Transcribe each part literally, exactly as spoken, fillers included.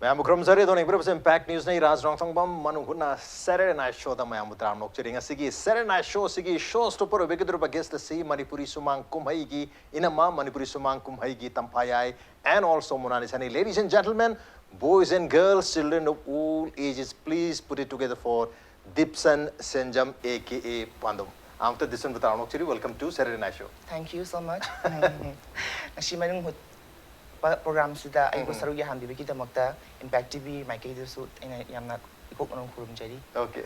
ꯃꯌꯥꯝꯕꯨ ꯈꯨꯔꯨꯝꯖꯔꯤ꯫ ꯑꯗꯣ ꯌꯦꯡꯕꯤꯔꯤꯕꯁꯤ Impact Newsꯅꯤ, ꯔꯥꯖ ꯔꯣꯡꯊꯣꯡꯕꯝ, ꯃꯅꯨꯡ ꯍꯨꯠꯅ Saturday Night Showꯗ ꯃꯌꯥꯝꯕꯨ ꯇꯔꯥꯝꯅ ꯑꯣꯛꯆꯔꯤ꯫ ꯉꯁꯤꯒꯤ Saturday Night Showꯁꯤꯒꯤ show stopper ꯑꯣꯏꯕꯤꯒꯗꯧꯔꯤꯕ guest ꯑꯁꯤ ꯃꯅꯤꯄꯨꯔꯤ ꯁꯨꯃꯥꯡ ꯀꯨꯝꯍꯩꯒꯤ ꯏꯅꯝꯃ, ꯃꯅꯤꯄꯨꯔꯤ ꯁꯨꯃꯥꯡ ꯀꯨꯝꯍꯩꯒꯤ ꯇꯝꯐꯥꯌꯥꯏ, and also ꯃꯣꯅꯥꯂꯤꯁꯥꯅꯤ꯫ Ladies and gentlemen, boys and girls, children of all ages, please put it together for ꯗꯤꯞꯁꯟ Senjam, A K A ꯄꯥꯟꯗꯨꯝ꯫ ꯑꯃꯨꯛꯇ ꯗꯤꯞꯁꯟꯕꯨ ꯇꯔꯥꯝꯅ ꯑꯣꯛꯆꯔꯤ꯫ Welcome to Saturday Night Show꯫ Thank you so much. ꯉꯁꯤ ꯃꯅꯨꯡ ꯍꯨꯠꯄ programꯁꯤꯗ ꯑꯩꯕꯨ ꯁꯔꯨꯛ ꯌꯥꯍꯟꯕꯤꯕꯒꯤꯗꯃꯛꯇ Impact T V ꯃꯥꯏꯀꯩꯗꯁꯨ ꯑꯩꯅ ꯌꯥꯝꯅ ꯏꯀꯣꯛ ꯃꯅꯨꯡ ꯈꯨꯔꯨꯝꯖꯔꯤ꯫ Okay꯫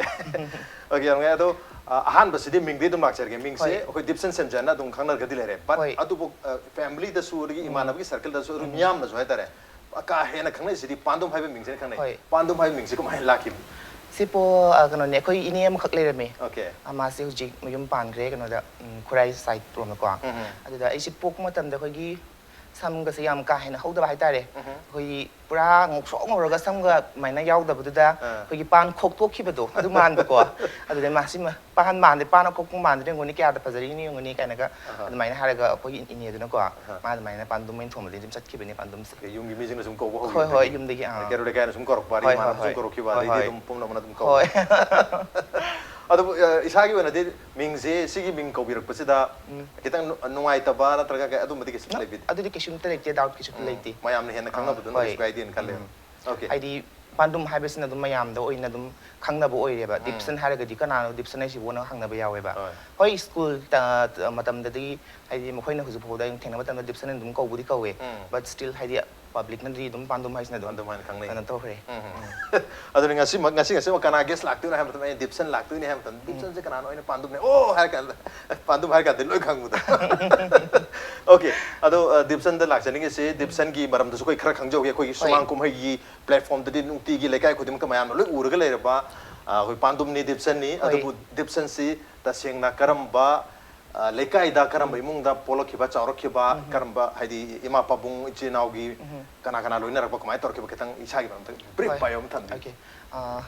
Okay, ꯌꯥꯝ ꯅꯨꯡꯉꯥꯏ꯫ ꯑꯗꯣ, ꯑ, ꯑꯍꯥꯟꯕꯁꯤꯗꯤ ꯃꯤꯡꯗꯤ ꯑꯗꯨꯝ ꯂꯥꯛꯆꯔꯒꯦ꯫ ꯃꯤꯡꯁꯦ ꯍꯣꯏ꯫ ꯑꯩꯈꯣꯏ ꯗꯤꯞꯁꯟ ꯁꯦꯟꯖꯝꯅ ꯑꯗꯨꯝ ꯈꯪꯅꯔꯒꯗꯤ ꯂꯩꯔꯦ꯫ But ꯍꯣꯏ꯫ ꯑꯗꯨꯕꯨ, ꯑ, familyꯗꯁꯨ, ꯑꯗꯒꯤ ꯏꯃꯥꯟꯅꯕꯒꯤ circleꯗꯁꯨ, ꯑꯗꯨꯝ ꯃꯤꯌꯥꯝꯅꯁꯨ ꯍꯥꯏꯇꯥꯔꯦ, ꯑ, ꯀꯥ ꯍꯦꯟꯅ ꯈꯪꯅꯩꯁꯤꯗꯤ ꯄꯥꯟꯗꯨꯝ ꯍꯥꯏꯕ ꯃꯤꯡꯁꯤꯅ ꯈꯪꯅꯩ꯫ ꯍꯣꯏ꯫ ꯄꯥꯟꯗꯨꯝ ꯍꯥꯏꯕ ꯃꯤꯡꯁꯦ ꯀꯃꯥꯏꯅ ꯂꯥꯛꯈꯤꯕ? ꯁꯤꯄꯣ, ꯑ, ꯀꯩꯅꯣꯅꯦ, ꯑꯩꯈꯣꯏ ꯏꯅꯦ ꯑꯃꯈꯛ ꯂꯩꯔꯝꯃꯦ꯫ Okay꯫ ꯑ, ꯃꯥꯁꯦ ꯍꯧꯖꯤꯛ ꯃꯌꯨꯝ ꯄꯥꯟꯈ꯭ꯔꯦ ꯀꯩꯅꯣꯗ, ꯎꯝ, ꯈꯨꯔꯥꯏ side ꯔꯣꯝꯗꯀꯣ꯫ ꯎꯝ꯫ ꯑꯗꯨꯗ ꯑꯩꯁꯦ ꯄꯣꯛꯄ ꯃꯇꯝꯗ ꯑꯩꯈꯣꯏꯒꯤ ꯁꯝꯒꯁꯦ ꯌꯥꯝ ꯀꯥ ꯍꯦꯟꯅ ꯍꯧꯗꯕ ꯍꯥꯏꯇꯥꯔꯦ꯫ ꯎꯝ꯫ ꯑꯩꯈꯣꯏꯒꯤ ꯄꯨꯔꯥ ꯉꯧꯁꯣꯛ ꯉꯧꯔꯒ ꯁꯝꯒ ꯑꯗꯨꯃꯥꯏꯅ ꯌꯥꯎꯗꯕꯗꯨꯗ ꯑꯥ꯫ ꯑꯩꯈꯣꯏꯒꯤ ꯄꯥꯟ ꯈꯣꯛꯇꯣꯛꯈꯤꯕꯗꯣ ꯑꯗꯨ ꯃꯥꯟꯕꯀꯣ꯫ ꯑꯗꯨꯗꯩ ꯃꯥꯁꯤ ꯃ-, ꯄꯥꯟ ꯃꯥꯟꯗꯦ, ꯄꯥꯟ ꯑꯈꯣꯛꯄ ꯃꯥꯟꯗ꯭ꯔꯦ ꯌꯦꯡꯉꯨꯅꯤ, ꯀꯌꯥꯗ ꯐꯖꯔꯤꯅꯤ ꯌꯦꯡꯉꯨꯅꯤ ꯀꯥꯏꯅꯒ ꯑꯍꯥ꯫ ꯑꯗꯨꯃꯥꯏꯅ ꯍꯥꯏꯔꯒ ꯑꯩꯈꯣꯏꯒꯤ ꯏꯅꯦꯗꯨꯅꯀꯣ ꯃꯥ ꯑꯗꯨꯃꯥꯏꯅ ꯄꯥꯟꯗꯨꯝ ꯑꯣꯏꯅ ꯊꯣꯟꯕꯗꯤ ꯑꯗꯨꯝ ꯆꯠꯈꯤꯕꯅꯦ ꯄꯥꯟꯗꯨꯝꯁꯦ꯫ Okay, ꯌꯨꯝꯒꯤ ꯃꯤꯁꯤꯡꯅ ꯁꯨꯝ ꯀꯧꯕ ꯍꯣꯏ, ꯍꯧꯈꯤꯕꯗꯒꯤ꯫ ꯍꯣꯏ, ꯌꯨꯝꯗꯒꯤ, ꯑꯥ꯫ ꯀꯩꯔꯣꯜ ꯂꯩꯀꯥꯏꯅ ꯁꯨꯝ ꯀꯧꯔꯛꯄ, ꯑꯗꯩ ꯍꯣꯏ, ꯏꯃꯥꯅ ꯍꯣꯏ, ꯁꯨꯝ ꯍꯣꯏ꯫ ꯀꯧꯔꯛꯈꯤꯕ, ꯍꯣꯏ꯫ ꯑꯗꯩꯗꯤ ꯑꯗꯨꯝ ꯄꯨꯝꯅꯃꯛꯅ ꯑꯗꯨꯝ ꯀꯧꯕ꯫ ꯍꯣꯏ꯫ ꯑꯗꯨꯕꯨ, ꯑ, ꯏꯁꯥꯒꯤ ꯑꯣꯏꯅꯗꯤ ꯃꯤꯡꯁꯦ, ꯁꯤꯒꯤ ꯃꯤꯡ ꯀꯧꯕꯤꯔꯛꯄꯁꯤꯗ ꯎꯝ꯫ ꯈꯤꯇꯪ ꯅꯨ-, ꯅꯨꯡꯉꯥꯏꯇꯕ ꯅꯠꯇ꯭ꯔꯒ ꯀꯩ-, ꯑꯗꯨꯝꯕꯗꯤ ꯀꯩꯁꯨ ꯂꯩꯕꯤꯗꯦ? ꯑꯗꯨꯗꯤ ꯀꯩꯁꯨꯝꯇ ꯂꯩꯇꯦ, doubt ꯀꯩꯁꯨꯝꯇ ꯎꯝ, ꯂꯩꯇꯦ꯫ ꯃꯌꯥꯝꯅ ꯍꯦꯟꯅ ꯑꯥ, ꯈꯪꯅꯕꯗꯨꯅ ꯍꯣꯏ꯫ ꯀꯩꯁꯨ ꯀꯥꯏꯗꯦꯅ ꯈꯜꯂꯦꯕ꯫ ꯎꯝ꯫ Okay꯫ ꯍꯥꯏꯗꯤ ꯄꯥꯟꯗꯨꯝ ꯍꯥꯏꯕꯁꯤꯅ ꯑꯗꯨꯝ ꯃꯌꯥꯝꯗ ꯑꯣꯏꯅ ꯑꯗꯨꯝ ꯈꯪꯅꯕ ꯑꯣꯏꯔꯦꯕ꯫ ꯎꯝ꯫ ꯗꯤꯞꯁꯟ ꯍꯥꯏꯔꯒꯗꯤ ꯀꯅꯥꯅꯣ ꯗꯤꯞꯁꯟ ꯍꯥꯏꯁꯤꯕꯨꯅ ꯍꯪꯅꯕ ꯌꯥꯎꯋꯦꯕ꯫ ꯍꯣꯏ꯫ ꯍꯣꯏ, school ꯇ-, ꯇ-, ꯃꯇꯝꯗꯗꯤ ꯍꯥꯏꯗꯤ ꯃꯈꯣꯏꯅ ꯍꯧꯖꯤꯛ ꯐꯥꯎꯗ ꯑꯩꯅ ꯊꯦꯡꯅꯕ ꯃꯇꯝꯗ ꯗꯤꯞꯁꯟ ꯑꯗꯨꯝ ꯀꯧꯕꯗꯤ ꯀꯧꯋꯦ꯫ ꯎꯝ꯫ But still ꯍꯥꯏꯗꯤ publicꯅꯗꯤ ꯑꯗꯨꯝ ꯄꯥꯟꯗꯨꯝ ꯍꯥꯏꯁꯤꯅ ꯑꯗꯨꯝ ꯑꯗꯨꯃꯥꯏꯅ ꯈꯪꯅꯩ꯫ ꯀꯩꯅꯣ ꯇꯧꯈ꯭ꯔꯦ꯫ ꯎꯝ꯫ ꯑꯗꯨꯅ ꯉꯁꯤꯃꯛ, ꯉꯁꯤ, ꯉꯁꯤꯃꯛ ꯀꯅꯥ guest ꯂꯥꯛꯇꯣꯏꯅꯣ ꯍꯥꯏꯕ ꯃꯇꯝꯗ, ꯑꯩꯅ ꯗꯤꯞꯁꯟ ꯂꯥꯛꯇꯣꯏꯅꯦ ꯍꯥꯏꯕ ꯃꯇꯝꯗ, "ꯗꯤꯞꯁꯟꯁꯦ ꯀꯅꯥꯅꯣ?" ꯑꯩꯅ ꯄꯥꯟꯗꯨꯝꯅꯦ, "ꯑꯣ!" ꯍꯥꯏꯔ ꯀꯥꯟꯗ, ꯄꯥꯟꯗꯨꯝ ꯍꯥꯏꯔ ꯀꯥꯟꯗ ꯂꯣꯏ ꯈꯪꯕꯗꯣ꯫ Okay, ꯑꯗꯣ, ꯑ, ꯗꯤꯞꯁꯟꯗ ꯂꯥꯛꯆꯅꯤꯡꯉꯤꯁꯤ, ꯗꯤꯞꯁꯟꯒꯤ ꯃꯔꯝꯗꯁꯨ ꯑꯩꯈꯣꯏ ꯈꯔ ꯈꯪꯖꯍꯧꯒꯦ꯫ ꯑꯩꯈꯣꯏꯒꯤ ꯍꯣꯏ꯫ ꯁꯨꯃꯥꯡ ꯀꯨꯝꯍꯩꯒꯤ platformꯗꯗꯤ ꯅꯨꯡꯇꯤꯒꯤ ꯂꯩꯀꯥꯏ ꯈꯨꯗꯤꯡꯃꯛꯇ ꯃꯌꯥꯝꯅ ꯂꯣꯏ ꯎꯔꯒ ꯂꯩꯔꯕ, ꯑ, ꯑꯩꯈꯣꯏ ꯄꯥꯟꯗꯨꯝꯅꯤ ꯗꯤꯞꯁꯟꯅꯤ꯫ ꯍꯣꯏ꯫ ꯑꯗꯨꯕꯨ ꯗꯤꯞꯁꯟꯁꯤ ꯇꯁꯦꯡꯅ ꯀꯔꯝꯕ, ꯑ, ꯂꯩꯀꯥꯏꯗ, ꯀꯔꯝꯕ ꯏꯃꯨꯡꯗ ꯄꯣꯛꯂꯛꯈꯤꯕ, ꯆꯥꯎꯔꯛꯈꯤꯕ, ꯀꯔꯝꯕ, ꯍꯥꯏꯗꯤ, ꯏꯃꯥ ꯄꯥꯕꯨꯡ, ꯏꯆꯤꯜ ꯏꯅꯥꯎꯒꯤ ꯀꯅꯥ ꯀꯅꯥ ꯂꯣꯏꯅꯔꯛꯄ, ꯀꯃꯥꯏꯅ ꯇꯧꯔꯛꯈꯤꯕ, ꯈꯤꯇꯪ ꯏꯁꯥꯒꯤ ꯃꯔꯝꯗ brief ꯍꯣꯏ꯫ bio ꯑꯃ ꯊꯝꯕꯤꯌꯨ꯫ Okay꯫ ꯑ,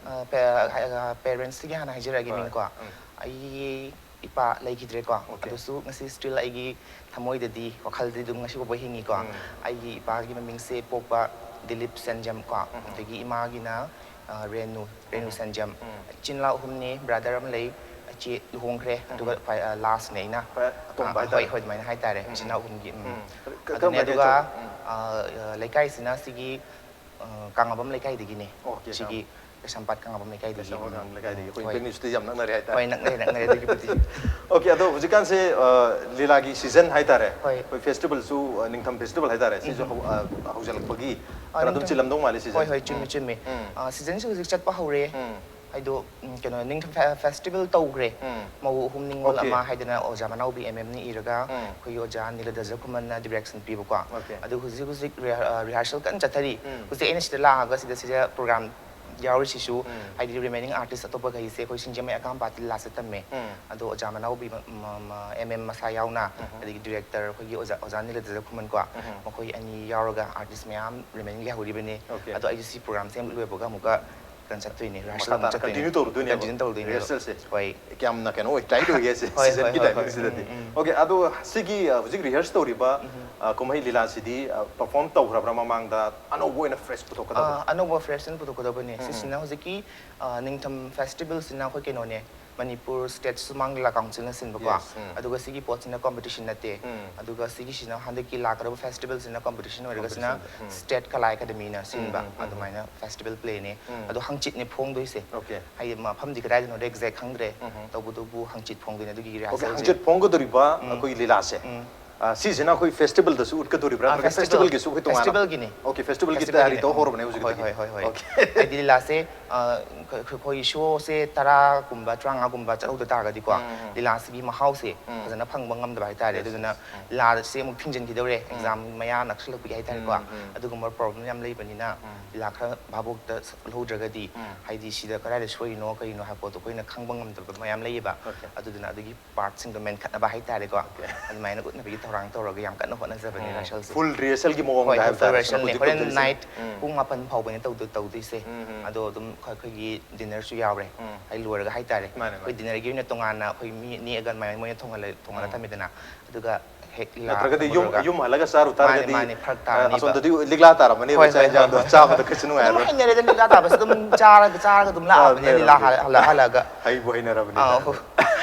ꯑ, ꯄꯦ-, ꯍꯥꯏ-, ꯑ, parentsꯇꯒꯤ ꯍꯥꯟꯅ ꯍꯥꯏꯖꯔꯛꯑꯒꯦ ꯍꯣꯏ꯫ ꯃꯤꯡꯀꯣ꯫ ꯎꯝ꯫ ꯑꯩꯒꯤ ꯏꯄꯥ ꯂꯩꯈꯤꯗ꯭ꯔꯦꯀꯣ꯫ Okay꯫ ꯑꯗꯨꯁꯨ ꯉꯁꯤ still ꯑꯩꯒꯤ ꯊꯃꯣꯏꯗꯗꯤ, ꯋꯥꯈꯜꯗꯗꯤ ꯑꯗꯨꯝ ꯉꯁꯤ ꯐꯥꯎꯕ ꯍꯤꯡꯉꯤꯀꯣ꯫ ꯎꯝ꯫ ꯑꯩꯒꯤ ꯏꯄꯥꯒꯤ ꯃꯃꯤꯡꯁꯦ ꯄꯣꯛꯄ ꯗꯤꯂꯤꯞ ꯁꯟꯖꯝ ꯀꯣ, ꯑꯗꯒꯤ ꯏꯃꯥꯒꯤꯅ ꯑ, ꯔꯦꯅꯨ, ꯔꯦꯅꯨ ꯁꯟꯖꯝ꯫ ꯏꯆꯤꯟ ꯏꯅꯥꯎ ꯑꯍꯨꯝꯅꯤ, ꯕ꯭ꯔꯗꯔ ꯑꯃ ꯂꯩ, ꯏꯆꯦ ꯂꯨꯍꯣꯡꯈ꯭ꯔꯦ, ꯑꯗꯨꯒ ꯈ꯭ꯋꯥꯏ, ꯑ, ꯂꯥꯁꯅꯦ ꯑꯩꯅ꯫ ꯈ꯭ꯋꯥꯏ ꯑꯇꯣꯝꯕ ꯑ, ꯍꯥꯏꯇꯥꯔꯦ꯫ ꯍꯣꯏ, ꯍꯣꯏ, ꯑꯗꯨꯃꯥꯏꯅ ꯍꯥꯏꯇꯥꯔꯦ꯫ ꯏꯆꯤꯟ ꯏꯅꯥꯎ ꯑꯍꯨꯝꯒꯤ꯫ ꯎꯝ꯫ ꯀ-, ꯑꯗꯨꯅꯦ, ꯑꯗꯨꯒ ꯂꯩꯀꯥꯏ? ꯎꯝ꯫ ꯑ, ꯑ, ꯂꯩꯀꯥꯏꯁꯤꯅ ꯁꯤꯒꯤ ꯑ, ꯀꯥꯡꯉꯥꯕꯝ ꯂꯩꯀꯥꯏꯗꯒꯤꯅꯦ꯫ ꯑꯣꯀꯦ, ꯁꯤꯒꯤ ꯀꯥꯡꯉꯥꯕꯝ꯫ ꯀꯩꯁꯥꯝꯄꯥꯠ ꯀꯥꯡꯉꯥꯕꯝ ꯂꯩꯀꯥꯏꯗꯒꯤ꯫ ꯀꯩꯁꯥꯝꯄꯥꯠ ꯎꯝ꯫ ꯀꯥꯡꯉꯥꯕꯝ ꯂꯩꯀꯥꯏꯗꯒꯤ꯫ ꯑꯩꯈꯣꯏ ꯍꯣꯏ꯫ ꯕꯦꯅ꯭ꯌꯨꯁꯤꯇꯤ ꯌꯥꯝ ꯅꯛꯅꯔꯦ ꯍꯥꯏꯇꯥꯔꯦ꯫ ꯍꯣꯏ, ꯅꯛꯅꯔꯦ, ꯅꯛꯅꯔꯦ ꯑꯗꯨꯒꯤꯕꯨꯗꯤ꯫ ꯑꯣꯀꯦ, ꯑꯗꯣ ꯍꯧꯖꯤꯛꯀꯥꯟꯁꯦ, ꯑ, ꯂꯤꯂꯥꯒꯤ ꯁꯤꯖꯟ ꯍꯥꯏꯇꯥꯔꯦ꯫ ꯍꯣꯏ꯫ ꯑꯩꯈꯣꯏ ꯐꯦꯁꯇꯤꯚꯦꯜꯁꯨ, ꯑ, ꯅꯤꯡꯊꯝ ꯐꯦꯁꯇꯤꯚꯦꯜ ꯍꯥꯏꯇꯥꯔꯦ꯫ ꯁꯤꯁꯨ ꯍꯧ-, ꯑ, ꯍꯧꯖꯤꯜꯂꯛꯄꯒꯤ ꯑ, ꯈꯔ ꯑꯗꯨꯝ ꯅꯤꯡꯊꯝ-, ꯆꯤꯜꯂꯝꯗꯧ ꯃꯥꯜꯂꯦ ꯍꯣꯏ, ꯁꯤꯖꯟꯁꯦ꯫ ꯍꯣꯏ, ꯆꯨꯝꯃꯤ, ꯎꯝ꯫ ꯆꯨꯝꯃꯤ꯫ ꯎꯝ꯫ ꯑ, ꯁꯤꯖꯟꯁꯦ ꯍꯧꯖꯤꯛ ꯆꯠꯄ ꯍꯧꯔꯦ꯫ ꯎꯝ꯫ ꯍꯥꯏꯗꯣ, ꯎꯝ, ꯀꯩꯅꯣ, ꯅꯤꯡꯊꯝ ꯐꯦ-, ꯐꯦꯁꯇꯤꯚꯦꯜ ꯇꯧꯈ꯭ꯔꯦ꯫ ꯎꯝ꯫ ꯃꯧ ꯑꯍꯨꯝ ꯅꯤꯉꯣꯜ ꯑꯣꯀꯦ꯫ ꯑꯃ ꯍꯥꯏꯗꯅ ꯑꯣꯖꯥ ꯃꯅꯥꯎꯕꯤ ꯑꯦꯝ ꯑꯦꯝꯅ ꯏꯔꯒ, ꯎꯝ꯫ ꯑꯩꯈꯣꯏꯒꯤ ꯑꯣꯖꯥ ꯅꯤꯂꯗꯖ ꯈꯨꯃꯟꯅ ꯗꯤꯔꯦꯛꯁꯟ ꯄꯤꯕꯀꯣ꯫ ꯑꯣꯀꯦ꯫ ꯑꯗꯨ ꯍꯧꯖꯤꯛ ꯍꯧꯖꯤꯛ ꯔꯤꯍ-, ꯑ, ꯔꯤꯍꯥꯔꯁꯦꯜ ꯀꯟꯅ ꯆꯠꯊꯔꯤ꯫ ꯎꯝ꯫ ꯍꯧꯖꯤꯛ ꯑꯩꯅ ꯁꯤꯗ ꯂꯥꯛꯑꯒ ꯁꯤꯗ, ꯁꯤꯗ ꯄ꯭ꯔꯣꯒ꯭ꯔꯥꯝ ꯌꯥꯎꯔꯤꯁꯤꯁꯨ, ꯎꯝ꯫ ꯍꯥꯏꯗꯤ ꯔꯤꯃꯦꯅꯤꯡ ꯑꯥꯔꯇꯤꯁ ꯑꯇꯣꯞꯄꯈꯩꯁꯦ ꯑꯩꯈꯣꯏ ꯁꯤꯡꯖꯃꯩ ꯑꯀꯥꯝꯄꯥꯠꯇ ꯂꯤꯂꯥ ꯆꯠꯇꯝꯃꯦ꯫ ꯎꯝ꯫ ꯑꯗꯣ ꯑꯣꯖꯥ ꯃꯅꯥꯎꯕꯤ ꯃ-, ꯃ-, ꯃ-, ꯑꯦꯝ ꯑꯦꯝ ꯃꯁꯥ ꯌꯥꯎꯅ, ꯎꯝ꯫ ꯑꯗꯒꯤ ꯗꯤꯔꯦꯛꯇꯔ ꯑꯩꯈꯣꯏꯒꯤ ꯑꯣꯖꯥ, ꯑꯣꯖꯥ ꯅꯤꯂꯗꯖ ꯈꯨꯃꯟꯀꯣ, ꯎꯝ꯫ ꯃꯈꯣꯏ ꯑꯅꯤ ꯌꯥꯎꯔꯒ ꯑꯥꯔꯇꯤꯁ ꯃꯌꯥꯝ ꯔꯤꯃꯦꯅꯤꯡ ꯂꯩꯍꯧꯔꯤꯕꯅꯤ꯫ ꯑꯣꯀꯦ꯫ ꯑꯗꯣ ꯑꯩꯁꯦ ꯁꯤ ꯄ꯭ꯔꯣꯒ꯭ꯔꯥꯝꯁꯦ ꯍꯦꯛ ꯂꯣꯏꯕꯒ ꯑꯃꯨꯛꯀ ꯀꯩꯅꯣ ꯆꯠꯇꯣꯏꯅꯦ, ꯔꯤꯍꯥꯔꯁꯦꯜ ꯃꯈꯥ ꯑꯃꯨꯛ ꯇꯥꯅ ꯆꯠꯇꯣꯏꯅꯦ꯫ ꯀꯟꯇꯤꯅ꯭ꯌꯨ ꯇꯧꯔꯨꯗꯣꯏꯅꯦꯕ꯫ ꯀꯟꯇꯤꯅ꯭ꯌꯨ ꯇꯧꯗꯣꯏꯅꯦꯕ꯫ ꯔꯤꯍꯔꯁꯦꯜꯁꯦ꯫ ꯍꯣꯏ꯫ ꯀꯌꯥꯝꯅ ꯀꯩꯅꯣ ꯑꯣꯏ, ꯇꯥꯏꯠ ꯑꯣꯏꯒꯦ ꯁꯤ-, ꯍꯣꯏ, ꯍꯣꯏ, ꯁꯤꯖꯟꯒꯤ ꯍꯣꯏ, ꯇꯥꯏꯃꯤꯡꯁꯤꯗꯗꯤ꯫ ꯎꯝ, ꯎꯝ, ꯎꯝ꯫ ꯑꯣꯀꯦ, ꯑꯗꯣ ꯁꯤꯒꯤ, ꯑ, ꯍꯧꯖꯤꯛ ꯔꯤꯍꯔꯁ ꯇꯧꯔꯤꯕ, ꯑ, ꯀꯨꯝꯍꯩ ꯂꯤꯂꯥꯁꯤꯗꯤ, ꯑ, ꯄꯔꯐꯣꯔꯝ ꯇꯧꯈ꯭ꯔꯕ꯭ꯔꯥ ꯃꯃꯥꯡꯗ? ꯑꯅꯧꯕ ꯑꯣꯏꯅ ꯐ꯭ꯔꯦꯁ ꯄꯨꯊꯣꯛꯀꯗꯕ? ꯑ, ꯑꯅꯧꯕ ꯐ꯭ꯔꯦꯁ ꯑꯣꯏꯅ ꯄꯨꯊꯣꯛꯀꯗꯕꯅꯦ꯫ ꯎꯝ, ꯎꯝ꯫ ꯁꯤꯁꯤꯅ ꯍꯧꯖꯤꯛꯀꯤ, ꯑ, ꯅꯤꯡꯊꯝ ꯐꯦꯁꯇꯤꯚꯦꯜꯁꯤꯅ ꯑꯩꯈꯣꯏ ꯀꯩꯅꯣꯅꯦ, ꯃꯅꯤꯄꯨꯔ ꯁ꯭ꯇꯦꯠ ꯁꯨꯃꯥꯡ ꯂꯤꯂꯥ ꯀꯥꯎꯟꯁꯤꯜꯅ ꯁꯤꯟꯕꯀꯣ꯫ Yes, ꯎꯝ꯫ ꯑꯗꯨꯒ ꯁꯤꯒꯤ ꯄꯣꯠꯁꯤꯅ ꯀꯝꯄꯤꯇꯤꯁꯟ ꯅꯠꯇꯦ꯫ ꯎꯝ꯫ ꯑꯗꯨꯒ ꯁꯤꯒꯤꯁꯤꯅ ꯍꯟꯗꯛꯀꯤ ꯂꯥꯛꯀꯗꯕ ꯐꯦꯁꯇꯤꯚꯦꯜꯁꯤꯅ ꯀꯝꯄꯤꯇꯤꯁꯟ ꯑꯣꯏꯔꯒꯁꯤꯅ ꯀꯝꯄꯤꯇꯤꯁꯟ, ꯎꯝ꯫ ꯁ꯭ꯇꯦꯠ ꯀꯂꯥ ꯑꯦꯀꯥꯗꯃꯤꯅ ꯁꯤꯟꯕ, ꯎꯝ, ꯎꯝ, ꯎꯝ, ꯎꯝ꯫ ꯑꯗꯨꯃꯥꯏꯅ ꯐꯦꯁꯇꯤꯚꯦꯜ ꯄ꯭ꯂꯦꯅꯦ꯫ ꯎꯝ꯫ ꯑꯗꯣ ꯍꯪꯆꯤꯠꯅꯦ ꯐꯣꯡꯗꯣꯏꯁꯦ꯫ ꯑꯣꯀꯦ꯫ ꯍꯥꯏꯗꯤ ꯃꯐꯝꯗꯤ ꯀꯗꯥꯏꯗꯅꯣꯗꯤ ꯑꯦꯛꯖꯦꯛ ꯈꯪꯗ꯭ꯔꯦ꯫ ꯎꯝ, ꯎꯝ꯫ ꯇꯧꯕꯇꯕꯨ ꯍꯪꯆꯤꯠ ꯐꯣꯡꯗꯣꯏꯅꯦ ꯑꯗꯨꯒꯤ ꯑꯣꯀꯦ, ꯔꯤꯍꯔꯁꯦꯜꯁꯦ꯫ ꯍꯪꯆꯤꯠ ꯐꯣꯡꯒꯗꯧꯔꯤꯕ ꯎꯝ꯫ ꯑꯩꯈꯣꯏꯒꯤ ꯂꯤꯂꯥꯁꯦ, ꯎꯝ꯫ ꯑ, ꯁꯤꯁꯤꯅ ꯑꯩꯈꯣꯏ ꯐꯦꯁꯇꯤꯚꯦꯜꯗꯁꯨ ꯎꯠꯀꯗꯧꯔꯤꯕ꯭ꯔꯥ? ꯑ, ꯅꯠꯇ꯭ꯔꯒ ꯐꯦꯁꯇꯤꯚꯦꯜ-, ꯐꯦꯁꯇꯤꯚꯦꯜꯒꯤꯁꯨ ꯑꯩꯈꯣꯏ ꯇꯣꯉꯥꯟꯅ? ꯐꯦꯁꯇꯤꯚꯦꯜꯒꯤꯅꯤ꯫ ꯑꯣꯀꯦ, ꯐꯦꯁꯇꯤꯚꯦꯜꯒꯤ ꯐꯦꯁꯇꯤꯚꯦꯜꯒꯤꯅꯤ꯫ ꯇꯌꯥꯔꯤ ꯇꯧ ꯍꯧꯔꯕꯅꯦ ꯍꯧꯖꯤꯛ ꯍꯣꯏ, ꯍꯧꯖꯤꯛ꯫ ꯍꯣꯏ, ꯍꯣꯏ, ꯍꯣꯏ꯫ ꯑꯣꯀꯦ꯫ ꯍꯥꯏꯗꯤ ꯂꯤꯂꯥꯁꯦ, ꯑ, ꯑꯩꯈꯣꯏ, ꯑꯩꯈꯣꯏ ꯁꯣꯁꯦ ꯇꯔꯥꯒꯨꯝꯕ, ꯇꯔꯥꯃꯉꯥꯒꯨꯝꯕ ꯆꯠꯍꯧꯗ ꯇꯥꯔꯒꯗꯤꯀꯣ, ꯎꯝ, ꯎꯝ, ꯎꯝ꯫ ꯂꯤꯂꯥꯁꯤꯒꯤ ꯃꯍꯥꯎꯁꯦ ꯎꯝ꯫ ꯐꯖꯅ ꯐꯪꯕ ꯉꯝꯗꯕ ꯍꯥꯏꯇꯥꯔꯦ꯫ Yes, ꯑꯗꯨꯗꯨꯅ yes, ꯎꯝ꯫ ꯂꯤꯂꯥꯁꯦ ꯑꯃꯨꯛ ꯊꯤꯡꯖꯤꯟꯈꯤꯗꯧꯔꯦ, ꯎꯝ꯫ ꯑꯦꯛꯖꯥꯝ ꯃꯌꯥ ꯅꯛꯁꯜꯂꯛꯄꯒꯤ ꯍꯥꯏꯇꯥꯔꯦꯀꯣ꯫ ꯎꯝ, ꯎꯝ꯫ ꯑꯗꯨꯒꯨꯝꯕ ꯄ꯭ꯔꯣꯕ꯭ꯂꯦꯝ ꯌꯥꯝ ꯂꯩꯕꯅꯤꯅ, ꯎꯝ꯫ ꯂꯤꯂꯥ ꯈꯔ ꯚꯥꯕꯣꯛꯇ ꯎꯠꯍꯧꯗ꯭ꯔꯒꯗꯤ, ꯎꯝ꯫ ꯍꯥꯏꯗꯤ ꯁꯤꯗ ꯀꯗꯥꯏꯗ ꯁꯣꯏꯔꯤꯅꯣ, ꯀꯔꯤꯅꯣ ꯍꯥꯏꯕ ꯄꯣꯠꯇꯣ ꯑꯩꯈꯣꯏꯅ ꯈꯪꯕ ꯉꯝꯗꯕ ꯃꯌꯥꯝ ꯂꯩꯌꯦꯕ꯫ ꯑꯣꯀꯦ꯫ ꯑꯗꯨꯗꯨꯅ ꯑꯗꯨꯒꯤ ꯄꯥꯔꯠꯁꯤꯡꯗꯣ ꯃꯦꯟꯈꯠꯅꯕ ꯍꯥꯏꯇꯥꯔꯦꯀꯣ꯫ ꯑꯣꯀꯦ꯫ ꯑꯗꯨꯃꯥꯏꯅ ꯎꯠꯅꯕꯒꯤ ꯊꯧꯔꯥꯡ ꯇꯧꯔꯒ ꯌꯥꯝ ꯀꯟꯅ ꯍꯣꯠꯅꯖꯕꯅꯦ ꯎꯝ꯫ ꯔꯤꯍꯔꯁꯦꯜꯁꯦ꯫ ꯐꯨꯜ ꯔꯤꯍꯔꯁꯦꯜꯒꯤ ꯃꯑꯣꯡꯗ ꯍꯣꯏ, ꯍꯥꯏꯕ ꯐꯨꯜ ꯇꯥꯔꯦ꯫ ꯔꯤꯍꯔꯁꯦꯜꯅꯦ꯫ ꯍꯧꯖꯤꯛ ꯍꯣꯔꯦꯟ ꯍꯧꯖꯤꯛ ꯅꯥꯏꯠ ꯎꯝ꯫ ꯄꯨꯡ ꯃꯥꯄꯟ ꯐꯥꯎꯕꯅꯦ ꯇꯧꯗꯣꯏ-, ꯇꯧꯗꯣꯏꯁꯦ꯫ ꯎꯝ, ꯎꯝ꯫ ꯑꯗꯣ ꯑꯗꯨꯝ ꯑꯩꯈꯣꯏꯒꯤ ꯗꯤꯟꯅꯔꯁꯨ ꯌꯥꯎꯔꯦ꯫ ꯎꯝ꯫ ꯑꯩ ꯂꯣꯏꯔꯒ ꯍꯥꯏꯇꯥꯔꯦ꯫ ꯃꯥꯅꯦ, ꯑꯩꯈꯣꯏ ꯃꯥꯅꯦ꯫ ꯗꯤꯟꯅꯔꯒꯤ ꯑꯣꯏꯅ ꯇꯣꯉꯥꯟꯅ ꯑꯩꯈꯣꯏ ꯃꯤ ꯅꯦꯛꯑꯒ ꯑꯗꯨꯃꯥꯏꯅ ꯃꯣꯏꯅ ꯊꯣꯡꯍꯜꯂ-, ꯊꯣꯡꯍꯜꯂ ꯎꯝ꯫ ꯊꯝꯃꯦꯗꯅ꯫ ꯑꯗꯨꯒ ꯍꯦꯛ ꯅꯠꯇ꯭ꯔꯒꯗꯤ ꯌꯨꯝ ꯂꯥꯛꯑꯝꯃꯒ ꯌꯨꯝ ꯍꯜꯂꯒ ꯆꯥꯔꯨ ꯇꯥꯔꯒꯗꯤ ꯃꯥꯅꯦ, ꯐꯔꯛ ꯇꯥꯅꯤꯕ꯫ ꯑꯁꯣꯝꯗꯗꯤ ꯂꯤꯛꯂꯥ ꯇꯥꯔꯝꯃꯅꯤ ꯍꯣꯏ, ꯆꯥꯛ ꯍꯣꯏ, ꯌꯦꯟꯁꯥꯡꯗꯣ ꯍꯣꯏ꯫ ꯆꯥꯕꯗ ꯀꯩꯁꯨ ꯅꯨꯡꯉꯥꯏꯔꯣꯏ꯫ ꯍꯩꯅꯔꯦꯗ ꯂꯤꯛꯂꯥ ꯇꯥꯕꯁꯦ ꯑꯗꯨꯝ ꯆꯥꯔꯒ ꯆꯥꯔꯒ ꯑꯗꯨꯝ ꯂꯥꯛꯑꯕꯅꯦ ꯆꯥꯔꯅꯦ ꯂꯤꯛꯂꯥ ꯑꯗꯨꯝ꯫ ꯍꯜꯂ- ꯍꯜꯂꯛꯑꯒ꯫ ꯍꯩꯕꯨ ꯍꯩꯅꯔꯕꯅꯤ ꯑꯥ, ꯇꯥꯔꯦ꯫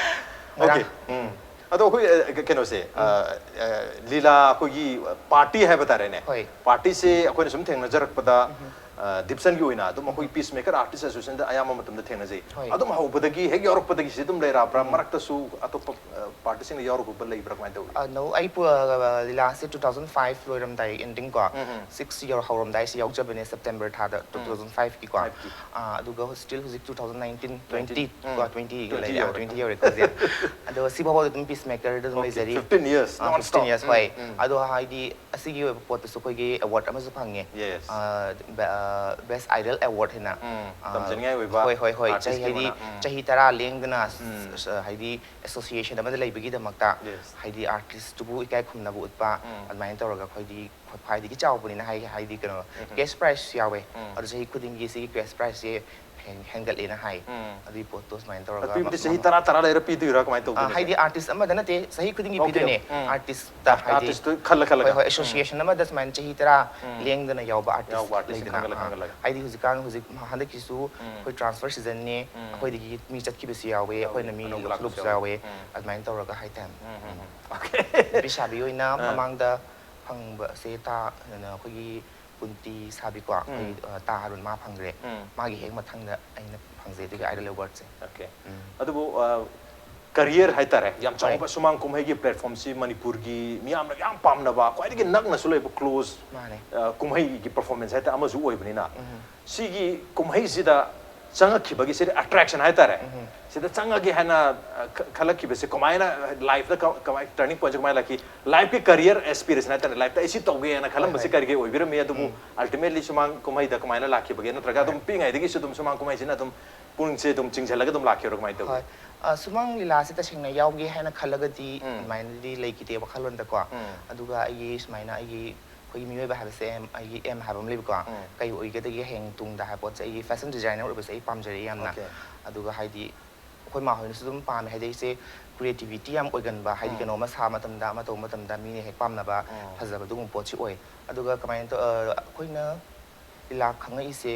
ꯍꯣꯏ꯫ Okay꯫ ꯎꯝ꯫ ꯑꯗꯣ ꯑꯩꯈꯣꯏ ꯑ, ꯀꯩꯅꯣꯁꯦ ꯑ, ꯑ, ꯂꯤꯂꯥ ꯑꯩꯈꯣꯏꯒꯤ ꯄꯥꯔꯇꯤ ꯍꯥꯏꯕ ꯇꯥꯔꯦꯅꯦ꯫ ꯍꯣꯏ꯫ ꯄꯥꯔꯇꯤꯁꯦ ꯑꯩꯈꯣꯏꯅ ꯁꯨꯝ ꯊꯦꯡꯅꯖꯔꯛꯄꯗ ꯑ, ꯗꯤꯞꯁꯟꯒꯤ ꯑꯣꯏꯅ ꯑꯗꯨꯝ ꯑꯩꯈꯣꯏ ꯄꯤꯁ ꯃꯦꯀꯔ ꯑꯥꯔꯇꯤꯁ ꯑꯦꯁꯣꯁꯤꯌꯦꯁꯟꯗ ꯑꯌꯥꯝꯕ ꯃꯇꯝꯗ ꯊꯦꯡꯅꯖꯩ꯫ ꯍꯣꯏ꯫ ꯑꯗꯨꯝ ꯍꯧꯕꯗꯒꯤ ꯍꯦꯛ ꯌꯥꯎꯔꯛꯄꯗꯒꯤ ꯁꯤ ꯑꯗꯨꯝ ꯂꯩꯔꯛꯄ꯭ꯔꯥ? ꯃꯔꯛꯇꯁꯨ ꯑꯇꯣꯞꯄ ꯑ, ꯄꯥꯔꯇꯤꯁꯤꯡꯅ ꯌꯥꯎꯔꯛꯄ ꯂꯩꯕ꯭ꯔꯥ? ꯀꯃꯥꯏꯅ ꯇꯧꯏ? ꯑ, no, ꯑꯩ ꯄꯨ- ꯑ, ꯂꯤꯂꯥꯁꯦ two thousand five ꯂꯣꯏꯔꯝꯗꯥꯏ ꯑꯦꯟꯗꯤꯡ ꯀꯣ ꯎꯝ, ꯎꯝ꯫ ꯁꯤꯛꯁ ꯌꯧ ꯍꯧꯔꯝꯗꯥꯏꯁꯦ ꯌꯥꯎꯖꯕꯅꯦ ꯁꯦꯞꯇꯦꯝꯕꯔ ꯊꯥꯗ two thousand five ꯀꯤꯀꯣ꯫ Five ꯀꯤ꯫ ꯑ, ꯑꯗꯨꯒ still ꯍꯧꯖꯤꯛ two thousand nineteen, twenty, Nineteen. ꯀꯣ, twenty Twenty ꯂꯩꯔꯦ, ꯌꯧꯔꯦ꯫ Twenty ꯌꯧꯔꯦ ꯍꯧꯖꯤꯛ꯫ ꯑꯗꯣ ꯁꯤ ꯐꯥꯎꯕ ꯑꯗꯨꯝ ꯄꯤꯁ ꯃꯦꯀꯔꯗ ꯑꯗꯨꯝ Okay, ꯂꯩꯖꯔꯤ꯫ fifteen years, ꯑ, non fifteen stop. years, ꯍꯣꯏ꯫ ꯎꯝ, ꯎꯝ꯫ ꯑꯗꯣ ꯍꯥꯏꯗꯤ ꯑꯁꯤꯒꯤ ꯑꯣꯏꯕ ꯄꯣꯠꯇꯁꯨ ꯑꯩꯈꯣꯏꯒꯤ ꯑꯦꯋꯥꯔꯗ ꯑꯃꯁꯨ ꯐꯪꯉꯦ꯫ Yes. ꯑ, ꯕ- ꯑ, Best Idol Award ꯍꯥꯏꯅ꯫ ꯎꯝ, ꯑ, ꯇꯝꯖꯅꯤꯡꯉꯥꯏ ꯑꯣꯏꯕ ꯍꯣꯏ, ꯍꯣꯏ, ꯍꯣꯏ꯫ artist ꯆꯍꯤ ꯍꯥꯏꯗꯤ ꯑꯃꯅ, ꯎꯝ꯫ ꯆꯍꯤ ꯇꯔꯥ ꯂꯦꯡꯗꯅ ꯎꯝ꯫ ꯑ, ꯍꯥꯏꯗꯤ ꯑꯦꯁꯣꯁꯤꯌꯦꯁꯟ ꯑꯃꯗ ꯂꯩꯕꯒꯤꯗꯃꯛꯇ Yes. ꯍꯥꯏꯗꯤ ꯑꯥꯔꯇꯤꯁꯇꯨꯕꯨ ꯏꯀꯥꯏ ꯈꯨꯝꯅꯕ ꯎꯠꯄ ꯎꯝ꯫ ꯑꯗꯨꯃꯥꯏꯅ ꯇꯧꯔꯒ ꯑꯩꯈꯣꯏꯗꯤ ꯈ꯭ꯋꯥꯏꯗꯒꯤ ꯆꯥꯎꯕꯅꯤꯅ ꯍꯥꯏ ꯍꯥꯏꯗꯤ ꯀꯩꯅꯣ ꯎꯝ꯫ ꯀꯦꯁ ꯄ꯭ꯔꯥꯏꯖꯁꯨ ꯌꯥꯎꯋꯦ꯫ ꯎꯝ꯫ ꯑꯗꯣ ꯆꯍꯤ ꯈꯨꯗꯤꯡꯒꯤ ꯁꯤꯒꯤ ꯀꯦꯁ ꯄ꯭ꯔꯥꯏꯖꯁꯦ ꯍꯦꯟ- ꯍꯦꯟꯒꯠꯂꯦꯅ ꯍꯥꯏ꯫ ꯎꯝ꯫ ꯑꯗꯨꯒꯤ ꯄꯣꯠꯇꯣ ꯁꯨꯃꯥꯏꯅ ꯇꯧꯔꯒ ꯄꯤꯕꯗꯤ ꯃ- ꯆꯍꯤ ꯃ- ꯇꯔꯥ ꯇꯔꯥ ꯂꯩꯔ ꯄꯤꯗꯣꯏꯔꯥ? ꯀꯃꯥꯏꯅ ꯑ, ꯇꯧꯗꯣꯏꯅꯣ? ꯍꯥꯏꯗꯤ ꯑꯥꯔꯇꯤꯁ ꯑꯃꯗ ꯅꯠꯇꯦ, ꯆꯍꯤ ꯈꯨꯗꯤꯡꯒꯤ Okay, ꯄꯤꯗꯣꯏꯅꯦ꯫ ꯎꯝ꯫ ꯑꯥꯔꯇꯤꯁꯇ ꯍꯥꯏꯗꯤ ꯑꯥꯔꯇꯤꯁꯇꯨ ꯈꯜꯂ ꯈꯜꯂꯒ꯫ ꯍꯣꯏ, ꯍꯣꯏ, ꯎꯝ꯫ ꯑꯦꯁꯣꯁꯤꯌꯦꯁꯟ ꯑꯃꯗ ꯁꯨꯃꯥꯏꯅ ꯆꯍꯤ ꯇꯔꯥ ꯎꯝ꯫ ꯂꯦꯡꯗꯅ ꯌꯥꯎꯕ ꯑꯥꯔꯇꯤꯁ ꯌꯥꯎꯕ ꯑꯥꯔꯇꯤꯁ ꯂꯩꯗꯅ꯫ ꯈꯜꯂ ꯑ, ꯈꯜꯂꯒ꯫ ꯍꯥꯏꯗꯤ ꯍꯧꯖꯤꯛꯀꯥꯟ ꯍꯧꯖꯤꯛ ꯍꯟꯗꯛꯀꯤꯁꯨ ꯎꯝ꯫ ꯑꯩꯈꯣꯏ ꯇ꯭ꯔꯥꯟꯁꯐꯔ ꯁꯤꯖꯟꯅꯦ꯫ ꯎꯝ꯫ ꯑꯩꯈꯣꯏꯗꯒꯤ ꯃꯤ ꯆꯠꯈꯤꯕꯁꯨ ꯌꯥꯎꯋꯦ, ꯌꯥꯎꯋꯦ, ꯑꯩꯈꯣꯏꯅ ꯃꯤ ꯑꯅꯧꯕ ꯂꯧꯊꯣꯛ- ꯂꯥꯛꯄꯁꯨ ꯂꯧꯕꯁꯨ ꯌꯥꯎꯋꯦ꯫ ꯌꯥꯎꯋꯦ꯫ ꯎꯝ꯫ ꯑꯗꯨꯃꯥꯏꯅ ꯇꯧꯔꯒ ꯍꯥꯏꯇꯥꯔꯦ꯫ ꯎꯝ, ꯎꯝ, ꯎꯝ꯫ ꯎꯝ꯫ Okay꯫ ꯅꯨꯄꯤ ꯁꯥꯕꯤ ꯑꯣꯏꯅ ꯑꯥ꯫ ꯃꯃꯥꯡꯗ ꯐꯪꯕꯁꯦ ꯇꯥ ꯑꯩꯈꯣꯏꯒꯤ ꯀꯨꯟꯇꯤ ꯁꯥꯕꯤꯀꯣ, ꯑꯩꯈꯣꯏ, ꯎꯝ꯫ ꯑ, ꯇꯥ ꯑꯔꯨꯟ ꯃꯥ ꯐꯪꯈ꯭ꯔꯦ꯫ ꯎꯝ꯫ ꯃꯥꯒꯤ ꯍꯦꯛ ꯃꯊꯪꯗ ꯑꯩꯅ ꯐꯪꯖꯩ ꯑꯗꯨꯒꯤ ꯑꯥꯏꯗꯜ ꯑꯦꯋꯥꯔꯗꯁꯦ꯫ Okay꯫ ꯎꯝ꯫ ꯑꯗꯨꯕꯨ ꯑ, ꯀꯔꯤꯌꯔ ꯍꯥꯏꯇꯥꯔꯦ, ꯌꯥꯝ ꯆꯥꯎꯕ ꯍꯣꯏ꯫ ꯁꯨꯃꯥꯡ ꯀꯨꯝꯍꯩꯒꯤ ꯄ꯭ꯂꯦꯠꯐꯣꯝꯁꯤ ꯃꯅꯤꯄꯨꯔꯒꯤ ꯃꯤꯌꯥꯝꯅ ꯌꯥꯝ ꯄꯥꯝꯅꯕ, ꯈ꯭ꯋꯥꯏꯗꯒꯤ ꯅꯛꯅꯁꯨ ꯂꯩꯕ ꯀ꯭ꯂꯣꯖ ꯃꯥꯅꯦ꯫ ꯑ, ꯀꯨꯝꯍꯩꯒꯤ ꯄꯔꯐꯣꯔꯃꯦꯟꯁ ꯍꯥꯏꯇꯥꯔꯦ ꯑꯃꯁꯨ ꯑꯣꯏꯕꯅꯤꯅ, ꯎꯝ꯫ ꯁꯤꯒꯤ ꯀꯨꯝꯍꯩꯁꯤꯗ ꯆꯪꯉꯛꯈꯤꯕꯒꯤ ꯁꯤꯗ ꯑꯦꯇ꯭ꯔꯦꯛꯁꯟ ꯍꯥꯏꯇꯥꯔꯦ, ꯎꯝ꯫ ꯁꯤꯗ ꯆꯪꯉꯒꯦ ꯍꯥꯏꯅ ꯑ, ꯈ- ꯈꯜꯂꯛꯈꯤꯕꯁꯦ ꯀꯃꯥꯏꯅ, ꯂꯥꯏꯐꯇ ꯀ- ꯀꯃꯥꯏ, ꯇꯔꯅꯤꯡ ꯄꯣꯏꯟꯁꯦ ꯀꯃꯥꯏꯅ ꯂꯥꯛꯈꯤ? ꯂꯥꯏꯐꯀꯤ ꯀꯔꯤꯌꯔ ꯑꯦꯁꯄꯤꯔꯦꯁꯟ ꯍꯥꯏꯇꯥꯔꯦ, ꯂꯥꯏꯐꯇ ꯑꯩ ꯁꯤ ꯇꯧꯒꯦꯅ ꯈꯜꯂꯝꯕꯁꯦ ꯍꯣꯏ꯫ ꯀꯔꯤ ꯀꯔꯤ ꯑꯣꯏꯕꯤꯔꯝꯃꯤ? ꯑꯗꯨꯕꯨ ꯎꯝ꯫ ꯑꯜꯇꯤꯃꯦꯠꯂꯤ ꯁꯨꯃꯥꯡ ꯀꯨꯝꯍꯩꯗ ꯀꯃꯥꯏꯅ ꯂꯥꯛꯈꯤꯕꯒꯦ? ꯅꯠꯇ꯭ꯔꯒ ꯑꯗꯨꯝ ꯍꯣꯏ꯫ ꯄꯤꯛꯏꯉꯩꯗꯒꯤꯁꯨ ꯑꯗꯨꯝ ꯁꯨꯃꯥꯡ ꯀꯨꯝꯍꯩꯁꯤꯅ ꯑꯗꯨꯝ ꯄꯨꯛꯅꯤꯡꯁꯦ ꯑꯗꯨꯝ ꯆꯤꯡꯁꯤꯜꯂꯒ ꯑꯗꯨꯝ ꯂꯥꯛꯈꯤꯕ꯭ꯔꯥ? ꯀꯃꯥꯏꯅ ꯇꯧꯒꯦ? ꯍꯣꯏ꯫ ꯑ, ꯁꯨꯃꯥꯡ ꯂꯤꯂꯥꯁꯦ ꯇꯁꯦꯡꯅ ꯌꯥꯎꯒꯦ ꯍꯥꯏꯅ ꯈꯜꯂꯒꯗꯤ ꯎꯝ꯫ ꯑꯗꯨꯃꯥꯏꯅꯗꯤ ꯂꯩꯈꯤꯗꯦ ꯋꯥꯈꯜꯂꯣꯟꯗꯀꯣ꯫ ꯎꯝ꯫ ꯑꯗꯨꯒ ꯑꯩꯒꯤ ꯁꯨꯃꯥꯏꯅ ꯑꯩꯒꯤ ꯑꯩꯈꯣꯏꯒꯤ ꯃꯤꯑꯣꯏꯕ ꯍꯥꯏꯕꯁꯦ ꯑꯦꯝ ꯑꯩꯒꯤ ꯑꯦꯝ ꯍꯥꯏꯕ ꯑꯃ ꯂꯩꯕꯀꯣ꯫ ꯎꯝ꯫ ꯀꯩ ꯑꯣꯏꯒꯗꯒꯦ ꯍꯌꯦꯡ ꯇꯨꯡꯗ ꯍꯥꯏꯕ ꯄꯣꯠꯁꯦ ꯑꯩꯒꯤ ꯐꯦꯁꯟ ꯗꯤꯖꯥꯏꯅꯔ ꯑꯣꯏꯕꯁꯦ ꯑꯩ ꯄꯥꯝꯖꯔꯛꯑꯦ ꯌꯥꯝꯅ꯫ Okay꯫ ꯑꯗꯨꯒ ꯍꯥꯏꯗꯤ ꯑꯩꯈꯣꯏ ꯃꯥ ꯍꯣꯏꯅꯁꯨ ꯑꯗꯨꯝ ꯄꯥꯝꯃꯦ, ꯍꯥꯏꯗꯤ ꯑꯩꯁꯦ ꯀ꯭ꯔꯤꯌꯦꯇꯤꯕꯤꯇꯤ ꯌꯥꯝ ꯑꯣꯏꯒꯟꯕ, ꯍꯥꯏꯗꯤ ꯎꯝ꯫ ꯀꯩꯅꯣꯝꯃ ꯁꯥꯕ ꯃꯇꯝꯗ, ꯑꯃ ꯇꯧꯕ ꯃꯇꯝꯗ ꯃꯤꯅ ꯍꯦꯛ ꯄꯥꯝꯅꯕ, ꯎꯝ꯫ ꯐꯖꯕ ꯑꯗꯨꯒꯨꯝꯕ ꯄꯣꯠꯁꯤ ꯑꯣꯏ꯫ ꯑꯗꯨꯒ ꯀꯃꯥꯏꯅ ꯇꯧ-, ꯑ, ꯑꯩꯈꯣꯏꯅ ꯂꯤꯂꯥ ꯈꯪꯉꯛꯏꯁꯦ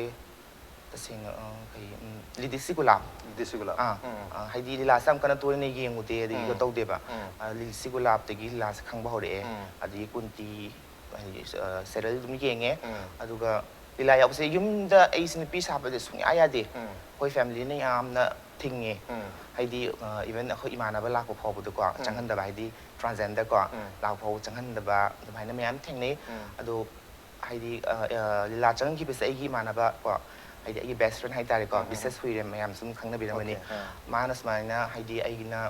ꯇꯁꯦꯡꯅ, ꯑ, ꯀꯩ, ꯎꯝ, ꯂꯤꯗꯤꯁꯤ ꯒꯨꯂꯥꯞ꯫ ꯂꯤꯗꯤꯁꯤ ꯒꯨꯂꯥꯞ꯫ ꯑꯥ, ꯎꯝ, ꯎꯝ꯫ ꯑ, ꯍꯥꯏꯗꯤ ꯂꯤꯂꯥꯁꯦ ꯌꯥꯝ ꯀꯟꯅ ꯇꯣꯏꯅ ꯌꯦꯡꯉꯨꯗꯦ, ꯑꯗꯒꯤ ꯎꯝ꯫ ꯇꯧꯗꯦꯕ꯫ ꯎꯝ꯫ ꯑ, ꯂꯤꯗꯤꯁꯤ ꯒꯨꯂꯥꯞꯇꯒꯤ ꯂꯤꯂꯥꯁꯦ ꯈꯪꯕ ꯍꯧꯔꯛꯑꯦ꯫ ꯎꯝ꯫ ꯑꯗꯒꯤ ꯀꯨꯟꯇꯤ, ꯍꯥꯏꯗꯤ, ꯑ, ꯁꯦꯔꯦꯜ ꯑꯗꯨꯝ ꯌꯦꯡꯉꯦ꯫ ꯎꯝ꯫ ꯑꯗꯨꯒ ꯂꯤꯂꯥ ꯌꯥꯎꯕꯁꯦ ꯌꯨꯝꯗ ꯑꯩꯁꯦ ꯅꯨꯄꯤ ꯁꯥꯕꯁꯦ ꯁꯨꯡꯌꯥ ꯌꯥꯗꯦ꯫ ꯎꯝ꯫ ꯑꯩꯈꯣꯏ ꯐꯦꯃꯤꯂꯤꯅ ꯌꯥꯝꯅ ꯊꯤꯡꯉꯦ꯫ ꯎꯝ꯫ ꯍꯥꯏꯗꯤ, ꯑ, even ꯑꯩꯈꯣꯏ ꯏꯃꯥꯟꯅꯕ ꯂꯥꯛꯄ ꯐꯥꯎꯕꯗꯀꯣ, ꯎꯝ꯫ ꯆꯪꯍꯟꯗꯕ, ꯍꯥꯏꯗꯤ ꯇ꯭ꯔꯥꯟꯖꯦꯟꯗꯔ ꯀꯣ, ꯎꯝ꯫ ꯂꯥꯛꯄ ꯐꯥꯎꯕ ꯆꯪꯍꯟꯗꯕ ꯑꯗꯨꯃꯥꯏꯅ ꯃꯌꯥꯝ ꯊꯦꯡꯅꯩ꯫ ꯎꯝ꯫ ꯑꯗꯣ ꯍꯥꯏꯗꯤ, ꯑ, ꯑ, ꯂꯤꯂꯥ ꯆꯪꯍꯟꯈꯤꯕꯁꯦ ꯑꯩꯒꯤ ꯏꯃꯥꯟꯅꯕ ꯀꯣ, ꯍꯥꯏꯗꯤ ꯑꯩꯒꯤ ꯕꯦꯁ ꯐ꯭ꯔꯦꯟ ꯍꯥꯏꯇꯥꯔꯦꯀꯣ, ꯎꯝ, ꯎꯝ, ꯕꯤꯁꯦꯁ ꯍꯨꯏꯔꯦꯝ, ꯃꯌꯥꯝ ꯁꯨꯝ ꯈꯪꯅꯕꯤꯔꯝꯒꯅꯤ꯫ ꯑꯣꯀꯦ, ꯑꯥ꯫ ꯃꯥꯅ ꯁꯨꯃꯥꯏꯅ, ꯍꯥꯏꯗꯤ ꯑꯩꯅ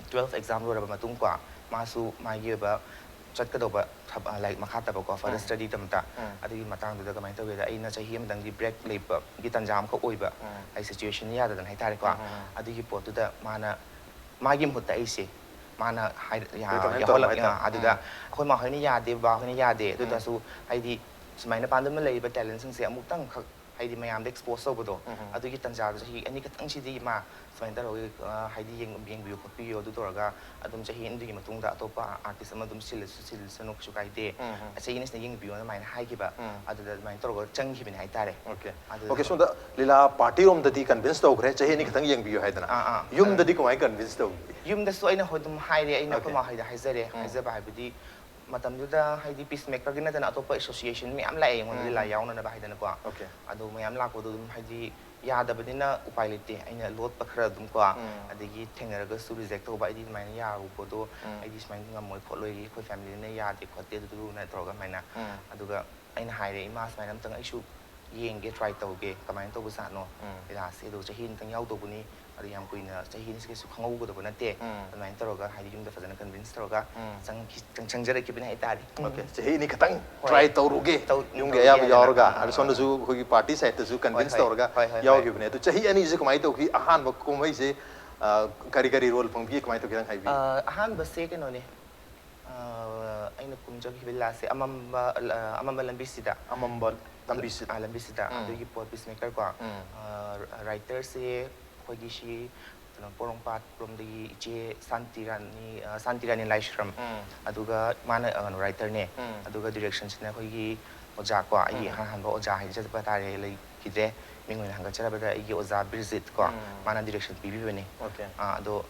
ꯇꯨꯋꯦꯜꯐ ꯑꯦꯛꯖꯥꯝ ꯂꯣꯏꯔꯕ ꯃꯇꯨꯡ ꯀꯣ, ꯃꯥꯁꯨ ꯃꯥꯒꯤ ꯑꯣꯏꯕ ꯆꯠꯀꯗꯧꯕ ꯊꯕ-, ꯂꯥꯏꯔꯤꯛ ꯃꯈꯥ ꯇꯝꯕꯀꯣ, further ꯎꯝ꯫ Study ꯇꯝꯕꯗ꯫ ꯎꯝ꯫ ꯑꯗꯨꯒꯤ ꯃꯇꯥꯡꯗꯨꯗ ꯀꯃꯥꯏꯅ ꯇꯧꯒꯦꯗ, ꯑꯩꯅ ꯆꯍꯤ ꯑꯃꯇꯪꯒꯤ ꯕ꯭ꯔꯦꯛ ꯂꯩꯕꯒꯤ ꯇꯥꯟꯖꯥ ꯑꯃꯈꯛ ꯑꯣꯏꯕ, ꯎꯝ꯫ ꯑꯩ ꯁꯤꯆꯨꯋꯦꯁꯟ ꯌꯥꯗꯗꯅ ꯍꯥꯏꯇꯥꯔꯦꯀꯣ꯫ ꯎꯝ, ꯎꯝ, ꯎꯝ꯫ ꯑꯗꯨꯒꯤ ꯄꯣꯠꯇꯨꯗ ꯃꯥꯅ ꯃꯥꯒꯤ ꯃꯍꯨꯠꯇ ꯑꯩꯁꯦ ꯃꯥꯅ ꯍꯥꯏ-, ꯌꯥ-, recommend ꯇꯧꯔꯝꯕ ꯌꯥꯎꯍꯜꯂꯛ-, ꯍꯥꯏꯇꯥꯔꯦ꯫ ꯑꯥ, ꯑꯗꯨꯗ ꯎꯝ꯫ ꯑꯩꯈꯣꯏ ꯃꯥ ꯍꯣꯏꯅ ꯌꯥꯗꯦ, ꯕꯕꯥ ꯍꯣꯏꯅ ꯌꯥꯗꯦ꯫ ꯎꯝ꯫ ꯑꯗꯨꯗꯁꯨ ꯍꯥꯏꯗꯤ ꯁꯨꯃꯥꯏꯅ ꯄꯥꯟꯗꯝꯅ ꯂꯩꯔꯤꯕ ꯇꯦꯂꯦꯟꯁꯤꯡꯁꯦ ꯑꯃꯨꯛꯇꯪꯈꯛ ꯍꯥꯏꯗꯤ ꯃꯌꯥꯝꯗ ꯑꯦꯛꯁꯄꯣꯖ ꯇꯧꯕꯗꯣ, ꯎꯝ, ꯎꯝ꯫ ꯑꯗꯨꯒꯤ ꯇꯥꯟꯖꯥꯗꯣ ꯆꯍꯤ ꯑꯅꯤ ꯈꯛꯇꯪꯁꯤꯗꯤ ꯃꯥ ꯁꯨꯃꯥꯏꯅ ꯇꯧꯔꯒ, ꯑ, ꯍꯥꯏꯗꯤ ꯌꯦꯡ-, ꯌꯦꯡꯕꯤꯌꯨ ꯈꯣꯠꯄꯤꯌꯨ, ꯑꯗꯨ ꯇꯧꯔꯒ ꯑꯗꯨꯝ ꯆꯍꯤ ꯑꯅꯤꯗꯨꯒꯤ ꯃꯇꯨꯡꯗ ꯑꯇꯣꯞꯄ ꯑꯥꯔꯇꯤꯁ ꯑꯃ ꯑꯗꯨꯝ ꯁꯤꯜꯂꯁꯨ ꯁꯤꯜꯂꯁꯅꯨ, ꯀꯩꯁꯨ ꯀꯥꯏꯗꯦ꯫ ꯎꯝ, ꯎꯝ꯫ ꯆꯍꯤ ꯑꯅꯤꯁꯤꯅ ꯌꯦꯡꯕꯤꯌꯨꯅ ꯑꯗꯨꯃꯥꯏꯅ ꯍꯥꯏꯈꯤꯕ꯫ ꯎꯝ꯫ ꯑꯗꯨꯗ ꯑꯗꯨꯃꯥꯏꯅ ꯇꯧꯔꯒ ꯆꯪꯈꯤꯕꯅꯦ ꯍꯥꯏꯇꯥꯔꯦ꯫ ꯑꯣꯀꯦ꯫ ꯑꯗꯨꯗ ꯑꯣꯀꯦ, ꯁꯣꯝꯗ ꯂꯤꯂꯥ ꯄꯥꯔꯇꯤꯔꯣꯝꯗꯗꯤ ꯀꯟꯚꯤꯟꯁ ꯇꯧꯈ꯭ꯔꯦ, ꯆꯍꯤ ꯑꯅꯤ ꯈꯛꯇꯪ ꯌꯦꯡꯕꯤꯌꯨ ꯍꯥꯏꯗꯅ꯫ ꯑꯥ, ꯑꯥ꯫ ꯌꯨꯝꯗꯗꯤ ꯀꯃꯥꯏꯅ ꯀꯟꯚꯤꯟꯁ ꯇꯧꯈꯤ? ꯌꯨꯝꯗꯁꯨ ꯑꯩꯅ ꯍꯣꯏ ꯑꯗꯨꯝ ꯍꯥꯏꯔꯦ, ꯑꯩꯅ ꯑꯩꯈꯣꯏ ꯑꯣꯀꯦ꯫ ꯃꯥ ꯍꯣꯏꯗ ꯍꯥꯏꯖꯔꯦ꯫ ꯎꯝ꯫ ꯍꯥꯏꯖꯕ ꯍꯥꯏꯕꯗꯤ ꯃꯇꯝꯗꯨꯗ ꯍꯥꯏꯗꯤ ꯄꯤꯁ ꯃꯦꯀꯔꯒꯤ ꯅꯠꯇꯅ ꯑꯇꯣꯞꯄ ꯑꯦꯁꯣꯁꯤꯌꯦꯁꯟ ꯃꯌꯥꯝ ꯂꯥꯛꯑꯦ ꯑꯩꯉꯣꯟꯗ ꯎꯝ, ꯂꯤꯂꯥ ꯎꯝ꯫ ꯌꯥꯎꯅꯅꯕ ꯍꯥꯏꯗꯅꯀꯣ꯫ ꯑꯣꯀꯦ꯫ ꯑꯗꯣ ꯃꯌꯥꯝ ꯂꯥꯛꯄꯗꯣ ꯑꯗꯨꯝ ꯍꯥꯏꯗꯤ ꯌꯥꯗꯕꯅꯤꯅ ꯎꯄꯥꯏ ꯂꯩꯇꯦ꯫ ꯑꯩꯅ ꯂꯣꯠꯄ ꯈꯔ ꯑꯗꯨꯝ ꯀꯣ, ꯎꯝ꯫ ꯑꯗꯒꯤ ꯊꯦꯡꯅꯔꯒꯁꯨ ꯔꯤꯖꯦꯛ ꯇꯧꯕ, ꯑꯩꯗꯤ ꯑꯗꯨꯃꯥꯏꯅ ꯌꯥꯕ ꯄꯣꯠꯇꯣ ꯎꯝ꯫ ꯑꯩꯗꯤ ꯁꯨꯃꯥꯏꯅ ꯉꯝꯃꯣꯏ ꯈꯣꯠꯂꯣꯏ, ꯑꯩꯈꯣꯏ ꯐꯦꯃꯤꯂꯤꯅ ꯌꯥꯗꯦ ꯈꯣꯠꯇꯦ ꯑꯗꯨꯗꯨꯅ ꯇꯧꯔꯒ ꯑꯗꯨꯃꯥꯏꯅ꯫ ꯎꯝ꯫ ꯑꯗꯨꯒ ꯑꯩꯅ ꯍꯥꯏꯔꯦ, "ꯏꯃꯥ, ꯁꯨꯃꯥꯏꯅ ꯑꯝꯇꯪ ꯑꯩꯁꯨ ꯌꯦꯡꯒꯦ, ꯇ꯭ꯔꯥꯏ ꯇꯧꯒꯦ, ꯀꯃꯥꯏꯅ ꯇꯧꯕꯖꯥꯠꯅꯣ ꯎꯝ꯫ ꯂꯤꯂꯥꯁꯦ? ꯑꯗꯣ ꯆꯍꯤ ꯑꯃꯇꯪ ꯌꯥꯎꯗꯧꯕꯅꯤ, ꯑꯗꯨ ꯌꯥꯝ ꯀꯨꯏꯅ ꯆꯍꯤ ꯑꯅꯤꯁꯤ ꯀꯩꯁꯨ ꯈꯪꯍꯧꯒꯗꯕ ꯅꯠꯇꯦ"꯫ ꯎꯝ꯫ ꯑꯗꯨꯃꯥꯏꯅ ꯇꯧꯔꯒ ꯍꯥꯏꯗꯤ ꯌꯨꯝꯗ ꯐꯖꯅ ꯀꯟꯚꯤꯟꯁ ꯇꯧꯔꯒ ꯎꯝ꯫ ꯆꯪꯈꯤ-, ꯆꯪ-, ꯆꯪꯖꯔꯛꯈꯤꯕꯅꯤ ꯍꯥꯏꯇꯥꯔꯦ꯫ ꯑꯣꯀꯦ, ꯆꯍꯤ ꯑꯅꯤ ꯈꯛꯇꯪ ꯍꯣꯏ꯫ ꯇ꯭ꯔꯥꯏ ꯇꯧꯔꯨꯒꯦ, ꯇꯧ-, ꯌꯨꯝꯒꯤ ꯇꯧꯔꯨꯒꯦ ꯑꯌꯥꯕ ꯍꯥꯏꯗꯅ꯫ ꯌꯥꯎꯔꯒ꯫ ꯑꯥ, ꯑꯗꯣ ꯑꯥ꯫ ꯁꯣꯝꯗꯁꯨ ꯑꯩꯈꯣꯏꯒꯤ ꯄꯥꯔꯇꯤ ꯁꯥꯏꯠꯇꯁꯨ ꯍꯣꯏ, ꯀꯟꯚꯤꯟꯁ ꯍꯣꯏ꯫ ꯇꯧꯔꯒ ꯍꯣꯏ, ꯍꯣꯏ, ꯍꯣꯏ꯫ ꯌꯥꯎꯈꯤꯕꯅꯦ꯫ ꯑꯗꯣ ꯆꯍꯤ ꯑꯅꯤꯁꯦ ꯀꯃꯥꯏꯅ ꯇꯧꯈꯤ? ꯑꯍꯥꯟꯕ ꯀꯨꯝꯍꯩꯁꯦ, ꯑ, ꯀꯔꯤ ꯀꯔꯤ ꯔꯣꯜ ꯐꯪꯕꯤꯒꯦ? ꯀꯃꯥꯏꯅ ꯇꯧꯒꯦ? ꯅꯪ ꯍꯥꯏꯕꯤꯌꯨ꯫ ꯑ, ꯑꯍꯥꯟꯕꯁꯦ ꯀꯩꯅꯣꯅꯦ, ꯑ, ꯑꯩꯅ ꯀꯨꯝꯖꯈꯤꯕ ꯂꯤꯂꯥꯁꯦ ꯑꯃꯝꯕ, ꯑ, ꯑꯃꯝꯕ ꯂꯝꯕꯤꯁꯤꯗ꯫ ꯑꯃꯝꯕ ꯂꯝꯕꯤꯁꯤꯗ꯫ ꯑ, ꯂꯝꯕꯤꯁꯤꯗ꯫ ꯎꯝ꯫ ꯑꯗꯨꯒꯤ ꯄꯣꯠ ꯄꯤꯁꯃꯦꯀꯔ ꯀꯣ꯫ ꯎꯝ꯫ ꯑ, ꯔꯥꯏꯇꯔꯁꯦ ꯑꯩꯈꯣꯏꯒꯤ ꯁꯤ ꯀꯩꯅꯣ, ꯄꯣꯔꯣꯝꯄꯥꯠ ꯔꯣꯝꯗꯒꯤ ꯏꯆꯦ ꯁꯥꯟꯇꯤ ꯔꯥꯅꯤ, ꯑ, ꯁꯥꯟꯇꯤ ꯔꯥꯅꯤ ꯂꯥꯏꯁ꯭ꯔꯝ꯫ ꯑꯗꯨꯒ ꯃꯥꯅ, ꯑ, ꯀꯩꯅꯣ, writer ꯅꯦ꯫ ꯑꯗꯨꯒ direction ꯁꯤꯅ ꯑꯩꯈꯣꯏꯒꯤ ꯑꯣꯖꯥ ꯀꯣ, ꯑꯩꯒꯤ ꯏꯍꯥꯟ ꯍꯥꯟꯕ ꯑꯣꯖꯥ ꯍꯥꯏꯖꯕ ꯇꯥꯔꯦ, ꯂꯩꯈꯤꯗ꯭ꯔꯦ꯫ ꯃꯤꯡ ꯑꯣꯏꯅ ꯍꯪꯒꯠꯆꯔꯕꯗ ꯑꯩꯒꯤ ꯑꯣꯖꯥ ꯕꯤꯔꯖꯤꯠ ꯀꯣ, ꯃꯥꯅ direction ꯄꯤꯕꯤꯕꯅꯦ꯫ Okay. ꯑ, ꯑꯗꯣ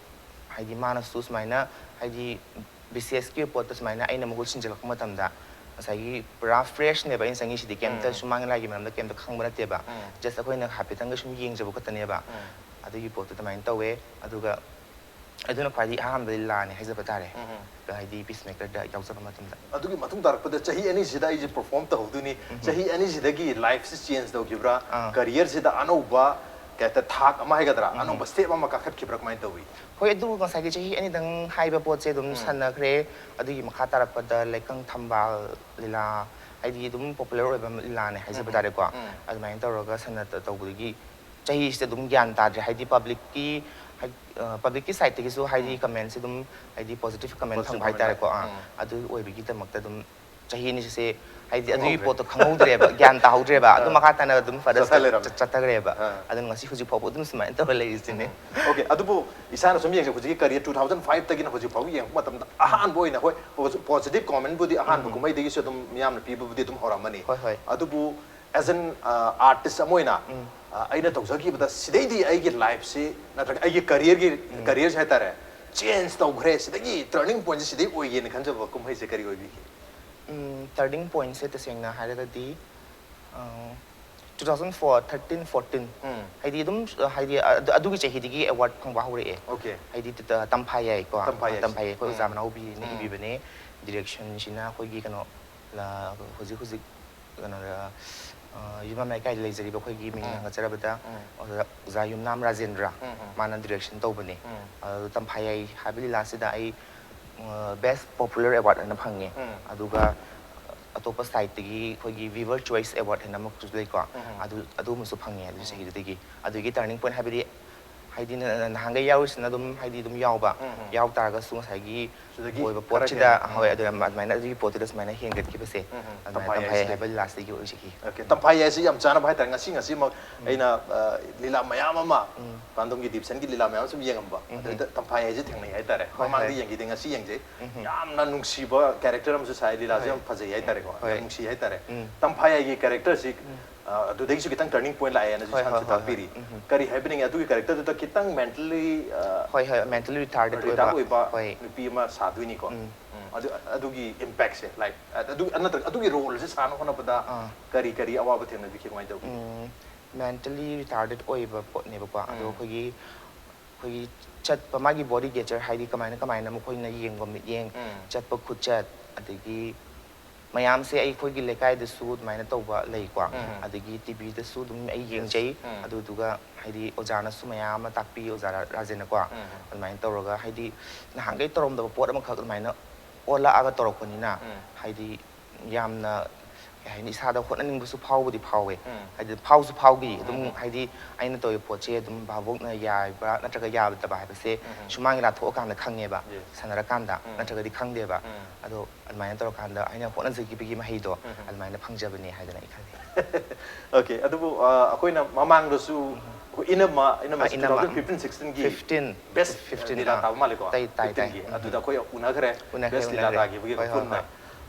ꯍꯥꯏꯗꯤ ꯃꯥꯅꯁꯨ ꯁꯨꯃꯥꯏꯅ, ꯍꯥꯏꯗꯤ B C S ꯀꯤ ꯄꯣꯠꯇ ꯁꯨꯃꯥꯏꯅ ꯑꯩꯅ ꯃꯍꯨꯠ ꯁꯤꯟꯖꯜꯂꯛꯄ ꯃꯇꯝꯗ ꯉꯁꯥꯏꯒꯤ ꯄꯨꯔꯥ fresh ꯅꯦꯕ ꯑꯩꯅ ꯆꯪꯉꯤꯁꯤꯗꯤ, ꯀꯩꯝꯇ ꯁꯨꯃꯥꯡ ꯂꯤꯂꯥꯒꯤ ꯃꯔꯝꯗ ꯀꯩꯝꯇ ꯈꯪꯕ ꯅꯠꯇꯦꯕ꯫ Just ꯑꯩꯈꯣꯏꯅ ꯍꯥꯏꯐꯦꯠꯇꯪꯒ ꯁꯨꯝ ꯌꯦꯡꯖꯕ ꯈꯛꯇꯅꯦꯕ꯫ ꯑꯗꯨꯒꯤ ꯄꯣꯠꯇꯨ ꯑꯗꯨꯃꯥꯏꯅ ꯇꯧꯋꯦ꯫ ꯑꯗꯨꯒ ꯑꯗꯨꯅ ꯈ꯭ꯋꯥꯏꯗꯒꯤ ꯑꯍꯥꯟꯕ ꯂꯤꯂꯥꯅꯦ ꯍꯥꯏꯖꯕ ꯇꯥꯔꯦ꯫ ꯍꯥꯏꯗꯤ Peacemaker ꯗ ꯌꯥꯎꯖꯕ ꯃꯇꯝꯗ꯫ ꯑꯗꯨꯒꯤ ꯃꯇꯨꯡ ꯇꯥꯔꯛꯄꯗ ꯆꯍꯤ ꯑꯅꯤꯁꯤꯗ ꯑꯩꯁꯦ perform ꯇꯧꯍꯧꯗꯣꯏꯅꯤ, ꯆꯍꯤ ꯑꯅꯤꯁꯤꯗꯒꯤ life ꯁꯤ change ꯇꯧꯈꯤꯕ꯭ꯔꯥ? ꯑꯥ꯫ Career ꯁꯤꯗ ꯑꯅꯧꯕ ꯀꯩ ꯍꯥꯏꯇꯥꯔꯦ, ꯊꯥꯛ ꯑꯃ ꯍꯥꯏꯒꯗ꯭ꯔꯥ, ꯑꯅꯧꯕ step ꯑꯃ ꯀꯥꯈꯠꯈꯤꯕ꯭ꯔꯥ, ꯀꯃꯥꯏꯅ ꯇꯧꯏ? ꯍꯣꯏ, ꯑꯗꯨ ꯉꯁꯥꯏꯒꯤ ꯆꯍꯤ ꯑꯅꯤꯗꯪ ꯍꯥꯏꯕ ꯄꯣꯠꯁꯦ ꯑꯗꯨꯝ ꯁꯥꯟꯅꯈ꯭ꯔꯦ꯫ ꯑꯗꯨꯒꯤ ꯃꯈꯥ ꯇꯥꯔꯛꯄꯗ ꯂꯩꯀꯪ ꯊꯝꯕꯥꯜ ꯂꯤꯂꯥ, ꯍꯥꯏꯗꯤ ꯑꯗꯨꯝ popular ꯑꯣꯏꯕ ꯂꯤꯂꯥꯅꯦ ꯍꯥꯏꯖꯕ ꯇꯥꯔꯦꯀꯣ꯫ ꯑꯗꯨꯃꯥꯏꯅ ꯇꯧꯔꯒ ꯁꯥꯟꯅ ꯇꯧꯕꯗꯒꯤ ꯆꯍꯤꯁꯤꯗ ꯑꯗꯨꯝ ꯒ꯭ꯌꯥꯟ ꯇꯥꯗ꯭ꯔꯦ꯫ ꯍꯥꯏꯗꯤ public ꯀꯤ, ꯍꯥꯏ-, ꯑ, public ꯀꯤ side ꯇꯒꯤꯁꯨ ꯍꯥꯏꯗꯤ comment ꯁꯦ ꯑꯗꯨꯝ, ꯍꯥꯏꯗꯤ positive comment ꯐꯪꯕ ꯍꯥꯏꯇꯥꯔꯦꯀꯣ꯫ ꯑꯥ, ꯑꯗꯨ ꯑꯣꯏꯕꯒꯤꯗꯃꯛꯇ ꯑꯗꯨꯝ ꯆꯍꯤ ꯑꯅꯤꯁꯦ ꯍꯥꯏꯗꯤ ꯑꯗꯨꯒꯤ ꯄꯣꯠꯇꯣ ꯈꯪꯍꯧꯗ꯭ꯔꯦꯕ, ꯒ꯭ꯌꯥꯟ ꯇꯥꯍꯧꯗ꯭ꯔꯦꯕ꯫ ꯑꯗꯨ ꯃꯈꯥ ꯇꯥꯅ ꯑꯗꯨꯝ further ꯆꯠꯊ ꯂꯩꯔꯝꯃꯦ꯫ ꯆꯠ-, ꯆꯠꯊꯈ꯭ꯔꯦꯕ꯫ ꯑꯥ꯫ ꯑꯗꯨꯅ ꯉꯁꯤ ꯍꯧꯖꯤꯛ ꯐꯥꯎꯕ ꯑꯗꯨꯝ ꯁꯨꯃꯥꯏꯅ ꯇꯧꯔ ꯂꯩꯔꯤꯁꯤꯅꯦ꯫ Okay, ꯑꯗꯨꯕꯨ ꯏꯁꯥꯅ ꯁꯨꯝ ꯌꯦꯡꯖꯩ, ꯍꯧꯖꯤꯛꯀꯤ career two thousand five ꯇꯒꯤꯅ ꯍꯧꯖꯤꯛ ꯐꯥꯎꯕ ꯌꯦꯡꯉꯛꯄ ꯃꯇꯝꯗ ꯑꯍꯥꯟꯕ ꯑꯣꯏꯅ, ꯍꯣꯏ, posi-, positive comment ꯕꯨꯗꯤ ꯑꯍꯥꯟꯕ ꯀꯨꯝꯍꯩꯗꯒꯤꯁꯨ ꯑꯗꯨꯝ ꯃꯤꯌꯥꯝꯅ ꯄꯤꯕꯕꯨꯗꯤ ꯑꯗꯨꯝ ꯍꯧꯔꯝꯃꯅꯤ꯫ ꯍꯣꯏ, ꯍꯣꯏ꯫ ꯑꯗꯨꯕꯨ as an, ꯑ, artist ꯑꯃ ꯑꯣꯏꯅ, ꯑ, ꯑꯩꯅ ꯇꯧꯖꯈꯤꯕꯗ ꯁꯤꯗꯩꯗꯤ ꯑꯩꯒꯤ life ꯁꯤ ꯅꯠꯇ꯭ꯔꯒ ꯑꯩꯒꯤ career ꯒꯤ, career ꯁꯦ ꯍꯥꯏꯇꯥꯔꯦ, change ꯇꯧꯈ꯭ꯔꯦ, ꯁꯤꯗꯒꯤ turning point ꯁꯦ ꯁꯤꯗꯩ ꯑꯣꯏꯒꯦꯅ ꯈꯟꯖꯕ ꯀꯨꯝꯍꯩꯁꯦ ꯀꯔꯤ ꯑꯣꯏꯕꯤꯒꯦ? ꯎꯝ, turning point ꯁꯦ ꯇꯁꯦꯡꯅ ꯍꯥꯏꯔꯒꯗꯤ, ꯑ, two thousand four, thirteen, fourteen, ꯎꯝ꯫ ꯍꯥꯏꯗꯤ ꯑꯗꯨꯝ, ꯑ, ꯍꯥꯏꯗꯤ ꯑꯗꯨ-, ꯑꯗꯨꯒꯤ ꯆꯍꯤꯗꯒꯤ award ꯐꯪꯕ ꯍꯧꯔꯛꯑꯦ꯫ Okay. ꯍꯥꯏꯗꯤ ꯇ-, ꯇꯝꯐꯥ ꯌꯥꯏꯀꯣ꯫ ꯇꯝꯐꯥ ꯌꯥꯏ꯫ ꯇꯝꯐꯥ ꯌꯥꯏ꯫ ꯑꯩꯈꯣꯏ ꯎꯝ꯫ ꯑꯣꯖꯥ ꯃꯅꯥꯎꯕꯤꯅ ꯎꯝ꯫ ꯏꯕꯤꯕꯅꯦ, direction ꯁꯤꯅ ꯑꯩꯈꯣꯏꯒꯤ ꯀꯩꯅꯣ, ꯂ-, ꯍꯧꯖꯤꯛ ꯍꯧꯖꯤꯛ ꯀꯩꯅꯣꯗ, ꯑ, ꯌꯨꯝꯅꯥꯝ ꯂꯩꯀꯥꯏꯗ ꯂꯩꯖꯔꯤꯕ ꯑꯩꯈꯣꯏꯒꯤ ꯃꯤꯡ ꯎꯝ꯫ ꯍꯪꯒꯠꯆꯔꯕꯗ ꯎꯝ꯫ ꯑꯣꯖꯥ, ꯑꯣꯖꯥ ꯌꯨꯝꯅꯥꯝ ꯔꯥꯖꯦꯟꯗ꯭ꯔ, ꯎꯝ, ꯎꯝ꯫ ꯃꯥꯅ direction ꯇꯧꯕꯅꯦ꯫ ꯎꯝ꯫ ꯑꯗꯨ ꯇꯝꯐꯥ ꯌꯥꯏ ꯍꯥꯏꯕ ꯂꯤꯂꯥꯁꯤꯗ ꯑꯩ, ꯑ, best popular award ꯍꯥꯏꯅ ꯐꯪꯉꯦ꯫ ꯎꯝ꯫ ꯑꯗꯨꯒ ꯑꯇꯣꯞꯄ side ꯇꯒꯤ ꯑꯩꯈꯣꯏꯒꯤ viewer choice award ꯍꯥꯏꯅ ꯑꯃꯈꯛꯁꯨ ꯂꯩꯀꯣ꯫ ꯎꯝ꯫ ꯑꯗꯨ, ꯑꯗꯨ ꯑꯃꯁꯨ ꯐꯪꯉꯦ ꯑꯗꯨ ꯎꯝ꯫ ꯆꯍꯤꯗꯨꯗꯒꯤ꯫ ꯑꯗꯨꯒꯤ turning point ꯍꯥꯏꯕꯗꯤ ꯍꯥꯏꯗꯤ ꯅ- ꯅ- ꯅꯍꯥꯟꯈꯩ ꯌꯥꯎꯔꯤꯁꯤꯅ ꯑꯗꯨꯝ ꯍꯥꯏꯗꯤ ꯑꯗꯨꯝ ꯌꯥꯎꯕ, ꯎꯝ, ꯎꯝ꯫ ꯌꯥꯎ ꯇꯥꯔꯒꯁꯨ ꯉꯁꯥꯏꯒꯤ ꯁꯤꯗꯒꯤ ꯑꯣꯏꯕ ꯈꯔ ꯄꯣꯠꯁꯤꯗ ꯍꯦꯟꯅ, ꯎꯝ꯫ ꯍꯣꯏ ꯑꯗꯨ ꯑꯗꯨꯃꯥꯏꯅ ꯑꯗꯨꯒꯤ ꯄꯣꯠꯇꯨꯗ ꯁꯨꯃꯥꯏꯅ ꯍꯦꯟꯒꯠꯈꯤꯕꯁꯦ, ꯎꯝ, ꯎꯝ꯫ ꯑꯗꯨꯃꯥꯏꯅ ꯇꯝꯐꯥꯏ ꯇꯝꯐꯥꯏ ꯍꯥꯏꯁꯤꯗꯤ꯫ ꯍꯥꯏꯕ ꯂꯤꯂꯥꯁꯤꯗꯒꯤ ꯑꯣꯏꯖꯈꯤ꯫ Okay, ꯇꯝꯐꯥꯏ ꯍꯥꯏꯁꯤ ꯌꯥꯝ ꯆꯥꯅꯕ ꯍꯥꯏꯇꯥꯔꯦ꯫ ꯉꯁꯤ ꯉꯁꯤꯃꯛ ꯑꯩꯅ ꯑ, ꯂꯤꯂꯥ ꯃꯌꯥꯝ ꯑꯃ, ꯄꯥꯟꯗꯝꯒꯤ ꯗꯤꯞꯁꯟꯒꯤ ꯂꯤꯂꯥ ꯃꯌꯥꯝ ꯁꯨꯝ ꯌꯦꯡꯉꯝꯕ, ꯑꯗꯨꯗ ꯇꯝꯐꯥꯏ ꯍꯥꯏꯁꯤ ꯊꯦꯡꯅꯩ ꯍꯥꯏꯇꯥꯔꯦ꯫ ꯍꯣꯏ, ꯃꯃꯥꯡꯗ ꯍꯣꯏ꯫ ꯌꯦꯡꯈꯤꯗꯦ, ꯉꯁꯤ ꯌꯦꯡꯖꯩ꯫ ꯌꯥꯝꯅ ꯅꯨꯡꯁꯤꯕ ꯀꯦꯔꯦꯛꯇꯔ ꯑꯃꯁꯨ ꯁꯥꯏ, ꯂꯤꯂꯥꯁꯨ ꯍꯣꯏ꯫ ꯌꯥꯝ ꯐꯖꯩ ꯍꯥꯏꯇꯥꯔꯦꯀꯣ꯫ ꯍꯣꯏ꯫ ꯌꯥꯝ ꯅꯨꯡꯁꯤ ꯍꯥꯏꯇꯥꯔꯦ꯫ ꯇꯝꯐꯥꯏ ꯍꯥꯏꯒꯤ ꯀꯦꯔꯦꯛꯇꯔꯁꯤ ꯑ, ꯑꯗꯨꯗꯒꯤꯁꯨ ꯈꯤꯇꯪ ꯇꯔꯅꯤꯡ ꯄꯣꯏꯟ ꯂꯥꯛꯑꯦꯅꯁꯨ ꯍꯣꯏ, ꯏꯁꯥꯅꯁꯨ ꯍꯣꯏ, ꯍꯣꯏ, ꯇꯥꯛꯄꯤꯔꯤ꯫ ꯍꯣꯏ꯫ ꯀꯔꯤ ꯍꯥꯏꯕꯤꯅꯤꯡꯉꯤ? ꯑꯗꯨꯒꯤ ꯀꯦꯔꯦꯛꯇꯔꯗꯨꯗ ꯈꯤꯇꯪ ꯃꯦꯟꯇꯦꯜꯂꯤ ꯍꯣꯏ, ꯍꯣꯏ, ꯃꯦꯟꯇꯦꯜꯂꯤ ꯔꯤꯇꯥꯔꯗꯦꯠ ꯔꯤꯇꯥꯔꯠ ꯑꯣꯏꯕ ꯍꯣꯏ꯫ ꯅꯨꯄꯤ ꯑꯃ ꯁꯥꯗꯣꯏꯅꯤꯀꯣ꯫ ꯎꯝ꯫ ꯎꯝ, ꯑꯗꯨ ꯑꯗꯨꯒꯤ ꯏꯝꯄꯦꯛꯁꯦ, ꯂꯥꯏꯛ, ꯑꯗꯨ ꯅꯠꯇ꯭ꯔꯒ ꯑꯗꯨꯒꯤ ꯔꯣꯜꯁꯦ ꯁꯥꯟꯅ ꯍꯣꯠꯅꯕꯗ ꯑꯥ꯫ ꯀꯔꯤ ꯀꯔꯤ ꯑꯋꯥꯕ ꯊꯦꯡꯅꯕꯤꯈꯤ, ꯀꯃꯥꯏꯅ ꯇꯧꯈꯤ? ꯃꯦꯟꯇꯦꯜꯂꯤ ꯔꯤꯇꯥꯔꯗꯦꯠ ꯑꯣꯏꯕ ꯄꯣꯠꯅꯦꯕꯀꯣ꯫ ꯑꯗꯣ ꯎꯝ꯫ ꯑꯩꯈꯣꯏꯒꯤ ꯑꯩꯈꯣꯏꯒꯤ ꯆꯠꯄ, ꯃꯥꯒꯤ ꯕꯣꯗꯤ ꯒꯦꯆꯔ, ꯍꯥꯏꯗꯤ ꯀꯃꯥꯏꯅ ꯀꯃꯥꯏꯅ ꯃꯈꯣꯏꯅ ꯌꯦꯡꯕ ꯃꯤꯠꯌꯦꯡ, ꯎꯝ꯫ ꯆꯠꯄ ꯈꯨꯆꯠ, ꯑꯗꯒꯤ ꯃꯌꯥꯝꯁꯦ ꯑꯩꯈꯣꯏꯒꯤ ꯂꯩꯀꯥꯏꯗꯁꯨ ꯑꯗꯨꯃꯥꯏꯅ ꯇꯧꯕ ꯂꯩꯀꯣ꯫ ꯎꯝ꯫ ꯑꯗꯒꯤ ꯇꯤꯚꯤꯗꯁꯨ ꯑꯗꯨꯝ ꯑꯩ Yes. ꯌꯦꯡꯖꯩ꯫ ꯎꯝ꯫ ꯑꯗꯨꯗꯨꯒ ꯍꯥꯏꯗꯤ ꯑꯣꯖꯥꯅꯁꯨ ꯃꯌꯥꯝ ꯑꯃ ꯇꯥꯛꯄꯤ, ꯑꯣꯖꯥ ꯔꯥ- ꯔꯥꯖꯦꯟꯅꯀꯣ꯫ ꯎꯝ꯫ ꯑꯗꯨꯃꯥꯏꯅ ꯇꯧꯔꯒ ꯍꯥꯏꯗꯤ ꯅꯍꯥꯟꯈꯩ ꯇꯧꯔꯝꯗꯕ ꯄꯣꯠ ꯑꯃꯈꯛ ꯑꯗꯨꯃꯥꯏꯅ ꯑꯣꯜꯂꯛꯑꯒ ꯇꯧꯔꯛꯄꯅꯤꯅ ꯎꯝ꯫ ꯍꯥꯏꯗꯤ ꯌꯥꯝꯅ ꯀꯩ ꯍꯥꯏꯅꯤ, ꯏꯁꯥꯗ ꯍꯣꯠꯅꯅꯤꯡꯕꯁꯨ ꯐꯥꯎꯕꯗꯤ ꯐꯥꯎꯋꯦ꯫ ꯎꯝ꯫ ꯍꯥꯏꯗꯤ ꯐꯥꯎꯁꯨ ꯐꯥꯎꯈꯤ ꯑꯗꯨꯝ꯫ ꯎꯝ꯫ ꯍꯥꯏꯗꯤ ꯑꯩꯅ ꯇꯧꯔꯤꯕ ꯄꯣꯠꯁꯦ ꯑꯗꯨꯝ ꯚꯥꯕꯣꯛꯅ ꯌꯥꯏꯕ꯭ꯔꯥ ꯅꯠꯇ꯭ꯔꯒ ꯌꯥꯗꯕ ꯍꯥꯏꯕꯁꯦ ꯎꯝ꯫ ꯁꯨꯃꯥꯡ ꯂꯤꯂꯥ ꯊꯣꯛꯑꯀꯥꯟꯗ ꯈꯪꯉꯦꯕ꯫ Yes. ꯁꯥꯟꯅꯔꯀꯥꯟꯗ ꯎꯝ꯫ ꯅꯠꯇ꯭ꯔꯒꯗꯤ ꯈꯪꯗꯦꯕ꯫ ꯎꯝ꯫ ꯑꯗꯣ ꯑꯗꯨꯃꯥꯏꯅ ꯇꯧꯔꯀꯥꯟꯗ ꯑꯩꯅ ꯍꯣꯠꯅꯖꯈꯤꯕꯒꯤ ꯃꯍꯩꯗꯣ ꯎꯝ꯫ ꯑꯗꯨꯃꯥꯏꯅ ꯐꯪꯖꯕꯅꯦ ꯍꯥꯏꯗꯅ ꯑꯩ ꯈꯜꯂꯤ꯫ Okay, ꯑꯗꯨꯕꯨ ꯑ, ꯑꯩꯈꯣꯏꯅ ꯃꯃꯥꯡꯗꯁꯨ ꯑꯩꯈꯣꯏ ꯏꯅꯝꯃ, ꯏꯅꯝꯃ ꯑ, ꯏꯅꯝꯃ꯫ two thousand fifteen sixteen ꯒꯤ Fifteen. Best Fifteen, ꯂꯤꯂꯥ ꯑꯥ꯫ ꯇꯥꯕ ꯃꯥꯜꯂꯦꯀꯣ? ꯇꯥꯏ, ꯇꯥꯏ, ꯇꯥꯏ꯫ Fifteen ꯒꯤ꯫ ꯎꯝ꯫ ꯑꯗꯨꯗ ꯑꯩꯈꯣꯏ ꯎꯅꯈ꯭ꯔꯦ꯫ ꯎꯅꯈ꯭ꯔꯦ, Best ꯂꯤꯂꯥ ꯎꯅꯈ꯭ꯔꯦ꯫ ꯇꯥꯈꯤꯕꯒꯤ ꯍꯣꯏ, ꯍꯣꯏ, ꯄꯨꯟꯅ ꯍꯣꯏ꯫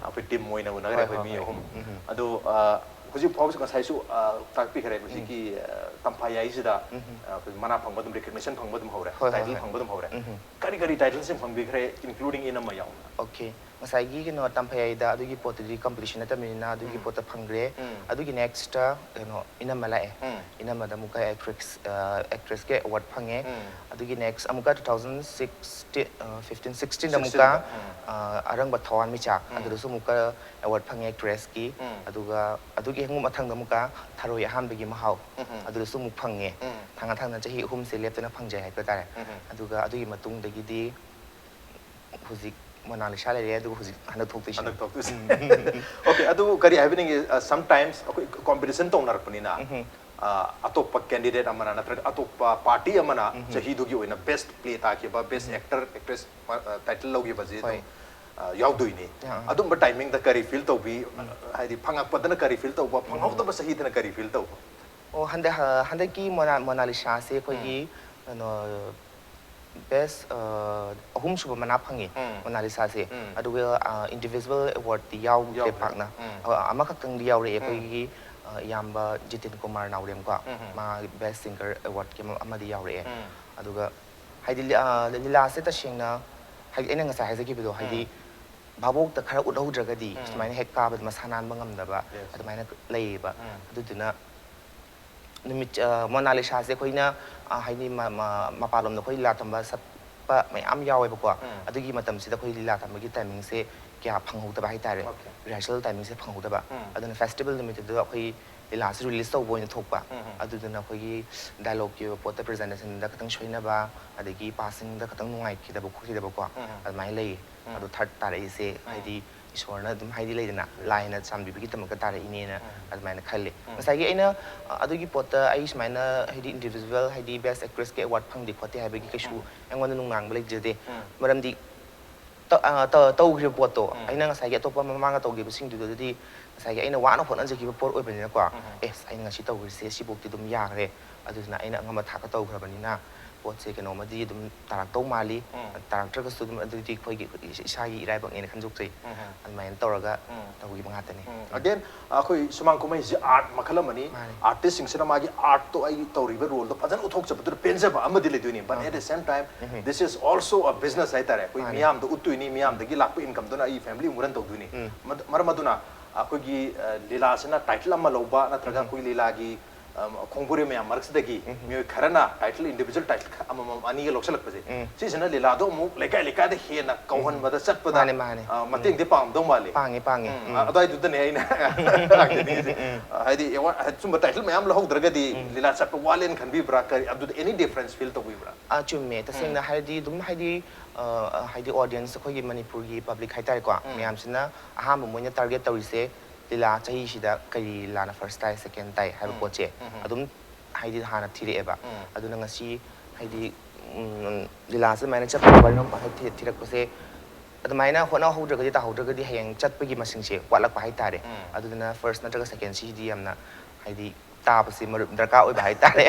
ꯑꯩꯈꯣꯏ ꯇꯤꯝ ꯑꯣꯏꯅ ꯎꯅꯈ꯭ꯔꯦ, ꯍꯣꯏ, ꯑꯩꯈꯣꯏ ꯍꯣꯏ, ꯃꯤ ꯍꯣꯏ꯫ ꯑꯍꯨꯝ꯫ ꯎꯝ꯫ ꯑꯗꯣ ꯑ, ꯍꯧꯖꯤꯛ ꯐꯥꯎꯕꯁꯨ ꯉꯁꯥꯏꯁꯨ ꯑ, ꯇꯥꯛꯄꯤꯈ꯭ꯔꯦ꯫ ꯍꯧꯖꯤꯛꯀꯤ ꯑ, ꯇꯝꯐꯥꯏ ꯍꯥꯏꯁꯤꯗ ꯎꯝ꯫ ꯑ, ꯑꯩꯈꯣꯏ ꯃꯅꯥ ꯐꯪꯕ ꯑꯗꯨꯝ, ꯔꯤꯀꯒꯅꯤꯁꯟ ꯐꯪꯕ ꯑꯗꯨꯝ ꯍꯧꯔꯦ, ꯍꯣꯏ, ꯍꯣꯏ, ꯇꯥꯏꯇꯜ ꯍꯣꯏ꯫ ꯐꯪꯕ ꯑꯗꯨꯝ ꯍꯧꯔꯦ꯫ ꯎꯝ꯫ ꯀꯔꯤ ꯀꯔꯤ ꯇꯥꯏꯇꯜꯁꯤꯡ ꯐꯪꯕꯤꯈ꯭ꯔꯦ, including ꯏꯅꯝꯃ ꯌꯥꯎꯅ? Okay, ꯉꯁꯥꯏꯒꯤ ꯀꯩꯅꯣ ꯇꯝꯐꯩꯗ ꯑꯗꯨꯒꯤ ꯄꯣꯠꯇꯨꯗꯤ ꯀꯝꯄꯤꯇꯤꯁꯟ ꯅꯠꯇꯕꯅꯤꯅ ꯑꯗꯨꯒꯤ ꯎꯝ꯫ ꯄꯣꯠꯇ ꯐꯪꯈ꯭ꯔꯦ꯫ ꯎꯝ꯫ ꯑꯗꯨꯒꯤ ꯅꯦꯛꯁꯇ ꯀꯩꯅꯣ ꯏꯅꯝꯃ ꯂꯥꯛꯑꯦ꯫ ꯎꯝ꯫ ꯏꯅꯝꯃꯗ ꯑꯃꯨꯛꯀ ꯑꯦꯛꯇ꯭ꯔꯦꯁ, ꯑꯦꯛꯇ꯭ꯔꯦꯁꯀꯤ ꯑꯦꯋꯥꯔꯗ ꯐꯪꯉꯦ꯫ ꯎꯝ꯫ ꯑꯗꯨꯒꯤ ꯅꯦꯛꯁ ꯑꯃꯨꯛꯀ two thousand sixteen, fifteen sixteen ꯑꯃꯨꯛꯀ Sixteen ꯗ, ꯎꯝ꯫ ꯑ, ꯑꯔꯪꯕ ꯊꯋꯥꯟꯃꯤꯆꯥꯛ, ꯎꯝ꯫ ꯑꯗꯨꯗꯁꯨ ꯑꯃꯨꯛꯀ ꯑꯦꯋꯥꯔꯗ ꯐꯪꯉꯦ ꯑꯦꯛꯇ꯭ꯔꯦꯁꯀꯤ꯫ ꯎꯝ꯫ ꯑꯗꯨꯒ ꯑꯗꯨꯒꯤ ꯍꯦꯛ ꯃꯊꯪꯗ ꯑꯃꯨꯛꯀ ꯊꯔꯣꯏ ꯑꯍꯥꯟꯕꯒꯤ ꯃꯍꯥꯎ, ꯎꯝ꯫ ꯑꯗꯨꯗꯁꯨ ꯑꯃꯨꯛ ꯐꯪꯉꯦ꯫ ꯎꯝ꯫ ꯊꯥꯡꯅ ꯊꯥꯡꯅ ꯆꯍꯤ ꯑꯍꯨꯝꯁꯦ ꯂꯦꯞꯇꯅ ꯐꯪꯖꯩ ꯍꯥꯏꯕ ꯇꯥꯔꯦ꯫ ꯎꯝ꯫ ꯑꯗꯨꯒ ꯑꯗꯨꯒꯤ ꯃꯇꯨꯡꯗꯒꯤꯗꯤ ꯍꯧꯖꯤꯛ ꯃꯣꯅꯥꯂꯤꯁꯥ ꯂꯩꯔꯦ, ꯑꯗꯨꯒ ꯍꯧꯖꯤꯛ ꯍꯟꯗꯛ ꯊꯣꯛꯇꯣꯏꯁꯤꯅꯤ꯫ ꯍꯟꯗꯛ ꯊꯣꯛꯇꯣꯏꯁꯦ꯫ Okay, ꯑꯗꯨꯕꯨ ꯀꯔꯤ ꯍꯥꯏꯕꯤꯅꯤꯡꯉꯤ? ꯑ, sometimes ꯑꯩꯈꯣꯏ ꯀꯣꯝꯄꯤꯇꯤꯁꯟ ꯇꯧꯅꯔꯛꯄꯅꯤꯅ, ꯎꯝ꯫ ꯑ, ꯑꯇꯣꯞꯄ ꯀꯦꯟꯗꯤꯗꯦꯠ ꯑꯃꯅ ꯅꯠꯇ꯭ꯔꯒ ꯑꯇꯣꯞꯄ ꯄꯥꯔꯇꯤ ꯑꯃꯅ ꯆꯍꯤꯗꯨꯒꯤ ꯑꯣꯏꯅ ꯕꯦꯁ ꯄ꯭ꯂꯦ ꯇꯥꯈꯤꯕ, ꯕꯦꯁ ꯑꯦꯛꯇꯔ ꯑꯦꯛꯇ꯭ꯔꯦꯁ ꯇꯥꯏꯇꯜ ꯂꯧꯈꯤꯕꯁꯦ ꯑꯗꯨꯝ ꯍꯣꯏ. ꯑ, ꯌꯥꯎꯗꯣꯏꯅꯤ꯫ ꯑꯥ. ꯑꯗꯨꯝꯕ ꯇꯥꯏꯃꯤꯡꯗ ꯀꯔꯤ ꯐꯤꯜ ꯇꯧꯕꯤ? ꯍꯥꯏꯗꯤ ꯐꯪꯉꯛꯄꯗꯅ ꯀꯔꯤ ꯐꯤꯜ ꯇꯧꯕ, ꯐꯪꯍꯧꯗꯕ ꯆꯍꯤꯗꯅ ꯀꯔꯤ ꯐꯤꯜ ꯇꯧꯕ? ꯑꯣ, ꯍꯟꯗꯛ ꯍ- ꯍꯟꯗꯛꯀꯤ ꯃꯣꯅꯥ ꯃꯣꯅꯥꯂꯤꯁꯥꯁꯦ ꯑꯩꯈꯣꯏꯒꯤ ꯀꯩꯅꯣ, ꯕꯦꯁ ꯑꯍꯨꯝ ꯁꯨꯕ ꯃꯅꯥ ꯐꯪꯉꯤ ꯎꯝ. ꯃꯣꯅꯥꯂꯤꯁꯥꯁꯦ꯫ ꯎꯝ. ꯑꯗꯨꯒ ꯏꯟꯗꯤꯕꯤꯖꯨꯋꯦꯜ ꯑꯦꯋꯥꯔꯗꯇꯤ ꯌꯥꯎꯗ꯭ꯔꯦ ꯌꯥꯎꯗ꯭ꯔꯦ. ꯄꯥꯛꯅ꯫ ꯎꯝ. ꯑ, ꯑꯃꯈꯛꯇꯪꯗꯤ ꯌꯥꯎꯔꯛꯑꯦ ꯎꯝ. ꯑꯩꯈꯣꯏꯒꯤ ꯑ, ꯏꯌꯥꯝꯕ ꯖꯤꯇꯤꯟ ꯀꯨꯃꯥꯔ ꯅꯥꯎꯔꯦꯝꯀꯣ꯫ ꯎꯝ, ꯎꯝ. ꯃꯥ ꯕꯦꯁ ꯁꯤꯡꯒꯔ ꯑꯦꯋꯥꯔꯗꯀꯤ ꯑꯃ- ꯑꯃꯗꯤ ꯌꯥꯎꯔꯛꯑꯦ꯫ ꯎꯝ. ꯑꯗꯨꯒ ꯍꯥꯏꯗꯤ ꯂꯤ- ꯑ, ꯂꯤꯂꯥꯁꯦ ꯇꯁꯦꯡꯅ ꯍꯥꯏꯗꯤ ꯑꯩꯅ ꯉꯁꯥꯏ ꯍꯥꯏꯖꯈꯤꯕꯗꯣ, ꯍꯥꯏꯗꯤ ꯎꯝ. ꯚꯥꯕꯣꯛꯇ ꯈꯔ ꯎꯠꯍꯧꯗ꯭ꯔꯒꯗꯤ ꯎꯝ. ꯁꯨꯃꯥꯏꯅ ꯍꯦꯛ ꯀꯥꯕꯗ ꯃꯁꯥ ꯅꯥꯟꯕ ꯉꯝꯗꯕ Yes. ꯑꯗꯨꯃꯥꯏꯅ ꯂꯩꯌꯦꯕ꯫ ꯎꯝ. ꯑꯗꯨꯗꯨꯅ ꯅꯨꯃꯤꯠ ꯑ, ꯃꯣꯅꯥꯂꯤꯁꯥꯁꯦ ꯑꯩꯈꯣꯏꯅ ꯑ, ꯍꯥꯏꯗꯤ ꯃ- ꯃ- ꯃꯄꯥꯟꯂꯣꯝꯗ ꯑꯩꯈꯣꯏ ꯂꯤꯂꯥ ꯇꯝꯕ ꯆꯠꯄ ꯃꯌꯥꯝ ꯌꯥꯎꯋꯦꯕꯀꯣ꯫ ꯎꯝ. ꯑꯗꯨꯒꯤ ꯃꯇꯝꯁꯤꯗ ꯑꯩꯈꯣꯏ ꯂꯤꯂꯥ ꯇꯝꯕꯒꯤ ꯇꯥꯏꯃꯤꯡꯁꯦ ꯀꯌꯥ ꯐꯪꯍꯧꯗꯕ ꯍꯥꯏꯇꯥꯔꯦ꯫ Okay. ꯔꯤꯍꯔꯁꯦꯜ ꯇꯥꯏꯃꯤꯡꯁꯦ ꯐꯪꯍꯧꯗꯕ꯫ ꯎꯝ. ꯑꯗꯨꯅ ꯐꯦꯁꯇꯤꯚꯦꯜ ꯅꯨꯃꯤꯠꯇꯨꯗ ꯑꯩꯈꯣꯏ ꯂꯤꯂꯥꯁꯦ ꯔꯤꯂꯤꯁ ꯇꯧꯕ ꯑꯣꯏꯅ ꯊꯣꯛꯄ꯫ ꯎꯝ, ꯎꯝ. ꯑꯗꯨꯗꯨꯅ ꯑꯩꯈꯣꯏꯒꯤ ꯗꯥꯏꯂꯣꯛꯀꯤ ꯑꯣꯏꯕ ꯄꯣꯠꯇ ꯄ꯭ꯔꯖꯦꯟꯇꯦꯁꯟꯗ ꯈꯤꯇꯪ ꯁꯣꯏꯅꯕ, ꯑꯗꯒꯤ ꯄꯥꯁꯤꯡꯗ ꯈꯤꯇꯪ ꯅꯨꯡꯉꯥꯏꯈꯤꯗꯕ ꯈꯣꯠꯈꯤꯗꯕꯀꯣ꯫ ꯎꯝ, ꯎꯝ. ꯑꯗꯨꯃꯥꯏꯅ ꯂꯩꯌꯦ꯫ ꯎꯝ. ꯑꯗꯣ ꯊꯥꯔꯠ ꯇꯥꯔꯛꯏꯁꯦ ꯍꯥꯏꯗꯤ ꯏꯁꯣꯔꯅ ꯑꯗꯨꯝ ꯍꯥꯏꯗꯤ ꯂꯩꯗꯅ ꯂꯥꯏꯅ ꯆꯥꯟꯕꯤꯕꯒꯤꯗꯃꯛꯇ ꯇꯥꯔꯛꯏꯅꯦꯅ ꯑꯗꯨꯃꯥꯏꯅ ꯈꯜꯂꯦ꯫ ꯉꯁꯥꯏꯒꯤ ꯑꯩꯅ ꯑ, ꯑꯗꯨꯒꯤ ꯄꯣꯠꯇ ꯑꯩ ꯁꯨꯃꯥꯏꯅ ꯍꯥꯏꯗꯤ ꯏꯟꯗꯤꯕꯤꯖꯨꯋꯦꯜ ꯍꯥꯏꯗꯤ ꯕꯦꯁ ꯑꯦꯛꯇ꯭ꯔꯦꯁꯀꯤ ꯑꯦꯋꯥꯔꯗ ꯐꯪꯗꯦ ꯈꯣꯠꯇꯦ ꯍꯥꯏꯕꯒꯤ ꯀꯩꯁꯨ ꯑꯩꯉꯣꯟꯗ ꯅꯨꯡꯅꯥꯡꯕ ꯂꯩꯖꯗꯦ꯫ ꯃꯔꯝꯗꯤ ꯇ- ꯑ, ꯇ- ꯇꯧꯈ꯭ꯔꯤꯕ ꯄꯣꯠꯇꯣ ꯑꯩꯅ ꯉꯁꯥꯏꯒꯤ ꯑꯇꯣꯞꯄ ꯃꯃꯥꯡꯗ ꯇꯧꯈꯤꯕꯁꯤꯡꯗꯨꯗꯗꯤ ꯉꯁꯥꯏꯒꯤ ꯑꯩꯅ ꯋꯥꯅ ꯍꯣꯠꯅꯖꯈꯤꯕ ꯄꯣꯠ ꯑꯣꯏꯕꯅꯤꯅꯀꯣ꯫ ꯑꯦꯁ, ꯑꯩꯅ ꯉꯁꯤ ꯇꯧꯈ꯭ꯔꯤꯁꯦ ꯁꯤꯐꯧꯗꯤ ꯑꯗꯨꯝ ꯌꯥꯈ꯭ꯔꯦ꯫ ꯑꯗꯨꯗꯨꯅ ꯑꯩꯅ ꯑꯉꯝꯕ ꯊꯥꯛꯇ ꯇꯧꯈ꯭ꯔꯕꯅꯤꯅ ꯄꯣꯠꯁꯦ ꯀꯩꯅꯣꯝꯃꯗꯤ ꯑꯗꯨꯝ ꯇꯥꯔꯛꯇꯧ ꯃꯥꯜꯂꯤ꯫ ꯇꯥꯔꯛꯇ꯭ꯔꯒꯁꯨ ꯑꯗꯨꯝ ꯑꯗꯨꯗꯤ ꯑꯩꯈꯣꯏꯒꯤ ꯏꯁꯥꯒꯤ ꯏꯔꯥꯏꯕꯛꯅꯦꯅ ꯈꯟꯗꯣꯛꯆꯩ꯫ ꯑꯗꯨꯃꯥꯏꯅ ꯇꯧꯔꯒ ꯇꯧꯈꯤꯕ ꯉꯥꯛꯇꯅꯤ꯫ ꯑꯒꯦꯟ, ꯑꯩꯈꯣꯏ ꯁꯨꯃꯥꯡ ꯀꯨꯝꯍꯩꯁꯤ ꯑꯥꯔꯠ ꯃꯈꯜ ꯑꯃꯅꯤ꯫ ꯃꯥꯅꯤ. ꯑꯥꯔꯇꯤꯁꯁꯤꯡꯁꯤꯅ ꯃꯥꯒꯤ ꯑꯥꯔꯠꯇꯣ, ꯑꯩ ꯇꯧꯔꯤꯕ ꯔꯣꯜꯗꯣ ꯐꯖꯅ ꯎꯠꯊꯣꯛꯆꯕꯗꯨꯗ ꯄꯦꯟꯖꯕ ꯑꯃꯗꯤ ꯂꯩꯗꯣꯏꯅꯤ꯫ But at the same time, this is also a business ꯍꯥꯏꯇꯥꯔꯦ꯫ ꯑꯩꯈꯣꯏ ꯃꯥꯅꯤ. ꯃꯤꯌꯥꯝꯗ ꯎꯠꯇꯣꯏꯅꯤ, ꯃꯤꯌꯥꯝꯗꯒꯤ ꯂꯥꯛꯄ ꯏꯟꯀꯝꯗꯨꯅ ꯑꯩ ꯐꯦꯃꯤꯂꯤ ꯑꯃꯨꯛ ꯔꯟ ꯇꯧꯗꯣꯏꯅꯤ꯫ ꯃꯗ- ꯃꯔꯝ ꯑꯗꯨꯅ ꯑꯩꯈꯣꯏꯒꯤ ꯑ, ꯂꯤꯂꯥꯁꯤꯅ ꯇꯥꯏꯇꯜ ꯑꯃ ꯂꯧꯕ ꯅꯠꯇ꯭ꯔꯒ ꯑꯩꯈꯣꯏ ꯂꯤꯂꯥꯒꯤ ꯑ, ꯈꯣꯡꯕꯨꯔꯦ ꯃꯌꯥꯝ ꯃꯔꯛꯁꯤꯗꯒꯤ ꯃꯤꯑꯣꯏ ꯈꯔꯅ ꯇꯥꯏꯇꯜ, ꯏꯟꯗꯤꯕꯤꯖꯨꯋꯦꯜ ꯇꯥꯏꯇꯜ ꯑꯃꯃꯝ ꯑꯅꯤꯒ ꯂꯧꯁꯤꯜꯂꯛꯄꯁꯦ, ꯁꯤꯁꯤꯅ ꯂꯤꯂꯥꯗꯣ ꯑꯃꯨꯛ ꯂꯩꯀꯥꯏ ꯂꯩꯀꯥꯏꯗ ꯍꯦꯟꯅ ꯀꯧꯍꯟꯕꯗ ꯆꯠꯄꯗ ꯃꯥꯅꯦ, ꯃꯥꯅꯦ. ꯑ, ꯃꯇꯦꯡꯗꯤ ꯄꯥꯡꯉꯝꯗꯧ ꯃꯥꯜꯂꯤ꯫ ꯄꯥꯡꯉꯦ, ꯄꯥꯡꯉꯦ. ꯎꯝ, ꯑꯗꯨꯋꯥꯏꯗꯨꯗꯅꯦ ꯑꯩꯅ ꯂꯥꯛꯆꯅꯤꯡꯉꯤꯁꯦ꯫ ꯑ, ꯍꯥꯏꯗꯤ ꯑꯦꯋꯥꯔꯗ ꯁꯨꯝꯕ ꯇꯥꯏꯇꯜ ꯃꯌꯥꯝ ꯂꯧꯍꯧꯗ꯭ꯔꯒꯗꯤ ꯂꯤꯂꯥ ꯆꯠꯄ ꯋꯥꯠꯂꯦꯅ ꯈꯟꯕꯤꯕ꯭ꯔꯥ? ꯀꯔꯤ ꯑꯗꯨꯗ ꯑꯦꯅꯤ ꯗꯤꯐꯔꯦꯟꯁ ꯐꯤꯜ ꯇꯧꯕꯤꯕ꯭ꯔꯥ? ꯑ, ꯆꯨꯝꯃꯦ꯫ ꯇꯁꯦꯡꯅ ꯍꯥꯏꯔꯗꯤ ꯑꯗꯨꯝ ꯍꯥꯏꯗꯤ ꯑ, ꯍꯥꯏꯗꯤ ꯑꯣꯗꯤꯌꯦꯟꯁ ꯑꯩꯈꯣꯏꯒꯤ ꯃꯅꯤꯄꯨꯔꯒꯤ ꯄꯕ꯭ꯂꯤꯛ ꯍꯥꯏꯇꯥꯔꯦꯀꯣ, ꯃꯌꯥꯝꯁꯤꯅ ꯑꯍꯥꯟꯕ ꯃꯣꯏꯅ ꯇꯥꯔꯒꯦꯠ ꯇꯧꯔꯤꯁꯦ ꯂꯤꯂꯥ ꯆꯍꯤꯁꯤꯗ ꯀꯔꯤ ꯂꯤꯂꯥꯅ ꯐꯥꯔꯁ ꯇꯥꯏ, ꯁꯦꯀꯦꯟ ꯇꯥꯏ ꯍꯥꯏꯕ ꯄꯣꯠꯁꯦ ꯑꯗꯨꯝ ꯍꯥꯏꯗꯤ ꯍꯥꯟꯅ ꯊꯤꯔꯛꯑꯦꯕ꯫ ꯑꯗꯨꯅ ꯉꯁꯤ ꯍꯥꯏꯗꯤ ꯎꯝ, ꯂꯤꯂꯥꯁꯦ ꯑꯗꯨꯃꯥꯏꯅ ꯆꯠꯄ ꯋꯥꯔꯤ ꯑꯃ ꯍꯥꯏꯗꯤ ꯊꯤꯔꯛꯄꯁꯦ ꯑꯗꯨꯃꯥꯏꯅ ꯍꯣꯠꯅꯍꯧꯗ꯭ꯔꯒꯗꯤ ꯇꯥꯍꯧꯗ꯭ꯔꯒꯗꯤ ꯍꯌꯦꯡ ꯆꯠꯄꯒꯤ ꯃꯁꯤꯡꯁꯦ ꯋꯥꯠꯂꯛꯄ ꯍꯥꯏꯇꯥꯔꯦ꯫ ꯑꯗꯨꯗꯨꯅ ꯐꯥꯔꯁ ꯅꯠꯇ꯭ꯔꯒ ꯁꯦꯀꯦꯟꯁꯤꯗꯤ ꯌꯥꯝꯅ ꯍꯥꯏꯗꯤ ꯇꯥꯕꯁꯦ ꯃꯔꯨꯞ ꯗꯔꯀꯥꯔ ꯑꯣꯏꯕ ꯍꯥꯏꯇꯥꯔꯦ꯫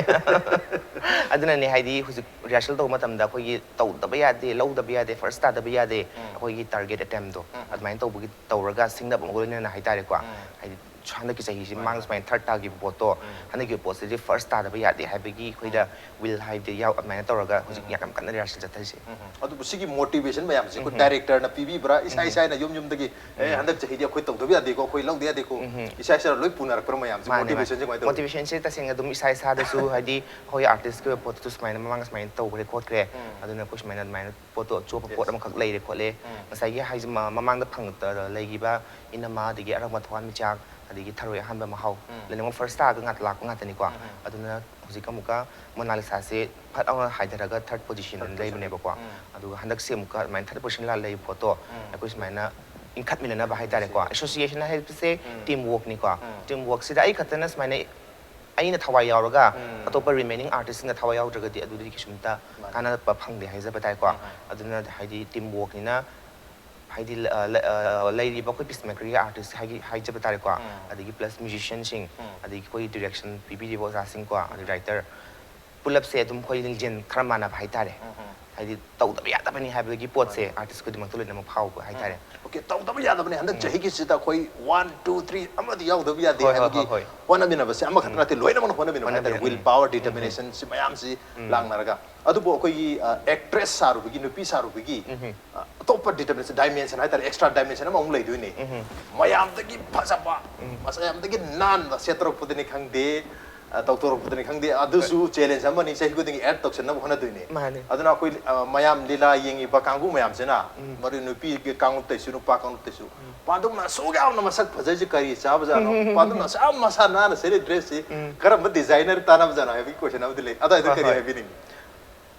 ꯑꯗꯨꯅꯅꯦ ꯍꯥꯏꯗꯤ ꯍꯧꯖꯤꯛ ꯔꯤꯍꯔꯁꯦꯜ ꯇꯧꯕ ꯃꯇꯝꯗ ꯑꯩꯈꯣꯏꯒꯤ ꯇꯧꯗꯕ ꯌꯥꯗꯦ, ꯂꯧꯗꯕ ꯌꯥꯗꯦ, ꯐꯥꯔꯁ ꯇꯥꯗꯕ ꯌꯥꯗꯦ, ꯑꯩꯈꯣꯏꯒꯤ ꯇꯥꯔꯒꯦꯠ ꯑꯦꯇꯦꯝꯗꯣ ꯑꯗꯨꯃꯥꯏꯅ ꯇꯧꯕꯒꯤ ꯇꯧꯔꯒ ꯁꯤꯡꯅꯕ ꯑꯃꯒ ꯂꯣꯏꯅꯅ ꯍꯥꯏꯇꯥꯔꯦꯀꯣ꯫ ꯍꯥꯏꯗꯤ ꯍꯟꯗꯛꯀꯤ ꯆꯍꯤꯁꯤ ꯃꯃꯥꯡ ꯁꯨꯃꯥꯏꯅ ꯊꯥꯔꯠ ꯇꯥꯈꯤꯕ ꯄꯣꯠꯇꯣ ꯍꯟꯗꯛꯀꯤ ꯄꯣꯠꯁꯤꯗꯤ ꯐꯥꯔꯁ ꯇꯥꯗꯕ ꯌꯥꯗꯦ ꯍꯥꯏꯕꯒꯤ ꯑꯩꯈꯣꯏꯗ ꯋꯤꯜ ꯍꯥꯏꯕꯗꯤ ꯌꯥꯎ ꯑꯗꯨꯃꯥꯏꯅ ꯇꯧꯔꯒ ꯍꯧꯖꯤꯛ ꯌꯥꯝ ꯀꯟꯅ ꯔꯤꯍꯔꯁꯦꯜ ꯆꯠꯊꯔꯤꯁꯦ꯫ ꯑꯗꯨꯕꯨ ꯁꯤꯒꯤ ꯃꯣꯇꯤꯚꯦꯁꯟ ꯃꯌꯥꯝꯁꯦ ꯑꯩꯈꯣꯏ ꯗꯥꯏꯔꯦꯛꯇꯔꯅ ꯄꯤꯕꯤꯕ꯭ꯔꯥ, ꯏꯁꯥ ꯏꯁꯥꯅ ꯌꯨꯝ ꯌꯨꯝꯗꯒꯤ ꯑꯦ ꯍꯟꯗꯛ ꯆꯍꯤꯗꯤ ꯑꯩꯈꯣꯏ ꯇꯧꯗꯕ ꯌꯥꯗꯦꯀꯣ, ꯑꯩꯈꯣꯏ ꯂꯧꯗ ꯌꯥꯗꯦꯀꯣ, ꯏꯁꯥ ꯏꯁꯥꯅ ꯂꯣꯏ ꯄꯨꯅꯔꯛꯄ꯭ꯔꯥ ꯃꯌꯥꯝꯁꯦ? ꯃꯥꯅꯦ, ꯃꯥꯅꯦ꯫ ꯃꯣꯇꯤꯚꯦꯁꯟꯁꯦ ꯀꯃꯥꯏꯅ ꯇꯧꯋꯤ? ꯃꯣꯇꯤꯚꯦꯁꯟꯁꯦ ꯇꯁꯦꯡꯅ ꯑꯗꯨꯝ ꯏꯁꯥ ꯏꯁꯥꯗꯁꯨ ꯍꯥꯏꯗꯤ ꯑꯩꯈꯣꯏ ꯑꯥꯔꯇꯤꯁꯀꯤ ꯑꯣꯏꯕ ꯄꯣꯠꯇꯁꯨ ꯁꯨꯃꯥꯏꯅ ꯃꯃꯥꯡ ꯁꯨꯃꯥꯏꯅ ꯇꯧꯈ꯭ꯔꯦ ꯈꯣꯠꯈ꯭ꯔꯦ, ꯑꯗꯨꯅ ꯑꯩꯈꯣꯏ ꯁꯨꯃꯥꯏꯅ ꯑꯗꯨꯃꯥꯏꯅ ꯄꯣꯠꯇꯣ ꯑꯆꯣꯞꯄ ꯄꯣꯠ ꯑꯃꯈꯛ ꯂꯩꯔꯦ ꯈꯣꯠꯂꯦ, ꯉꯁꯥꯏꯒꯤ ꯍꯥꯏꯁꯦ ꯃ- ꯃꯃꯥꯡꯗ ꯐꯪ ꯂꯩꯈꯤꯕ ꯏꯅꯝꯃ ꯑꯗꯒꯤ ꯑꯔꯥꯛ ꯃꯊ꯭ꯋꯥꯟ ꯃꯤꯆꯥꯛ ꯑꯗꯒꯤ ꯊꯔꯣꯏ ꯑꯍꯥꯟꯕ ꯃꯍꯥꯎ ꯂꯣꯏꯅꯃꯛ ꯐꯥꯔꯁ ꯇꯥꯔꯒ ꯉꯥꯛ ꯂꯥꯛꯄ ꯉꯥꯛꯇꯅꯤꯀꯣ꯫ ꯑꯗꯨꯅ ꯍꯧꯖꯤꯛ ꯑꯃꯨꯛꯀ ꯃꯣꯅꯥꯂꯤꯁꯥꯁꯦ ꯐꯠ ꯑꯃ ꯍꯥꯏꯊꯔꯒ ꯊꯥꯔꯠ ꯄꯣꯖꯤꯁꯟꯗ ꯂꯩꯕꯅꯦꯕꯀꯣ꯫ ꯑꯗꯨꯒ ꯍꯟꯗꯛꯁꯦ ꯑꯃꯨꯛꯀ ꯑꯗꯨꯃꯥꯏꯅ ꯊꯥꯔꯠ ꯄꯣꯖꯤꯁꯟ ꯂꯩꯕ ꯄꯣꯠꯇꯣ ꯑꯩꯈꯣꯏ ꯁꯨꯃꯥꯏꯅ ꯏꯟꯈꯠꯃꯤꯟꯅꯅꯕ ꯍꯥꯏꯇꯥꯔꯦꯀꯣ꯫ ꯑꯦꯁꯣꯁꯤꯌꯦꯁꯟ ꯍꯥꯏꯕꯁꯦ ꯇꯤꯝ ꯋꯥꯔꯛꯅꯤꯀꯣ꯫ ꯇꯤꯝ ꯋꯥꯔꯛꯁꯤꯗ ꯑꯩ ꯈꯛꯇꯅ ꯁꯨꯃꯥꯏꯅ ꯑꯩꯅ ꯊꯋꯥꯏ ꯌꯥꯎꯔꯒ ꯑꯇꯣꯞꯄ ꯔꯤꯃꯦꯅꯤꯡ ꯑꯥꯔꯇꯤꯁꯁꯤꯡꯅ ꯊꯋꯥꯏ ꯌꯥꯎꯗ꯭ꯔꯒꯗꯤ ꯑꯗꯨꯗꯤ ꯀꯩꯁꯨꯝꯇ ꯀꯥꯟꯅꯕ ꯐꯪꯗꯦ ꯍꯥꯏꯖꯕ ꯇꯥꯏꯀꯣ꯫ ꯑꯗꯨꯅ ꯍꯥꯏꯗꯤ ꯇꯤꯝ ꯋꯥꯔꯛꯅꯤꯅ ꯍꯥꯏꯗꯤ ꯂ- ꯑ, ꯂ- ꯑ, ꯂꯩꯔꯤꯕ ꯑꯩꯈꯣꯏ ꯄꯤꯁ ꯃꯦꯀꯔꯒꯤ ꯑꯥꯔꯇꯤꯁ ꯍꯥꯏꯒꯤ ꯍꯥꯏꯖꯕ ꯇꯥꯔꯦꯀꯣ꯫ ꯑꯗꯒꯤ ꯄ꯭ꯂꯁ ꯃ꯭ꯌꯨꯖꯤꯁꯤꯌꯥꯟꯁꯤꯡ ꯑꯗꯒꯤ ꯑꯩꯈꯣꯏ ꯗꯤꯔꯦꯛꯁꯟ ꯄꯤꯕꯤꯔꯤꯕ ꯑꯣꯖꯥꯁꯤꯡꯀꯣ ꯑꯗꯩ ꯔꯥꯏꯇꯔ ꯄꯨꯂꯞꯁꯦ ꯑꯗꯨꯝ ꯑꯩꯈꯣꯏ ꯂꯤꯡꯖꯦꯜ ꯈꯔ ꯃꯥꯟꯅꯕ ꯍꯥꯏꯇꯥꯔꯦ꯫ ꯍꯥꯏꯗꯤ ꯇꯧꯗꯕ ꯌꯥꯗꯕꯅꯤ ꯍꯥꯏꯕꯒꯤ ꯄꯣꯠꯁꯦ ꯑꯥꯔꯇꯤꯁ ꯈꯨꯗꯤꯡꯃꯛꯇ ꯂꯣꯏꯅꯃꯛ ꯐꯥꯎꯕ ꯍꯥꯏꯇꯥꯔꯦ꯫ ꯑꯣꯀꯦ, ꯇꯧꯗꯕ ꯌꯥꯗꯕꯅꯤ, ꯍꯟꯗꯛ ꯆꯍꯤꯒꯤꯁꯤꯗ ꯑꯩꯈꯣꯏ ꯋꯥꯟ ꯇꯨ ꯊ꯭ꯔꯤ ꯑꯃꯗꯤ ꯌꯥꯎꯗꯕ ꯌꯥꯗꯦ ꯍꯣꯏ, ꯍꯣꯏ, ꯍꯥꯏꯕꯒꯤ ꯍꯣꯏ, ꯍꯣꯏ꯫ ꯍꯣꯠꯅꯃꯤꯟꯅꯕꯁꯦ ꯑꯃꯈꯛꯇ ꯅꯠꯇꯦ, ꯂꯣꯏꯅꯃꯛꯅ ꯍꯣꯠꯅꯃꯤꯟꯅꯕ ꯍꯥꯏꯇꯥꯔꯦ꯫ ꯍꯣꯠꯅꯃꯤꯟꯅ- ꯋꯤꯜ ꯎꯝ. ꯄꯥꯋꯔ ꯗꯤꯇꯔꯃꯤꯅꯦꯁꯟ ꯁꯤ ꯃꯌꯥꯝꯁꯤ ꯂꯥꯡꯅꯔꯒ, ꯑꯗꯨꯕꯨ ꯑꯩꯈꯣꯏꯒꯤ ꯑꯦꯛꯇ꯭ꯔꯦꯁ ꯁꯥꯔꯨꯕꯒꯤ, ꯅꯨꯄꯤ ꯁꯥꯔꯨꯕꯒꯤ ꯑ, ꯑꯇꯣꯞꯄ ꯗꯤꯇꯔꯃꯤꯅꯦꯁꯟ, ꯗꯥꯏꯃꯦꯟꯁꯟ ꯍꯥꯏꯇꯥꯔꯦ, ꯑꯦꯛꯁꯇ꯭ꯔꯥ ꯗꯥꯏꯃꯦꯟꯁꯟ ꯑꯃꯃꯨꯛ ꯂꯩꯗꯣꯏꯅꯦ꯫ ꯃꯌꯥꯝꯗꯒꯤ ꯐꯖꯕ, ꯃꯌꯥꯝꯗꯒꯤ ꯅꯥꯟꯕ ꯁꯦꯠꯇꯣꯔꯛꯄꯗꯅꯤ ꯈꯪꯗꯦ, ꯑ, ꯇꯧꯊꯣꯔꯛꯄꯗꯅꯤ ꯈꯪꯗꯦ, ꯑꯗꯨꯁꯨ ꯆꯦꯂꯦꯟꯖ ꯑꯃꯅꯤ, ꯆꯍꯤ ꯈꯨꯗꯤꯡꯒꯤ ꯑꯦꯗ ꯇꯧꯁꯟꯅꯕ ꯍꯣꯠꯅꯗꯣꯏꯅꯦ꯫ ꯃꯥꯅꯦ꯫ ꯑꯗꯨꯅ ꯑꯩꯈꯣꯏ ꯑ, ꯃꯌꯥꯝ ꯂꯤꯂꯥ ꯌꯦꯡꯉꯤꯕ ꯀꯥꯡꯕꯨ ꯃꯌꯥꯝꯁꯤꯅ, ꯃꯔꯨ ꯅꯨꯄꯤꯒꯤ ꯀꯥꯡꯂꯨꯞꯇꯩꯁꯨ ꯅꯨꯄꯥ ꯀꯥꯡꯂꯨꯞꯇꯩꯁꯨ, ꯄꯥꯟꯗꯨꯝꯅ ꯑꯁꯨꯛ ꯌꯥꯝꯅ ꯃꯁꯛ ꯐꯖꯩꯁꯤ ꯀꯔꯤ ꯆꯥꯕꯖꯥꯠꯅꯣ? ꯄꯥꯟꯗꯨꯝꯅ ꯑꯁꯨꯛ ꯌꯥꯝ ꯃꯁꯥ ꯅꯥꯟꯅ ꯁꯦꯠꯂꯤ ꯗ꯭ꯔꯦꯁꯁꯤ ꯀꯔꯝꯕ ꯗꯤꯖꯥꯏꯅꯔ ꯇꯥꯟꯅꯕꯖꯥꯠꯅꯣ ꯍꯥꯏꯕꯒꯤ ꯀꯣꯏꯁꯟ ꯑꯃꯗꯤ ꯂꯩ꯫ ꯑꯗꯨꯋꯥꯏꯗ ꯍꯣꯏ, ꯀꯔꯤ ꯍꯣꯏ꯫ ꯍꯥꯏꯕꯤꯅꯤꯡꯉꯤ?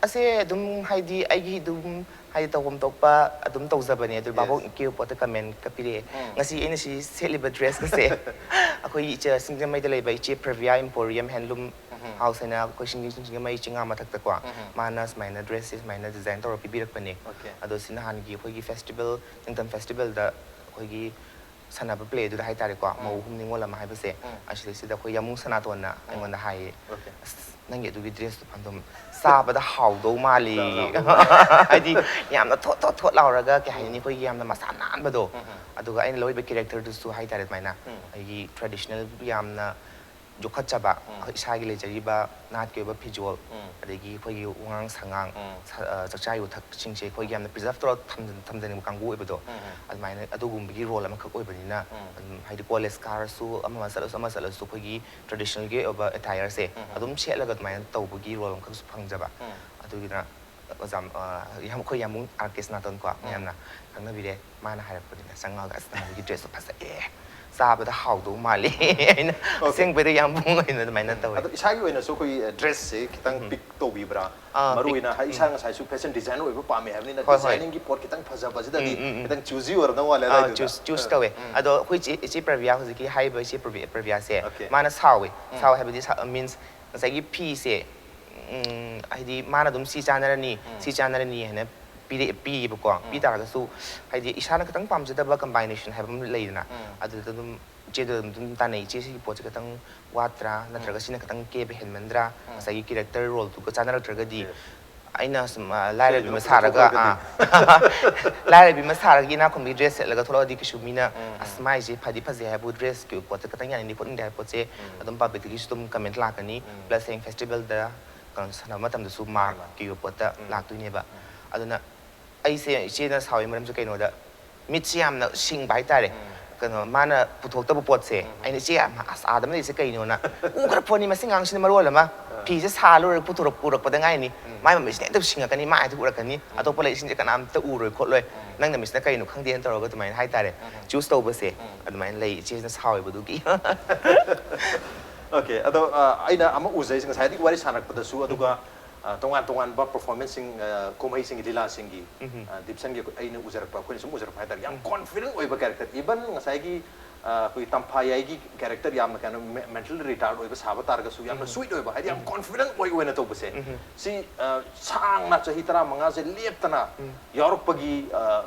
ꯑꯁꯦ ꯑꯗꯨꯝ ꯍꯥꯏꯗꯤ ꯑꯩꯒꯤ ꯑꯗꯨꯝ ꯍꯥꯏꯗꯤ ꯇꯧꯐꯝ ꯊꯣꯛꯄ ꯑꯗꯨꯝ ꯇꯧꯖꯕꯅꯦ꯫ ꯑꯗꯨ ꯚꯥꯕꯣꯛ ꯀꯦꯌꯣ ꯄꯣꯠꯇ ꯀꯃꯦꯟ ꯀ ꯄꯤꯔꯛꯑꯦ꯫ ꯉꯁꯤ ꯑꯩꯅ ꯁꯤ ꯁꯦꯠꯂꯤꯕ ꯗ꯭ꯔꯦꯁꯀꯁꯦ ꯑꯩꯈꯣꯏꯒꯤ ꯏꯆꯦ ꯁꯤꯡꯖꯃꯩꯗ ꯂꯩꯕ ꯏꯆꯦ ꯄ꯭ꯔꯚꯤꯌꯥ ꯏꯝꯄꯣꯔꯤꯌꯝ ꯍꯦꯟꯂꯨꯝ ꯍꯥꯎꯁ ꯍꯥꯏꯅ ꯑꯩꯈꯣꯏ ꯁꯤꯡꯖꯃꯩ ꯆꯤꯡꯉꯥ ꯃꯊꯛꯇꯀꯣ꯫ ꯃꯥꯅ ꯁꯨꯃꯥꯏꯅ ꯗ꯭ꯔꯦꯁꯁꯦ ꯁꯨꯃꯥꯏꯅ ꯗꯤꯖꯥꯏꯟ ꯇꯧꯔ ꯄꯤꯕꯤꯔꯛꯄꯅꯦ꯫ ꯑꯗꯣ ꯁꯤ ꯅꯍꯥꯟꯒꯤ ꯑꯩꯈꯣꯏꯒꯤ ꯐꯦꯁꯇꯤꯚꯦꯜ, ꯅꯤꯡꯊꯝ ꯐꯦꯁꯇꯤꯚꯦꯜꯗ ꯑꯩꯈꯣꯏꯒꯤ ꯁꯥꯟꯅꯕ ꯄ꯭ꯂꯦꯗꯨꯗ ꯍꯥꯏꯇꯥꯔꯦꯀꯣ꯫ ꯃꯧ ꯑꯍꯨꯝ ꯅꯤꯉꯣꯜ ꯑꯃ ꯍꯥꯏꯕꯁꯦ ꯑꯁꯤꯗꯩꯁꯤꯗ ꯑꯩꯈꯣꯏ ꯌꯥꯃꯨꯡ ꯁꯅꯥꯇꯣꯟꯅ ꯑꯩꯉꯣꯟꯗ ꯍꯥꯏꯌꯦ꯫ "ꯑꯁ, ꯅꯪꯒꯤ ꯑꯗꯨꯒꯤ ꯗ꯭ꯔꯦꯁꯇꯣ ꯐꯟꯗꯣꯝ ꯆꯥꯕꯗ ꯍꯥꯎꯗꯧ ꯃꯥꯜꯂꯤ"꯫ ꯍꯥꯏꯗꯤ ꯌꯥꯝꯅ ꯊꯣꯠ ꯊꯣꯠ ꯊꯣꯠ ꯂꯥꯎꯔꯒ ꯀꯩ ꯍꯥꯏꯅꯤ, ꯑꯩꯈꯣꯏꯒꯤ ꯌꯥꯝꯅ ꯃꯁꯥ ꯅꯥꯟꯕꯗꯣ꯫ ꯑꯗꯨꯒ ꯑꯩꯅ ꯂꯧꯔꯤꯕ ꯀꯦꯔꯦꯛꯇꯔꯗꯨꯁꯨ ꯍꯥꯏꯇꯥꯔꯦ ꯑꯗꯨꯃꯥꯏꯅ ꯑꯩꯒꯤ ꯇ꯭ꯔꯦꯗꯤꯁꯅꯦꯜ ꯌꯥꯝꯅ ꯌꯣꯛꯈꯠꯆꯕ, ꯑꯩꯈꯣꯏ ꯏꯁꯥꯒꯤ ꯂꯩꯖꯔꯤꯕ ꯅꯥꯠꯀꯤ ꯑꯣꯏꯕ ꯐꯤꯖꯣꯜ, ꯑꯗꯒꯤ ꯑꯩꯈꯣꯏꯒꯤ ꯋꯥꯉꯥꯡ ꯁꯉꯥꯡ, ꯁ-, ꯑ, ꯆꯥꯛꯆꯥ ꯌꯨꯊꯛꯁꯤꯡꯁꯦ ꯑꯩꯈꯣꯏꯒꯤ ꯌꯥꯝꯅ ꯄ꯭ꯔꯤꯖꯥꯔꯚ ꯇꯧꯔ ꯊꯝꯖ-, ꯊꯝꯖꯅꯤꯡꯕ ꯀꯥꯡꯕꯨ ꯑꯣꯏꯕꯗꯣ꯫ ꯑꯗꯨꯃꯥꯏꯅ ꯑꯗꯨꯒꯨꯝꯕꯒꯤ ꯔꯣꯜ ꯑꯃꯈꯛ ꯑꯣꯏꯕꯅꯤꯅ, ꯑꯗꯨꯝ ꯍꯥꯏꯗꯤ ꯀꯣꯂꯦꯖ ꯀꯥꯔꯁꯨ, ꯑꯃ ꯑꯃ ꯆꯠꯂꯁꯨ, ꯑꯃ ꯆꯠꯂꯁꯨ ꯑꯩꯈꯣꯏꯒꯤ ꯇ꯭ꯔꯦꯗꯤꯁꯅꯦꯜꯒꯤ ꯑꯣꯏꯕ ꯑꯦꯇꯥꯌꯔꯁꯦ ꯑꯗꯨꯝ ꯁꯦꯠꯂꯒ ꯑꯗꯨꯃꯥꯏꯅ ꯇꯧꯕꯒꯤ ꯔꯣꯜ ꯑꯃꯈꯛꯁꯨ ꯐꯪꯖꯕ꯫ ꯑꯗꯨꯒꯤꯅ ꯑꯣꯖꯥ, ꯑ, ꯌꯥꯝ, ꯑꯩꯈꯣꯏ ꯌꯥꯝꯕꯨꯡ ꯑꯥꯔ ꯀꯦ ꯁꯅꯥꯇꯣꯟ ꯀꯣ, ꯃꯌꯥꯝꯅ ꯈꯪꯅꯕꯤꯔꯦ꯫ ꯃꯥꯅ ꯍꯥꯏꯔꯛꯄꯅꯤꯅ ꯆꯪꯉꯛꯑꯒ, "ꯑꯁ, ꯅꯪꯒꯤ ꯗ꯭ꯔꯦꯁꯇꯣ ꯐꯖꯩꯌꯦ, ꯆꯥꯕꯗ ꯍꯥꯎꯗꯧ ꯃꯥꯜꯂꯤ"꯫ ꯑꯩꯅ ꯑꯣꯀꯦ꯫ "ꯑꯁꯦꯡꯕꯩꯗ ꯌꯥꯝꯕꯨꯡ" ꯑꯣꯏꯅ ꯑꯗꯨꯃꯥꯏꯅ ꯇꯧꯋꯦ꯫ ꯑꯗꯣ ꯏꯁꯥꯒꯤ ꯑꯣꯏꯅꯁꯨ ꯑꯩꯈꯣꯏꯒꯤ ꯗ꯭ꯔꯦꯁꯁꯦ ꯈꯤꯇꯪ ꯄꯤꯛ ꯇꯧꯕꯤꯕ꯭ꯔꯥ? ꯑꯥ, ꯃꯔꯨ ꯄꯤꯛ-, ꯑꯣꯏꯅ ꯍꯥꯏ-, ꯎꯝ꯫ ꯏꯁꯥ ꯉꯁꯥꯏꯁꯨ ꯐꯦꯁꯟ ꯗꯤꯖꯥꯏꯟ ꯑꯣꯏꯕ ꯄꯥꯝꯃꯦ ꯍꯥꯏꯕꯅꯤꯅ, ꯍꯣꯏ, ꯍꯣꯏ꯫ ꯗꯤꯖꯥꯏꯅꯤꯡꯒꯤ ꯄꯣꯠ ꯈꯤꯇꯪ ꯐꯖꯕꯁꯤꯗꯗꯤ ꯎꯝ, ꯎꯝ, ꯎꯝ꯫ ꯈꯤꯇꯪ ꯆꯨꯖꯤ ꯑꯣꯏꯔꯝꯗꯧ ꯃꯥꯜꯂꯦ ꯑꯥ, ꯑꯗꯥꯏꯗꯨꯗ꯫ ꯆꯨꯁ, ꯆꯨꯁ ꯑꯥ, ꯇꯧꯋꯦ꯫ ꯎꯝ꯫ ꯑꯗꯣ ꯑꯩꯈꯣꯏ ꯆꯦ, ꯏꯆꯦ ꯄ꯭ꯔꯕꯤꯌꯥ, ꯍꯧꯖꯤꯛꯀꯤ ꯍꯥꯏꯔꯤꯕ ꯏꯆꯦ ꯄ꯭ꯔꯕꯤ-, ꯄ꯭ꯔꯕꯤꯌꯥꯁꯦ, ꯑꯣꯀꯦ꯫ ꯃꯥꯅ ꯁꯥꯎꯋꯦ꯫ ꯎꯝ꯫ ꯁꯥꯎꯋꯦ ꯍꯥꯏꯕꯗꯤ ꯁꯥ-, ꯃꯤꯟꯁ ꯉꯁꯥꯏꯒꯤ ꯐꯤꯁꯦ, ꯎꯝ, ꯍꯥꯏꯗꯤ ꯃꯥꯅ ꯑꯗꯨꯝ ꯁꯤ ꯆꯥꯟꯅꯔꯅꯤ, ꯎꯝ꯫ ꯁꯤ ꯆꯥꯟꯅꯔꯅꯤ ꯍꯥꯏꯅ ꯄꯤꯔꯛ-, ꯄꯤꯌꯦꯕꯀꯣ꯫ ꯎꯝ꯫ ꯄꯤ ꯇꯥꯔꯒꯁꯨ ꯍꯥꯏꯗꯤ ꯏꯁꯥꯅ ꯈꯤꯇꯪ ꯄꯥꯝꯖꯗꯕ ꯀꯝꯕꯥꯏꯅꯦꯁꯟ ꯍꯥꯏꯕ ꯑꯃ ꯂꯩꯗꯅ, ꯎꯝ꯫ ꯑꯗꯨꯗ ꯑꯗꯨꯝ ꯏꯆꯦꯗ ꯑꯗꯨꯝ ꯇꯥꯟꯅꯩ, "ꯏꯆꯦ, ꯁꯤꯒꯤ ꯄꯣꯠꯁꯦ ꯈꯤꯇꯪ ꯋꯥꯠꯇ꯭ꯔꯥ, ꯅꯠꯇ꯭ꯔꯒ ꯎꯝ꯫ ꯁꯤꯅ ꯈꯤꯇꯪ ꯀꯦꯕ ꯍꯦꯟꯃꯟꯗ꯭ꯔꯥ, ꯎꯝ꯫ ꯉꯁꯥꯏꯒꯤ ꯀꯦꯔꯦꯛꯇꯔ ꯔꯣꯜꯗꯨꯒ ꯆꯥꯟꯅꯔꯛꯇ꯭ꯔꯒꯗꯤ?" ꯌꯦꯁ꯫ ꯑꯩꯅ ꯁꯨꯝ, ꯑ, ꯂꯥꯏꯔꯕꯤ ꯁꯤꯁꯨ ꯃꯆꯥ ꯊꯣꯛꯑꯒꯗꯤ꯫ ꯑꯥ, ꯂꯥꯏꯔꯕꯤ ꯃꯆꯥꯒꯤ ꯏꯅꯥꯛ ꯈꯨꯟꯕꯒꯤ ꯗ꯭ꯔꯦꯁ ꯁꯦꯠꯂꯒ ꯊꯣꯛꯂꯛꯑꯗꯤ ꯀꯩꯁꯨ ꯃꯤꯅ, ꯎꯝ, "ꯑꯁ, ꯎꯝ꯫ ꯃꯥꯏꯁꯦ ꯐꯗꯤ ꯐꯖꯩ" ꯍꯥꯏꯕꯨ ꯗ꯭ꯔꯦꯁꯀꯤ ꯄꯣꯠꯁꯦ ꯈꯤꯇꯪ ꯌꯥꯅꯤꯡꯗꯦ ꯈꯣꯠꯅꯤꯡꯗꯦ ꯍꯥꯏꯕ ꯄꯣꯠꯁꯦ ꯎꯝ꯫ ꯑꯗꯨꯝ ꯄꯕ꯭ꯂꯤꯛꯇꯒꯤꯁꯨ ꯑꯗꯨꯝ ꯀꯃꯦꯟ ꯂꯥꯛꯀꯅꯤ꯫ ꯎꯝ꯫ ꯄ꯭ꯂꯁ ꯍꯌꯦꯡ ꯐꯦꯁꯇꯤꯚꯦꯜꯗ ꯀꯩꯅꯣ ꯁꯥꯟꯅꯕ ꯃꯇꯝꯗꯁꯨ ꯃꯥꯔꯛꯀꯤ ꯑꯣꯏꯕ ꯄꯣꯠꯇ ꯎꯝ꯫ ꯂꯥꯛꯇꯣꯏꯅꯦꯕ꯫ ꯎꯝ꯫ ꯑꯗꯨꯅ ꯑꯩꯁꯦ ꯏꯆꯦꯅ ꯁꯥꯎꯏ ꯃꯔꯝꯁꯦ ꯀꯩꯅꯣꯗ, ꯃꯤꯠꯁꯦ ꯌꯥꯝꯅ ꯁꯤꯡꯕ ꯍꯥꯏꯇꯥꯔꯦ꯫ ꯎꯝ꯫ ꯀꯩꯅꯣ, ꯃꯥꯅ ꯄꯨꯊꯣꯛꯇꯕ ꯄꯣꯠꯁꯦ, ꯎꯝ꯫ ꯑꯩꯅ, "ꯏꯆꯦ, ꯑꯁ, ꯑꯥꯗ ꯑꯃ ꯂꯩꯔꯤꯁꯦ ꯀꯩꯅꯣꯅ?" ꯎꯈ꯭ꯔ ꯄꯣꯠꯅꯤ ꯃꯁꯤ ꯉꯥꯡꯁꯤꯅ ꯃꯔꯣꯜ ꯑꯃ꯫ ꯑꯥ꯫ ꯐꯤꯁꯦ ꯁꯥ ꯂꯣꯏꯔꯒ ꯄꯨꯊꯣꯔꯛ-, ꯄꯨꯔꯛꯄꯗ ꯉꯥꯏꯅꯤ꯫ ꯎꯝ꯫ ꯃꯥꯏ ꯃꯃꯤꯠꯁꯤꯅ ꯍꯦꯛꯇ ꯁꯤꯡꯉꯛꯀꯅꯤ, ꯃꯥ ꯍꯦꯛꯇ ꯎꯔꯛꯀꯅꯤ꯫ ꯎꯝ꯫ ꯑꯇꯣꯞꯄ ꯂꯩꯁꯤꯡꯁꯦ ꯀꯅꯥꯝꯇ ꯎꯔꯣꯏ ꯈꯣꯠꯂꯣꯏ꯫ ꯎꯝ꯫ "ꯅꯪ ꯅꯃꯤꯠꯁꯤꯅ ꯀꯩꯅꯣ ꯈꯪꯗꯦꯅ" ꯇꯧꯔꯒ ꯑꯗꯨꯃꯥꯏꯅ ꯍꯥꯏꯇꯥꯔꯦ꯫ ꯎꯝ꯫ ꯆꯨꯁ ꯇꯧꯕꯁꯦ ꯎꯝ꯫ ꯑꯗꯨꯃꯥꯏꯅ ꯂꯩ, ꯏꯆꯦꯁꯤꯅ ꯁꯥꯎꯋꯦꯕ ꯑꯗꯨꯒꯤ꯫ ꯑꯣꯀꯦ, ꯑꯗꯣ, ꯑ, ꯑꯩꯅ ꯑꯃ ꯎꯖꯩ, ꯉꯁꯥꯏꯗꯒꯤ ꯋꯥꯔꯤ ꯁꯥꯟꯅꯔꯛꯄꯗꯁꯨ, ꯑꯗꯨꯒ ꯑ, ꯇꯣꯉꯥꯟ ꯇꯣꯉꯥꯟꯕ ꯄꯔꯐꯣꯔꯃꯦꯟꯁꯁꯤꯡ, ꯑ, ꯀꯨꯝꯍꯩꯁꯤꯡꯒꯤ ꯂꯤꯂꯥꯁꯤꯡꯒꯤ, ꯎꯝ꯫ ꯑ, ꯗꯤꯞꯁꯟꯒꯤ ꯑꯩꯅ ꯎꯖꯔꯛꯄ, ꯑꯩꯈꯣꯏꯅ ꯁꯨꯝ ꯎꯖꯔꯛꯄ ꯍꯥꯏꯇꯥꯔꯦ, ꯌꯥꯝ ꯎꯝ꯫ ꯀꯣꯟꯐꯤꯗꯦꯟ ꯑꯣꯏꯕ ꯀꯦꯔꯦꯛꯇꯔ, ꯏꯚꯟ ꯉꯁꯥꯏꯒꯤ, ꯑ, ꯑꯩꯈꯣꯏꯒꯤ ꯇꯝꯐꯥꯌꯥꯏꯒꯤ ꯀꯦꯔꯦꯛꯇꯔ ꯌꯥꯝꯅ ꯀꯩꯅꯣ ꯃꯦ-, ꯃꯦꯟꯇꯦꯜꯂꯤ ꯔꯤꯇꯥꯔꯗ ꯑꯣꯏꯕ ꯁꯥꯕ ꯇꯥꯔꯒꯁꯨ ꯌꯥꯝꯅ ꯎꯝ꯫ ꯁ꯭ꯋꯤꯠ ꯑꯣꯏꯕ, ꯍꯥꯏꯗꯤ ꯌꯥꯝ ꯎꯝ꯫ ꯀꯣꯟꯐꯤꯗꯦꯟ ꯑꯣꯏ ꯑꯣꯏꯅ ꯇꯧꯕꯁꯦ, ꯎꯝ꯫ ꯁꯤ, ꯑ, ꯁꯥꯡꯅ ꯆꯍꯤ ꯇꯔꯥꯃꯉꯥꯁꯦ ꯂꯦꯞꯇꯅ ꯎꯝ꯫ ꯌꯥꯎꯔꯛꯄꯒꯤ, ꯑ,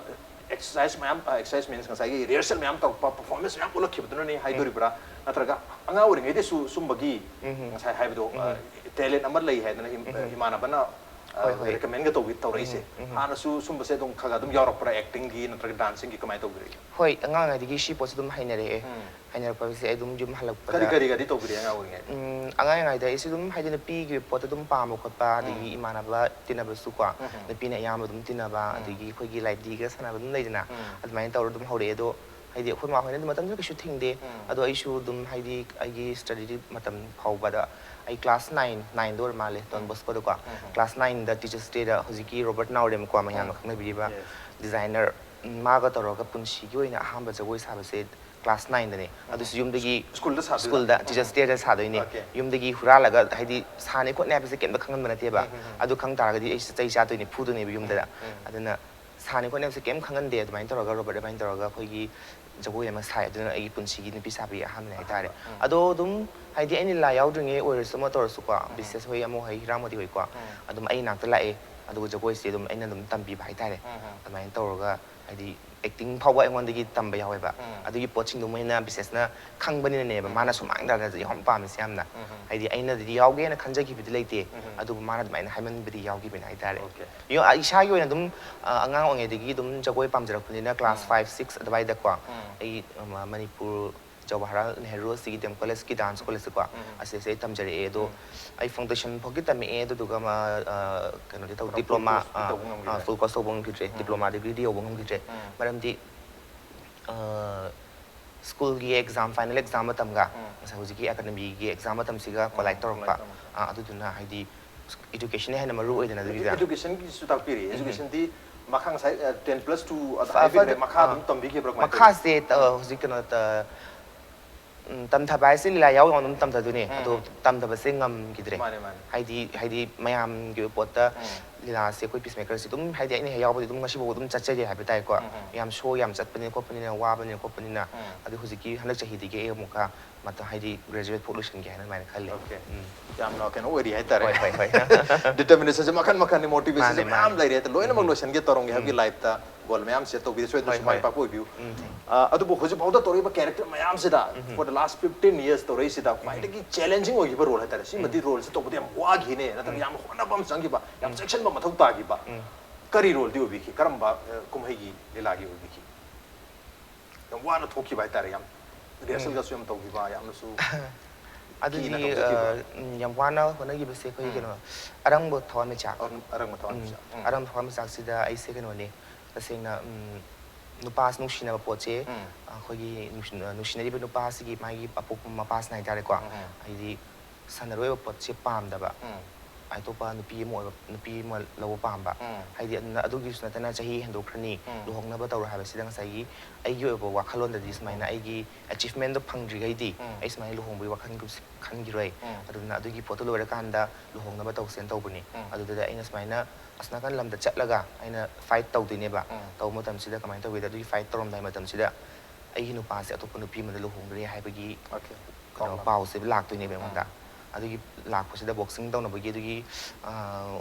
ꯑꯦꯛꯁꯔꯁꯥꯏꯁ ꯃꯌꯥꯝ, ꯑ, ꯑꯦꯛꯁꯔꯁꯥꯏꯁ ꯃꯤꯟꯁ ꯉꯁꯥꯏꯒꯤ ꯔꯤꯍꯔꯁꯦꯜ ꯃꯌꯥꯝ ꯇꯧꯔꯛꯄ, ꯄꯔꯐꯣꯔꯃꯦꯟꯁ ꯃꯌꯥꯝ ꯎꯠꯂꯛꯈꯤꯕꯗꯨꯅꯅꯦ ꯍꯥꯏꯗꯣꯔꯤꯕ꯭ꯔꯥ? ꯅꯠꯇ꯭ꯔꯒ ꯑꯉꯥꯡ ꯑꯣꯏꯔꯤꯉꯩꯗꯁꯨ ꯁꯨꯝꯕꯒꯤ ꯎꯝ꯫ ꯉꯁꯥꯏ ꯍꯥꯏꯕꯗꯣ, ꯑ, ꯎꯝ꯫ ꯇꯦꯂꯦꯟ ꯑꯃ ꯂꯩ ꯍꯥꯏꯗꯅ ꯏꯝ-, ꯎꯝ꯫ ꯏꯃꯥꯟꯅꯕꯅ, ꯑ, ꯍꯣꯏ, ꯍꯣꯏ꯫ ꯔꯤꯀꯃꯦꯟꯒ ꯇꯧꯕꯤ-, ꯇꯧꯔꯛꯏꯁꯦ꯫ ꯎꯝ, ꯎꯝ꯫ ꯍꯥꯟꯅꯁꯨ ꯁꯨꯝꯕꯁꯦ ꯑꯗꯨꯝ ꯈꯔ ꯈꯔ ꯑꯗꯨꯝ ꯌꯥꯎꯔꯛꯄ꯭ꯔꯥ, ꯑꯦꯛꯇꯤꯡꯒꯤ ꯅꯠꯇ꯭ꯔꯒ ꯗꯥꯟꯁꯤꯡꯒꯤ, ꯀꯃꯥꯏꯅ ꯇꯧꯕꯤꯔꯛꯏ? ꯍꯣꯏ, ꯑꯉꯥꯡ ꯑꯣꯏꯔꯤꯉꯩꯗꯒꯤ ꯁꯤ ꯄꯣꯠꯁꯦ ꯑꯗꯨꯝ ꯍꯩꯅꯔꯛꯑꯦ꯫ ꯎꯝ꯫ ꯍꯩꯅꯔꯛꯄꯁꯦ ꯑꯩ ꯑꯗꯨꯝ ꯌꯨꯝ ꯍꯜꯂꯛꯄꯗ ꯀꯔꯤ ꯀꯔꯤꯒꯗꯤ ꯇꯧꯕꯤꯔꯛꯑꯦ ꯑꯉꯥꯡ ꯑꯣꯏꯔꯤꯉꯩꯗ? ꯎꯝ, ꯑꯉꯥꯡ ꯑꯣꯏꯔꯤꯉꯩꯗ ꯑꯩꯁꯦ ꯑꯗꯨꯝ, ꯍꯥꯏꯗꯤ, ꯅꯨꯄꯤꯒꯤ ꯄꯣꯠꯇ ꯑꯗꯨꯝ ꯄꯥꯝꯕ ꯈꯣꯠꯄ, ꯑꯗꯒꯤ ꯎꯝ꯫ ꯏꯃꯥꯟꯅꯕ ꯇꯤꯟꯅꯕꯁꯨꯀꯣ, ꯎꯝ, ꯎꯝ꯫ ꯅꯨꯄꯤꯅ ꯑꯌꯥꯝꯕ ꯑꯗꯨꯝ ꯇꯤꯟꯅꯕ, ꯎꯝ꯫ ꯑꯗꯒꯤ ꯑꯩꯈꯣꯏꯒꯤ ꯂꯥꯏꯙꯤꯒ ꯁꯥꯟꯅꯕ ꯑꯗꯨꯝ ꯂꯩꯗꯅ, ꯎꯝ꯫ ꯑꯗꯨꯃꯥꯏꯅ ꯇꯧꯔ ꯑꯗꯨꯝ ꯍꯧꯔꯛꯑꯦ꯫ ꯑꯗꯣ, ꯍꯥꯏꯗꯤ, ꯑꯩꯈꯣꯏ ꯃꯥ ꯍꯣꯏꯅ ꯑꯗꯨꯝ ꯃꯇꯝꯗꯨꯗ ꯀꯩꯁꯨ ꯊꯤꯡꯗꯦ꯫ ꯎꯝ꯫ ꯑꯗꯣ ꯑꯩꯁꯨ ꯑꯗꯨꯝ, ꯍꯥꯏꯗꯤ, ꯑꯩꯒꯤ ꯁ꯭ꯇꯗꯤꯗꯤ ꯃꯇꯝ ꯐꯥꯎꯕꯗ ꯑꯩ ꯀ꯭ꯂꯥꯁ ꯅꯥꯏꯟ, ꯅꯥꯏꯟꯗ ꯑꯣꯏꯔ ꯃꯥꯜꯂꯦ, ꯗꯣꯟ ꯎꯝ꯫ ꯕꯣꯁꯀꯣꯗꯀꯣ꯫ ꯎꯝ, ꯎꯝ꯫ ꯀ꯭ꯂꯥꯁ ꯅꯥꯏꯟꯗ ꯇꯤꯆꯔꯁ ꯗꯦꯗ ꯍꯧꯖꯤꯛꯀꯤ ꯔꯣꯕꯔꯠ ꯅꯥꯎꯔꯦꯝꯀꯣ, ꯃꯌꯥꯝꯅ ꯎꯝ꯫ ꯈꯪꯅꯕꯤꯔꯤꯕ ꯌꯦꯁ꯫ ꯗꯤꯖꯥꯏꯅꯔ, ꯎꯝ, ꯃꯥꯒ ꯇꯧꯔꯒ ꯄꯨꯟꯁꯤꯒꯤ ꯑꯣꯏꯅ ꯑꯍꯥꯟꯕ ꯖꯒꯣꯏ ꯁꯥꯕꯁꯦ ꯀ꯭ꯂꯥꯁ ꯅꯥꯏꯟꯗꯅꯦ꯫ ꯎꯝ꯫ ꯑꯗꯨꯁꯨ ꯌꯨꯝꯗꯒꯤ ꯁ꯭ꯀꯨꯜꯗ ꯁꯥꯗꯣꯏꯔꯥ? ꯁ꯭ꯀꯨꯜꯗ, ꯎꯝ꯫ ꯇꯤꯆꯔꯁ ꯗꯦꯗ ꯁꯥꯗꯣꯏꯅꯦ꯫ ꯑꯣꯀꯦ꯫ ꯌꯨꯝꯗꯒꯤ ꯍꯨꯔꯥꯜꯂꯒ, ꯍꯥꯏꯗꯤ, ꯁꯥꯅꯤ ꯈꯣꯠꯅꯤ ꯍꯥꯏꯕꯁꯦ ꯀꯩꯝꯇ ꯈꯪꯍꯟꯕ ꯅꯠꯇꯦꯕ꯫ ꯎꯝ, ꯎꯝ, ꯎꯝ꯫ ꯑꯗꯨ ꯈꯪ ꯇꯥꯔꯒꯗꯤ ꯑꯩꯁꯦ ꯆꯩ ꯆꯥꯗꯣꯏꯅꯦ, ꯐꯨꯗꯣꯏꯅꯦꯕ ꯌꯨꯝꯗꯗ꯫ ꯎꯝ, ꯎꯝ꯫ ꯑꯗꯨꯅ ꯁꯥꯅꯤ ꯈꯣꯠꯅꯤ ꯍꯥꯏꯕꯁꯦ ꯀꯩꯝ ꯈꯪꯍꯟꯗꯦ꯫ ꯑꯗꯨꯃꯥꯏꯅ ꯇꯧꯔꯒ, ꯔꯣꯕꯔꯠ ꯑꯗꯨꯃꯥꯏꯅ ꯇꯧꯔꯒ ꯑꯩꯈꯣꯏꯒꯤ ꯖꯒꯣꯏ ꯑꯃ ꯁꯥꯏ꯫ ꯑꯗꯨꯅ ꯑꯩꯒꯤ ꯄꯨꯟꯁꯤꯒꯤ ꯅꯨꯄꯤ ꯁꯥꯕꯤ ꯑꯍꯥꯟꯕꯅꯦ ꯍꯥꯏꯇꯥꯔꯦ꯫ ꯑꯍꯥꯟꯕ꯫ ꯎꯝ꯫ ꯑꯗꯣ ꯑꯗꯨꯝ, ꯍꯥꯏꯗꯤ, ꯑꯩꯅ ꯂꯤꯂꯥ ꯌꯥꯎꯗ꯭ꯔꯤꯉꯩ ꯑꯣꯏꯔꯁꯨ ꯑꯃ ꯇꯧꯔꯁꯨꯀꯣ, ꯎꯝ꯫ ꯕꯤꯁꯦꯁ ꯍꯣꯏ, ꯑꯃꯨ ꯍꯣꯏ, ꯍꯤꯔꯥꯃꯣꯇꯤ ꯍꯣꯏꯀꯣ, ꯎꯝ꯫ ꯑꯗꯨꯝ ꯑꯩ ꯅꯥꯛꯇ ꯂꯥꯛꯑꯦ꯫ ꯑꯗꯨꯒ ꯖꯒꯣꯏꯁꯦ ꯑꯗꯨꯝ ꯑꯩꯅ ꯑꯗꯨꯝ ꯇꯝꯕꯤꯕ ꯍꯥꯏꯇꯥꯔꯦ꯫ ꯎꯝ, ꯎꯝ꯫ ꯑꯗꯨꯃꯥꯏꯅ ꯇꯧꯔꯒ, ꯍꯥꯏꯗꯤ, ꯑꯦꯛꯇꯤꯡ ꯐꯥꯎꯕ ꯑꯩꯉꯣꯟꯗꯒꯤ ꯇꯝꯕ ꯌꯥꯎꯋꯦꯕ꯫ ꯎꯝ꯫ ꯑꯗꯨꯒꯤ ꯄꯣꯠꯁꯤꯡꯗꯣ ꯃꯣꯏꯅ ꯕꯤꯁꯦꯁꯅ ꯈꯪꯕꯅꯤꯅꯅꯦꯕ, ꯎꯝ꯫ ꯃꯥꯅ ꯁꯨꯃꯥꯡꯗ ꯌꯥꯝ ꯄꯥꯝꯃꯤꯁꯦ ꯌꯥꯝꯅ꯫ ꯎꯝ꯫ ꯍꯥꯏꯗꯤ, ꯑꯩꯅꯗꯤ ꯌꯥꯎꯒꯦꯅ ꯈꯟꯖꯈꯤꯕꯗꯤ ꯂꯩꯇꯦ, ꯎꯝ꯫ ꯑꯗꯨꯕꯨ ꯃꯥꯅ ꯑꯗꯨꯃꯥꯏꯅ ꯍꯥꯏꯃꯟꯕꯗꯤ ꯌꯥꯎꯈꯤꯕꯅꯤ ꯍꯥꯏꯇꯥꯔꯦ꯫ ꯑꯣꯀꯦ꯫ ꯌꯣ-, ꯑ, ꯏꯁꯥꯒꯤ ꯑꯣꯏꯅ ꯑꯗꯨꯝ, ꯑ, ꯑꯉꯥꯡ ꯑꯣꯏꯔꯤꯉꯩꯗꯒꯤ ꯑꯗꯨꯝ ꯖꯒꯣꯏ ꯄꯥꯝꯖꯔꯛꯄꯅꯤꯅ ꯀ꯭ꯂꯥꯁ ꯎꯝ꯫ ꯐꯥꯏꯚ, ꯁꯤꯛꯁ ꯑꯗꯨꯋꯥꯏꯗꯀꯣ, ꯎꯝ꯫ ꯑꯩ, ꯑ, ꯃ-, ꯃꯅꯤꯄꯨꯔ ꯖꯋꯥꯍꯔꯂꯥꯜ ꯅꯦꯍꯔꯨ ꯑꯁꯤꯒꯤ ꯗꯤ ꯑꯦꯝ ꯀꯣꯂꯦꯖꯀꯤ ꯗꯥꯟꯁ ꯀꯣꯂꯦꯖꯁꯦꯀꯣ, ꯎꯝ꯫ ꯑꯁꯤꯁꯦ ꯑꯩ ꯇꯝꯖꯔꯛꯑꯦ꯫ ꯑꯗꯣ ꯎꯝ꯫ ꯑꯩ ꯐꯥꯎꯟꯗꯦꯁꯟ ꯐꯥꯎꯒꯤ ꯇꯝꯃꯛꯑꯦ, ꯑꯗꯨꯗꯨꯒ ꯃ-, ꯑ, ꯀꯩꯅꯣꯗꯤ ꯇꯧ-, ꯄꯨꯔꯥ ꯐꯨꯜ ꯗꯤꯄ꯭ꯂꯣꯃꯥ, ꯀꯣꯔꯁꯇꯤ ꯑ, ꯇꯧꯕ ꯑ, ꯉꯝꯈꯤꯗ꯭ꯔꯦ? ꯐꯨꯜ ꯀꯣꯔꯁ ꯇꯧꯕ ꯉꯝꯈꯤꯗ꯭ꯔꯦ꯫ ꯎꯝ꯫ ꯗꯤꯄ꯭ꯂꯣꯃꯥ ꯗꯤꯒ꯭ꯔꯤꯗꯤ ꯌꯧꯕ ꯉꯝꯈꯤꯗ꯭ꯔꯦ꯫ ꯎꯝ꯫ ꯃꯔꯝꯗꯤ, ꯑ, ꯁ꯭ꯀꯨꯜꯒꯤ ꯑꯦꯛꯖꯥꯝ, ꯐꯥꯏꯅꯦꯜ ꯑꯦꯛꯖꯥꯝ ꯃꯇꯝꯒ ꯎꯝ꯫ ꯉꯁꯥꯏ ꯍꯧꯖꯤꯛꯀꯤ ꯑꯦꯀꯥꯗꯃꯤꯒꯤ ꯑꯦꯛꯖꯥꯝ ꯃꯇꯝꯁꯤꯒ ꯎꯝ, ꯀꯣꯂꯥꯏꯠ ꯇꯧꯔꯛꯄ꯫ ꯀꯣꯂꯥꯏꯠ ꯇꯧꯔꯛꯄ꯫ ꯑ, ꯑꯗꯨꯗꯨꯅ, ꯍꯥꯏꯗꯤ, ꯏꯗꯨꯀꯦꯁꯟꯅ ꯍꯦꯟꯅ ꯃꯔꯨ ꯑꯣꯏꯗꯅ ꯑꯗꯨꯒꯤꯗ꯫ ꯏꯗꯨꯀꯦꯁꯟꯒꯤꯁꯨ ꯇꯥꯛꯄꯤꯔꯤ꯫ ꯎꯝ꯫ ꯏꯗꯨꯀꯦꯁꯟꯗꯤ ꯃꯈꯥ ꯉꯁꯥꯏ, ꯑ, ten plus two ꯑꯗ ꯐ-, ꯍꯥꯏꯕꯤꯈ꯭ꯔꯦ꯫ ꯐ-, ꯃꯈꯥ ꯑ, ꯑꯗꯨꯝ ꯇꯝꯕꯤꯈꯤꯕ꯭ꯔꯥ, ꯀꯃꯥꯏꯅ ꯇꯧꯋꯤ? ꯃꯈꯥꯁꯦ, ꯑ, ꯎꯝ꯫ ꯍꯧꯖꯤꯛ ꯀꯩꯅꯣ, ꯇ-, ꯎꯝ, ꯇꯝꯊꯕ ꯍꯥꯏꯁꯦ ꯂꯤꯂꯥ ꯌꯥꯎ ꯌꯥꯎꯅ ꯑꯗꯨꯝ ꯇꯝꯊꯗꯣꯏꯅꯦ꯫ ꯎꯝ, ꯑꯗꯣ ꯎꯝ꯫ ꯇꯝꯊꯕꯁꯦ ꯉꯝꯈꯤꯗ꯭ꯔꯦ꯫ ꯃꯥꯅꯦ, ꯃꯥꯅꯦ꯫ ꯍꯥꯏꯗꯤ ꯍꯥꯏꯗꯤ ꯃꯌꯥꯝꯒꯤ ꯑꯣꯏꯕ ꯄꯣꯠꯇ ꯎꯝ꯫ ꯂꯤꯂꯥꯁꯦ ꯑꯩꯈꯣꯏ ꯄꯤꯁꯃꯦꯀꯔꯁꯦ ꯑꯗꯨꯝ ꯍꯥꯏꯗꯤ ꯑꯩꯅ ꯍꯦꯛ ꯌꯥꯎꯕꯗꯤ ꯑꯗꯨꯝ ꯉꯁꯤꯐꯥꯎ ꯑꯗꯨꯝ ꯆꯠꯆꯔꯤ ꯍꯥꯏꯕ ꯇꯥꯏꯀꯣ꯫ ꯎꯝ, ꯎꯝ꯫ ꯌꯥꯝ ꯁꯣ ꯌꯥꯝ ꯆꯠꯄꯅꯤꯅ ꯈꯣꯠꯄꯅꯤꯅ ꯋꯥꯕꯅꯤꯅ ꯈꯣꯠꯄꯅꯤꯅ꯫ ꯎꯝ꯫ ꯑꯗꯨ ꯍꯧꯖꯤꯛꯀꯤ ꯍꯟꯗꯛ ꯆꯍꯤꯗꯒꯤ ꯑꯩ ꯑꯃꯨꯛꯀ ꯃꯊꯪ ꯍꯥꯏꯗꯤ ꯒ꯭ꯔꯦꯖꯨꯋꯦꯠ ꯐꯥꯎ ꯂꯣꯏꯁꯤꯟꯒꯦ ꯍꯥꯏꯅ ꯑꯗꯨꯃꯥꯏꯅ ꯈꯜꯂꯦ꯫ Okay꯫ ꯎꯝ꯫ ꯌꯥꯝꯅ ꯀꯩꯅꯣ ꯑꯣꯏꯔꯤ ꯍꯥꯏꯇꯥꯔꯦ꯫ ꯍꯣꯏ, ꯍꯣꯏ, ꯍꯣꯏ꯫ Determinationꯁꯦ ꯃꯈꯟ ꯃꯈꯟꯅꯤ, motivationꯁꯦ ꯃꯥꯅꯦ, ꯃꯌꯥꯝ ꯃꯥꯅꯦ꯫ ꯂꯩꯔꯦ꯫ ꯑꯗꯣ ꯂꯣꯏꯅꯃꯛ ꯎꯝ꯫ ꯂꯣꯏꯁꯤꯟꯒꯦ ꯇꯧꯔꯝꯒꯦ ꯍꯥꯏꯕꯒꯤ ꯎꯝ꯫ ꯂꯥꯏꯐꯇ ꯒꯣꯜ ꯃꯌꯥꯝ ꯁꯦꯠ ꯇꯧꯕꯤꯔꯁꯨ ꯑꯗꯨꯁꯨ ꯍꯣꯏ, ꯃꯥꯏ ꯍꯣꯏ꯫ ꯄꯥꯛꯄ ꯑꯣꯏꯕꯤꯌꯨ꯫ ꯎꯝ, thank you꯫ ꯑ, ꯑꯗꯨꯕꯨ ꯍꯧꯖꯤꯛꯐꯥꯎꯗ ꯇꯧꯔꯛꯏꯕ ꯀꯦꯔꯦꯛꯇꯔ ꯃꯌꯥꯝꯁꯤꯗ ꯎꯝ꯫ for the last fifteen years ꯇꯧꯔꯛꯏꯁꯤꯗ ꯎꯝ꯫ ꯈ꯭ꯋꯥꯏꯗꯒꯤ challenging ꯑꯣꯏꯈꯤꯕ ꯔꯣꯜ ꯍꯥꯏꯇꯥꯔꯦ, ꯁꯤꯃꯗꯤ ꯎꯝ꯫ ꯔꯣꯜꯁꯦ ꯇꯧꯕꯗ ꯌꯥꯝ ꯋꯥꯈꯤꯅꯦ ꯅꯠꯇ꯭ꯔꯒ ꯎꯝ꯫ ꯌꯥꯝ ꯍꯣꯠꯅꯕ ꯑꯃ ꯆꯪꯈꯤꯕ, ꯌꯥꯝ ꯎꯝ꯫ ꯆꯦꯛꯁꯤꯟꯕ ꯃꯊꯧ ꯇꯥꯈꯤꯕ ꯎꯝ꯫ ꯀꯔꯤ ꯔꯣꯜꯗꯤ ꯑꯣꯏꯕꯤꯈꯤ? ꯀꯔꯝꯕ, ꯑ, ꯀꯨꯝꯍꯩꯒꯤ ꯂꯤꯂꯥꯒꯤ ꯑꯣꯏꯕꯤꯈꯤ? ꯌꯥꯝ ꯋꯥꯅ ꯊꯣꯛꯈꯤꯕ ꯍꯥꯏꯇꯥꯔꯦ, ꯌꯥꯝ rehearsalꯒꯁꯨ ꯌꯥꯝ ꯇꯧꯈꯤꯕ, ꯌꯥꯝꯅꯁꯨ ꯀꯤꯅ ꯑꯗꯨꯗꯤ ꯇꯧꯖꯈꯤꯕ꯫ ꯑ, ꯎꯝ, ꯌꯥꯝ ꯋꯥꯅ ꯍꯣꯠꯅꯈꯤꯕꯁꯦ ꯑꯩꯈꯣꯏ ꯎꯝ꯫ ꯀꯩꯅꯣ ꯑꯔꯪꯕ ꯊꯋꯥꯟꯃꯤꯆꯥꯛ꯫ ꯑꯔꯨꯝ-, ꯑꯔꯪꯕ ꯊꯋꯥꯟꯃꯤꯆꯥꯛ꯫ ꯎꯝ꯫ ꯑꯔꯪꯕ ꯊꯋꯥꯟꯃꯤꯆꯥꯛꯁꯤꯗ ꯑꯩꯁꯦ ꯀꯩꯅꯣꯅꯦ, ꯇꯁꯦꯡꯅ, ꯎꯝ, ꯅꯨꯄꯥꯁꯤ ꯅꯨꯡꯁꯤꯅꯕ ꯄꯣꯠꯁꯦ ꯎꯝ꯫ ꯑꯩꯈꯣꯏꯒꯤ ꯅꯨꯡꯁꯤ-, ꯅꯨꯡꯁꯤꯅꯔꯤꯕ ꯅꯨꯄꯥꯁꯤꯒꯤ ꯃꯥꯒꯤ ꯑꯄꯣꯛꯄ ꯃꯄꯥꯁꯤꯅ ꯍꯥꯏꯇꯥꯔꯦꯀꯣ, ꯎꯝ, ꯎꯝ꯫ ꯍꯥꯏꯗꯤ ꯁꯥꯟꯅꯔꯣꯏ ꯑꯣꯏꯕ ꯄꯣꯠꯁꯦ ꯄꯥꯝꯗꯕ, ꯎꯝ꯫ ꯑꯇꯣꯞꯄ ꯅꯨꯄꯤ ꯑꯃ ꯑꯣꯏꯕ, ꯅꯨꯄꯤ ꯑꯃ ꯂꯧꯕ ꯄꯥꯝꯕ, ꯎꯝ꯫ ꯍꯥꯏꯗꯤ ꯑꯗꯨꯅ ꯑꯗꯨꯒꯤꯁꯨ ꯅꯠꯇꯅ ꯆꯍꯤ ꯍꯦꯟꯗꯣꯛꯈ꯭ꯔꯅꯤ, ꯎꯝ꯫ ꯂꯨꯍꯣꯡꯅꯕ ꯇꯧꯔꯣ ꯍꯥꯏꯕꯁꯤꯗ ꯉꯁꯥꯏꯒꯤ ꯑꯩꯒꯤ ꯑꯣꯏꯕ ꯋꯥꯈꯜꯂꯣꯟꯗꯗꯤ ꯁꯨꯃꯥꯏꯅ ꯎꯝ꯫ ꯑꯩꯒꯤ achievement ꯗꯣ ꯐꯪꯗ꯭ꯔꯤꯈꯩꯗꯤ ꯎꯝ꯫ ꯑꯩ ꯁꯨꯃꯥꯏꯅ ꯂꯨꯍꯣꯡꯕꯒꯤ ꯋꯥꯈꯜ ꯈꯟꯈꯤꯔꯣꯏ꯫ ꯎꯝ꯫ ꯑꯗꯨꯅ ꯑꯗꯨꯒꯤ ꯄꯣꯠꯇꯣ ꯂꯣꯏꯔꯀꯥꯟꯗ ꯂꯨꯍꯣꯡꯅꯕ ꯇꯧꯁꯦꯅ ꯇꯧꯕꯅꯤ꯫ ꯎꯝ꯫ ꯑꯗꯨꯗ ꯑꯩꯅ ꯁꯨꯃꯥꯏꯅ ꯑꯁꯣꯝ ꯅꯥꯀꯟ ꯂꯝꯗ ꯆꯠꯂꯒ ꯑꯩꯅ fight ꯇꯧꯗꯣꯏꯅꯦꯕ꯫ ꯎꯝ꯫ ꯇꯧꯕ ꯃꯇꯝꯁꯤꯗ ꯀꯃꯥꯏꯅ ꯇꯧꯒꯦꯗ, ꯑꯗꯨꯒꯤ fight ꯇꯧꯔꯝꯗꯥꯏ ꯃꯇꯝꯁꯤꯗ ꯑꯩꯒꯤ ꯅꯨꯄꯥꯁꯦ ꯑꯇꯣꯞꯄ ꯅꯨꯄꯤ ꯑꯃꯗ ꯂꯨꯍꯣꯡꯈ꯭ꯔꯦ ꯍꯥꯏꯕꯒꯤ Okay꯫ ꯀꯩꯅꯣ ꯄꯥꯎ ꯄꯥꯎꯁꯦ ꯂꯥꯛꯇꯣꯏꯅꯦꯕ ꯑꯩꯉꯣꯟꯗ꯫ ꯎꯝ꯫ ꯑꯗꯨꯒꯤ ꯂꯥꯛꯄꯁꯤꯗ boxing ꯇꯧꯅꯕꯒꯤ ꯑꯗꯨꯒꯤ, ꯑ,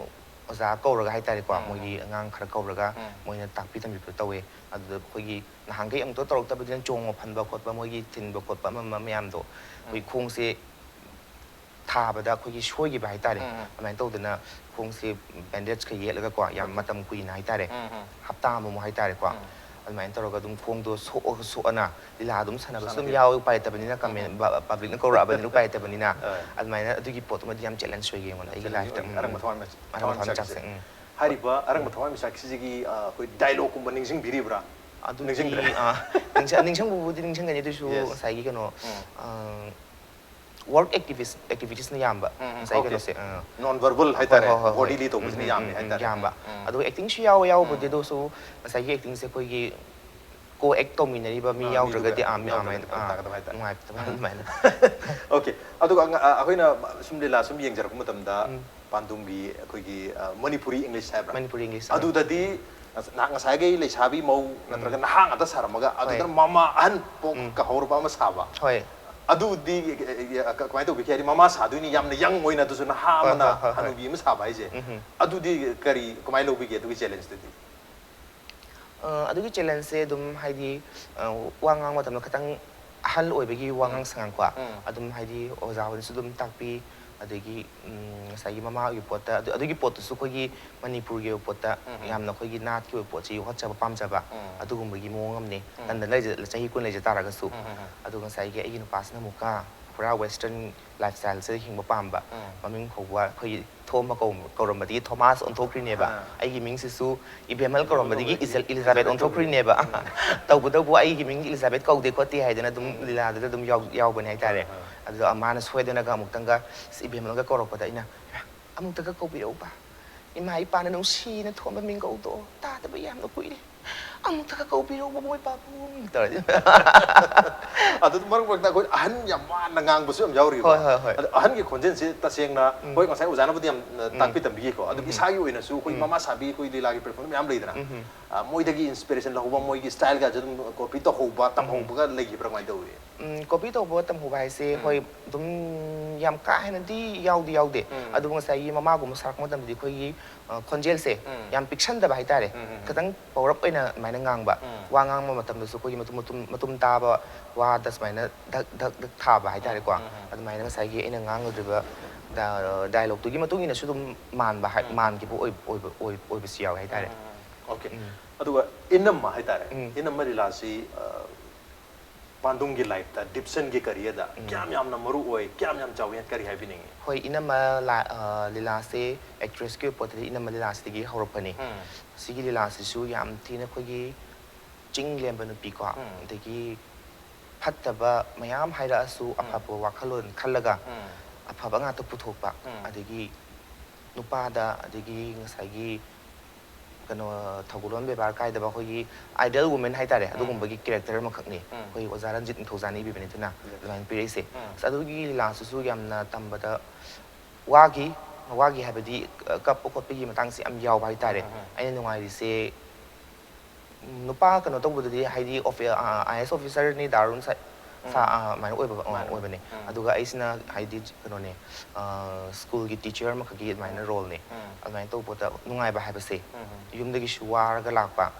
ꯑꯣꯖꯥ ꯀꯧꯔꯒ ꯍꯥꯏꯇꯥꯔꯦꯀꯣ, ꯎꯝ, ꯃꯣꯏꯒꯤ ꯎꯝ꯫ ꯑꯉꯥꯡ ꯈꯔ ꯀꯧꯔꯒ ꯎꯝ꯫ ꯃꯣꯏꯅ ꯇꯥꯛꯄꯤ ꯇꯝꯕꯤꯕ ꯇꯧꯋꯦ꯫ ꯑꯗꯨꯗ ꯑꯩꯈꯣꯏꯒꯤ ꯅꯍꯥꯟꯈꯩ ꯑꯃꯨꯛꯇ ꯇꯧꯔꯛꯇꯕꯅꯤꯅ ꯆꯣꯡꯕ ꯐꯟꯕ ꯈꯣꯠꯄ, ꯃꯣꯏꯒꯤ ꯊꯤꯟꯕ ꯈꯣꯠꯄ ꯑꯃ ꯑꯃ ꯃꯌꯥꯝꯗꯣ ꯑꯩꯈꯣꯏ ꯎꯝ꯫ ꯈꯣꯡꯁꯦ ꯊꯥꯕꯗ ꯑꯩꯈꯣꯏꯒꯤ ꯁꯣꯏꯈꯤꯕ ꯍꯥꯏꯇꯥꯔꯦ꯫ ꯎꯝ, ꯎꯝ꯫ ꯑꯗꯨꯃꯥꯏꯅ ꯇꯧꯗꯅ ꯈꯣꯡꯁꯦ bandage ꯀ ꯌꯦꯠꯂꯒꯀꯣ, ꯌꯥꯝ Okay꯫ ꯃꯇꯝ ꯀꯨꯏꯅ ꯍꯥꯏꯇꯥꯔꯦ, ꯎꯝ, ꯎꯝ꯫ ꯍꯞꯇꯥ ꯑꯃꯃꯨꯛ ꯍꯥꯏꯇꯥꯔꯦꯀꯣ, ꯎꯝ꯫ ꯑꯗꯨꯃꯥꯏꯅ ꯇꯧꯔꯒ ꯑꯗꯨꯝ ꯈꯣꯡꯗꯣ ꯁꯣꯛꯑꯒ ꯁꯣꯛꯑꯅ ꯂꯤꯂꯥ ꯑꯗꯨꯝ ꯁꯥꯟꯅꯕꯁꯨ ꯑꯗꯨꯝ ꯁꯥꯟꯅꯕꯤꯌꯨ꯫ ꯌꯥꯎꯋꯦ, ꯎꯄꯥꯏ ꯂꯩꯇꯕꯅꯤꯅ, ꯀꯃꯦꯟ-, ꯎꯝ꯫ ꯄ-, public ꯅ ꯀꯧꯔꯛꯑꯕꯅꯤꯅ ꯎꯄꯥꯏ ꯂꯩꯇꯕꯅꯤꯅ꯫ ꯑ꯫ ꯑꯗꯨꯃꯥꯏꯅ ꯑꯗꯨꯒꯤ ꯄꯣꯠꯇꯨꯃꯗꯤ ꯌꯥꯝ challenge ꯑꯣꯏꯒꯤ ꯑꯩꯉꯣꯟꯗ ꯑꯩꯒꯤ Challenge life ꯇ꯫ ꯑꯣꯏꯒꯤ꯫ ꯎꯝ, ꯑꯔꯪꯕ ꯎꯝ꯫ ꯊꯋꯥꯟ ꯃꯆꯥꯛ꯫ ꯑꯔꯪꯕ ꯊꯋꯥꯟ ꯊꯋꯥꯟꯃꯤꯆꯥꯛꯁꯦ꯫ ꯃꯆꯥꯛꯁꯦ꯫ ꯎꯝ꯫ ꯍꯥꯏꯔꯤꯕ ꯑꯔꯪꯕ ꯊꯋꯥꯟ ꯃꯆꯥꯛꯁꯤꯒꯤ, ꯑ, ꯑꯩꯈꯣꯏ dialogue ꯀꯨꯝꯕ ꯅꯤꯡꯁꯤꯡꯕꯤꯔꯤꯕ꯭ꯔꯥ? ꯑꯗꯨꯗꯤ, ꯅꯤꯡꯁꯤꯡꯗ꯭ꯔꯦ꯫ ꯑ, ꯅꯤꯡꯁꯤꯡ-, ꯅꯤꯡꯁꯤꯡꯕꯕꯨꯗꯤ ꯅꯤꯡꯁꯤꯡꯒꯅꯤ, ꯑꯗꯨꯏꯁꯨ Yes꯫ ꯉꯁꯥꯏꯒꯤ ꯀꯩꯅꯣ, ꯎꯝ꯫ ꯑ, work activist-, activitiesꯅ ꯌꯥꯝꯕ ꯎꯝ, ꯎꯝ, ꯉꯁꯥꯏꯒꯤ okay꯫ ꯀꯩꯅꯣꯁꯦ, ꯑ, Non verbal ꯍꯣꯏ, ꯍꯥꯏꯇꯥꯔꯦ, ꯍꯣꯏ, ꯍꯣꯏ, ꯍꯣꯏ꯫ bodily ꯇꯧꯕꯁꯤꯅ ꯎꯝ, ꯎꯝ, ꯌꯥꯝꯃꯦ ꯎꯝ, ꯎꯝ, ꯍꯥꯏꯇꯥꯔꯦ꯫ ꯌꯥꯝꯕ꯫ ꯎꯝ, ꯎꯝ꯫ ꯑꯗꯨꯒ actingꯁꯨ ꯌꯥꯎꯋꯦ, ꯌꯥꯎꯕꯕꯨꯗꯤ, ꯎꯝ꯫ ꯑꯗꯨꯁꯨ ꯉꯁꯥꯏꯒꯤ actingꯁꯦ ꯑꯩꯈꯣꯏꯒꯤ ꯀꯣ ꯑꯦꯛ ꯇꯧꯃꯤꯟꯅꯔꯤꯕ ꯃꯤ ꯑꯥ, ꯌꯥꯎꯗ꯭ꯔꯒꯗꯤ ꯃꯤꯗꯨꯒ ꯑꯥ, ꯃꯤ ꯌꯥꯎꯗ꯭ꯔꯒꯗꯤ ꯑꯥ, ꯐꯔꯛ ꯇꯥꯒꯗꯕ ꯍꯥꯏꯇꯥꯔꯦ꯫ ꯅꯨꯡꯉꯥꯏꯇꯕ ꯑꯗꯨꯃꯥꯏꯅ ꯑꯣꯀꯦ꯫ ꯑꯗꯨꯒ ꯑꯉ- ꯑ, ꯑꯩꯈꯣꯏꯅ ꯁꯨꯝ ꯂꯤꯂꯥ ꯁꯨꯝ ꯌꯦꯡꯖꯔꯛꯄ ꯃꯇꯝꯗ ꯎꯝ. ꯄꯥꯟꯗꯨꯝꯒꯤ ꯑꯩꯈꯣꯏꯒꯤ ꯑ, ꯃꯅꯤꯄꯨꯔꯤ ꯏꯪꯂꯤꯁ ꯍꯥꯏꯕ꯭ꯔꯥ? ꯃꯅꯤꯄꯨꯔꯤ ꯏꯪꯂꯤꯁ, ꯑꯥ. ꯑꯗꯨꯗꯗꯤ ꯉꯁ- ꯉꯁꯥꯏꯒꯤ ꯂꯩꯁꯥꯕꯤ ꯃꯧ ꯅꯠꯇ꯭ꯔꯒ ꯅꯍꯥ ꯉꯥꯛꯇ ꯁꯥꯔꯝꯃꯒ ꯑꯗꯨꯗꯅ ꯍꯣꯏ. ꯃꯃꯥ ꯑꯍꯟ ꯄꯣꯛ ꯎꯝ. ꯀꯍꯧꯔꯕ ꯑꯃ ꯁꯥꯕ꯫ ꯍꯣꯏ. ꯑꯗꯨꯗꯤ ꯑ, ꯑ, ꯀ- ꯀꯃꯥꯏꯅ ꯇꯧꯕꯤꯒꯦ? ꯍꯥꯏꯗꯤ ꯃꯃꯥ ꯁꯥꯗꯣꯏꯅꯤ, ꯌꯥꯝꯅ ꯌꯪ ꯑꯣꯏꯅ, ꯑꯗꯨꯁꯨ ꯅꯍꯥ ꯍꯣꯏ, ꯑꯃꯅ ꯍꯣꯏ, ꯍꯣꯏ, ꯍꯣꯏ. ꯍꯅꯨꯕꯤ ꯑꯃ ꯁꯥꯕ ꯍꯥꯏꯁꯦ꯫ ꯎꯝ. ꯑꯗꯨꯗꯤ ꯀꯔꯤ, ꯀꯃꯥꯏꯅ ꯂꯧꯕꯤꯒꯦ ꯑꯗꯨꯒꯤ ꯆꯦꯂꯦꯟꯖꯇꯨꯗꯤ? ꯑ, ꯑꯗꯨꯒꯤ ꯆꯦꯂꯦꯟꯖꯁꯦ ꯑꯗꯨꯝ ꯍꯥꯏꯗꯤ, ꯑ, ꯋꯥ ꯉꯥꯡꯕ ꯃꯇꯝꯗ ꯈꯤꯇꯪ ꯑꯍꯜ ꯑꯣꯏꯕꯒꯤ ꯋꯥꯉꯥꯡ ꯁꯉꯥꯡꯀꯣ, ꯎꯝ. ꯑꯗꯨꯝ ꯍꯥꯏꯗꯤ ꯑꯣꯖꯥ ꯍꯣꯏꯅꯁꯨ ꯑꯗꯨꯝ ꯇꯥꯛꯄꯤ, ꯑꯗꯒꯤ ꯎꯝ, ꯉꯁꯥꯏꯒꯤ ꯃꯃꯥ ꯑꯣꯏꯕ ꯄꯣꯠꯇ ꯑꯗꯨ- ꯑꯗꯨꯒꯤ ꯄꯣꯠꯇꯨꯁꯨ ꯑꯩꯈꯣꯏꯒꯤ ꯃꯅꯤꯄꯨꯔꯒꯤ ꯑꯣꯏꯕ ꯄꯣꯠꯇ ꯎꯝ. ꯌꯥꯝꯅ ꯑꯩꯈꯣꯏꯒꯤ ꯅꯥꯠꯀꯤ ꯑꯣꯏꯕ ꯄꯣꯠꯁꯦ ꯌꯣꯛꯈꯠꯆꯕ ꯄꯥꯝꯖꯕ ꯎꯝ. ꯑꯗꯨꯒꯨꯝꯕꯒꯤ ꯃꯑꯣꯡ ꯑꯃꯅꯦ. ꯎꯝ. ꯇꯟꯗ ꯂꯩꯖ- ꯆꯍꯤ ꯀꯨꯟ ꯂꯩꯖ ꯇꯥꯔꯒꯁꯨ. ꯎꯝ, ꯎꯝ, ꯎꯝ. ꯑꯗꯨꯒ ꯉꯁꯥꯏꯒꯤ ꯑꯩꯒꯤ ꯅꯨꯄꯥꯁꯤꯅ ꯑꯃꯨꯛꯀ ꯄꯨꯔꯥ ꯋꯦꯁꯇꯔꯟ ꯂꯥꯏꯐ ꯁ꯭ꯇꯥꯏꯜꯁꯤꯗ ꯍꯤꯡꯕ ꯄꯥꯝꯕ, ꯎꯝ. ꯃꯃꯤꯡ ꯍꯧꯕ ꯑꯩꯈꯣꯏꯒꯤ ꯊꯣꯝ ꯀꯧ- ꯀꯧꯔꯝꯕꯗꯤꯒꯤ ꯊꯣꯃꯥꯁ ꯑꯣꯟꯊꯣꯛꯈ꯭ꯔꯤꯅꯦꯕ. ꯑꯥ. ꯑꯩꯒꯤ ꯃꯤꯡꯁꯤꯁꯨ ꯏꯕꯦꯝꯍꯜ ꯀꯧꯔꯝꯕꯗꯒꯤ ꯀꯧꯔꯝꯕꯗꯒꯤ ꯏꯖ- ꯏꯂꯤꯖꯥꯕꯦꯠ ꯑꯣꯟꯊꯣꯛꯈ꯭ꯔꯤꯅꯦꯕ. ꯇꯧꯕꯇꯕꯨ ꯑꯩꯒꯤ ꯃꯤꯡ ꯏꯂꯤꯖꯥꯕꯦꯠ ꯀꯧꯗꯦ ꯈꯣꯠꯇꯦ ꯍꯥꯏꯗꯅ ꯑꯗꯨꯝ ꯎꯝ. ꯂꯤꯂꯥꯗꯨꯗ ꯑꯗꯨꯝ ꯌꯥꯎ- ꯌꯥꯎꯕꯅꯦ ꯍꯥꯏꯇꯥꯔꯦ. ꯑꯥ, ꯑꯥ. ꯑꯗꯨꯗ ꯃꯥꯅ ꯁꯣꯏꯗꯅꯒ ꯑꯃꯨꯛꯇꯪꯒ "ꯑꯁ, ꯏꯕꯦꯝꯍꯜꯒ ꯀꯧꯔꯛꯄꯗ ꯑꯩꯅ, 'ꯏꯃꯥ, ꯑꯃꯨꯛꯇꯒ ꯀꯧꯕꯤꯔꯛꯎꯕ, ꯏꯃꯥ ꯏꯄꯥꯅ ꯅꯨꯡꯁꯤꯅ ꯊꯣꯟꯕ ꯃꯤꯡꯒꯧꯗꯣ ꯇꯥꯗꯕ ꯌꯥꯝꯅ ꯀꯨꯏꯔꯦ, ꯑꯃꯨꯛꯇꯒ ꯀꯧꯕꯤꯔꯛꯎꯕ ꯃꯣꯏ ꯄꯥꯕꯨꯡ," ꯇꯧꯔꯗꯤ꯫ ꯑꯗꯨ ꯃꯔꯛ ꯃꯔꯛꯇ ꯑꯩꯈꯣꯏ ꯑꯍꯟ ꯌꯥꯝ ꯋꯥꯅ ꯉꯥꯡꯕꯁꯨ ꯌꯥꯝ ꯌꯥꯎꯔꯤꯀꯣ꯫ ꯍꯣꯏ, ꯍꯣꯏ, ꯍꯣꯏ. ꯑꯗꯣ ꯑꯍꯟꯒꯤ ꯈꯣꯟꯖꯦꯜꯁꯦ ꯇꯁꯦꯡꯅ, ꯎꯝ. ꯍꯣꯏ, ꯉꯁꯥꯏ ꯑꯣꯖꯥꯅꯕꯨꯗꯤ ꯌꯥꯝ ꯑ, ꯎꯝ. ꯇꯥꯛꯄꯤ ꯇꯝꯕꯤꯈꯤꯀꯣ, ꯑꯗꯨ ꯎꯝ. ꯏꯁꯥꯒꯤ ꯑꯣꯏꯅꯁꯨ ꯑꯩꯈꯣꯏ ꯎꯝ. ꯃꯃꯥ ꯁꯥꯕꯤ, ꯑꯩꯈꯣꯏ ꯂꯤꯂꯥꯒꯤ ꯄ꯭ꯂꯦꯠꯐꯣꯝ ꯃꯌꯥꯝ ꯂꯩꯗꯅ, ꯎꯝ. ꯑ, ꯃꯣꯏꯗꯒꯤ ꯏꯟꯁꯄꯤꯔꯦꯁꯟ ꯂꯧꯍꯧꯕ, ꯃꯣꯏꯒꯤ ꯁ꯭ꯇꯥꯏꯜꯒꯁꯦ ꯑꯗꯨꯝ ꯀꯣꯄꯤ ꯇꯧꯍꯧꯕ, ꯇꯝꯍꯧꯕꯒ ꯂꯩꯈꯤꯕ꯭ꯔꯥ, ꯀꯃꯥꯏꯅ ꯇꯧꯏ? ꯎꯝ, ꯀꯣꯄꯤ ꯇꯧꯕ ꯇꯝꯍꯧꯕ ꯍꯥꯏꯁꯦ, ꯎꯝ. ꯍꯣꯏ, ꯑꯗꯨꯝ ꯌꯥꯝ ꯀꯥ ꯍꯦꯟꯅꯗꯤ ꯌꯥꯎꯗꯤ ꯌꯥꯎꯗꯦ. ꯎꯝ. ꯑꯗꯨꯕꯨ ꯉꯁꯥꯏꯒꯤ ꯃꯃꯥꯒꯨꯝꯕ ꯁꯥꯔꯛꯄ ꯃꯇꯝꯗꯗꯤ ꯑꯩꯈꯣꯏꯒꯤ, ꯑ, ꯈꯣꯟꯖꯦꯜꯁꯦ ꯎꯝ. ꯌꯥꯝ ꯄꯤꯛꯁꯟꯗꯕ ꯍꯥꯏꯇꯥꯔꯦ. ꯎꯝ, ꯎꯝ, ꯎꯝ. ꯈꯤꯇꯪ ꯄꯧꯔꯞ ꯑꯣꯏꯅ ꯑꯗꯨꯃꯥꯏꯅ ꯉꯥꯡꯕ. ꯎꯝ. ꯋꯥ ꯉꯥꯡꯕ ꯃꯇꯝꯗꯁꯨ ꯑꯩꯈꯣꯏꯒꯤ ꯃꯇꯨꯝ, ꯃꯇꯨꯝ, ꯃꯇꯨꯝ ꯇꯥꯕ ꯋꯥꯗ ꯁꯨꯃꯥꯏꯅ ꯙꯛ, ꯙꯛ, ꯙꯛ ꯊꯥꯕ ꯍꯥꯏꯇꯥꯔꯦꯀꯣ. ꯎꯝ, ꯎꯝ, ꯎꯝ. ꯑꯗꯨꯃꯥꯏꯅ ꯉꯁꯥꯏꯒꯤ ꯑꯩꯅ ꯉꯥꯡꯒꯗꯧꯔꯤꯕ ꯗꯥ-, ꯗꯥꯏꯂꯣꯛꯇꯨꯒꯤ ꯃꯇꯨꯡ ꯏꯟꯅꯁꯨ ꯑꯗꯨꯝ ꯃꯥꯟꯕ ꯍꯥꯏ-, ꯎꯝ. ꯃꯥꯟꯈꯤꯕ ꯑꯣꯏ-, ꯑꯣꯏꯕ-, ꯑꯣꯏ-, ꯑꯣꯏꯕꯁꯨ ꯌꯥꯎꯋꯦ ꯍꯥꯏꯇꯥꯔꯦ. ꯎꯝ, ꯎꯝ, ꯎꯝ. ꯑꯣꯀꯦ. ꯎꯝ. ꯑꯗꯨꯒ ꯏꯅꯝꯃ ꯍꯥꯏꯇꯥꯔꯦ꯫ ꯎꯝ. ꯏꯅꯝꯃ ꯂꯤꯂꯥꯁꯤ, ꯑ, ꯄꯥꯟꯗꯨꯝꯒꯤ ꯂꯥꯏꯐꯇ, ꯗꯤꯞꯁꯟꯒꯤ ꯀꯔꯤꯌꯔꯗ ꯎꯝ. ꯀꯌꯥꯝ ꯌꯥꯝꯅ ꯃꯔꯨ ꯑꯣꯏ, ꯀꯌꯥꯝ ꯌꯥꯝ ꯆꯥꯎꯏ ꯍꯥꯏꯅ ꯀꯔꯤ ꯍꯥꯏꯕꯤꯅꯤꯡꯉꯤ? ꯍꯣꯏ, ꯏꯅꯝꯃ ꯂꯥ-, ꯑ, ꯂꯤꯂꯥꯁꯦ ꯑꯦꯛꯇ꯭ꯔꯦꯁꯀꯤ ꯑꯣꯏꯕ ꯄꯣꯠꯇꯗꯤ ꯏꯅꯝꯃ ꯂꯤꯂꯥꯁꯤꯗꯒꯤ ꯍꯧꯔꯛꯄꯅꯤ꯫ ꯎꯝ. ꯁꯤꯒꯤ ꯂꯤꯂꯥꯁꯤꯁꯨ ꯌꯥꯝ ꯊꯤꯅ ꯑꯩꯈꯣꯏꯒꯤ ꯆꯤꯡ ꯂꯦꯝꯕ ꯅꯨꯄꯤꯀꯣ, ꯎꯝ. ꯑꯗꯒꯤ ꯐꯠꯇꯕ ꯃꯌꯥꯝ ꯍꯥꯏꯔꯛꯑꯁꯨ ꯎꯝ. ꯑꯐꯕ ꯋꯥꯈꯜꯂꯣꯟ ꯈꯜꯂꯒ ꯎꯝ. ꯑꯐꯕ ꯉꯥꯛꯇ ꯄꯨꯊꯣꯛꯄ, ꯎꯝ. ꯑꯗꯒꯤ ꯅꯨꯄꯥꯗ, ꯑꯗꯒꯤ ꯉꯁꯥꯏꯒꯤ ꯀꯩꯅꯣ, ꯊꯧꯒꯜꯂꯣꯟ ꯕꯦꯕꯥꯔ ꯀꯥꯏꯗꯕ ꯑꯩꯈꯣꯏꯒꯤ ideal woman ꯍꯥꯏꯇꯥꯔꯦ, ꯑꯗꯨꯒꯨꯝꯕꯒꯤ character ꯑꯃꯈꯛꯅꯤ꯫ ꯑꯩꯈꯣꯏ ꯑꯣꯖꯥ ꯔꯟꯖꯤꯠ ꯅꯤꯡꯊꯧꯖꯥꯅ ꯏꯕꯤꯕꯅꯤ ꯑꯗꯨꯅ ꯑꯗꯨꯃꯥꯏꯅ ꯄꯤꯔꯛꯏꯁꯦ꯫ ꯑꯁ, ꯑꯗꯨꯒꯤ ꯂꯤꯂꯥꯁꯤꯁꯨ ꯌꯥꯝꯅ ꯇꯝꯕꯗ ꯋꯥꯈꯤ꯫ ꯋꯥꯈꯤ ꯍꯥꯏꯕꯗꯤ, ꯑ, ꯀꯞꯄ ꯈꯣꯠꯄꯒꯤ ꯃꯇꯥꯡꯁꯦ ꯌꯥꯝ ꯌꯥꯎꯕ ꯍꯥꯏꯇꯥꯔꯦ꯫ ꯑꯩꯅ ꯅꯨꯡꯉꯥꯏꯔꯤꯁꯦ, ꯎꯝ, ꯅꯨꯄꯥ ꯀꯩꯅꯣ ꯇꯧꯕꯗꯗꯤ, ꯍꯥꯏꯗꯤ ꯑꯣꯐꯤ-, ꯑ, IAS officerꯅꯤ ꯗꯥꯔꯨꯟ ꯁꯥ-, ꯁꯥ-, ꯑ, ꯑꯗꯨꯃꯥꯏꯅ ꯑꯣꯏꯕ, ꯑ, ꯑꯣꯏꯕꯅꯦ꯫ ꯑꯗꯨꯒ ꯑꯩꯁꯤꯅ ꯍꯥꯏꯗꯤ ꯀꯩꯅꯣꯅꯦ, ꯑ, schoolꯒꯤ teacher ꯑꯃꯈꯛꯀꯤ ꯑꯗꯨꯃꯥꯏꯅ roleꯅꯦ꯫ ꯑꯗꯨꯃꯥꯏꯅ ꯇꯧꯕꯗ ꯅꯨꯡꯉꯥꯏꯕ ꯍꯥꯏꯕꯁꯦ ꯌꯨꯝꯗꯒꯤꯁꯨ ꯋꯥꯔꯒ ꯂꯥꯛꯄ,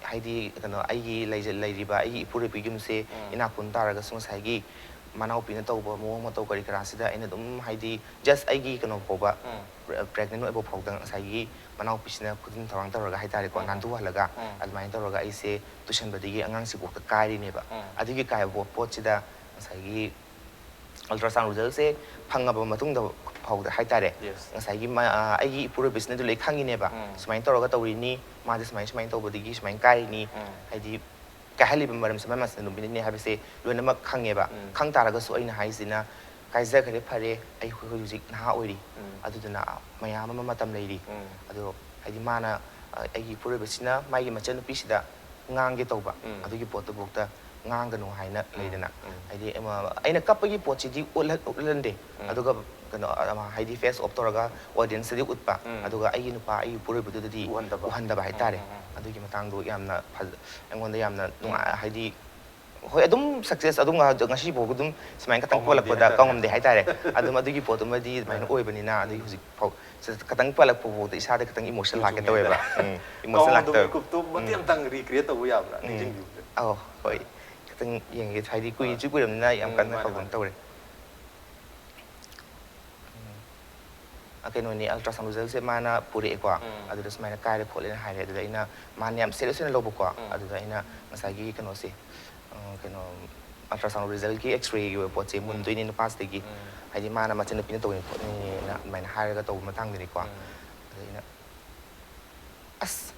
ꯍꯥꯏꯗꯤ ꯀꯩꯅꯣ, ꯑꯩꯒꯤ ꯂꯩꯖ-, ꯂꯩꯔꯤꯕ ꯑꯩꯒꯤ ꯏꯄꯨꯔꯣꯏꯕ ꯌꯨꯝꯁꯦ ꯏꯅꯥꯛ ꯈꯨꯟ ꯇꯥꯔꯒꯁꯨ ꯉꯁꯥꯏꯒꯤ ꯃꯅꯥꯎꯄꯤꯅ ꯇꯧꯕ ꯃꯑꯣꯡ ꯃꯇꯧ ꯀꯔꯤ ꯀꯔꯥꯁꯤꯗ ꯑꯩꯅ ꯑꯗꯨꯝ, ꯍꯥꯏꯗꯤ, just ꯑꯩꯒꯤ ꯀꯩꯅꯣ ꯐꯥꯎꯕ, pre-, pregnant ꯑꯣꯏꯕ ꯐꯥꯎꯗ ꯉꯁꯥꯏꯒꯤ ꯃꯅꯥꯎꯄꯤꯁꯤꯅ ꯈꯨꯖꯤꯟ ꯊꯧꯔꯥꯡ ꯇꯧꯔꯒ ꯍꯥꯏꯇꯥꯔꯦꯀꯣ, ꯅꯥꯟꯊꯣꯛꯍꯜꯂꯒ ꯑꯗꯨꯃꯥꯏꯅ ꯇꯧꯔꯒ ꯑꯩꯁꯦ ꯇꯨꯁꯟꯕꯗꯒꯤ ꯑꯉꯥꯡꯁꯤꯐꯥꯎꯗ ꯀꯥꯏꯔꯤꯅꯦꯕ꯫ ꯑꯗꯨꯒꯤ ꯀꯥꯏꯕ ꯄꯣꯠꯁꯤꯗ ꯉꯁꯥꯏꯒꯤ ultrasound resultꯁꯦ ꯐꯪꯉꯕ ꯃꯇꯨꯡꯗ ꯐꯥꯎꯗ ꯍꯥꯏꯇꯥꯔꯦ, ꯉꯁꯥꯏꯒꯤ ꯃ-, ꯑ, ꯑꯩꯒꯤ ꯏꯄꯨꯔꯣꯏꯕꯁꯤꯅꯗꯤ ꯂꯣꯏ ꯈꯪꯉꯤꯅꯦꯕ, ꯁꯨꯃꯥꯏꯅ ꯇꯧꯔꯒ ꯇꯧꯔꯤꯅꯤ, ꯃꯥꯗꯤ ꯁꯨꯃꯥꯏꯅ ꯁꯨꯃꯥꯏꯅ ꯇꯧꯕꯗꯒꯤ ꯁꯨꯃꯥꯏꯅ ꯀꯥꯏꯔꯤꯅꯤ, ꯍꯥꯏꯗꯤ ꯀꯥꯏꯍꯜꯂꯤꯕ ꯃꯔꯝꯁꯦ ꯃꯥꯏ ꯃꯆꯟꯅꯨꯄꯤꯅꯅꯦ ꯍꯥꯏꯕꯁꯦ ꯂꯣꯏꯅꯃꯛ ꯈꯪꯉꯦꯕ꯫ ꯈꯪ ꯇꯥꯔꯒꯁꯨ ꯑꯩꯅ ꯍꯥꯏꯁꯤꯅ, "ꯀꯥꯏꯖꯈ꯭ꯔꯦ, ꯐꯔꯦ, ꯑꯩꯈꯣꯏ ꯍꯧꯖꯤꯛ ꯅꯍꯥ ꯑꯣꯏꯔꯤ, ꯑꯗꯨꯗꯨꯅ ꯃꯌꯥꯝ ꯑꯃ ꯃꯇꯝ ꯂꯩꯔꯤ"꯫ ꯑꯗꯣ ꯍꯥꯏꯗꯤ ꯃꯥꯅ, ꯑ, ꯑꯩꯒꯤ ꯏꯄꯨꯔꯣꯏꯕꯁꯤꯅ ꯃꯥꯒꯤ ꯃꯆꯟꯅꯨꯄꯤꯁꯤꯗ ꯉꯥꯡꯒꯦ ꯇꯧꯕ, ꯑꯗꯨꯒꯤ ꯄꯣꯠꯇꯨꯐꯥꯎꯗ ꯉꯥꯡꯒꯅꯨ ꯍꯥꯏꯅ ꯂꯩꯗꯅ꯫ ꯍꯥꯏꯗꯤ, ꯑꯃ, ꯑꯩꯅ ꯀꯞꯄꯒꯤ ꯄꯣꯠꯁꯤꯗꯤ ꯎꯠꯍꯟ-, ꯎꯠꯍꯟꯗꯦ꯫ ꯑꯗꯨꯒ ꯀꯩꯅꯣ, ꯑ, ꯍꯥꯏꯗꯤ face off ꯇꯧꯔꯒ audienceꯇꯗꯤ ꯎꯠꯄ, ꯑꯗꯨꯒ ꯑꯩꯒꯤ ꯅꯨꯄꯥ, ꯑꯩꯒꯤ ꯏꯄꯨꯔꯣꯏꯕꯗꯨꯗꯗꯤ ꯎꯍꯟꯗꯕ꯫ ꯎꯍꯟꯗꯕ ꯍꯥꯏꯇꯥꯔꯦ꯫ ꯑꯗꯨꯒꯤ ꯃꯇꯥꯡꯗꯣ ꯌꯥꯝꯅ ꯐꯖ-, ꯑꯩꯉꯣꯟꯗ ꯌꯥꯝꯅ ꯅꯨꯡꯉꯥꯏ, ꯍꯥꯏꯗꯤ, ꯍꯣꯏ, ꯑꯗꯨꯝ success ꯑꯗꯨꯝ ꯉ-, ꯉꯁꯤꯐꯥꯎ ꯑꯗꯨꯝ ꯁꯨꯃꯥꯏꯅ ꯈꯇꯪ ꯀꯥꯎꯉꯝꯗꯦ ꯄꯜꯂꯛꯄꯗ ꯍꯥꯏꯇꯥꯔꯦ꯫ ꯀꯥꯎꯉꯝꯗꯦ ꯍꯥꯏꯇꯥꯔꯦ꯫ ꯑꯗꯨꯝ ꯑꯗꯨꯒꯤ ꯄꯣꯠꯇꯨꯃꯗꯤ ꯑꯗꯨꯃꯥꯏꯅ ꯑꯣꯏꯕꯅꯤꯅ, ꯑꯗꯨꯒꯤ ꯍꯧꯖꯤꯛ ꯐꯥꯎ ꯁꯤ ꯈꯇꯪ ꯄꯜꯂꯛꯄ ꯐꯥꯎꯗ ꯏꯁꯥꯗ ꯈꯇꯪ emotion ꯂꯥꯛꯀꯦ ꯇꯧꯋꯦꯕ꯫ ꯎꯝ, emotion ꯀꯥꯎꯉꯝꯗꯕ ꯂꯥꯛꯇꯕ꯫ ꯃꯤꯀꯨꯞꯇꯣ ꯃꯇꯦꯛ ꯑꯝꯇꯪ recreate ꯇꯧꯕ ꯌꯥꯕ꯭ꯔꯥ? ꯅꯤꯡꯁꯤꯡꯕꯤꯌꯨ꯫ ꯑꯧ, ꯍꯣꯏ꯫ ꯈꯤꯇꯪ ꯌꯦꯡꯒꯦ꯫ ꯍꯥꯏꯗꯤ ꯀꯨꯏꯁꯨ ꯀꯨꯏꯔꯕꯅꯤꯅ ꯌꯥꯝ ꯎꯝ, ꯀꯟꯅ ꯃꯥꯅꯦ, ꯀꯩꯅꯣ ꯃꯥꯅꯦ꯫ ꯇꯧꯔꯦ꯫ ꯎꯝ꯫ ꯑ, ꯀꯩꯅꯣꯅꯤ, ultrasound resultꯁꯦ ꯃꯥꯅ ꯄꯨꯔꯛꯑꯦꯀꯣ꯫ ꯑꯗꯨꯗ ꯁꯨꯃꯥꯏꯅ ꯀꯥꯏꯔꯦ ꯈꯣꯠꯂꯦꯅ ꯍꯥꯏꯔꯦ꯫ ꯑꯗꯨꯗ ꯑꯩꯅ, ꯃꯥꯅ ꯌꯥꯝ serious ꯑꯣꯏꯅ ꯂꯧꯕꯀꯣ꯫ ꯑꯗꯨꯗ ꯑꯩꯅ ꯉꯁꯥꯏꯒꯤ ꯀꯩꯅꯣꯁꯦ, ꯑ, ꯀꯩꯅꯣ, ultrasound resultꯀꯤ X-rayꯒꯤ ꯑꯣꯏꯕ ꯄꯣꯠꯁꯦ ꯃꯨꯟꯗꯣꯏꯅꯦ ꯅꯨꯄꯥꯁꯤꯗꯒꯤ꯫ ꯍꯥꯏꯗꯤ ꯃꯥꯅ ꯃꯆꯟꯅꯨꯄꯤꯅ ꯇꯧꯔꯤꯅꯤ ꯈꯣꯠꯂꯤꯅꯤꯅ ꯑꯗꯨꯃꯥꯏꯅ ꯍꯥꯏꯔꯒ ꯇꯧꯕ ꯃꯇꯥꯡꯗꯅꯤꯀꯣ꯫ ꯑꯗ ꯑꯩꯅ, "ꯑꯁ,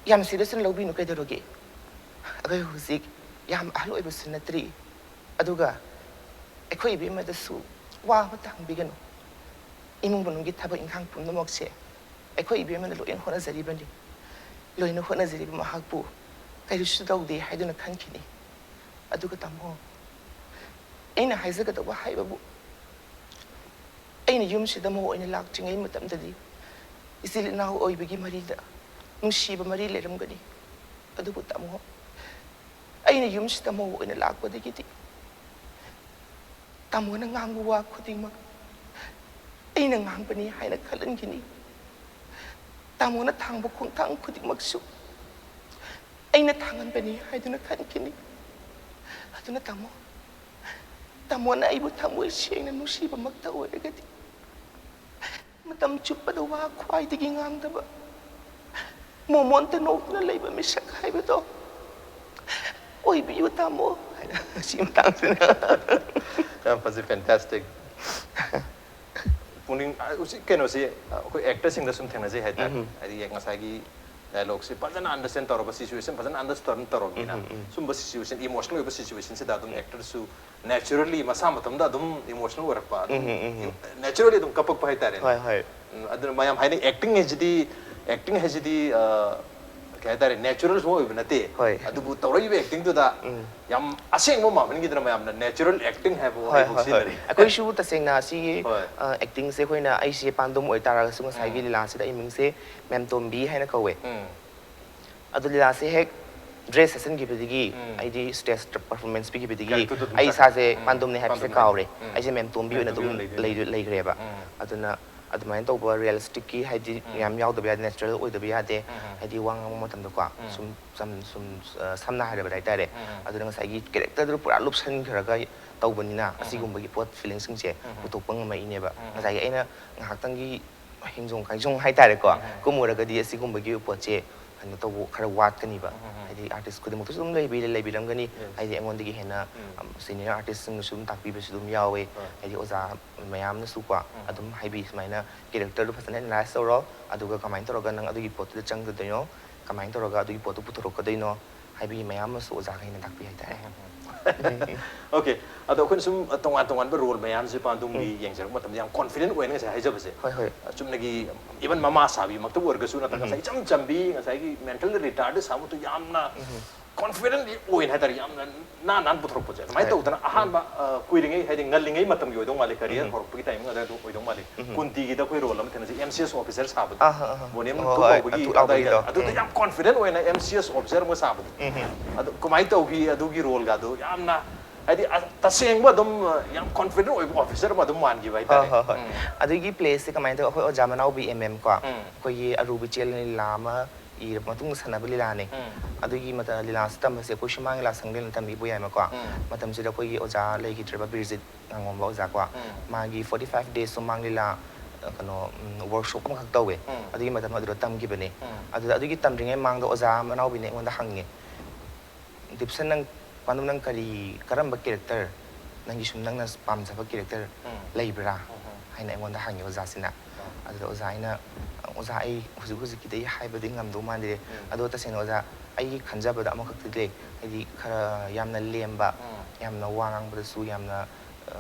ꯌꯥꯝ serious ꯑꯣꯏꯅ ꯂꯧꯕꯤꯅꯨ, ꯀꯩꯗꯧꯔꯒꯦ? ꯑꯩꯈꯣꯏ ꯍꯧꯖꯤꯛ ꯌꯥꯝ ꯑꯍꯜ ꯑꯣꯏꯕꯁꯨ ꯅꯠꯇ꯭ꯔꯤ꯫ ꯑꯗꯨꯒ ꯑꯩꯈꯣꯏ ꯏꯕꯦꯝꯃꯗꯁꯨ ꯋꯥ ꯑꯃꯇ ꯍꯪꯕꯤꯒꯅꯨ꯫ ꯏꯃꯨꯡ ꯃꯅꯨꯡꯒꯤ ꯊꯕꯛ ꯏꯪꯈꯥꯡ ꯄꯨꯝꯅꯃꯛꯁꯦ ꯑꯩꯈꯣꯏ ꯏꯕꯦꯝꯃꯅ ꯂꯣꯏꯅ ꯍꯣꯠꯅꯖꯔꯤꯕꯅꯤ꯫ ꯂꯣꯏꯅ ꯍꯣꯠꯅꯖꯔꯤꯕ ꯃꯍꯥꯛꯄꯨ ꯀꯔꯤꯁꯨ ꯇꯧꯗꯦ ꯍꯥꯏꯗꯨꯅ ꯈꯟꯈꯤꯅꯤ꯫ ꯑꯗꯨꯒ ꯇꯥꯃꯣ, ꯑꯩꯅ ꯍꯥꯏꯖꯒꯗꯧꯕ ꯍꯥꯏꯕꯕꯨ, ꯑꯩꯅ ꯌꯨꯝꯁꯤꯗ ꯃꯧ ꯑꯣꯏꯅ ꯂꯥꯛꯇ꯭ꯔꯤꯉꯩ ꯃꯇꯝꯗꯗꯤ ꯏꯆꯤꯜ ꯏꯅꯥꯎ ꯑꯣꯏꯕꯒꯤ ꯃꯔꯤꯗ ꯅꯨꯡꯁꯤꯕ ꯃꯔꯤ ꯂꯩꯔꯝꯒꯅꯤ꯫ ꯑꯗꯨꯕꯨ ꯇꯥꯃꯣ, ꯑꯩꯅ ꯌꯨꯝꯁꯤꯗ ꯃꯧ ꯑꯣꯏꯅ ꯂꯥꯛꯄꯗꯒꯤꯗꯤ ꯇꯥꯃꯣꯅ ꯉꯥꯡꯕ ꯋꯥ ꯈꯨꯗꯤꯡꯃꯛ ꯑꯩꯅ ꯉꯥꯡꯕꯅꯤ ꯍꯥꯏꯅ ꯈꯜꯍꯟꯈꯤꯅꯤ꯫ ꯇꯥꯃꯣꯅ ꯊꯥꯡꯕ ꯈꯣꯡꯊꯥꯡ ꯈꯨꯗꯤꯡꯃꯛꯁꯨ ꯑꯩꯅ ꯊꯥꯡꯍꯟꯕꯅꯤ ꯍꯥꯏꯗꯨꯅ ꯈꯟꯈꯤꯅꯤ꯫ ꯑꯗꯨꯅ ꯇꯥꯃꯣ, ꯇꯥꯃꯣꯅ ꯑꯩꯕꯨ ꯊꯃꯣꯏ ꯁꯦꯡꯅ ꯅꯨꯡꯁꯤꯕꯃꯛꯇ ꯑꯣꯏꯔꯒꯗꯤ, ꯃꯇꯝ ꯆꯨꯞꯄꯗ ꯋꯥ ꯈ꯭ꯋꯥꯏꯗꯒꯤ ꯉꯥꯡꯗꯕ, ꯃꯣꯃꯣꯟꯇ ꯅꯣꯛꯇꯨꯅ ꯂꯩꯕ ꯃꯤꯁꯛ ꯍꯥꯏꯕꯗꯣ ꯑꯣꯏꯕꯤꯌꯨ ꯇꯥꯃꯣ ꯍꯥꯏꯅ ꯁꯤ ꯃꯇꯥꯡꯁꯤꯗ꯫ ꯌꯥꯝ ꯐꯖꯩ, fantastic꯫ ꯄꯨꯛꯅꯤꯡ ꯑ, ꯍꯧꯖꯤꯛ ꯀꯩꯅꯣꯁꯤ, ꯑ, ꯑꯩꯈꯣꯏ ꯑꯦꯛꯇꯔꯁꯤꯡꯗ ꯁꯨꯝ ꯊꯦꯡꯅꯖꯩ ꯍꯥꯏꯇꯥꯔꯦ꯫ ꯎꯝ꯫ ꯍꯥꯏꯗꯤ ꯉꯁꯥꯏꯒꯤ ꯗꯥꯏꯂꯣꯛꯁꯤ ꯐꯖꯅ ꯑꯟꯗꯔꯁꯇꯦꯟ ꯇꯧꯔꯕ, ꯁꯤꯆꯨꯋꯦꯁꯟ ꯐꯖꯅ ꯑꯟꯗꯔꯁꯇꯦꯟ ꯇꯧꯔꯕꯅꯤꯅ, ꯎꯝ, ꯎꯝ꯫ ꯁꯨꯝꯕ ꯁꯤꯆꯨꯋꯦꯁꯟ, ꯏꯃꯣꯁꯅꯦꯜ ꯑꯣꯏꯕ ꯁꯤꯆꯨꯋꯦꯁꯟꯁꯤꯗ ꯑꯗꯨꯝ ꯑꯦꯛꯇꯔꯁꯨ ꯅꯦꯆꯔꯦꯜꯂꯤ ꯃꯁꯥ ꯃꯇꯣꯝꯗ ꯑꯗꯨꯝ ꯏꯃꯣꯁꯅꯦꯜ ꯑꯣꯏꯔꯛꯄ, ꯑꯗꯨꯝ ꯎꯝ, ꯎꯝ, ꯎꯝ꯫ ꯅꯦꯆꯔꯦꯜꯂꯤ ꯑꯗꯨꯝ ꯀꯞꯄꯛꯄ ꯍꯥꯏꯇꯥꯔꯦ꯫ ꯍꯣꯏ, ꯍꯣꯏ꯫ ꯎꯝ, ꯑꯗꯨꯅ ꯃꯌꯥꯝ ꯍꯥꯏꯅꯩ, ꯑꯦꯛꯇꯤꯡ ꯍꯥꯏꯁꯤꯗꯤ, ꯑꯦꯛꯇꯤꯡ ꯍꯥꯏꯁꯤꯗꯤ, ꯑ, ꯀꯩ ꯍꯥꯏꯇꯥꯔꯦ, ꯅꯦꯆꯔꯦꯜꯁꯨ ꯑꯣꯏꯕ ꯅꯠꯇꯦ꯫ ꯍꯣꯏ꯫ ꯑꯗꯨꯕꯨ ꯇꯧꯔꯛꯏꯕ ꯑꯦꯛꯇꯤꯡꯗꯨꯗ ꯎꯝ꯫ ꯌꯥꯝ ꯑꯁꯦꯡꯕ ꯃꯥꯟꯍꯟꯈꯤꯗꯅ ꯃꯌꯥꯝꯅ ꯅꯦꯆꯔꯦꯜ ꯑꯦꯛꯇꯤꯡ ꯍꯥꯏꯕ ꯍꯣꯏ, ꯋꯥꯍꯩꯐꯥꯎ ꯍꯣꯏ, ꯍꯣꯏ꯫ ꯁꯤꯖꯤꯟꯅꯔꯤ꯫ ꯑꯩꯈꯣꯏꯁꯨ ꯇꯁꯦꯡꯅ ꯑꯁꯤꯒꯤ ꯍꯣꯏ꯫ ꯑꯦꯛꯇꯤꯡꯁꯦ, ꯑꯩꯈꯣꯏꯅ, ꯑꯩꯁꯦ ꯄꯥꯟꯗꯝ ꯑꯣꯏꯇꯥꯔꯒꯁꯨ ꯉꯁꯥꯏꯒꯤ ꯎꯝ꯫ ꯂꯤꯂꯥꯁꯤꯗ ꯑꯩ ꯃꯤꯡꯁꯦ ꯃꯦꯝꯇꯣꯝꯕꯤ ꯍꯥꯏꯅ ꯀꯧꯋꯦ꯫ ꯎꯝ꯫ ꯑꯗꯨ ꯂꯤꯂꯥꯁꯦ ꯍꯦꯛ ꯗ꯭ꯔꯦꯁ ꯁꯦꯠꯆꯟꯈꯤꯕꯗꯒꯤ, ꯎꯝ꯫ ꯑꯩꯗꯤ ꯁ꯭ꯇꯦꯖ ꯄꯔꯐꯣꯔꯃꯦꯟꯁ ꯄꯤꯈꯤꯕꯗꯒꯤ ꯀꯦꯔꯦꯛꯇꯔꯗꯣ ꯑꯗꯨꯝ ꯑꯩ ꯆꯠꯈ꯭ꯔꯦ꯫ ꯏꯁꯥꯁꯦ ꯎꯝ꯫ ꯄꯥꯟꯗꯝꯅꯦ ꯍꯥꯏꯕꯁꯦ ꯄꯥꯟꯗꯝꯅꯦ꯫ ꯀꯥꯎꯔꯦ꯫ ꯎꯝ꯫ ꯑꯩꯁꯦ ꯃꯦꯝꯇꯣꯝꯕꯤ ꯑꯣꯏꯅ ꯑꯗꯨꯝ ꯃꯦꯝꯇꯣꯝꯕꯤ ꯑꯣꯏꯅ ꯂꯩꯗꯣꯏꯅꯦ꯫ ꯂꯩꯗꯣꯏ- ꯂꯩꯈ꯭ꯔꯦꯕ꯫ ꯎꯝ꯫ ꯑꯗꯨꯅ ꯑꯗꯨꯃꯥꯏꯅ ꯇꯧꯕ ꯔꯤꯌꯦꯂꯤꯁꯇꯤꯛꯀꯤ, ꯍꯥꯏꯗꯤ, ꯎꯝ꯫ ꯌꯥꯝ ꯌꯥꯎꯗꯕ ꯌꯥꯗꯦ, ꯅꯦꯆꯔꯦꯜ ꯑꯣꯏꯗꯕ ꯌꯥꯗꯦ꯫ ꯎꯝ꯫ ꯍꯥꯏꯗꯤ ꯋꯥ ꯉꯥꯡꯕ ꯃꯇꯝꯗꯀꯣ, ꯎꯝ꯫ ꯁꯨꯝ ꯁꯝ- ꯁꯨꯝ, ꯑ, ꯁꯝꯅ ꯍꯥꯏꯔꯕꯗ ꯍꯥꯏꯇꯥꯔꯦ꯫ ꯎꯝ꯫ ꯑꯗꯨꯅ ꯉꯁꯥꯏꯒꯤ ꯀꯦꯔꯦꯛꯇꯔꯗꯨꯗ ꯄꯨꯔꯥ ꯂꯨꯞꯁꯟꯈ꯭ꯔꯒ ꯇꯧꯕꯅꯤꯅ, ꯎꯝ꯫ ꯑꯁꯤꯒꯨꯝꯕꯒꯤ ꯄꯣꯠ, ꯐꯤꯂꯤꯡꯁꯤꯡꯁꯦ ꯎꯝ꯫ ꯄꯨꯊꯣꯛꯄ ꯉꯝꯃꯛꯏꯅꯦꯕ꯫ ꯎꯝ꯫ ꯉꯁꯥꯏꯒꯤ ꯑꯩꯅ ꯉꯥꯏꯍꯥꯛꯇꯪꯒꯤ ꯍꯤꯡꯖꯣꯡ ꯀꯥꯏꯖꯣꯡ ꯍꯥꯏꯇꯥꯔꯦꯀꯣ, ꯎꯝ꯫ ꯀꯨꯝꯃꯨꯔꯒꯗꯤ ꯑꯁꯤꯒꯨꯝꯕꯒꯤ ꯄꯣꯠꯁꯦ ꯀꯩꯅꯣ ꯇꯧꯕ ꯈꯔ ꯋꯥꯠꯀꯅꯤꯕ꯫ ꯎꯝ꯫ ꯍꯥꯏꯗꯤ ꯑꯥꯔꯇꯤꯁ ꯈꯨꯗꯤꯡꯃꯛꯇꯁꯨ ꯑꯗꯨꯝ ꯂꯩꯕꯤ-, ꯂꯩꯕꯤꯔꯝꯒꯅꯤ꯫ Yes. ꯍꯥꯏꯗꯤ ꯑꯩꯉꯣꯟꯗꯒꯤ ꯍꯦꯟꯅ ꯎꯝ꯫ ꯁꯤꯅꯤꯌꯔ ꯑꯥꯔꯇꯤꯁꯁꯤꯡꯅꯁꯨ ꯑꯗꯨꯝ ꯇꯥꯛꯄꯤꯕꯁꯨ ꯑꯗꯨꯝ ꯌꯥꯎꯋꯦ꯫ ꯍꯣꯏ꯫ ꯍꯥꯏꯗꯤ ꯑꯣꯖꯥ ꯃꯌꯥꯝꯅꯁꯨꯀꯣ ꯎꯝ꯫ ꯑꯗꯨꯝ ꯍꯥꯏꯕꯤ, ꯁꯨꯃꯥꯏꯅ ꯀꯦꯔꯦꯛꯇꯔꯗꯣ ꯐꯖꯅ ꯑꯦꯅꯥꯂꯥꯏꯁ ꯇꯧꯔꯣ, ꯑꯗꯨꯒ ꯀꯃꯥꯏꯅ ꯇꯧꯔꯒ ꯅꯪ ꯑꯗꯨꯒꯤ ꯄꯣꯠꯇꯨꯗ ꯆꯪꯒꯗꯣꯏꯅꯣ, ꯀꯃꯥꯏꯅ ꯇꯧꯔꯒ ꯑꯗꯨꯒꯤ ꯄꯣꯠꯇꯨ ꯄꯨꯊꯣꯔꯛꯀꯗꯣꯏꯅꯣ ꯍꯥꯏꯕꯒꯤ ꯃꯌꯥꯝ ꯑꯃꯁꯨ ꯑꯣꯖꯥꯈꯩꯅ ꯇꯥꯛꯄꯤ ꯍꯥꯏꯇꯥꯔꯦ꯫ ꯎꯝ꯫ Okay, ꯑꯗꯣ ꯑꯩꯈꯣꯏꯅ ꯁꯨꯝ ꯇꯣꯉꯥꯟ ꯇꯣꯉꯥꯟꯕ ꯔꯣꯜ ꯃꯌꯥꯝꯁꯦ ꯄꯥꯟꯗꯨꯝꯒꯤ ꯌꯦꯡꯖꯔꯛꯄ ꯃꯇꯝꯗ ꯌꯥꯝ ꯀꯣꯟꯐꯤꯗꯦꯟ ꯑꯣꯏꯅ ꯉꯁꯥꯏ ꯍꯥꯏꯖꯕꯁꯦ, ꯍꯣꯏ ꯍꯣꯏ ꯆꯨꯝꯅꯒꯤ ꯏꯚꯟ ꯃꯃꯥ ꯁꯥꯕꯤꯃꯛꯇꯕꯨ ꯑꯣꯏꯔꯒꯁꯨ ꯅꯠꯇ꯭ꯔꯒ ꯉꯁꯥꯏ ꯏꯆꯝ ꯆꯝꯕꯤ, ꯉꯁꯥꯏꯒꯤ ꯃꯦꯟꯇꯦꯜꯂꯤ ꯔꯤꯇꯥꯔꯗꯦꯠ ꯁꯥꯕꯗꯣ ꯌꯥꯝꯅ ꯀꯣꯟꯐꯤꯗꯦꯟ ꯑꯣꯏꯅ ꯍꯥꯏꯇꯥꯔꯦ, ꯌꯥꯝꯅ ꯅꯥꯟ ꯅꯥꯟ ꯄꯨꯊꯣꯔꯛꯄꯁꯦ꯫ ꯑꯗꯨꯃꯥꯏꯅ ꯍꯣꯏ꯫ ꯇꯧꯗꯅ ꯑꯍꯥꯟꯕ ꯑ, ꯀꯨꯏꯔꯤꯉꯩ, ꯍꯥꯏꯗꯤ ꯉꯜꯂꯤꯉꯩ ꯃꯇꯝꯒꯤ ꯑꯣꯏꯗꯧ ꯃꯥꯜꯂꯦ, ꯀꯔꯤꯌꯔ ꯍꯧꯔꯛꯄꯒꯤ ꯇꯥꯏꯃꯤꯡ ꯑꯗꯨꯋꯥꯏꯗ ꯑꯣꯏꯗꯧ ꯃꯥꯜꯂꯦ꯫ ꯀꯨꯟꯇꯤꯒꯤꯗ ꯑꯩꯈꯣꯏ ꯔꯣꯜ ꯑꯃ ꯊꯦꯡꯅꯁꯦ, ꯑꯦꯝ ꯁꯤ ꯑꯦꯁ ꯑꯣꯐꯤꯁꯔ ꯁꯥꯕꯗꯣ, ꯑꯥ, ꯑꯥ, ꯑꯥ꯫ ꯕꯣꯅꯤꯌꯝ ꯍꯣꯏ, ꯊꯨ ꯍꯣꯏ, ꯀꯧꯕꯒꯤ ꯑꯗꯨ ꯑꯗꯥꯏꯗ꯫ ꯇꯧꯕꯒꯤꯗꯣ꯫ ꯑꯗꯨꯗ ꯎꯝ꯫ ꯌꯥꯝ ꯀꯣꯟꯐꯤꯗꯦꯟ ꯑꯣꯏꯅ ꯑꯦꯝ ꯁꯤ ꯑꯦꯁ ꯑꯣꯐꯤꯁꯔ ꯑꯃ ꯁꯥꯕꯗꯣ꯫ ꯑꯗꯨ ꯀꯃꯥꯏꯅ ꯇꯧꯈꯤ ꯑꯗꯨꯒꯤ ꯔꯣꯜꯒꯗꯣ? ꯌꯥꯝꯅ, ꯍꯥꯏꯗꯤ, ꯑ, ꯇꯁꯦꯡꯕ ꯑꯗꯨꯝ, ꯑ, ꯌꯥꯝ ꯀꯣꯟꯐꯤꯗꯦꯟ ꯑꯣꯏꯕ ꯑꯣꯐꯤꯁꯔ ꯑꯃ ꯑꯗꯨꯝ ꯃꯥꯟꯈꯤꯕ ꯍꯣꯏ ꯍꯥꯏꯇꯥꯔꯦ꯫ ꯍꯣꯏ ꯍꯣꯏ꯫ ꯎꯝ꯫ ꯑꯗꯨꯒꯤ ꯄ꯭ꯂꯦꯁꯦ ꯀꯃꯥꯏꯅ ꯇꯧ? ꯑꯩꯈꯣꯏ ꯑꯣꯖꯥ ꯃꯅꯥꯎꯕꯤ ꯑꯦꯝ ꯑꯦꯝ ꯀꯣ, ꯎꯝ꯫ ꯑꯩꯈꯣꯏꯒꯤ ꯑꯔꯨꯕ ꯏꯆꯦꯜ ꯂꯤꯂꯥ ꯑꯃ ꯏꯔꯕ ꯃꯇꯨꯡꯗ ꯁꯥꯟꯅꯕ ꯂꯤꯂꯥꯅꯦ꯫ ꯎꯝ꯫ ꯑꯗꯨꯒꯤ ꯃꯇꯝ ꯂꯤꯂꯥꯁꯤ ꯇꯝꯕꯁꯦ ꯑꯩꯈꯣꯏ ꯁꯨꯃꯥꯡ ꯂꯤꯂꯥ ꯁꯪꯂꯦꯟꯗ ꯇꯝꯕꯤꯕ ꯌꯥꯏꯃꯀꯣ꯫ ꯎꯝ꯫ ꯃꯇꯝꯁꯤꯗ ꯑꯩꯈꯣꯏꯒꯤ ꯑꯣꯖꯥ ꯂꯩꯈꯤꯗ꯭ꯔꯕ ꯕꯤꯔꯖꯤꯠ ꯉꯥꯉꯣꯝꯕ ꯑꯣꯖꯥ ꯀꯣ, ꯎꯝ꯫ ꯃꯥꯒꯤ forty five days ꯁꯨꯃꯥꯡ ꯂꯤꯂꯥ, ꯑ, ꯀꯩꯅꯣ, ꯎꯝ, ꯋꯥꯔꯛꯁꯣꯞ ꯑꯃꯈꯛ ꯇꯧꯋꯦ꯫ ꯎꯝ꯫ ꯑꯗꯨꯒꯤ ꯃꯇꯝ ꯑꯗꯨꯗ ꯇꯝꯈꯤꯕꯅꯦ꯫ ꯎꯝ꯫ ꯑꯗꯨꯗ ꯑꯗꯨꯒꯤ ꯇꯝꯗ꯭ꯔꯤꯉꯩ ꯃꯃꯥꯡꯗ ꯑꯣꯖꯥ ꯃꯅꯥꯎꯕꯤꯅ ꯑꯩꯉꯣꯟꯗ ꯍꯪꯉꯦ, "ꯗꯤꯞꯁꯟ, ꯅꯪ, ꯄꯥꯟꯗꯨꯝ, ꯅꯪ ꯀꯔꯤ, ꯀꯔꯝꯕ ꯀꯦꯔꯦꯛꯇꯔ, ꯅꯪꯒꯤ ꯁꯨꯝ ꯅꯪꯅ ꯄꯥꯝꯖꯕ ꯀꯦꯔꯦꯛꯇꯔ ꯎꯝ꯫ ꯂꯩꯕ꯭ꯔꯥ?" ꯎꯝ꯫ ꯍꯥꯏꯅ ꯑꯩꯉꯣꯟꯗ ꯍꯪꯉꯦ ꯑꯣꯖꯥꯁꯤꯅ꯫ ꯑꯥ꯫ ꯑꯗꯨꯗ ꯑꯣꯖꯥ ꯑꯩꯅ, "ꯑꯣꯖꯥ, ꯑꯩ ꯍꯧꯖꯤꯛ ꯍꯧꯖꯤꯛꯀꯤꯗꯤ ꯑꯩ ꯍꯥꯏꯕꯗꯤ ꯉꯝꯗꯧ ꯃꯥꯟꯗꯦ꯫ ꯎꯝ꯫ ꯑꯗꯣ ꯇꯁꯦꯡꯅ ꯑꯣꯖꯥ, ꯑꯩꯒꯤ ꯈꯟꯖꯕꯗ ꯑꯃꯈꯛꯇꯤ ꯂꯩ, ꯍꯥꯏꯗꯤ ꯈꯔ ꯌꯥꯝꯅ ꯂꯦꯝꯕ, ꯎꯝ꯫ ꯌꯥꯝꯅ ꯋꯥ ꯉꯥꯡꯕꯗꯁꯨ ꯌꯥꯝꯅ, ꯑ,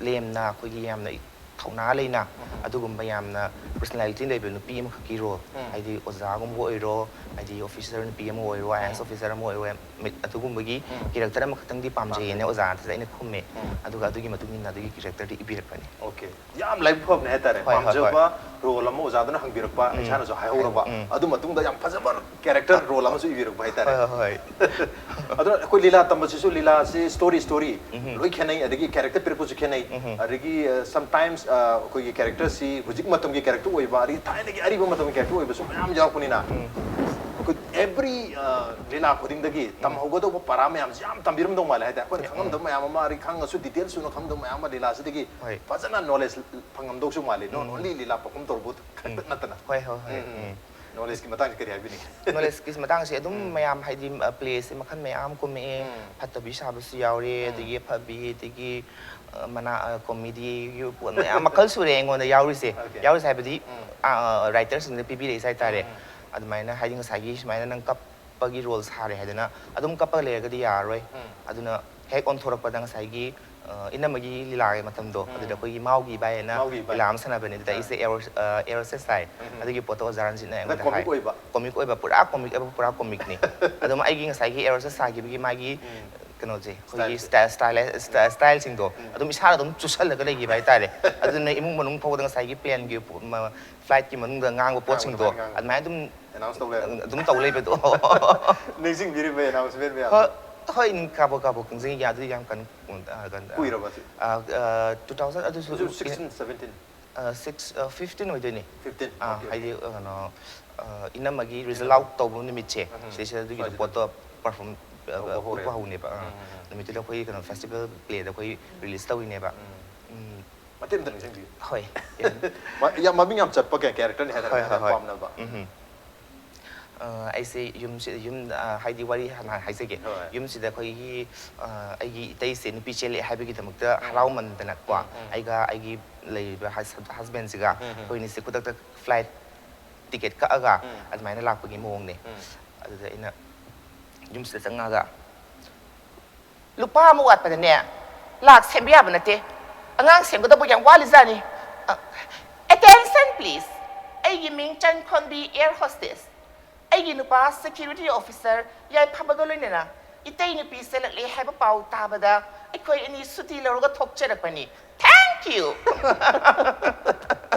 ꯂꯦꯝꯅ, ꯑꯩꯈꯣꯏꯒꯤ ꯌꯥꯝꯅ ꯊꯧꯅꯥ ꯂꯩꯅ, ꯎꯝ꯫ ꯑꯗꯨꯒꯨꯝꯕ ꯌꯥꯝꯅ personality ꯂꯩꯕ ꯅꯨꯄꯤ ꯑꯃꯈꯛꯀꯤ ꯔꯣꯜ, ꯎꯝ꯫ ꯍꯥꯏꯗꯤ ꯑꯣꯖꯥꯒꯨꯝꯕ ꯑꯣꯏꯔꯣ, ꯍꯥꯏꯗꯤ ꯑꯣꯐꯤꯁꯔ ꯅꯨꯄꯤ ꯑꯃ ꯑꯣꯏꯔꯣ, I A S um. Officer ꯑꯃ ꯑꯣꯏꯔꯣ, ꯃꯤ-, ꯑꯗꯨꯒꯨꯝꯕꯒꯤ ꯎꯝ꯫ ꯀꯦꯔꯦꯛꯇꯔ ꯑꯃꯈꯛꯇꯪꯗꯤ ꯄꯥꯝꯖꯩꯌꯦꯅ ꯄꯥꯝꯖꯩ꯫ ꯑꯣꯖꯥꯗꯨꯗ ꯑꯩꯅ ꯈꯨꯝꯃꯦ꯫ ꯎꯝ꯫ ꯑꯗꯨꯒ ꯑꯗꯨꯒꯤ ꯃꯇꯨꯡ ꯏꯟꯅ ꯑꯗꯨꯒꯤ ꯀꯦꯔꯦꯛꯇꯔꯗꯤ ꯏꯕꯤꯔꯛꯄꯅꯦ꯫ Okay, ꯌꯥꯝ ꯂꯥꯏꯕꯛ ꯐꯕꯅꯦ ꯍꯥꯏꯇꯥꯔꯦ꯫ ꯍꯣꯏ, ꯍꯣꯏ, ꯍꯣꯏ꯫ ꯄꯥꯝꯖꯕ ꯔꯣꯜ ꯑꯃ ꯑꯣꯖꯥꯗꯨꯅ ꯍꯪꯕꯤꯔꯛꯄ, ꯎꯝ꯫ ꯏꯁꯥꯅꯁꯨ ꯍꯥꯏꯍꯧꯔꯕ, ꯎꯝ꯫ ꯑꯗꯨ ꯃꯇꯨꯡꯗ ꯌꯥꯝ ꯐꯖꯕ ꯀꯦꯔꯦꯛꯇꯔ ꯔꯣꯜ ꯑꯃꯁꯨ ꯏꯕꯤꯔꯛꯄ ꯍꯥꯏꯇꯥꯔꯦ꯫ ꯍꯣꯏ, ꯍꯣꯏ, ꯍꯣꯏ꯫ ꯑꯗꯨꯅ ꯑꯩꯈꯣꯏ ꯂꯤꯂꯥ ꯇꯝꯕꯁꯤꯁꯨ, ꯂꯤꯂꯥꯁꯤ ꯁ꯭ꯇꯣꯔꯤ, ꯁ꯭ꯇꯣꯔꯤ ꯎꯝ꯫ ꯂꯣꯏ ꯈꯦꯠꯅꯩ, ꯑꯗꯒꯤ ꯀꯦꯔꯦꯛꯇꯔ ꯄꯤꯔꯛꯄꯁꯨ ꯈꯦꯠꯅꯩ꯫ ꯎꯝ꯫ ꯑꯗꯒꯤ, ꯑ, ꯁꯝꯇꯥꯏꯝꯁ, ꯑ, ꯑꯩꯈꯣꯏꯒꯤ ꯀꯦꯔꯦꯛꯇꯔꯁꯤ ꯍꯧꯖꯤꯛ ꯃꯇꯝꯒꯤ ꯀꯦꯔꯦꯛꯇꯔ ꯑꯣꯏꯕ, ꯑꯗꯒꯤ ꯊꯥꯏꯅꯒꯤ ꯑꯔꯤꯕ ꯃꯇꯝꯒꯤ ꯀꯦꯔꯦꯛꯇꯔ ꯑꯣꯏꯕꯁꯨ ꯃꯌꯥꯝ ꯌꯥꯎꯔꯛꯄꯅꯤꯅ, ꯎꯝ꯫ ꯑꯩꯈꯣꯏ ꯑꯦꯕ꯭ꯔꯤ, ꯑ, ꯂꯤꯂꯥ ꯈꯨꯗꯤꯡꯗꯒꯤ ꯇꯝꯍꯧꯒꯗꯧꯕ ꯄꯔꯥ ꯃꯌꯥꯝꯁꯤ ꯌꯥꯝ ꯇꯝꯕꯤꯔꯝꯗꯧ ꯃꯥꯜꯂꯦ ꯍꯥꯏꯇꯥꯔꯦ꯫ ꯑꯩꯈꯣꯏꯅ ꯎꯝ꯫ ꯈꯪꯉꯝꯗꯕ ꯃꯌꯥꯝ ꯑꯃ, ꯑꯗꯒꯤ ꯈꯪꯉꯁꯨ ꯗꯤꯇꯦꯜꯁ ꯁꯨꯅ ꯈꯪꯉꯝꯗꯕ ꯃꯌꯥꯝ ꯑꯃ ꯂꯤꯂꯥꯁꯤꯗꯒꯤ ꯍꯣꯏ꯫ ꯐꯖꯅ ꯅꯣꯂꯦꯖ ꯐꯪꯉꯝꯗꯧꯁꯨ ꯃꯥꯜꯂꯤ, not ꯎꯝ꯫ only ꯂꯤꯂꯥ ꯄꯔꯐꯣꯝ ꯇꯧꯕ ꯈꯛꯇ ꯎꯝ꯫ ꯅꯠꯇꯅ꯫ ꯍꯣꯏ, ꯍꯣꯏ, ꯍꯣꯏ꯫ ꯎꯝ, ꯎꯝ꯫ ꯎꯝ꯫ ꯅꯣꯂꯦꯖꯀꯤ ꯃꯇꯥꯡꯁꯤ ꯀꯔꯤ ꯍꯥꯏꯕꯤꯅꯤꯡꯉꯤ? ꯅꯣꯂꯦꯖꯀꯤ ꯃꯇꯥꯡꯁꯦ ꯑꯗꯨꯝ ꯎꯝ꯫ ꯃꯌꯥꯝ ꯍꯥꯏꯗꯤ, ꯑ, ꯄ꯭ꯂꯦꯁꯦ ꯃꯈꯜ ꯃꯌꯥꯝ ꯀꯨꯝꯃꯛꯑꯦ꯫ ꯎꯝ꯫ ꯐꯠꯇꯕꯤ ꯁꯥꯕꯁꯨ ꯌꯥꯎꯔꯦ, ꯎꯝ꯫ ꯑꯗꯒꯤ ꯑꯐꯕꯤ, ꯑꯗꯒꯤ, ꯑ, ꯃꯅꯥ, ꯑ, ꯀꯣꯃꯦꯗꯤ, ꯄꯣꯠ ꯃꯌꯥꯝ ꯃꯈꯜ ꯁꯨꯔꯦ ꯑꯩꯉꯣꯟꯗ ꯌꯥꯎꯔꯤꯁꯦ꯫ Okay. ꯌꯥꯎꯔꯤꯁꯦ ꯍꯥꯏꯕꯗꯤ, ꯎꯝ꯫ ꯑ, ꯔꯥꯏꯇꯔꯁꯤꯡꯅ ꯄꯤꯕꯤꯔꯛꯏꯁꯦ ꯍꯥꯏꯇꯥꯔꯦ꯫ ꯎꯝ꯫ ꯑꯗꯨꯃꯥꯏꯅ ꯍꯥꯏꯗꯤ ꯉꯁꯥꯏꯒꯤ ꯁꯨꯃꯥꯏꯅ ꯅꯪ ꯀꯞ-, ꯀꯞꯄꯒꯤ ꯔꯣꯜ ꯁꯥꯔꯦ ꯍꯥꯏꯗꯅ ꯑꯗꯨꯝ ꯀꯞꯄꯒ ꯂꯩꯔꯒꯗꯤ ꯌꯥꯔꯔꯣꯏ꯫ ꯑꯗꯨꯅ ꯍꯦꯛ ꯑꯣꯟꯊꯣꯔꯛꯄꯗ ꯉꯁꯥꯏꯒꯤ ꯑ, ꯏꯅꯝꯃꯒꯤ ꯂꯤꯂꯥꯒꯤ ꯃꯇꯝꯗꯣ ꯑꯗꯨꯗ ꯑꯩꯈꯣꯏꯒꯤ ꯃꯥꯎꯒꯤ ꯏꯕꯥꯏ ꯍꯥꯏꯅ ꯃꯥꯎꯒꯤ ꯏꯕꯥꯏ꯫ ꯂꯤꯂꯥ ꯑꯃ ꯁꯥꯟꯅꯕꯅꯦ꯫ ꯑꯗꯨꯗ ꯑꯩꯁꯦ ꯑꯦꯔꯣ ꯑꯦꯔꯣꯁꯦ ꯁꯥꯏ꯫ ꯑꯗꯨꯒꯤ ꯄꯣꯠꯇꯣ ꯑꯣꯖꯥ ꯔꯟꯖꯤꯠꯅ ꯑꯩꯉꯣꯟꯗ ꯍꯥꯏ꯫ ꯀꯣꯃꯤꯛ ꯑꯣꯏꯕ꯫ ꯀꯣꯃꯤꯛ ꯑꯣꯏꯕ, ꯄꯨꯔꯥ ꯀꯣꯃꯤꯛ ꯑꯣꯏꯕ, ꯄꯨꯔꯥ ꯀꯣꯃꯤꯛꯅꯤ꯫ ꯑꯗꯨꯝ ꯑꯩꯒꯤ ꯉꯁꯥꯏꯒꯤ ꯑꯦꯔꯣꯁꯦ ꯁꯥꯈꯤꯕꯒꯤ ꯃꯥꯒꯤ ꯀꯩꯅꯣꯁꯦ, ꯑꯩꯈꯣꯏꯒꯤ ꯁ꯭ꯇꯥꯏꯜꯁꯤꯡꯗꯣ ꯑꯗꯨꯝ ꯏꯁꯥꯅ ꯑꯗꯨꯝ ꯆꯨꯁꯜꯂꯒ ꯂꯩꯈꯤꯕ ꯍꯥꯏꯇꯥꯔꯦ꯫ ꯑꯗꯨꯅ ꯏꯃꯨꯡ ꯃꯅꯨꯡ ꯐꯥꯎꯕꯗ ꯉꯁꯥꯏꯒꯤ ꯄ꯭ꯂꯦꯟꯒꯤ ꯐ꯭ꯂꯥꯏꯠꯀꯤ ꯃꯅꯨꯡꯗ ꯉꯥꯡꯕ ꯄꯣꯠꯁꯤꯡꯗꯣ ꯉꯥꯡꯕ꯫ ꯑꯗꯨꯃꯥꯏꯅ ꯑꯗꯨꯝ Announce ꯇꯧ ꯂꯩꯔꯕ꯫ ꯑꯗꯨꯝ ꯇꯧ ꯂꯩꯕꯗꯣ꯫ ꯅꯤꯡꯁꯤꯡꯕꯤꯔꯤꯕ ꯑꯦꯅꯥꯎꯟꯁꯃꯦꯟ ꯃꯌꯥꯝ꯫ ꯍꯣꯏ, ꯍꯣꯏ, ꯀꯥꯕꯛ ꯀꯥꯕꯛ ꯈꯪꯖꯩ꯫ ꯑꯗꯨ ꯌꯥꯝ ꯀꯩꯅꯣ, ꯑ, ꯀꯩꯅꯣ, ꯑ, ꯀꯨꯏꯔꯕ ꯁꯤ? ꯑ, ꯑ, two thousand ꯑꯗꯨꯁꯨ ꯑꯗꯨ sixteen, seventeen? ꯑ, six, ꯑ, fifteen ꯑꯣꯏꯗꯣꯏꯅꯤ꯫ Fifteen, ꯑ, okay, ꯍꯥꯏꯗꯤ okay. ꯀꯩꯅꯣ, ꯑ, ꯏꯅꯝꯃꯒꯤ ꯔꯤꯖꯜ ꯑꯥꯎꯠ ꯇꯧꯕ ꯅꯨꯃꯤꯠꯁꯦ ꯁꯤꯗꯩꯁꯤꯗ ꯑꯗꯨꯒꯤꯗꯣ ꯁ꯭ꯋꯥꯏꯁꯤꯗ꯫ ꯄꯣꯠꯇꯣ ꯄꯔꯐꯣꯝ ꯇꯧꯕ ꯍꯧꯔꯦ꯫ ꯎꯠꯄ ꯍꯧꯅꯦꯕ꯫ ꯑ, ꯎꯝ, ꯎꯝ, ꯎꯝ. ꯅꯨꯃꯤꯠꯇꯨꯗ ꯑꯩꯈꯣꯏꯒꯤ ꯀꯩꯅꯣ, ꯐꯦꯁꯇꯤꯚꯦꯜ ꯄ꯭ꯂꯦꯗ ꯑꯩꯈꯣꯏ ꯔꯤꯂꯤꯁ ꯇꯧꯔꯤꯅꯦꯕ꯫ ꯎꯝ. ꯃꯇꯦꯛ ꯑꯝꯇ ꯅꯤꯡꯁꯤꯡꯕꯤꯌꯨ꯫ ꯍꯣꯏ꯫ ꯃ-, ꯌꯥꯝ ꯃꯃꯤꯡ ꯌꯥꯝ ꯆꯠꯄ ꯀꯦ-, ꯀꯦꯔꯦꯛꯇꯔꯅꯤ ꯍꯥꯏꯇꯥꯔꯦ, ꯍꯣꯏ, ꯃꯌꯥꯝꯅ ꯍꯣꯏ, ꯍꯣꯏ꯫ ꯄꯥꯝꯅꯕ꯫ ꯎꯝ꯫ ꯑ, ꯑꯩꯁꯦ ꯌꯨꯝꯁꯤ-, ꯌꯨꯝ, ꯑ, ꯍꯥꯏꯗꯤ ꯋꯥꯔꯤ ꯍꯥꯟꯅ ꯍꯥꯏꯖꯒꯦ꯫ ꯍꯣꯏ꯫ ꯌꯨꯝꯁꯤꯗ ꯑꯩꯈꯣꯏꯒꯤ, ꯑ, ꯑꯩꯒꯤ ꯏꯇꯩꯁꯦ ꯅꯨꯄꯤ ꯆꯦꯜꯂꯛꯑꯦ ꯍꯥꯏꯕꯒꯤꯗꯃꯛꯇ ꯍꯔꯥꯎꯃꯟꯗꯅꯀꯣ, ꯎꯝ, ꯎꯝ. ꯑꯩꯒ ꯑꯩꯒꯤ ꯂꯩꯔꯤꯕ ꯍꯁ-, ꯍꯁꯕꯦꯟꯁꯤꯒ ꯎꯝ, ꯎꯝ. ꯑꯩꯈꯣꯏꯅꯤꯁꯦ ꯈꯨꯗꯛꯇ ꯐ꯭ꯂꯥꯏꯠ ꯇꯤꯀꯦꯠ ꯀꯛꯑꯒ ꯎꯝ. ꯑꯗꯨꯃꯥꯏꯅ ꯂꯥꯛꯄꯒꯤ ꯃꯑꯣꯡꯅꯦ꯫ ꯎꯝ. ꯑꯗꯨꯗ ꯑꯩꯅ ꯌꯨꯝꯁꯤꯗ ꯆꯪꯉꯛꯑꯒ, "ꯂꯨꯄꯥ ꯑꯃ ꯋꯥꯠꯄꯗꯅꯦ, ꯂꯥꯛ ꯁꯦꯝꯕ ꯌꯥꯕ ꯅꯠꯇꯦ꯫ ꯑꯉꯥꯡ ꯁꯦꯝꯒꯗꯕ ꯌꯥꯝ ꯋꯥꯠꯂꯤꯖꯥꯠꯅꯤ꯫ ꯑ, attention please꯫ ꯑꯩꯒꯤ ꯃꯤꯡ ꯆꯟꯈꯣꯟꯕꯤ, air hostess꯫ ꯑꯩꯒꯤ ꯅꯨꯄꯥ security officer ꯌꯥꯏꯐꯕꯒ ꯂꯣꯏꯅꯅ ꯏꯇꯩ ꯅꯨꯄꯤ ꯆꯦꯜꯂꯛꯂꯦ ꯍꯥꯏꯕ ꯄꯥꯎ ꯇꯥꯕꯗ ꯑꯩꯈꯣꯏ ꯑꯅꯤ ꯁꯨꯇꯤ ꯂꯧꯔꯒ ꯊꯣꯛꯆꯔꯛꯄꯅꯤ꯫ Thank you!"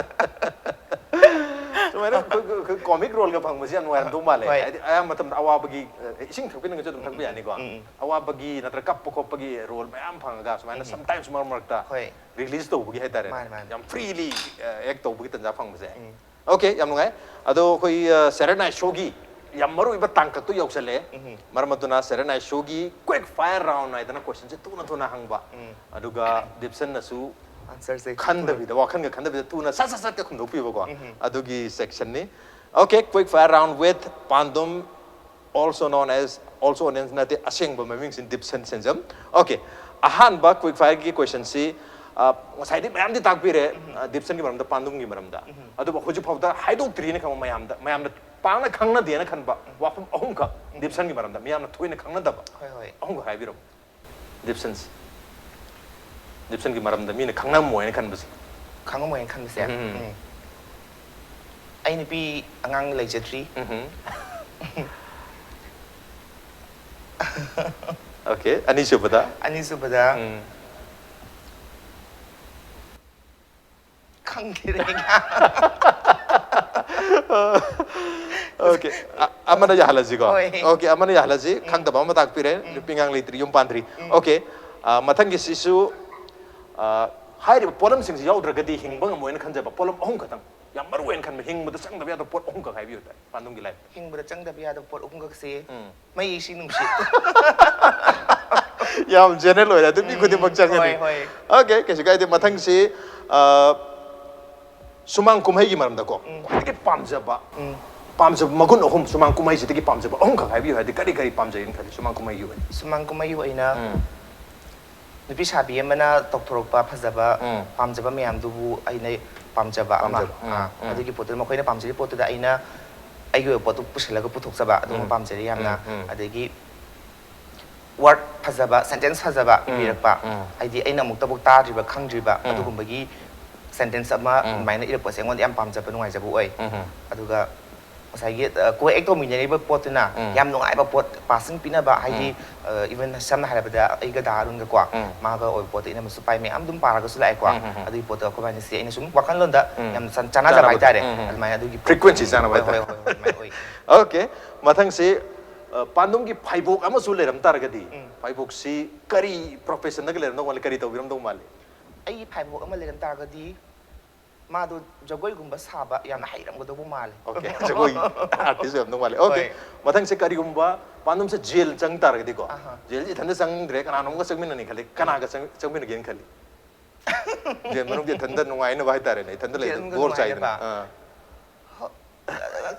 ꯁꯨꯃꯥꯏꯅ ꯑꯩꯈꯣꯏ, ꯑꯩꯈꯣꯏ ꯀꯣꯃꯤꯛ ꯔꯣꯜꯒ ꯐꯪꯕꯁꯦ ꯌꯥꯝ ꯅꯨꯡꯉꯥꯏꯔꯝꯗꯧ ꯃꯥꯜꯂꯦ꯫ ꯍꯣꯏ. ꯍꯥꯏꯗꯤ ꯑꯌꯥꯝꯕ ꯃꯇꯝꯗ ꯑꯋꯥꯕꯒꯤ, ꯑ, ꯏꯁꯤꯡ ꯊꯛꯄꯤꯅꯤꯡꯉꯁꯨ ꯑꯗꯨꯝ ꯊꯛꯄ ꯌꯥꯅꯤꯀꯣ꯫ ꯎꯝ, ꯎꯝ. ꯑꯋꯥꯕꯒꯤ ꯅꯠꯇ꯭ꯔꯒ ꯀꯞꯄ ꯈꯣꯠꯄꯒꯤ ꯔꯣꯜ ꯃꯌꯥꯝ ꯐꯪꯉꯒ ꯁꯨꯃꯥꯏꯅ sometimes ꯃꯔꯛ ꯃꯔꯛꯇ ꯍꯣꯏ. ꯔꯤꯂꯤꯁ ꯇꯧꯕꯒꯤ ꯍꯥꯏꯇꯥꯔꯦ꯫ ꯃꯥꯅꯦ, ꯃꯥꯅꯦ. ꯌꯥꯝ freely, ꯑ, act ꯇꯧꯕꯒꯤ ꯇꯟꯖꯥ ꯐꯪꯕꯁꯦ꯫ ꯎꯝ. Okay, ꯌꯥꯝ ꯅꯨꯡꯉꯥꯏ꯫ ꯑꯗꯣ ꯑꯩꯈꯣꯏ, ꯑ, Saturday Night Showꯒꯤ ꯌꯥꯝ ꯃꯔꯨꯑꯣꯏꯕ ꯇꯥꯡꯀꯛꯇꯣ ꯌꯧꯁꯜꯂꯛꯑꯦ꯫ ꯎꯝ. ꯃꯔꯝ ꯑꯗꯨꯅ Saturday Night Showꯒꯤ quick fire round ꯍꯥꯏꯗꯅ questionꯁꯦ ꯊꯨꯅ ꯊꯨꯅ ꯍꯪꯕ꯫ ꯎꯝ. ꯑꯗꯨꯒ ꯗꯤꯞꯁꯟꯅꯁꯨ Answerꯁꯦ ꯈꯟꯗꯕꯤꯗ, ꯋꯥꯈꯜꯒ ꯈꯟꯗꯕꯤꯗ ꯊꯨꯅ ꯁꯠ ꯁꯠ ꯁꯠꯀ ꯈꯨꯝꯗꯣꯛꯄꯤꯕꯀꯣ꯫ ꯎꯝ. ꯑꯗꯨꯒꯤ sectionꯅꯤ꯫ Okay, quick fire round with ꯄꯥꯟꯗꯨꯝ, also known as, also known ꯅꯠꯇꯦ, ꯑꯁꯦꯡꯕ ꯃꯃꯤꯡꯁꯤ ꯗꯤꯞꯁꯟ ꯁꯦꯟꯖꯝ꯫ Okay, ꯑꯍꯥꯟꯕ quick fireꯒꯤ questionꯁꯤ, ꯑ, ꯉꯁꯥꯏꯗꯤ ꯃꯌꯥꯝꯗꯤ ꯇꯥꯛꯄꯤꯔꯦ, ꯑ, ꯗꯤꯞꯁꯟꯒꯤ ꯃꯔꯝꯗ, ꯄꯥꯟꯗꯨꯝꯒꯤ ꯃꯔꯝꯗ꯫ ꯑꯗꯨꯕꯨ ꯍꯧꯖꯤꯛ ꯐꯥꯎꯗ ꯍꯥꯏꯗꯣꯛꯇ꯭ꯔꯤꯅ ꯈꯪꯕ ꯃꯌꯥꯝꯗ, ꯃꯌꯥꯝꯗ ꯄꯥꯛꯅ ꯈꯪꯅꯗꯦꯅ ꯈꯟꯕ ꯋꯥꯐꯝ ꯑꯍꯨꯝꯈꯛ, ꯗꯤꯞꯁꯟꯒꯤ ꯃꯔꯝꯗ ꯃꯤꯌꯥꯝꯅ ꯊꯣꯏꯅ ꯈꯪꯅꯗꯕ ꯍꯣꯏ, ꯍꯣꯏ. ꯑꯍꯨꯝꯈꯛ ꯍꯥꯏꯕꯤꯔꯝꯃꯨ꯫ ꯗꯤꯞꯁꯟꯁ ꯗꯤꯞꯁꯟꯒꯤ ꯃꯔꯝꯗ ꯃꯤꯅ ꯈꯪꯉꯝꯃꯣꯏ ꯍꯥꯏꯅ ꯈꯟꯕꯁꯦ꯫ ꯈꯪꯉꯝꯃꯣꯏꯅ ꯈꯟꯕꯁꯦ ꯎꯝ. ꯎꯝ. ꯑꯩ ꯅꯨꯄꯤ ꯑꯉꯥꯡ ꯂꯩꯖꯗ꯭ꯔꯤ. ꯎꯝ. Okay, ꯑꯅꯤꯁꯨꯕꯗ? ꯑꯅꯤꯁꯨꯕꯗ ꯎꯝ. ꯈꯪꯗꯦꯗ ꯑꯩ. Okay, ꯑ- ꯑꯃꯅ ꯌꯥꯍꯜꯂꯁꯤꯀꯣ? ꯍꯣꯏ. Okay, ꯑꯃꯅ ꯌꯥꯍꯜꯂꯁꯤ. ꯈꯪꯗꯕ ꯑꯃ ꯇꯥꯛꯄꯤꯔꯦ, ꯅꯨꯄꯤ ꯑꯉꯥꯡ ꯂꯩꯇ꯭ꯔꯤ, ꯌꯨꯝ ꯄꯥꯟꯗ꯭ꯔꯤ. Okay, ꯑ, ꯃꯊꯪꯒꯤꯁꯤꯁꯨ, ꯑ, ꯍꯥꯏꯔꯤꯕ ꯄꯣꯠꯂꯝꯁꯤꯡꯁꯤ ꯌꯥꯎꯗ꯭ꯔꯒꯗꯤ ꯍꯤꯡꯕ ꯉꯝꯃꯣꯏꯅ ꯈꯟꯖꯕ ꯄꯣꯠꯂꯝ ꯑꯍꯨꯝ ꯈꯛꯇꯪ, ꯌꯥꯝ ꯃꯔꯨ ꯑꯣꯏꯅ ꯈꯟꯕ, ꯍꯤꯡꯕꯗ ꯆꯪꯗꯕ ꯌꯥꯗꯕ ꯄꯣꯠ ꯑꯍꯨꯝꯈꯛ ꯍꯥꯏꯕꯤꯌꯨ ꯇꯥꯏ, ꯄꯥꯟꯗꯝꯒꯤ ꯂꯥꯏꯟ꯫ ꯍꯤꯡꯕꯗ ꯆꯪꯗꯕ ꯌꯥꯗꯕ ꯄꯣꯠ ꯑꯍꯨꯝꯈꯛꯁꯦ ꯎꯝ. ꯃꯩ, ꯏꯁꯤꯡ, ꯅꯨꯡꯁꯤꯠ. ꯌꯥꯝ ꯖꯦꯅꯔꯦꯜ ꯑꯣꯏꯔꯦ, ꯑꯗꯨ ꯃꯤ ꯈꯨꯗꯤꯡꯃꯛ ꯆꯪꯒꯅꯤ꯫ ꯍꯣꯏ, ꯍꯣꯏ. Okay, ꯀꯩꯁꯨ ꯀꯥꯏꯗꯦ. ꯃꯊꯪꯁꯤ, ꯑ, ꯁꯨꯃꯥꯡ ꯀꯨꯝꯍꯩꯒꯤ ꯃꯔꯝꯗꯀꯣ, ꯈ꯭ꯋꯥꯏꯗꯒꯤ ꯄꯥꯝꯖꯕ, ꯎꯝ. ꯄꯥꯝꯖꯕ ꯃꯒꯨꯟ ꯑꯍꯨꯝ, ꯁꯨꯃꯥꯡ ꯀꯨꯝꯍꯩꯁꯤꯗꯒꯤ ꯄꯥꯝꯖꯕ ꯑꯍꯨꯝꯈꯛ ꯍꯥꯏꯕꯤꯌꯨ ꯍꯥꯏꯗꯤ ꯀꯔꯤ ꯀꯔꯤ ꯄꯥꯝꯖꯩꯅ ꯈꯜꯂꯤ ꯁꯨꯃꯥꯡ ꯀꯨꯝꯍꯩꯒꯤ ꯑꯣꯏꯅ? ꯁꯨꯃꯥꯡ ꯀꯨꯝꯍꯩꯒꯤ ꯑꯣꯏꯅ ꯎꯝ. ꯅꯨꯄꯤ ꯁꯥꯕꯤ ꯑꯃꯅ ꯇꯧꯊꯣꯔꯛꯄ ꯐꯖꯕ ꯎꯝ. ꯄꯥꯝꯖꯕ ꯃꯌꯥꯝꯗꯨꯕꯨ ꯑꯩꯅ ꯄꯥꯝꯖꯕ ꯑꯃ. ꯄꯥꯝꯖꯕ. ꯎꯝ, ꯑꯥ, ꯎꯝ. ꯑꯗꯨꯒꯤ ꯄꯣꯠꯇꯨ ꯃꯈꯣꯏꯅ ꯄꯥꯝꯖꯔꯤꯕ ꯄꯣꯠꯇꯨꯗ ꯑꯩꯅ ꯑꯩꯒꯤ ꯑꯣꯏꯕ ꯄꯣꯠꯇꯨ ꯄꯨꯁꯤꯜꯂꯒ ꯄꯨꯊꯣꯛꯆꯕ ꯑꯗꯨꯒꯨꯝꯕ ꯎꯝ. ꯄꯥꯝꯖꯔꯤ ꯌꯥꯝꯅ. ꯎꯝ, ꯎꯝ. ꯑꯗꯒꯤ ꯋꯥꯔꯗ ꯐꯖꯕ, ꯁꯦꯟꯇꯦꯟꯁ ꯐꯖꯕ ꯎꯝ, ꯏꯕꯤꯔꯛꯄ, ꯎꯝ. ꯍꯥꯏꯗꯤ ꯑꯩꯅ ꯑꯃꯨꯛꯇꯕꯨ ꯇꯥꯗ꯭ꯔꯤꯕ, ꯈꯪꯗ꯭ꯔꯤꯕ ꯎꯝ. ꯑꯗꯨꯒꯨꯝꯕꯒꯤ ꯁꯦꯟꯇꯦꯟꯁ ꯑꯃ ꯎꯝ. ꯑꯗꯨꯃꯥꯏꯅ ꯏꯔꯛꯄꯁꯦ ꯑꯩꯉꯣꯟꯗ ꯌꯥꯝ ꯄꯥꯝꯖꯕ, ꯅꯨꯡꯉꯥꯏꯖꯕ ꯑꯣꯏ. ꯎꯝ. ꯑꯗꯨꯒ ꯉꯁꯥꯏꯒꯤ ꯀꯣ ꯑꯦꯛ ꯇꯧꯃꯤꯟꯅꯔꯤꯕ ꯄꯣꯠꯇꯨꯅ ꯎꯝ. ꯌꯥꯝ ꯅꯨꯡꯉꯥꯏꯕ ꯄꯣꯠ, ꯄꯥꯁꯤꯡ ꯄꯤꯅꯕ, ꯍꯥꯏꯗꯤ ꯎꯝ. ꯏꯚꯟ ꯁꯝꯅ ꯍꯥꯏꯔꯕꯗ ꯑꯩꯒ ꯗꯥ ꯑꯔꯨꯟꯒꯀꯣ, ꯎꯝ. ꯃꯥꯒ ꯑꯣꯏꯕ ꯄꯣꯠꯇ ꯏꯅꯝꯃꯁꯨ ꯄꯥꯏ, ꯃꯌꯥꯝ ꯑꯗꯨꯝ ꯄꯥꯔꯒꯁꯨ ꯂꯥꯛꯑꯦꯀꯣ. ꯎꯝ, ꯎꯝ, ꯎꯝ. ꯑꯗꯨꯒꯤ ꯄꯣꯠꯇꯣ ꯑꯩꯈꯣꯏꯕꯥꯅꯤꯁꯦ ꯑꯩꯅ ꯁꯨꯝ ꯋꯥꯈꯜꯂꯣꯟꯗ ꯎꯝ. ꯌꯥꯝ ꯆꯥꯟ- ꯆꯥꯟꯅꯖꯕ ꯆꯥꯟꯅꯕꯗꯣ. ꯍꯥꯏꯇꯥꯔꯦ. ꯎꯝ, ꯎꯝ. ꯑꯗꯨꯃꯥꯏꯅ ꯑꯗꯨꯒꯤ Frequency ꯄꯣꯠꯇꯣ ꯆꯥꯟꯅꯕ ꯍꯣꯏ, ꯍꯥꯏꯇꯥꯔꯦ. ꯍꯣꯏ, ꯍꯣꯏ, ꯑꯗꯨꯃꯥꯏꯅ ꯑꯣꯏ. Okay, ꯃꯊꯪꯁꯤ, ꯑ, ꯄꯥꯟꯗꯨꯝꯒꯤ ꯐꯩꯕꯣꯛ ꯑꯃꯁꯨ ꯂꯩꯔꯝ ꯇꯥꯔꯒꯗꯤ, ꯎꯝ. ꯐꯩꯕꯣꯛꯁꯤ ꯀꯔꯤ professionꯗꯒ ꯂꯩꯔꯝꯗꯧ ꯃꯥꯜꯂꯤ, ꯀꯔꯤ ꯇꯧꯕꯤꯔꯝꯗꯧ ꯃꯥꯜꯂꯤ? ꯑꯩꯒꯤ ꯐꯩꯕꯣꯛ ꯑꯃ ꯂꯩꯔꯝ ꯇꯥꯔꯒꯗꯤ ꯃꯥꯗꯣ ꯖꯒꯣꯏꯒꯨꯝꯕ ꯁꯥꯕ ꯌꯥꯝꯅ ꯍꯩꯔꯝꯒꯗꯧꯕ ꯃꯥꯜꯂꯦ. Okay, ꯖꯒꯣꯏ artist ꯑꯣꯏꯔꯝꯗꯧ ꯃꯥꯜꯂꯤ. Okay, ꯍꯣꯏ. ꯃꯊꯪꯁꯦ ꯀꯔꯤꯒꯨꯝꯕ ꯄꯥꯟꯗꯨꯝꯁꯦ ꯖꯦꯜ ꯆꯪ ꯇꯥꯔꯒꯗꯤꯀꯣ, ꯑꯍꯥ. ꯖꯦꯜꯁꯦ ꯏꯊꯟꯇ ꯆꯪꯗ꯭ꯔꯦ, ꯀꯅꯥꯅꯣꯝꯒ ꯆꯪꯃꯤꯟꯅꯅꯤ ꯈꯜꯂꯤ, ꯀꯅꯥꯒ ꯆꯪ- ꯆꯪꯃꯤꯟꯅꯒꯦꯅ ꯈꯜꯂꯤ? ꯖꯦꯜ ꯃꯅꯨꯡꯗ ꯏꯊꯟꯇ ꯅꯨꯡꯉꯥꯏꯅꯕ ꯍꯥꯏꯇꯥꯔꯦꯅꯦ, ꯏꯊꯟꯇ ꯖꯦꯜ ꯂꯩꯕꯗ ꯃꯅꯨꯡꯗ ꯕꯣꯔ ꯆꯥꯏꯗꯅ. ꯅꯨꯡꯉꯥꯏꯅꯕ? ꯑꯥ. ꯍꯣ-,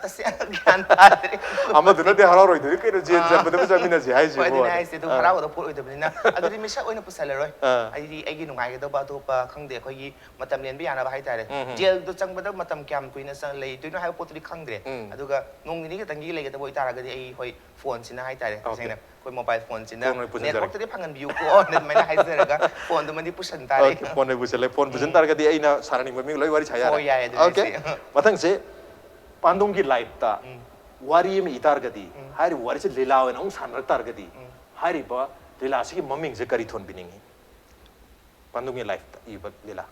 ꯇꯁꯦꯡꯅ ꯒ꯭ꯌꯥꯟ ꯇꯥꯗ꯭ꯔꯦ꯫ ꯑꯃꯗꯨꯅꯗꯤ ꯍꯔꯥꯎꯔꯣꯏꯗꯣꯏꯗꯤ ꯀꯩꯅꯣ ꯖꯦꯟ ꯆꯠꯄꯗꯕꯨ ꯆꯠꯃꯤꯟꯅꯁꯤ ꯍꯣꯏ, ꯑꯗꯨꯅꯦ ꯍꯥꯏꯁꯤꯕꯣ꯫ ꯍꯥꯏꯁꯦ꯫ ꯑꯗꯨ ꯍꯔꯥꯎꯒꯗꯕ ꯄꯣꯠ ꯑꯣꯏꯗꯕꯅꯤꯅ ꯑꯗꯨꯗꯤ ꯃꯤꯁꯛ ꯑꯣꯏꯅ ꯄꯨꯁꯜꯂꯔꯣꯏ꯫ ꯑꯥ꯫ ꯑꯩꯗꯤ ꯑꯩꯒꯤ ꯅꯨꯡꯉꯥꯏꯒꯗꯕ ꯑꯇꯣꯞꯄ, ꯈꯪꯗꯦ, ꯑꯩꯈꯣꯏꯒꯤ ꯃꯇꯝ ꯂꯦꯟꯕ ꯌꯥꯅꯕ ꯍꯥꯏꯇꯥꯔꯦ꯫ ꯎꯝ, ꯎꯝ꯫ ꯖꯦꯜꯗꯣ ꯆꯪꯕꯗ ꯃꯇꯝ ꯀꯌꯥꯝ ꯀꯨꯏꯅ ꯆꯪ-, ꯂꯩꯗꯣꯏꯅꯣ ꯍꯥꯏꯕ ꯄꯣꯠꯇꯨꯗꯤ ꯈꯪꯗ꯭ꯔꯦ꯫ ꯎꯝ꯫ ꯑꯗꯨꯒ ꯅꯣꯡ ꯅꯤꯅꯤ ꯈꯛꯇꯪꯒꯤ ꯂꯩꯒꯗꯕ ꯑꯣꯏꯇꯥꯔꯒꯗꯤ ꯑꯩ, ꯍꯣꯏ, ꯐꯣꯟꯁꯤꯅ ꯍꯥꯏꯇꯥꯔꯦ, Okay꯫ ꯇꯁꯦꯡꯅ ꯑꯩꯈꯣꯏ ꯃꯣꯕꯥꯏꯜ ꯐꯣꯟꯁꯤꯅ ꯐꯣꯟ ꯑꯣꯏꯅ ꯄꯨꯁꯤꯟꯖꯔꯒꯦ꯫ ꯅꯦꯠꯋꯥꯛꯇꯗꯤ ꯐꯪꯍꯟꯕꯤꯌꯨꯀꯣ ꯑꯗꯨꯃꯥꯏꯅ ꯍꯥꯏꯖꯔꯒ ꯐꯣꯟꯗꯨꯃꯗꯤ ꯄꯨꯁꯟ ꯇꯥꯔꯦ꯫ Okay, ꯐꯣꯟ ꯑꯣꯏꯅ ꯄꯨꯁꯜꯂꯦ꯫ ꯐꯣꯟ ꯄꯨꯁꯟ ꯇꯥꯔꯒꯗꯤ ꯑꯩꯅ ꯁꯥꯟꯅꯅꯤꯡꯕ ꯃꯤ ꯂꯣꯏ ꯋꯥꯔꯤ ꯁꯥ ꯌꯥꯔꯦ꯫ ꯍꯣꯏ, ꯌꯥꯏ, ꯑꯗꯨꯅꯦ Okay꯫ ꯍꯥꯏꯁꯦ꯫ ꯃꯊꯪꯁꯦ ꯄꯥꯟꯗꯨꯝꯒꯤ ꯂꯥꯏꯐꯇ ꯋꯥꯔꯤ ꯑꯃ ꯏ ꯇꯥꯔꯒꯗꯤ, ꯍꯥꯏꯔꯤꯕ ꯋꯥꯔꯤꯁꯦ ꯂꯤꯂꯥ ꯑꯣꯏꯅ ꯑꯃꯨꯛ ꯁꯥꯟꯅꯔꯛ ꯇꯥꯔꯒꯗꯤ, ꯍꯥꯏꯔꯤꯕ ꯂꯤꯂꯥꯁꯤꯒꯤ ꯃꯃꯤꯡꯁꯦ ꯀꯔꯤ ꯊꯣꯟꯕꯤꯅꯤꯡꯉꯤ? ꯄꯥꯟꯗꯨꯝꯒꯤ ꯂꯥꯏꯐꯇ ꯏꯕ ꯂꯤꯂꯥ꯫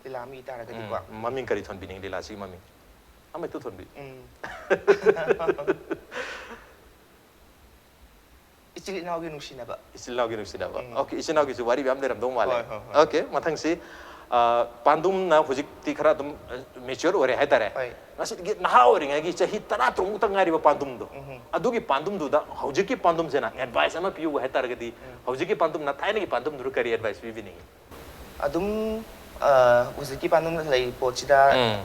ꯂꯤꯂꯥ ꯑꯃ ꯏ ꯇꯥꯔꯒꯗꯤꯀꯣ꯫ ꯎꯝ, ꯃꯃꯤꯡ ꯀꯔꯤ ꯊꯣꯟꯕꯤꯅꯤꯡꯉꯤ? ꯂꯤꯂꯥꯁꯤꯒꯤ ꯃꯃꯤꯡ ꯑꯃ ꯍꯦꯛꯇ ꯊꯣꯟꯕꯤꯌꯨ꯫ ꯎꯝ꯫ ꯏꯆꯤꯜ ꯏꯅꯥꯎꯒꯤ ꯅꯨꯡꯁꯤꯅꯕ꯫ ꯏꯆꯤꯜ ꯏꯅꯥꯎꯒꯤ ꯅꯨꯡꯁꯤꯅꯕ꯫ ꯎꯝ꯫ Okay, ꯏꯆꯤꯜ ꯏꯅꯥꯎꯒꯤꯁꯨ ꯋꯥꯔꯤ ꯃꯌꯥꯝ ꯂꯩꯔꯝꯗꯧ ꯃꯥꯜꯂꯦ꯫ ꯍꯣꯏ, ꯍꯣꯏ, ꯍꯣꯏ꯫ Okay, ꯃꯊꯪꯁꯤ, ꯑ, ꯄꯥꯟꯗꯨꯝꯅ ꯍꯧꯖꯤꯛꯇꯤ ꯈꯔ ꯑꯗꯨꯝ, ꯑ, mature ꯑꯣꯏꯔꯦ ꯍꯥꯏꯇꯥꯔꯦ꯫ ꯍꯣꯏ꯫ ꯉꯁꯤꯗꯒꯤ ꯅꯍꯥ ꯑꯣꯏꯔꯤꯉꯩꯒꯤ ꯆꯍꯤ ꯇꯔꯥ ꯇꯔꯨꯛ ꯃꯨꯛꯇ ꯉꯥꯏꯔꯤꯕ ꯄꯥꯟꯗꯨꯝꯗꯣ, ꯎꯝ꯫ ꯑꯗꯨꯒꯤ ꯄꯥꯟꯗꯨꯝꯗꯨꯗ ꯍꯧꯖꯤꯛꯀꯤ ꯄꯥꯟꯗꯨꯝꯁꯤꯅ advice ꯑꯃ ꯄꯤꯌꯨ ꯍꯥꯏꯇꯥꯔꯒꯗꯤ, ꯍꯧꯖꯤꯛꯀꯤ ꯄꯥꯟꯗꯨꯝꯅ ꯊꯥꯏꯅꯒꯤ ꯄꯥꯟꯗꯨꯝꯗꯨꯗ ꯀꯔꯤ advice ꯄꯤꯕꯤꯅꯤꯡꯉꯤ? ꯑꯗꯨꯝ, ꯑ, ꯍꯧꯖꯤꯛꯀꯤ ꯄꯥꯟꯗꯝꯗ ꯂꯩꯔꯤꯕ ꯄꯣꯠꯁꯤꯗ ꯎꯝ꯫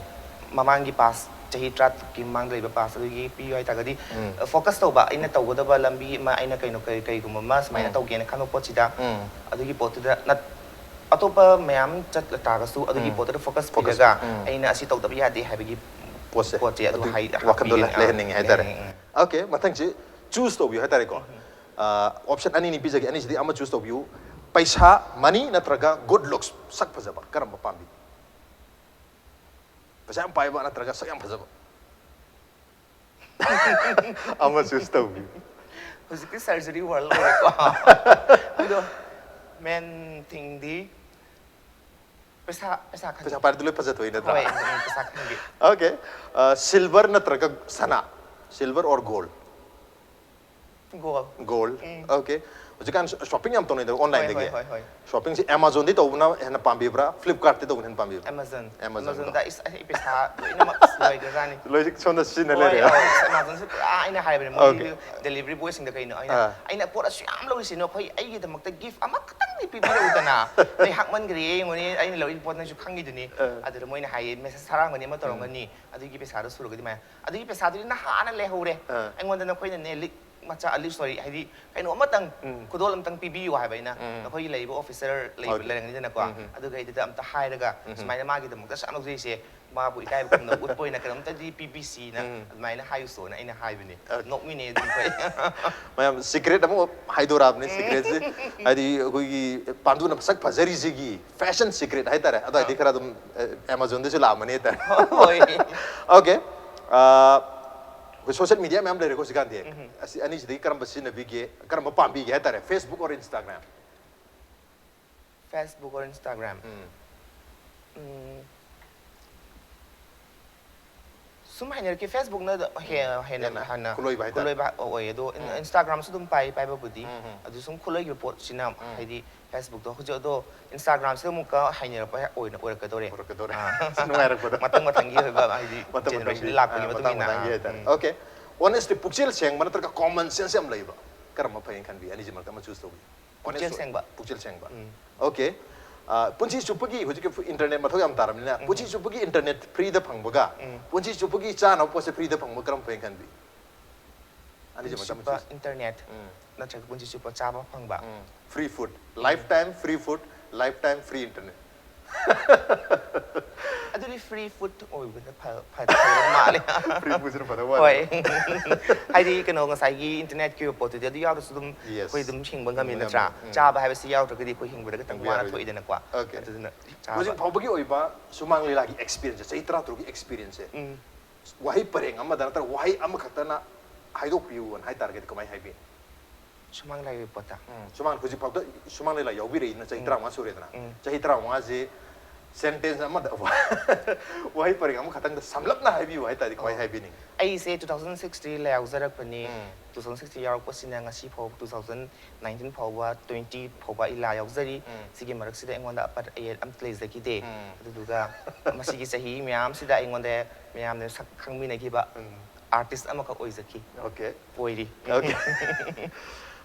ꯃꯃꯥꯡꯒꯤ past, ꯆꯍꯤ ꯇꯔꯥꯇꯔꯨꯛꯀꯤ ꯃꯃꯥꯡꯗ ꯂꯩꯕ past ꯑꯗꯨꯒꯤ ꯄꯤꯌꯨ ꯍꯥꯏꯇꯥꯔꯒꯗꯤ, ꯎꯝ꯫ ꯑ, focus ꯇꯧꯕ, ꯑꯩꯅ ꯇꯧꯒꯗꯕ ꯂꯝꯕꯤ ꯑꯃ, ꯑꯩꯅ ꯀꯩꯅꯣ, ꯀꯔꯤ, ꯀꯔꯤꯒꯨꯝꯕ ꯑꯃ ꯁꯨꯃꯥꯏꯅ ꯎꯝ꯫ ꯇꯧꯒꯦꯅ ꯈꯟꯕ ꯄꯣꯠꯁꯤꯗ, ꯎꯝ꯫ ꯑꯗꯨꯒꯤ ꯄꯣꯠꯇꯨꯗ ꯅꯠ-, ꯑꯇꯣꯞꯄ ꯃꯌꯥꯝ ꯆꯠꯂ ꯇꯥꯔꯒꯁꯨ ꯑꯗꯨꯒꯤ ꯎꯝ꯫ ꯄꯣꯠꯇꯨꯗ focus Focus, ꯄꯤꯔꯒ ꯎꯝ꯫ ꯑꯩꯅ ꯑꯁꯤ ꯇꯧꯗꯕ ꯌꯥꯗꯦ ꯍꯥꯏꯕꯒꯤ ꯄꯣꯠꯁꯦ꯫ ꯄꯣꯠꯁꯦ ꯑꯗꯨ ꯑꯗꯨꯒꯤ ꯍꯥꯏ-, ꯋꯥꯈꯟꯗꯣ ꯍꯥꯞꯄꯤꯒꯦꯅ, ꯂꯩꯍꯟꯅꯤꯡꯉꯦ ꯍꯥꯏꯇꯥꯔꯦ꯫ ꯂꯩꯍꯟꯅꯤꯡꯉꯦ, ꯎꯝ꯫ Okay, ꯃꯊꯪꯁꯤ choose ꯇꯧꯕꯤꯌꯨ ꯍꯥꯏꯇꯥꯔꯦꯀꯣ꯫ ꯑ, option ꯑꯅꯤꯅꯤ ꯄꯤꯖꯒꯦ, ꯑꯅꯤꯁꯤꯗꯤ ꯑꯃ choose ꯇꯧꯕꯤꯌꯨ꯫ ꯄꯩꯁꯥ, money ꯅꯠꯇ꯭ꯔꯒ good looks, ꯁꯛ ꯐꯖꯕ, ꯀꯔꯝꯕ ꯄꯥꯝꯕꯤ? ꯄꯩꯁꯥ ꯌꯥꯝ ꯄꯥꯏꯕ ꯅꯠꯇ꯭ꯔꯒ ꯁꯛ ꯌꯥꯝ ꯐꯖꯕ? ꯑꯃ choose ꯇꯧꯕꯤꯌꯨ꯫ ꯍꯧꯖꯤꯛꯇꯤ surgery world ꯑꯣꯏꯔꯦꯀꯣ꯫ ꯑꯗꯣ main thingꯗꯤ ꯄꯩꯁꯥ, ꯄꯩꯁꯥ ꯈꯟ- ꯄꯩꯁꯥ ꯄꯥꯏꯔꯗꯤ ꯂꯣꯏ ꯐꯖꯊꯣꯛꯏ ꯅꯠꯇ꯭ꯔꯥ? ꯍꯣꯏ, ꯎꯝ, ꯄꯩꯁꯥ ꯈꯟꯒꯦ꯫ Okay, ꯑ, silver ꯅꯠꯇ꯭ꯔꯒ ꯁꯅꯥ? Silver or gold? Gold꯫ Gold. Um. Okay. ꯍꯧꯖꯤꯛꯀꯥꯟ ꯁꯣꯄꯤꯡ ꯌꯥꯝ ꯇꯧꯅꯩꯗꯅ ꯑꯣꯟꯂꯥꯏꯟꯗꯒꯤ꯫ ꯍꯣꯏ, ꯍꯣꯏ, ꯍꯣꯏ꯫ ꯁꯣꯄꯤꯡꯁꯦ ꯑꯦꯃꯥꯖꯣꯟꯗꯤ ꯇꯧꯕꯅ ꯍꯦꯟꯅ ꯄꯥꯝꯕꯤꯕ꯭ꯔꯥ, ꯐ꯭ꯂꯤꯞꯀꯥꯔꯠꯇꯤ ꯇꯧꯕꯅ ꯍꯦꯟꯅ ꯄꯥꯝꯕꯤꯕ꯭ꯔꯥ? ꯑꯦꯃꯥꯖꯣꯟ꯫ ꯑꯦꯃꯥꯖꯣꯟꯗ꯫ ꯑꯦꯃꯥꯖꯣꯟꯗ ꯏꯁ, ꯑꯩ ꯄꯩꯁꯥ ꯂꯣꯏꯅꯃꯛ ꯂꯣꯏꯈ꯭ꯔꯖꯥꯠꯅꯤ꯫ ꯂꯣꯏ ꯁꯣꯝꯗ ꯁꯤꯖꯤꯟꯅ ꯍꯣꯏ, ꯂꯩꯔꯦ꯫ ꯍꯣꯏ, ꯑꯦꯃꯥꯖꯣꯟꯁꯦ ꯄꯨꯔꯥ ꯑꯩꯅ ꯍꯥꯏꯕꯅꯦ, Okay. ꯃꯣꯏ ꯗꯦꯂꯤꯚꯔꯤ ꯕꯣꯏꯁꯤꯡꯗ ꯀꯩꯅꯣ ꯑꯩꯅ ꯑꯥ꯫ ꯑꯩꯅ ꯄꯣꯠ ꯑꯁꯨꯛ ꯌꯥꯝ ꯂꯧꯔꯤꯁꯤ ꯅꯈꯣꯏ ꯑꯩꯒꯤꯗꯃꯛꯇ ꯒꯤꯐ ꯑꯃꯈꯛꯇꯪꯗꯤ ꯄꯤꯕꯤꯔꯛꯎꯗꯅ꯫ ꯅꯣꯏ ꯍꯥꯞꯃꯟꯈ꯭ꯔꯦ, ꯌꯦꯡꯉꯨꯅꯦ, ꯑꯩꯅ ꯂꯧꯔꯤꯕ ꯄꯣꯠ ꯅꯣꯏꯁꯨ ꯈꯪꯉꯤꯗꯨꯅꯤ꯫ ꯑꯥ꯫ ꯑꯗꯨꯗ ꯃꯣꯏꯅ ꯍꯥꯏꯌꯦ, ꯃꯦꯁꯦꯖ ꯊꯥꯔꯛꯑꯝꯒꯅꯤ ꯑꯃ ꯇꯧꯔꯝꯒꯅꯤ, ꯑꯗꯨꯒꯤ ꯄꯩꯁꯥꯗꯣ ꯁꯨꯔꯒꯗꯤ ꯃꯌꯥꯝ, ꯑꯗꯨꯒꯤ ꯄꯩꯁꯥꯗꯨꯗꯤ ꯅꯍꯥꯟꯅ ꯂꯩꯍꯧꯔꯦ꯫ ꯑꯥ꯫ ꯑꯩꯉꯣꯟꯗ ꯅꯈꯣꯏꯅꯅꯦ ꯂꯤꯛ ꯃꯆꯥ, ꯂꯤꯛ, ꯁꯣꯔꯤ, ꯍꯥꯏꯗꯤ ꯀꯩꯅꯣ ꯑꯃꯇꯪ, ꯎꯝ꯫ ꯈꯨꯗꯣꯜ ꯑꯝꯇꯪ ꯄꯤꯕꯤꯌꯨ ꯍꯥꯏꯕ ꯑꯩꯅ꯫ ꯎꯝ꯫ ꯅꯈꯣꯏꯒꯤ ꯂꯩꯔꯤꯕ ꯑꯣꯐꯤꯁꯔ ꯂꯩꯕ Okay. ꯂꯩꯔꯝꯒꯅꯤꯗꯅꯀꯣ, ꯎꯝ, ꯎꯝ꯫ ꯑꯗꯨꯒꯩꯗꯨꯗ ꯑꯝꯇ ꯍꯥꯏꯔꯒ, ꯎꯝ꯫ ꯁꯨꯃꯥꯏꯅ ꯃꯥꯒꯤꯗꯃꯛꯇ ꯑꯁꯨꯛ ꯌꯥꯝ ꯂꯧꯖꯩꯁꯦ, ꯃꯥꯕꯨ ꯏꯀꯥꯏꯕ ꯈꯨꯝꯅꯕ ꯎꯠꯄ ꯑꯣꯏꯅ ꯀꯩꯅꯣꯝꯇꯗꯤ ꯄꯤꯕꯤꯁꯤꯅ ꯎꯝ꯫ ꯑꯗꯨꯃꯥꯏꯅ ꯍꯥꯏꯌꯨꯁꯣꯅ ꯑꯩꯅ ꯍꯥꯏꯕꯅꯦ꯫ Okay. ꯅꯣꯛꯃꯤꯟꯅꯩ ꯑꯗꯨꯝ ꯑꯩꯈꯣꯏ꯫ ꯃꯌꯥꯝ ꯁꯤꯀ꯭ꯔꯦꯠ ꯑꯃ ꯍꯥꯏꯗꯣꯔꯛꯑꯕꯅꯤ, ꯁꯤꯀ꯭ꯔꯦꯠꯁꯤ꯫ ꯍꯥꯏꯗꯤ ꯑꯩꯈꯣꯏꯒꯤ ꯄꯥꯟꯗꯨꯅ ꯃꯁꯛ ꯐꯖꯔꯤꯁꯤꯒꯤ ꯐꯦꯁꯟ ꯁꯤꯀ꯭ꯔꯦꯠ ꯍꯥꯏꯇꯥꯔꯦ, ꯑꯗꯨꯋꯥꯏꯗꯤ ꯈꯔ ꯑꯗꯨꯝ ꯑꯦꯃꯥꯖꯣꯟꯗꯁꯨ ꯂꯥꯛꯑꯝꯃꯅꯤ ꯍꯥꯏꯇꯥꯔꯦ꯫ ꯍꯣꯏ꯫ Okay. ꯑꯩꯈꯣꯏ ꯁꯣꯁꯤꯌꯦꯜ ꯃꯤꯗꯤꯌꯥ ꯃꯌꯥꯝ ꯂꯩꯔꯦꯀꯣ ꯍꯧꯖꯤꯛꯀꯥꯟꯗꯤ꯫ ꯎꯝ꯫ ꯑꯁꯤ ꯑꯅꯤꯁꯤꯗꯒꯤ ꯀꯔꯝꯕ ꯁꯤꯖꯤꯟꯅꯕꯤꯒꯦ, ꯀꯔꯝꯕ ꯄꯥꯝꯕꯤꯒꯦ ꯍꯥꯏꯇꯥꯔꯦ, Facebook or Instagram? Facebook or Instagram? ꯎꯝ꯫ ꯎꯝ, ꯁꯨꯝ ꯍꯥꯏꯅꯔꯛꯀꯦ, Facebookꯅ ꯍꯦ- ꯎꯝ꯫ ꯍꯦꯟꯅ ꯍꯦꯟꯅ ꯍꯥꯟꯅ ꯈꯨꯠꯂꯣꯏꯕ ꯍꯥꯏꯇꯥꯔꯦ꯫ ꯈꯨꯠꯂꯣꯏꯕ ꯑꯣꯏ, ꯑꯗꯣ ꯎꯝ꯫ Instagramꯁꯨ ꯑꯗꯨꯝ ꯄꯥꯏ, ꯄꯥꯏꯕꯕꯨꯗꯤ꯫ ꯎꯝ, ꯎꯝ꯫ ꯑꯗꯨ ꯁꯨꯝ ꯈꯨꯠꯂꯣꯏꯈꯤꯕ ꯄꯣꯠꯁꯤꯅ ꯎꯝ꯫ ꯍꯥꯏꯗꯤ Facebookꯇꯣ ꯍꯧꯖꯤꯛ ꯑꯗꯣ Instagramꯁꯤꯗ ꯑꯃꯨꯛꯀ ꯍꯥꯏꯅꯔꯛꯄ ꯑꯣꯏꯅ ꯑꯣꯏꯔꯛꯀꯗꯧꯔꯦ꯫ ꯑꯣꯏꯔꯛꯀꯗꯧꯔꯦ꯫ ꯑꯥ꯫ ꯅꯨꯡꯉꯥꯏꯔꯛꯄꯗ꯫ ꯃꯊꯪ ꯃꯊꯪꯒꯤ ꯑꯣꯏꯕ ꯍꯥꯏꯗꯤ ꯃꯊꯪ generation ꯃꯊꯪꯒꯤ, ꯂꯥꯛꯄꯒꯤ ꯑꯥ, ꯃꯇꯨꯡ ꯃꯊꯪ ꯏꯟꯅ꯫ ꯃꯊꯪꯒꯤ ꯑꯥ, ꯍꯥꯏꯇꯥꯔꯦ꯫ ꯎꯝ꯫ Okay. Honestly, ꯄꯨꯛꯆꯦꯜ ꯁꯦꯡꯕ ꯅꯠꯇ꯭ꯔꯒ common sense ꯌꯥꯝ ꯂꯩꯕ ꯀꯔꯝꯕ ꯐꯩꯅ ꯈꯟꯕꯤ? ꯑꯅꯤꯁꯤ ꯃꯔꯛꯇ ꯑꯃ choose ꯇꯧꯕꯤꯌꯨ꯫ Honest ꯄꯨꯛꯆꯦꯜ ꯑꯣꯏ-, ꯁꯦꯡꯕ꯫ ꯄꯨꯛꯆꯦꯜ ꯁꯦꯡꯕ꯫ ꯎꯝ꯫ Okay. ꯑꯥ, ꯄꯨꯟꯁꯤ ꯆꯨꯞꯄꯒꯤ ꯍꯧꯖꯤꯛꯀꯤ ꯐꯨ-, internet ꯃꯊꯧ ꯌꯥꯝ ꯇꯥꯔꯕꯅꯤꯅ, ꯎꯝ꯫ ꯄꯨꯟꯁꯤ ꯆꯨꯞꯄꯒꯤ internet freeꯗ ꯐꯪꯕꯒ, ꯎꯝ꯫ ꯄꯨꯟꯁꯤ ꯆꯨꯞꯄꯒꯤ ꯆꯥꯅꯕ ꯄꯣꯠꯁꯦ freeꯗ ꯐꯪꯕ ꯀꯔꯝꯕ ꯐꯩꯅ ꯈꯟꯕꯤ? ꯑꯅꯤꯁꯤ ꯄꯨꯟꯁꯤ ꯃꯔꯛꯇ ꯑꯃ ꯆꯨꯞꯄ choose꯫ internet ꯎꯝ꯫ ꯅꯠꯇ꯭ꯔꯒ ꯄꯨꯟꯁꯤ ꯆꯨꯞꯄ ꯆꯥꯕ ꯐꯪꯕ? ꯎꯝ꯫ Free food, lifetime free food, lifetime free internet. ꯑꯗꯨꯗꯤ free food ꯑꯣꯏꯕꯅ ꯐ- ꯐ- ꯐꯗꯧ ꯃꯥꯜꯂꯦ꯫ Free foodꯁꯤꯅ ꯐꯗꯧ ꯃꯥꯜꯂꯦ꯫ ꯍꯣꯏ꯫ ꯍꯥꯏꯗꯤ ꯀꯩꯅꯣ, ꯉꯁꯥꯏꯒꯤ internetꯀꯤ ꯑꯣꯏꯕ ꯄꯣꯠꯇꯨꯗꯤ ꯑꯗꯨ ꯌꯥꯎꯗ꯭ꯔꯁꯨ ꯑꯗꯨꯝ Yes. ꯑꯩꯈꯣꯏ ꯑꯗꯨꯝ ꯍꯤꯡꯕ ꯉꯝꯃꯤ, ꯍꯤꯡꯕ ꯅꯠꯇ꯭ꯔꯥ? ꯉꯝꯃꯤ꯫ ꯎꯝ꯫ ꯆꯥꯕ ꯍꯥꯏꯕꯁꯤ ꯌꯥꯎꯗ꯭ꯔꯒꯗꯤ ꯑꯩꯈꯣꯏ ꯍꯤꯡꯕꯗ ꯈꯤꯇꯪ ꯍꯤꯡꯕ ꯋꯥꯅ ꯌꯥꯔꯣꯏꯗꯣꯏꯅꯤ꯫ ꯊꯣꯛꯏꯗꯅꯀꯣ꯫ Okay. ꯑꯗꯨꯗꯨꯅ ꯍꯧꯖꯤꯛ ꯆꯥꯕ꯫ ꯐꯥꯎꯕꯒꯤ ꯑꯣꯏꯕ ꯁꯨꯃꯥꯡ ꯂꯤꯂꯥꯒꯤ experienceꯁꯦ, ꯆꯍꯤ ꯇꯔꯥ ꯇꯔꯨꯛꯀꯤ experienceꯁꯦ, ꯎꯝ꯫ ꯋꯥꯍꯩ ꯄꯔꯦꯡ ꯑꯃꯗ ꯅꯠꯇ꯭ꯔꯒ ꯋꯥꯍꯩ ꯑꯃꯈꯛꯇꯅ ꯍꯥꯏꯗꯣꯛꯄꯤꯌꯨꯅ ꯍꯥꯏ ꯇꯥꯔꯒꯗꯤ ꯀꯃꯥꯏꯅ ꯍꯥꯏꯕꯤ? ꯁꯨꯃꯥꯡ ꯂꯤꯂꯥꯒꯤ ꯄꯣꯠꯇ꯫ ꯎꯝ, ꯁꯨꯃꯥꯡ, ꯍꯧꯖꯤꯛ ꯐꯥꯎꯗ ꯁꯨꯃꯥꯡ ꯂꯤꯂꯥ ꯌꯥꯎꯕꯤꯔꯛꯏꯅ ꯆꯍꯤ ꯎꯝ꯫ ꯇꯔꯥꯃꯉꯥ ꯁꯨꯔꯦꯗꯅ꯫ ꯎꯝ꯫ ꯆꯍꯤ ꯇꯔꯥꯃꯉꯥꯁꯦ ꯁꯦꯟꯇꯦꯟꯁ ꯑꯃꯗ ꯋꯥꯍꯩ ꯄꯔꯦꯡ ꯑꯃꯈꯛꯇꯪꯗ ꯁꯝꯂꯞꯅ ꯍꯥꯏꯕꯤꯌꯨ ꯍꯥꯏꯇꯥꯔꯗꯤ ꯀꯃꯥꯏꯅ ꯍꯥꯏꯕꯤꯅꯤꯡꯉꯤ? ꯑꯩꯁꯦ two thousand sixꯇ ꯂꯥꯏ ꯌꯥꯎꯖꯔꯛꯄꯅꯤ꯫ ꯎꯝ. Two thousand sixꯇ ꯌꯥꯎꯔꯛꯄꯁꯤꯅ ꯉꯁꯤ ꯐꯥꯎꯕ two thousand nineteen ꯐꯥꯎꯕ, twenty ꯐꯥꯎꯕ ꯑꯩ ꯂꯥꯏ ꯌꯥꯎꯖꯔꯤ꯫ ꯎꯝ. ꯁꯤꯒꯤ ꯃꯔꯛꯁꯤꯗ ꯑꯩꯉꯣꯟꯗ ꯑꯄꯠ ꯑꯌꯦꯠ ꯑꯝꯇ ꯂꯩꯖꯈꯤꯗꯦ꯫ ꯎꯝ. ꯑꯗꯨꯗꯨꯒ ꯃꯁꯤꯒꯤ ꯆꯍꯤ ꯃꯌꯥꯝꯁꯤꯗ ꯑꯩꯉꯣꯟꯗ ꯃꯌꯥꯝꯅ ꯁꯛ ꯈꯪꯃꯤꯟꯅꯈꯤꯕ ꯎꯝ. ꯑꯥꯔꯇꯤꯁ ꯑꯃꯈꯛ ꯑꯣꯏꯖꯈꯤ꯫ ꯑꯣꯀꯦ. ꯑꯣꯏꯔꯤ꯫ ꯑꯣꯀꯦ.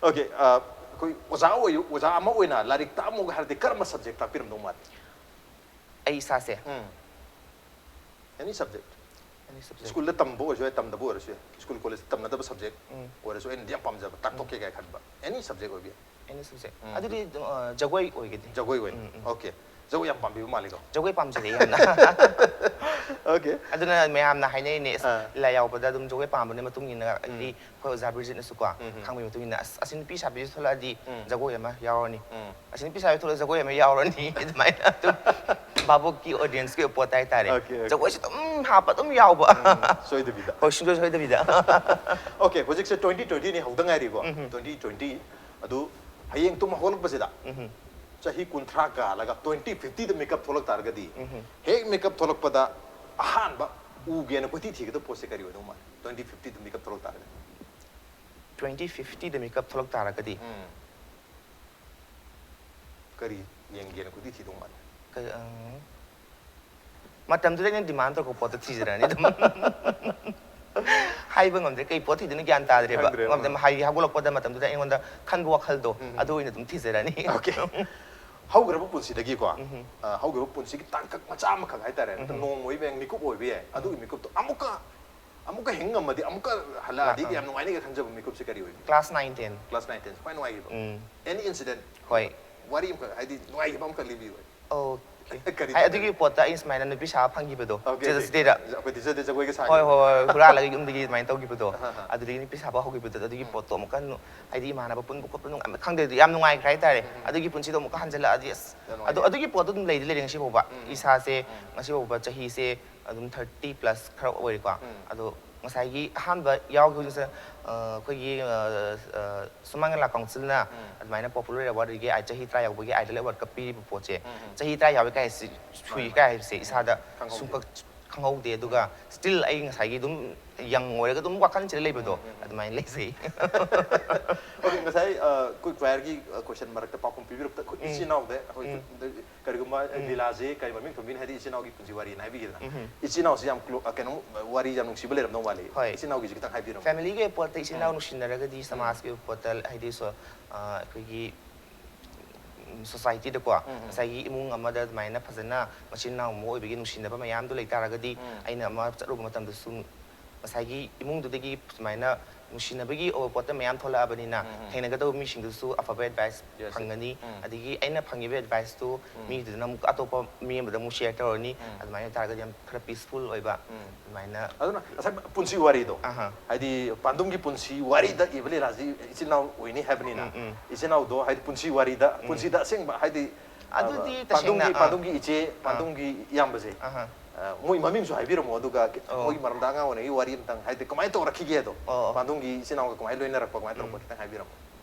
ꯑꯣꯀꯦ. ꯑꯩꯈꯣꯏ ꯑꯣꯖꯥ ꯑꯣꯏ ꯑꯣꯖꯥ ꯑꯃ ꯑꯣꯏꯅ ꯂꯥꯏꯔꯤꯛ ꯇꯥꯛꯑꯝꯃꯨꯒ ꯍꯥꯏꯔꯗꯤ ꯀꯔꯝꯕ ꯁꯕꯖꯦꯛ ꯇꯥꯛꯄꯤꯔꯝꯗꯧ ꯃꯥꯜꯂꯤ? ꯑꯩ ꯏꯁꯥꯁꯦ ꯎꯝ. ꯑꯦꯅꯤ ꯁꯕꯖꯦꯛ. any subject. ꯁ꯭ꯀꯨꯜꯗ ꯇꯝꯕ ꯑꯣꯏꯔꯁꯨ ꯌꯥꯏ, ꯇꯝꯗꯕ ꯑꯣꯏꯔꯁꯨ ꯌꯥꯏ, ꯁ꯭ꯀꯨꯜ ꯀꯣꯂꯦꯖꯇ ꯇꯝꯅꯗꯕ ꯁꯕꯖꯦꯛ ꯎꯝ. ꯑꯣꯏꯔꯁꯨ ꯑꯩꯅꯗꯤ ꯌꯥꯝ ꯄꯥꯝꯖꯕ, ꯇꯥꯛꯊꯣꯛꯀꯦ ꯀꯥꯏ ꯈꯟꯕ ꯑꯦꯅꯤ ꯁꯕꯖꯦꯛ ꯑꯣꯏꯕ ꯌꯥꯏ. Any subject. ꯎꯝ. ꯑꯗꯨꯗꯤ ꯑꯗꯨꯝ, ꯑ, ꯖꯒꯣꯏ ꯑꯣꯏꯒꯅꯤ꯫ ꯖꯒꯣꯏ ꯑꯣꯏꯅ. ꯎꯝ, ꯎꯝ. ꯑꯣꯀꯦ. ꯖꯒꯣꯏ ꯌꯥꯝ ꯄꯥꯝꯕꯤꯕ ꯃꯥꯜꯂꯤꯀꯣ. ꯖꯒꯣꯏ ꯄꯥꯝꯖꯩ ꯌꯥꯝꯅ꯫ ꯑꯣꯀꯦ. ꯑꯗꯨꯅ ꯃꯌꯥꯝꯅ ꯍꯥꯏꯅꯩꯅꯦ, "ꯑꯁ, ꯑꯥ. ꯂꯥꯏ ꯌꯥꯎꯕꯗ ꯑꯗꯨꯝ ꯖꯒꯣꯏ ꯄꯥꯝꯕꯅ ꯃꯇꯨꯡ ꯏꯟꯅ", ꯍꯥꯏꯗꯤ ꯑꯩꯈꯣꯏ ꯑꯣꯖꯥ ꯕ꯭ꯔꯤꯖꯤꯠꯅꯁꯨꯀꯣ ꯎꯝ. ꯈꯪꯕꯒꯤ ꯃꯇꯨꯡ ꯏꯟꯅ, "ꯑꯁ, ꯑꯁꯤ ꯅꯨꯄꯤ ꯁꯥꯕꯤꯁꯤ ꯊꯣꯛꯂꯛꯑꯗꯤ ꯎꯝ. ꯖꯒꯣꯏ ꯑꯃ ꯌꯥꯎꯔꯅꯤ꯫ ꯎꯝ. ꯑꯁꯤ ꯅꯨꯄꯤ ꯁꯥꯕꯤ ꯊꯣꯛꯂꯛꯑ ꯖꯒꯣꯏ ꯑꯃ ꯌꯥꯎꯔꯅꯤ", ꯑꯗꯨꯃꯥꯏꯅ ꯑꯗꯨꯝ ꯚꯥꯕꯣꯛꯀꯤ ꯑꯣꯗꯤꯌꯦꯟꯁꯀꯤ ꯑꯣꯏꯕ ꯄꯣꯠ ꯍꯥꯏꯇꯥꯔꯦ꯫ Okay, okay. ꯖꯒꯣꯏꯁꯤ ꯑꯗꯨꯝ ꯍꯥꯞꯄ ꯑꯗꯨꯝ ꯌꯥꯎꯕ꯫ ꯎꯝ, ꯁꯣꯏꯗꯕꯤꯗ. ꯍꯣꯏ, ꯁꯨꯡꯁꯣꯏ ꯁꯣꯏꯗꯕꯤꯗ꯫ ꯑꯣꯀꯦ, ꯍꯧꯖꯤꯛꯁꯦ twenty twentyꯅꯤ ꯍꯧꯗ ꯉꯥꯏꯔꯤꯀꯣ. ꯎꯝ. Twenty twenty. ꯑꯗꯨ ꯍꯌꯦꯡ ꯇꯨꯝ ꯍꯧꯒꯠꯂꯛꯄꯁꯤꯗ ꯎꯝ. ꯆꯍꯤ ꯀꯨꯟꯊ꯭ꯔꯥ ꯀꯥꯜꯂꯒ twenty fiftyꯗ ꯃꯤꯀꯞ ꯊꯣꯛꯂꯛ ꯇꯥꯔꯒꯗꯤ, ꯎꯝ. ꯍꯦꯛ ꯃꯤꯀꯞ ꯊꯣꯛꯂꯛꯄꯗ ꯑꯍꯥꯟꯕ ꯎꯒꯦꯅ ꯀꯣꯏꯊꯤ ꯊꯤꯒꯗꯕ ꯄꯣꯠꯁꯦ ꯀꯔꯤ ꯑꯣꯏꯗꯧ ꯃꯥꯜꯂꯤ? Twenty fiftyꯗ ꯃꯤꯀꯞ ꯊꯣꯛꯂꯛ ꯇꯥꯔꯒꯗꯤ. Twenty fiftyꯗ ꯃꯤꯀꯞ ꯊꯣꯛꯂꯛ ꯇꯥꯔꯒꯗꯤ ꯎꯝ. ꯀꯔꯤ ꯌꯦꯡꯒꯦꯅ ꯀꯣꯏꯊꯤ ꯊꯤꯗꯧ ꯃꯥꯜꯂꯤ? ꯀ-, ꯎꯝ, ꯃꯇꯝꯗꯨꯗ ꯑꯩꯅ ꯗꯤꯃꯥꯟ ꯇꯧꯔꯛꯄ ꯄꯣꯠꯇꯣ ꯊꯤꯖꯔꯛꯑꯅꯤ ꯑꯗꯨꯝ꯫ ꯍꯥꯏꯕ ꯉꯝꯗ꯭ꯔꯦ, ꯀꯩ ꯄꯣꯠ ꯊꯤꯗꯣꯏꯅꯣ ꯒ꯭ꯌꯥꯟ ꯇꯥꯗ꯭ꯔꯦꯕ꯫ ꯈꯪꯗ꯭ꯔꯦꯕ. ꯉꯝꯗꯦ, ꯍꯥꯏꯗꯤ ꯍꯧꯒꯠꯂꯛꯄꯗ ꯃꯇꯝꯗꯨꯗ ꯑꯩꯉꯣꯟꯗ ꯈꯟꯕ ꯋꯥꯈꯜꯗꯣ, ꯎꯝ. ꯑꯗꯨ ꯑꯣꯏꯅ ꯑꯗꯨꯝ ꯊꯤꯖꯔꯅꯤ꯫ ꯑꯣꯀꯦ. ꯍꯧꯈ꯭ꯔꯕ ꯄꯨꯟꯁꯤꯗꯒꯤꯀꯣ, ꯎꯝ. ꯑ, ꯍꯧꯈ꯭ꯔꯕ ꯄꯨꯟꯁꯤꯒꯤ ꯇꯥꯡꯀꯛ ꯃꯆꯥ ꯑꯃꯈꯛ ꯍꯥꯏꯇꯥꯔꯦ, ꯎꯝ. ꯅꯣꯡꯃ ꯑꯣꯏꯕ ꯌꯥꯏ, ꯃꯤꯀꯨꯞ ꯑꯣꯏꯕ ꯌꯥꯏ, ꯑꯗꯨꯒꯤ ꯃꯤꯀꯨꯞꯇꯣ ꯑꯃꯨꯛꯀ ꯑꯃꯨꯛꯀ ꯍꯤꯡ ꯉꯝꯃꯗꯤ, ꯑꯃꯨꯛꯀ ꯍꯜꯂꯛꯑꯗꯤ ꯑꯥ, ꯑꯥ. ꯌꯥꯝ ꯅꯨꯡꯉꯥꯏꯅꯤꯒ ꯈꯟꯖꯕ ꯃꯤꯀꯨꯞꯁꯦ ꯀꯔꯤ ꯑꯣꯏꯕꯤꯒꯦ? Class nine ten. Class nine ten ꯈ꯭ꯋꯥꯏ ꯅꯨꯡꯉꯥꯏꯈꯤꯕ. ꯎꯝ. Any incident? ꯍꯣꯏ. ꯋꯥꯔꯤ ꯑꯃꯈꯛ, ꯍꯥꯏꯗꯤ ꯅꯨꯡꯉꯥꯏꯈꯤꯕ ꯑꯃꯈꯛ ꯂꯤꯕꯤꯌꯨ꯫ Okay. ꯀꯔꯤ ꯍꯥꯏ, ꯇꯧꯒꯦ? ꯑꯗꯨꯒꯤ ꯄꯣꯠꯇ ꯑꯩ ꯁꯨꯃꯥꯏꯅ ꯅꯨꯄꯤ ꯁꯥꯕ ꯐꯪꯈꯤꯕꯗꯣ, Okay, ꯆꯦꯖ okay. ꯁꯤꯗꯩꯗ. ꯑꯩꯈꯣꯏ teacherꯗ ꯖꯒꯣꯏꯒ ꯍꯣꯏ, ꯁꯥꯈꯤꯕ. ꯍꯣꯏ, ꯍꯣꯏ, ꯍꯨꯔꯥꯜꯂꯒ ꯌꯨꯝꯗꯒꯤ ꯑꯗꯨꯃꯥꯏꯅ ꯇꯧꯈꯤꯕꯗꯣ, ꯑꯍꯥ, ꯑꯍꯥ. ꯑꯗꯨꯗꯒꯤ ꯅꯨꯄꯤ ꯁꯥꯕ ꯍꯧꯈꯤꯕꯗꯣ, ꯑꯗꯨꯒꯤ ꯎꯝ. ꯄꯣꯠꯇꯣ ꯑꯃꯨꯛꯀ ꯅꯨ-, ꯍꯥꯏꯗꯤ ꯏꯃꯥꯟꯅꯕ ꯄꯨꯟꯕ ꯈꯣꯠꯄ ꯅꯨꯡ-, ꯈꯪꯗꯦ, ꯌꯥꯝ ꯅꯨꯡꯉꯥꯏꯈ꯭ꯔꯦ ꯍꯥꯏꯇꯥꯔꯦ꯫ ꯎꯝ. ꯑꯗꯨꯒꯤ ꯄꯨꯟꯁꯤꯗꯣ ꯑꯃꯨꯛꯀ ꯍꯟꯖꯤꯜꯂꯛꯑꯗꯤ, ꯑꯁ, ꯌꯥꯝ ꯑꯗꯨ, ꯅꯨꯡꯉꯥꯏꯌꯦ. ꯑꯗꯨꯒꯤ ꯄꯣꯠꯇꯣ ꯑꯗꯨꯝ ꯂꯩꯗꯤ ꯂꯩꯔꯦ ꯉꯁꯤ ꯐꯥꯎꯕ꯫ ꯎꯝ. ꯏꯁꯥꯁꯦ ꯎꯝ. ꯉꯁꯤ ꯐꯥꯎꯕ ꯆꯍꯤꯁꯦ ꯑꯗꯨꯝ thirty plus ꯈꯔ ꯑꯣꯏꯔꯦꯀꯣ꯫ ꯎꯝ. ꯑꯗꯣ ꯉꯁꯥꯏꯒꯤ ꯑꯍꯥꯟꯕ ꯌꯥꯎꯈꯤꯕꯁꯦ, ꯑꯩꯈꯣꯏꯒꯤ ꯁꯨꯃꯥꯡ ꯂꯤꯂꯥ ꯀꯥꯎꯟꯁꯤꯜꯅ ꯑꯗꯨꯃꯥꯏꯅ popular award ꯒꯤ ꯆꯍꯤ ꯇꯔꯥ ꯌꯥꯎꯕꯒꯤ idol award ꯀ ꯄꯤꯔꯤꯕ ꯄꯣꯠꯁꯦ, ꯆꯍꯤ ꯇꯔꯥ ꯌꯥꯎꯋꯦ ꯀꯥꯏ ꯍꯥꯏꯁꯤ, ꯁꯨꯏ ꯀꯥꯏ ꯍꯥꯏꯕꯁꯦ ꯏꯁꯥꯗ ꯁꯨꯡꯈꯪ ꯈꯪꯍꯧꯗꯦ꯫ ꯑꯗꯨꯒ still ꯑꯩ ꯉꯁꯥꯏꯒꯤ ꯑꯗꯨꯝ young ꯑꯣꯏꯔꯒ ꯑꯗꯨꯝ ꯋꯥꯈꯜꯁꯤꯗ ꯂꯩꯕꯗꯣ ꯑꯗꯨꯃꯥꯏꯅ ꯂꯩꯖꯩ꯫ Okay, ꯉꯁꯥꯏ ꯀ꯭ꯋꯥꯌꯔꯒꯤ ꯀꯣꯏꯁꯟ ꯃꯔꯛꯇ ꯄꯥꯎꯈꯨꯝ ꯄꯤꯕꯤꯔꯛꯇ ꯑꯩꯈꯣꯏ ꯏꯆꯤꯟ ꯏꯅꯥꯎꯗ ꯑꯩꯈꯣꯏ ꯀꯔꯤꯒꯨꯝꯕ ꯂꯤꯂꯥꯁꯦ ꯀꯔꯤ ꯃꯃꯤꯡ ꯊꯣꯟꯕꯤꯅꯤ ꯍꯥꯏꯗꯤ ꯏꯆꯤꯟ ꯏꯅꯥꯎꯒꯤ ꯄꯨꯟꯁꯤ ꯋꯥꯔꯤꯅ ꯍꯥꯏꯕꯤꯒꯦꯗꯅ꯫ ꯏꯆꯤꯟ ꯏꯅꯥꯎꯁꯤ ꯌꯥꯝ clo- ꯑ, ꯀꯩꯅꯣ ꯋꯥꯔꯤ ꯌꯥꯝ ꯅꯨꯡꯁꯤꯕ ꯂꯩꯔꯝꯗꯧ ꯃꯥꯜꯂꯤ꯫ ꯍꯣꯏ꯫ ꯏꯆꯤꯟ ꯏꯅꯥꯎꯒꯤꯁꯤ ꯈꯤꯇꯪ ꯍꯥꯏꯕꯤꯔꯝꯃꯣ꯫ Family ꯒꯤ ꯄꯣꯠꯇ ꯏꯆꯤꯟ ꯏꯅꯥꯎ ꯅꯨꯡꯁꯤꯅꯔꯒꯗꯤ ꯁꯃꯥꯖꯀꯤ ꯄꯣꯠꯇ ꯍꯥꯏꯗꯤ ꯁꯣ- ꯑ, ꯑꯩꯈꯣꯏꯒꯤ society ꯗꯀꯣ ꯉꯁꯥꯏꯒꯤ ꯏꯃꯨꯡ ꯑꯃꯗ ꯑꯗꯨꯃꯥꯏꯅ ꯐꯖꯅ ꯃꯆꯤꯟ ꯃꯅꯥꯎ ꯑꯃ ꯑꯣꯏꯕꯒꯤ ꯅꯨꯡꯁꯤꯅꯕ ꯃꯌꯥꯝꯗꯣ ꯂꯩꯇꯥꯔꯒꯗꯤ ꯑꯩꯅ ꯑꯃ ꯆꯠꯂꯨꯕ ꯃꯇꯝꯗꯁꯨ ꯉꯁꯥꯏꯒꯤ ꯏꯃꯨꯡꯗꯨꯗꯒꯤ ꯁꯨꯃꯥꯏꯅ ꯅꯨꯡꯁꯤꯅꯕꯒꯤ ꯑꯣꯏꯕ ꯄꯣꯠꯇ ꯃꯌꯥꯝ ꯊꯣꯛꯂꯛꯑꯕꯅꯤꯅ ꯊꯦꯡꯅꯒꯗꯧꯕ ꯃꯤꯁꯤꯡꯗꯨꯁꯨ ꯑꯐꯕ advice Yes. ꯐꯪꯒꯅꯤ꯫ ꯑꯗꯒꯤ ꯑꯩꯅ ꯐꯪꯉꯤꯕ advice ꯇꯨ ꯃꯤꯗꯨꯅ ꯑꯃꯨꯛ ꯑꯇꯣꯞꯄ ꯃꯤ ꯑꯃꯗ ꯑꯃꯨꯛ share ꯇꯧꯔꯅꯤ꯫ ꯑꯗꯨꯃꯥꯏꯅ ꯑꯣꯏꯇꯥꯔꯒꯗꯤ ꯌꯥꯝ ꯈꯔ peaceful ꯑꯣꯏꯕ ꯑꯗꯨꯃꯥꯏꯅ꯫ ꯑꯗꯨꯅ ꯉꯁꯥꯏ ꯄꯨꯟꯁꯤ ꯋꯥꯔꯤꯗꯣ ꯑꯍꯥ꯫ ꯍꯥꯏꯗꯤ ꯄꯥꯟꯗꯨꯝꯒꯤ ꯄꯨꯟꯁꯤ ꯋꯥꯔꯤꯗ ꯏꯕ ꯂꯤꯂꯥꯁꯤ ꯏꯆꯤꯜ ꯏꯅꯥꯎ ꯑꯣꯏꯅꯤ ꯍꯥꯏꯕꯅꯤꯅ ꯎꯝ, ꯎꯝ꯫ ꯏꯆꯤꯜ ꯏꯅꯥꯎꯗꯣ ꯍꯥꯏꯗꯤ ꯄꯨꯟꯁꯤ ꯋꯥꯔꯤꯗ ꯄꯨꯟꯁꯤꯗ ꯑꯁꯦꯡꯕ ꯍꯥꯏꯗꯤ ꯑꯗꯨꯗꯤ ꯑ, ꯄꯥꯟꯗꯨꯝꯒꯤ ꯇꯁꯦꯡꯅ, ꯑꯥ꯫ ꯄꯥꯟꯗꯨꯝꯒꯤ ꯏꯆꯦ ꯑꯥ꯫ ꯄꯥꯟꯗꯨꯝꯒꯤ ꯏꯌꯥꯝꯕꯁꯦ ꯑꯍꯥ꯫ ꯑ, ꯃꯣꯏ ꯃꯃꯤꯡꯁꯨ ꯍꯥꯏꯕꯤꯔꯝꯃꯣ ꯑꯗꯨꯒ ꯑꯣ꯫ ꯃꯣꯏꯒꯤ ꯃꯔꯝꯗ ꯑꯉꯥꯡ ꯑꯣꯏꯔꯤꯉꯩꯒꯤ ꯋꯥꯔꯤ ꯑꯝꯇꯪ ꯍꯥꯏꯗꯤ ꯀꯃꯥꯏꯅ ꯇꯧꯔꯛꯈꯤꯒꯦꯗꯣ ꯑꯣ꯫ ꯄꯥꯟꯗꯨꯝꯒꯤ ꯏꯆꯤꯜ ꯏꯅꯥꯎꯒ ꯀꯃꯥꯏꯅ ꯂꯣꯏꯅꯔꯛꯄ ꯀꯃꯥꯏꯅ ꯇꯧꯔꯛꯄ ꯎꯝ꯫ ꯈꯤꯇꯪ ꯍꯥꯏꯕꯤꯔꯝꯃꯣ꯫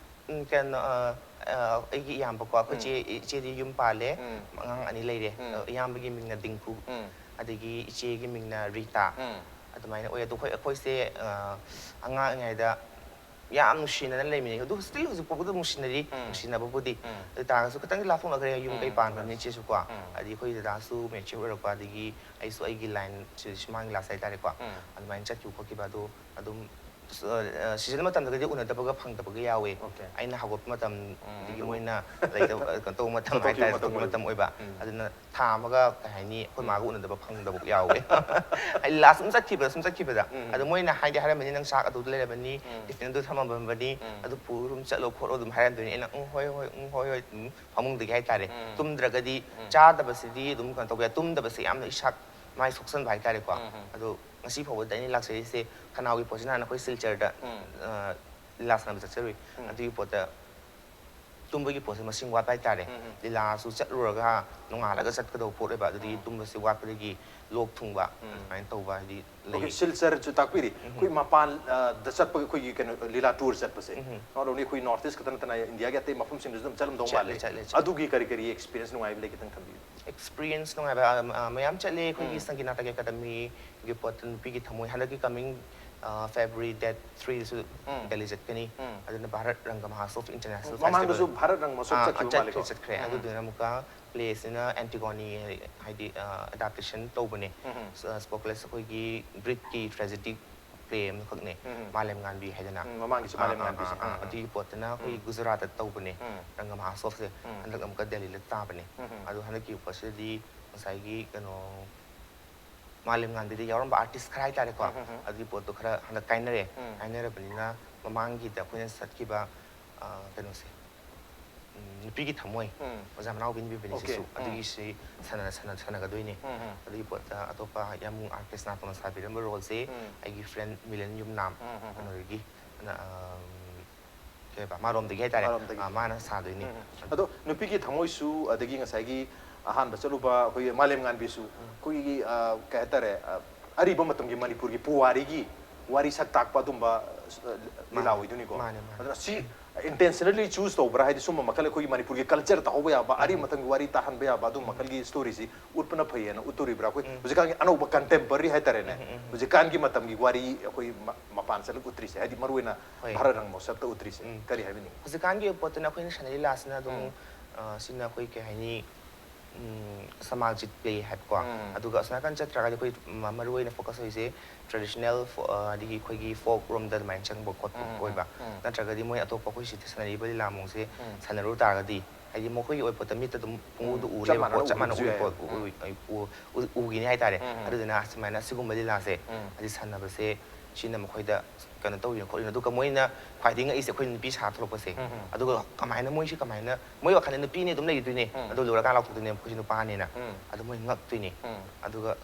ꯎꯝ, ꯀꯩꯅꯣ ꯑ, ꯑ, ꯑꯩꯒꯤ ꯏꯌꯥꯝꯕꯀꯣ ꯑꯩꯈꯣꯏ ꯎꯝ꯫ ꯆꯦ ꯏꯆꯦꯗꯤ ꯌꯨꯝ ꯄꯥꯜꯂꯦ꯫ ꯎꯝ꯫ ꯑꯉꯥꯡ ꯑꯅꯤ ꯂꯩꯔꯦ꯫ ꯎꯝ꯫ ꯑ, ꯏꯌꯥꯝꯕꯒꯤ ꯃꯤꯡꯅ ꯗꯤꯡꯀꯨ꯫ ꯎꯝ꯫ ꯑꯗꯒꯤ ꯏꯆꯦꯒꯤ ꯃꯤꯡꯅ ꯔꯤꯇꯥ꯫ ꯎꯝ꯫ ꯑꯗꯨꯃꯥꯏꯅ ꯑꯣꯏ꯫ ꯑꯗꯣ ꯑꯩꯈꯣꯏ ꯑꯩꯈꯣꯏꯁꯦ ꯑ, ꯑꯉꯥꯡ ꯑꯣꯏꯔꯤꯉꯩꯗ ꯌꯥꯝ ꯅꯨꯡꯁꯤꯅꯅ ꯂꯩꯃꯤꯟꯅꯩ꯫ ꯑꯗꯨ still ꯍꯧꯖꯤꯛ ꯐꯥꯎꯕꯗ ꯅꯨꯡꯁꯤꯅꯔꯤ꯫ ꯎꯝ꯫ ꯅꯨꯡꯁꯤꯅꯕꯕꯨꯗꯤ꯫ ꯎꯝ꯫ ꯑꯗꯨ ꯇꯥꯔꯒꯁꯨ ꯈꯤꯇꯪꯗꯤ ꯂꯥꯞꯊꯣꯛꯅꯈ꯭ꯔꯦ꯫ ꯌꯨꯝ ꯎꯝ, ꯀꯩ ꯄꯥꯟꯈ꯭ꯔꯕꯅꯤ ꯎꯝ꯫ ꯏꯆꯦꯁꯨꯀꯣ꯫ ꯎꯝ꯫ ꯑꯗꯒꯤ ꯑꯩꯈꯣꯏ ꯗꯗꯥꯁꯨ mature ꯑꯣꯏꯔꯛꯄ ꯑꯗꯒꯤ ꯑꯩꯁꯨ ꯑꯩꯒꯤ line ꯁꯤ ꯁꯨꯃꯥꯡ ꯂꯤꯂꯥꯁꯦ ꯍꯥꯏꯇꯥꯔꯦꯀꯣ꯫ ꯎꯝ꯫ ꯑꯗꯨꯃꯥꯏꯅ ꯆꯠꯈꯤꯕ ꯈꯣꯠꯈꯤꯕ ꯑꯗꯣ ꯑꯗꯨꯝ ꯑ, season ꯃꯇꯝꯗꯗꯤ ꯎꯅꯗꯕꯒ ꯐꯪꯗꯕꯒ ꯌꯥꯎꯋꯦ꯫ Okay. ꯑꯩꯅ ꯍꯧꯒꯠꯄ ꯃꯇꯝ ꯎꯝ, ꯑꯗꯒꯤ ꯑꯗꯨ ꯃꯣꯏꯅ ꯂꯩꯇꯕ ꯀꯩꯅꯣ ꯇꯧꯕ ꯃꯇꯝ ꯆꯠꯊꯣꯛꯈꯤꯕ ꯍꯥꯏꯇꯥꯔꯦ꯫ ꯃꯇꯝ ꯆꯠꯊꯣꯛꯄ ꯃꯇꯝ ꯑꯣꯏꯕ꯫ ꯑꯣꯏꯕ꯫ ꯎꯝ꯫ ꯑꯗꯨꯅ ꯊꯥ ꯑꯃꯒ ꯀꯩ ꯍꯥꯏꯅꯤ ꯑꯩꯈꯣꯏ ꯎꯝ꯫ ꯃꯥꯒ ꯎꯅꯗꯕ ꯐꯪꯗꯕ ꯌꯥꯎꯋꯦ꯫ ꯑꯩ ꯂꯥꯁ ꯁꯨꯝ ꯆꯠꯈꯤꯕꯗ ꯁꯨꯝ ꯆꯠꯈꯤꯕꯗ꯫ ꯎꯝ꯫ ꯑꯗꯣ ꯃꯣꯏꯅ ꯍꯥꯏꯗꯤ ꯍꯥꯏꯔꯝꯃꯅꯤ ꯅꯪ ꯆꯥꯛ ꯑꯗꯨꯗ ꯂꯩꯔꯝꯃꯅꯤ, ꯎꯝ꯫ ꯇꯤꯐꯤꯟ ꯑꯗꯨ ꯊꯝꯃꯝꯃꯅꯤ, ꯎꯝ꯫ ꯑꯗꯨ ꯄꯨꯔ ꯑꯗꯨꯝ ꯆꯠꯂꯣ ꯈꯣꯠꯂꯣ ꯑꯗꯨꯝ ꯍꯥꯏꯔꯝꯗꯣꯏꯅꯤ꯫ ꯑꯩꯅ ꯎꯝ ꯍꯣꯏ ꯍꯣꯏ ꯎꯝ ꯍꯣꯏ ꯍꯣꯏ ꯑꯗꯨꯝ ꯐꯃꯨꯡꯗꯒꯤ ꯍꯥꯏꯇꯥꯔꯦ꯫ ꯎꯝ꯫ ꯇꯨꯝꯗ꯭ꯔꯒꯗꯤ ꯎꯝ꯫ ꯆꯥꯗꯕꯁꯤꯗꯤ ꯑꯗꯨꯝ ꯀꯩꯅꯣ ꯇꯧꯕ ꯌꯥꯏ꯫ ꯇꯨꯝꯗꯕꯁꯦ ꯌꯥꯝꯅ ꯏꯁꯥ ꯃꯥꯏ ꯁꯣꯛꯆꯟꯕ ꯍꯥꯏꯇꯥꯔꯦꯀꯣ꯫ ꯎꯝ, ꯎꯝ꯫ ꯑꯗꯣ ꯉꯁꯤ ꯐꯥꯎꯕꯗ ꯑꯩꯅ ꯂꯥꯛꯆꯔꯤꯁꯦ ꯈꯅꯥꯎꯒꯤ ꯄꯣꯠꯁꯤ ꯅꯍꯥꯟ ꯑꯩꯈꯣꯏ ꯁꯤꯜꯆꯔꯗ ꯎꯝ꯫ ꯑ, ꯂꯤꯂꯥ ꯁꯥꯟꯅꯕ ꯆꯠꯆꯔꯨꯏ꯫ ꯎꯝ꯫ ꯑꯗꯨꯒꯤ ꯄꯣꯠꯇ ꯇꯨꯝꯕꯒꯤ ꯄꯣꯠꯁꯦ ꯃꯁꯤꯡ ꯋꯥꯠꯄ ꯍꯥꯏꯇꯥꯔꯦ꯫ ꯂꯤꯂꯥꯁꯨ ꯆꯠꯂꯨꯔꯒ ꯅꯣꯡꯉꯥꯜꯂꯒ ꯆꯠꯀꯗꯧꯕ ꯄꯣꯠ ꯑꯣꯏꯕ, ꯑꯗꯨꯗꯒꯤ ꯇꯨꯝꯕꯁꯦ ꯋꯥꯠꯄꯗꯒꯤ ꯂꯣꯛ ꯊꯨꯡꯕ ꯑꯗꯨꯃꯥꯏꯅ ꯇꯧꯕ ꯍꯥꯏꯗꯤ ꯑꯣꯀꯦ꯫ ꯂꯩ꯫ ꯁꯤꯜꯆꯔꯁꯨ ꯇꯥꯛꯄꯤꯔꯤ꯫ ꯑꯩꯈꯣꯏ ꯃꯄꯥꯟ ꯑ, ꯗ ꯆꯠꯄꯒꯤ ꯑꯩꯈꯣꯏꯒꯤ ꯀꯩꯅꯣ ꯂꯤꯂꯥ ꯇꯨꯔ ꯆꯠꯄꯁꯦ, not only ꯑꯩꯈꯣꯏ ꯅꯣꯔꯠ ꯏꯁ ꯈꯛꯇ ꯅꯠꯇꯅ ꯏꯟꯗꯤꯌꯥꯒꯤ ꯑꯇꯩ ꯃꯐꯝꯁꯤꯡꯗꯁꯨ ꯑꯗꯨꯝ ꯆꯠꯂꯝꯗꯧ ꯆꯠꯂꯦ, ꯃꯥꯜꯂꯦ꯫ ꯆꯠꯂꯦ, ꯆꯠꯂꯦ꯫ ꯑꯗꯨꯒꯤ ꯀꯔꯤ ꯀꯔꯤ ꯑꯦꯛꯁꯄꯤꯔꯤꯌꯦꯟꯁ ꯅꯨꯡꯉꯥꯏꯕ ꯂꯩ, ꯈꯤꯇꯪ ꯊꯝꯕꯤꯌꯨ꯫ ꯑꯦꯛꯁꯄꯤꯔꯤꯌꯦꯟꯁ ꯅꯨꯡꯉꯥꯏꯕ ꯑ, ꯑ, ꯃꯌꯥꯝ ꯆꯠꯂꯦ꯫ ꯑꯩꯈꯣꯏꯒꯤ ꯁꯪꯒꯤꯠ ꯅꯥꯇꯛ ꯑꯦꯀꯥꯗꯃꯤꯒꯤ ꯄꯣꯠꯇ ꯅꯨꯄꯤꯒꯤ ꯊꯃꯣꯏ ꯍꯟꯗꯛꯀꯤ ꯀꯃꯤꯡ ꯐꯦꯕ꯭ꯔꯨꯋꯥꯔꯤ ꯗꯦꯠ ꯊ꯭ꯔꯤꯗꯁꯨ ꯗꯦꯜꯂꯤ ꯆꯠꯀꯅꯤ꯫ ꯑꯗꯨꯅ ꯚꯥꯔꯠ ꯔꯪꯒ ꯃꯍꯥꯁꯣꯚ ꯏꯟꯇꯔꯅꯦꯁꯅꯦꯜ ꯃꯃꯥꯡꯗꯁꯨ ꯐꯦꯁꯇꯤꯚꯦꯜ ꯚꯥꯔꯠ ꯔꯪ ꯃꯍꯣꯠꯁꯕ ꯆꯠꯈꯤꯕ ꯆꯠꯈ꯭ꯔꯦ, ꯃꯥꯜꯂꯦꯀꯣ꯫ ꯆꯠꯈ꯭ꯔꯦ꯫ ꯑꯗꯨꯗꯨꯅ ꯑꯃꯨꯛꯀ ꯄ꯭ꯂꯦꯁꯤꯅ ꯑꯦꯟꯇꯤꯒꯣꯅꯤ ꯍꯥꯏꯗꯤ ꯑꯦꯗꯥꯞꯇꯦꯁꯟ ꯇꯧꯕꯅꯦ꯫ ꯁꯣꯐꯣꯀ꯭ꯂꯦꯁ ꯑꯩꯈꯣꯏꯒꯤ ꯒ꯭ꯔꯤꯛꯀꯤ ꯇ꯭ꯔꯦꯖꯦꯗꯤꯛ ꯄ꯭ꯂꯦ ꯑꯃꯈꯛꯅꯦ꯫ ꯃꯥꯂꯦꯝ ꯉꯥꯟꯕꯤ ꯍꯥꯏꯗꯅ꯫ ꯎꯝ, ꯃꯃꯥꯡꯒꯤꯁꯨ ꯑꯥ, ꯃꯥꯂꯦꯝ ꯑꯥ, ꯉꯥꯟꯕꯤꯁꯦ꯫ ꯑꯥ, ꯑꯥ, ꯎꯝ, ꯎꯝ꯫ ꯑꯗꯨꯒꯤ ꯄꯣꯠꯇꯨꯅ ꯑꯩꯈꯣꯏꯒꯤ ꯒꯨꯖꯔꯥꯠꯇ ꯇꯧꯕꯅꯦ꯫ ꯔꯪꯒ ꯃꯍꯥꯁꯣꯚꯁꯦ ꯍꯟꯗꯛ ꯑꯃꯨꯛꯀ ꯗꯦꯜꯂꯤꯗ ꯇꯥꯕꯅꯦ꯫ ꯑꯗꯣ ꯍꯟꯗꯛꯀꯤ ꯄꯣꯠꯁꯤꯗꯗꯤ ꯉꯁꯥꯏꯒꯤ ꯀꯩꯅꯣ ꯃꯥꯂꯦꯝ ꯉꯥꯟꯕꯤꯗ ꯌꯥꯎꯔꯝꯕ ꯑꯥꯔꯇꯤꯁ ꯈꯔ ꯍꯥꯏꯇꯥꯔꯦꯀꯣ꯫ ꯑꯗꯨꯒꯤ ꯄꯣꯠꯇꯣ ꯈꯔ ꯍꯟꯗꯛ ꯀꯥꯏꯅꯔꯦ꯫ ꯀꯥꯏꯅꯔꯕꯅꯤꯅ ꯃꯃꯥꯡꯒꯤꯗ ꯑꯩꯈꯣꯏꯅ ꯆꯠꯈꯤꯕ ꯑ, ꯀꯩꯅꯣꯁꯦ, ꯎꯝ, ꯅꯨꯄꯤꯒꯤ ꯊꯃꯣꯏ, ꯑꯣꯖꯥ ꯃꯅꯥꯎꯕꯤ ꯅꯨꯄꯤ ꯕꯤꯅꯤꯁꯤꯁꯨ ꯑꯗꯨꯒꯤꯁꯤ ꯁꯥꯟꯅ- ꯁꯥꯟꯅ- ꯁꯥꯟꯅꯒꯗꯣꯏꯅꯦ꯫ ꯑꯗꯨꯒꯤ ꯄꯣꯠꯇ ꯑꯇꯣꯞꯄ ꯌꯥꯝꯕꯨꯡ ꯑꯥꯔꯇꯤꯁ ꯅꯥꯇꯣꯟꯅ ꯁꯥꯕꯤꯔꯝꯕ ꯔꯣꯜꯁꯦ ꯑꯩꯒꯤ ꯐ꯭ꯔꯦꯟ ꯃꯤꯂꯟ ꯌꯨꯝꯅꯥꯝ, ꯀꯩꯅꯣꯗꯒꯤ, ꯑ, ꯀꯩ ꯍꯥꯏꯕ, ꯃꯥꯔꯣꯝꯗꯒꯤ ꯍꯥꯏꯇꯥꯔꯦ꯫ ꯃꯥꯔꯣꯝꯗꯒꯤ꯫ ꯑ, ꯃꯥꯅ ꯁꯥꯗꯣꯏꯅꯦ꯫ ꯑꯗꯣ ꯅꯨꯄꯤꯒꯤ ꯊꯃꯣꯏꯁꯨ, ꯑꯗꯒꯤ ꯉꯁꯥꯏꯒꯤ ꯑꯍꯥꯟꯕ ꯆꯠꯂꯨꯕ ꯑꯩꯈꯣꯏꯒꯤ ꯃꯥꯂꯦꯝ ꯉꯥꯟꯕꯤꯁꯨ ꯑꯩꯈꯣꯏꯒꯤ, ꯑ, ꯀꯩ ꯍꯥꯏꯇꯥꯔꯦ, ꯑ, ꯑꯔꯤꯕ ꯃꯇꯝꯒꯤ ꯃꯅꯤꯄꯨꯔꯒꯤ ꯄꯨꯋꯥꯔꯤꯒꯤ ꯋꯥꯔꯤ ꯁꯛ ꯇꯥꯛꯄ ꯑꯗꯨꯝꯕ, ꯑ, ꯂꯤꯂꯥ ꯃꯥꯅꯦ, ꯑꯣꯏꯗꯣꯏꯅꯤꯀꯣ꯫ ꯃꯥꯅꯦ, ꯃꯥꯅꯦ꯫ ꯑꯗꯨꯅ ꯁꯤ intentionally choose ꯇꯧꯕ꯭ꯔꯥ? ꯍꯥꯏꯗꯤ ꯁꯨꯝꯕ ꯃꯈꯜ ꯑꯩꯈꯣꯏꯒꯤ ꯃꯅꯤꯄꯨꯔꯒꯤ ꯀꯜꯆꯔ ꯇꯥꯍꯧꯕ ꯌꯥꯕ, ꯑꯔꯤꯕ ꯃꯇꯝꯒꯤ ꯋꯥꯔꯤ ꯇꯥꯍꯟꯕ ꯌꯥꯕ ꯑꯗꯨꯝꯕ ꯃꯈꯜꯒꯤ ꯁ꯭ꯇꯣꯔꯤꯁꯤ ꯎꯠꯄꯅ ꯐꯩꯌꯦꯅ ꯎꯠꯇꯣꯔꯤꯕ꯭ꯔꯥ? ꯑꯩꯈꯣꯏ ꯍꯧꯖꯤꯛꯀꯥꯟꯒꯤ ꯑꯅꯧꯕ ꯀꯟꯇꯦꯝꯄꯔꯔꯤ ꯍꯥꯏꯇꯥꯔꯦꯅꯦ, ꯍꯧꯖꯤꯛꯀꯥꯟꯒꯤ ꯃꯇꯝꯒꯤ ꯋꯥꯔꯤ ꯑꯩꯈꯣꯏ ꯃ-, ꯃꯄꯥꯟ ꯆꯠꯂꯒ ꯎꯠꯇ꯭ꯔꯤꯁꯦ, ꯍꯥꯏꯗꯤ ꯃꯔꯨꯑꯣꯏꯅ ꯍꯣꯏ꯫ ꯚꯥꯔꯠ ꯔꯪ ꯃꯍꯣꯠꯁꯕꯇ ꯎꯠꯇ꯭ꯔꯤꯁꯦ ꯀꯔꯤ ꯍꯥꯏꯕꯤꯅꯤꯡꯉꯤ? ꯍꯧꯖꯤꯛꯀꯥꯟꯒꯤ ꯄꯣꯠꯇꯨꯅ ꯑꯩꯈꯣꯏꯅ ꯁꯥꯟꯅꯔꯤ ꯂꯤꯂꯥꯁꯤꯅ ꯑꯗꯨꯝ, ꯑ, ꯁꯤꯅ ꯑꯩꯈꯣꯏ ꯀꯩ ꯍꯥꯏꯅꯤ, ꯎꯝ, ꯁꯃꯥꯖꯤꯠ ꯄ꯭ꯂꯦ ꯍꯥꯏꯕꯀꯣ꯫ ꯑꯗꯨꯒ ꯑꯁꯣꯝ ꯅꯥꯀꯟ ꯆꯠꯇ꯭ꯔꯒꯗꯤ ꯑꯩꯈꯣꯏ ꯃ-, ꯃꯔꯨꯑꯣꯏꯅ ꯐꯣꯀꯁ ꯑꯣꯏꯔꯤꯁꯦ ꯇ꯭ꯔꯦꯗꯤꯁꯅꯦꯜ ꯐꯣ-, ꯑ, ꯑꯗꯒꯤ ꯑꯩꯈꯣꯏꯒꯤ ꯐꯣꯛ ꯔꯣꯝꯗ ꯑꯗꯨꯃꯥꯏꯅ ꯆꯪꯕ ꯈꯣꯠꯄ ꯑꯣꯏꯕ꯫ ꯅꯠꯇ꯭ꯔꯒꯗꯤ ꯃꯣꯏ ꯑꯇꯣꯞꯄ ꯑꯩꯈꯣꯏ ꯁꯤꯗ ꯁꯥꯟꯅꯔꯤꯕ ꯂꯤꯂꯥ ꯃꯑꯣꯡꯁꯦ ꯁꯥꯟꯅꯔꯨ ꯇꯥꯔꯒꯗꯤ, ꯍꯥꯏꯗꯤ ꯃꯈꯣꯏꯒꯤ ꯑꯣꯏꯕ ꯄꯣꯠꯇ ꯃꯤꯠꯇ ꯑꯗꯨꯝ ꯄꯨꯡꯎꯗ ꯎ ꯆꯞ ꯂꯩꯕ ꯃꯥꯟꯅꯅ ꯄꯣꯠ ꯆꯞ ꯃꯥꯟꯅ ꯎꯕꯁꯨ ꯎꯕ ꯌꯥꯏ꯫ ꯄꯣꯠ ꯎ-, ꯎ-, ꯎ-, ꯎ-, ꯎꯈꯤꯅꯤ ꯍꯥꯏꯇꯥꯔꯦ꯫ ꯑꯗꯨꯗꯨꯅ ꯁꯨꯃꯥꯏꯅ ꯁꯤꯒꯨꯝꯕ ꯂꯤꯂꯥꯁꯦ ꯍꯥꯏꯗꯤ ꯁꯥꯟꯅꯕꯁꯦ ꯁꯤꯅ ꯃꯈꯣꯏꯗ ꯀꯩꯅꯣ ꯇꯧꯔꯤꯅꯣ ꯈꯣꯠꯂꯤꯅꯣ꯫ ꯑꯗꯨꯒ ꯃꯣꯏꯅ ꯈ꯭ꯋꯥꯏꯗꯒꯤ ꯉꯛꯏꯁꯦ ꯑꯩꯈꯣꯏ ꯅꯨꯄꯤ ꯁꯥ ꯊꯣꯛꯂꯛꯄꯁꯦ꯫ ꯑꯗꯨꯒ ꯀꯃꯥꯏꯅ ꯃꯣꯏꯁꯤ ꯀꯃꯥꯏꯅ, ꯃꯣꯏ ꯋꯥꯈꯜꯗ ꯅꯨꯄꯤꯅꯦ ꯑꯗꯨꯝ ꯂꯩꯈꯤꯗꯣꯏꯅꯦ꯫ ꯑꯗꯨ ꯂꯣꯏꯔꯀꯥꯟ ꯂꯥꯎꯊꯣꯛꯇꯣꯏꯅꯦ ꯑꯩꯈꯣꯏꯁꯦ ꯅꯨꯄꯥꯅꯦꯅ꯫ ꯑꯗꯨ ꯃꯣꯏ ꯉꯛꯇꯣꯏꯅꯦ꯫ ꯑꯗꯨꯒ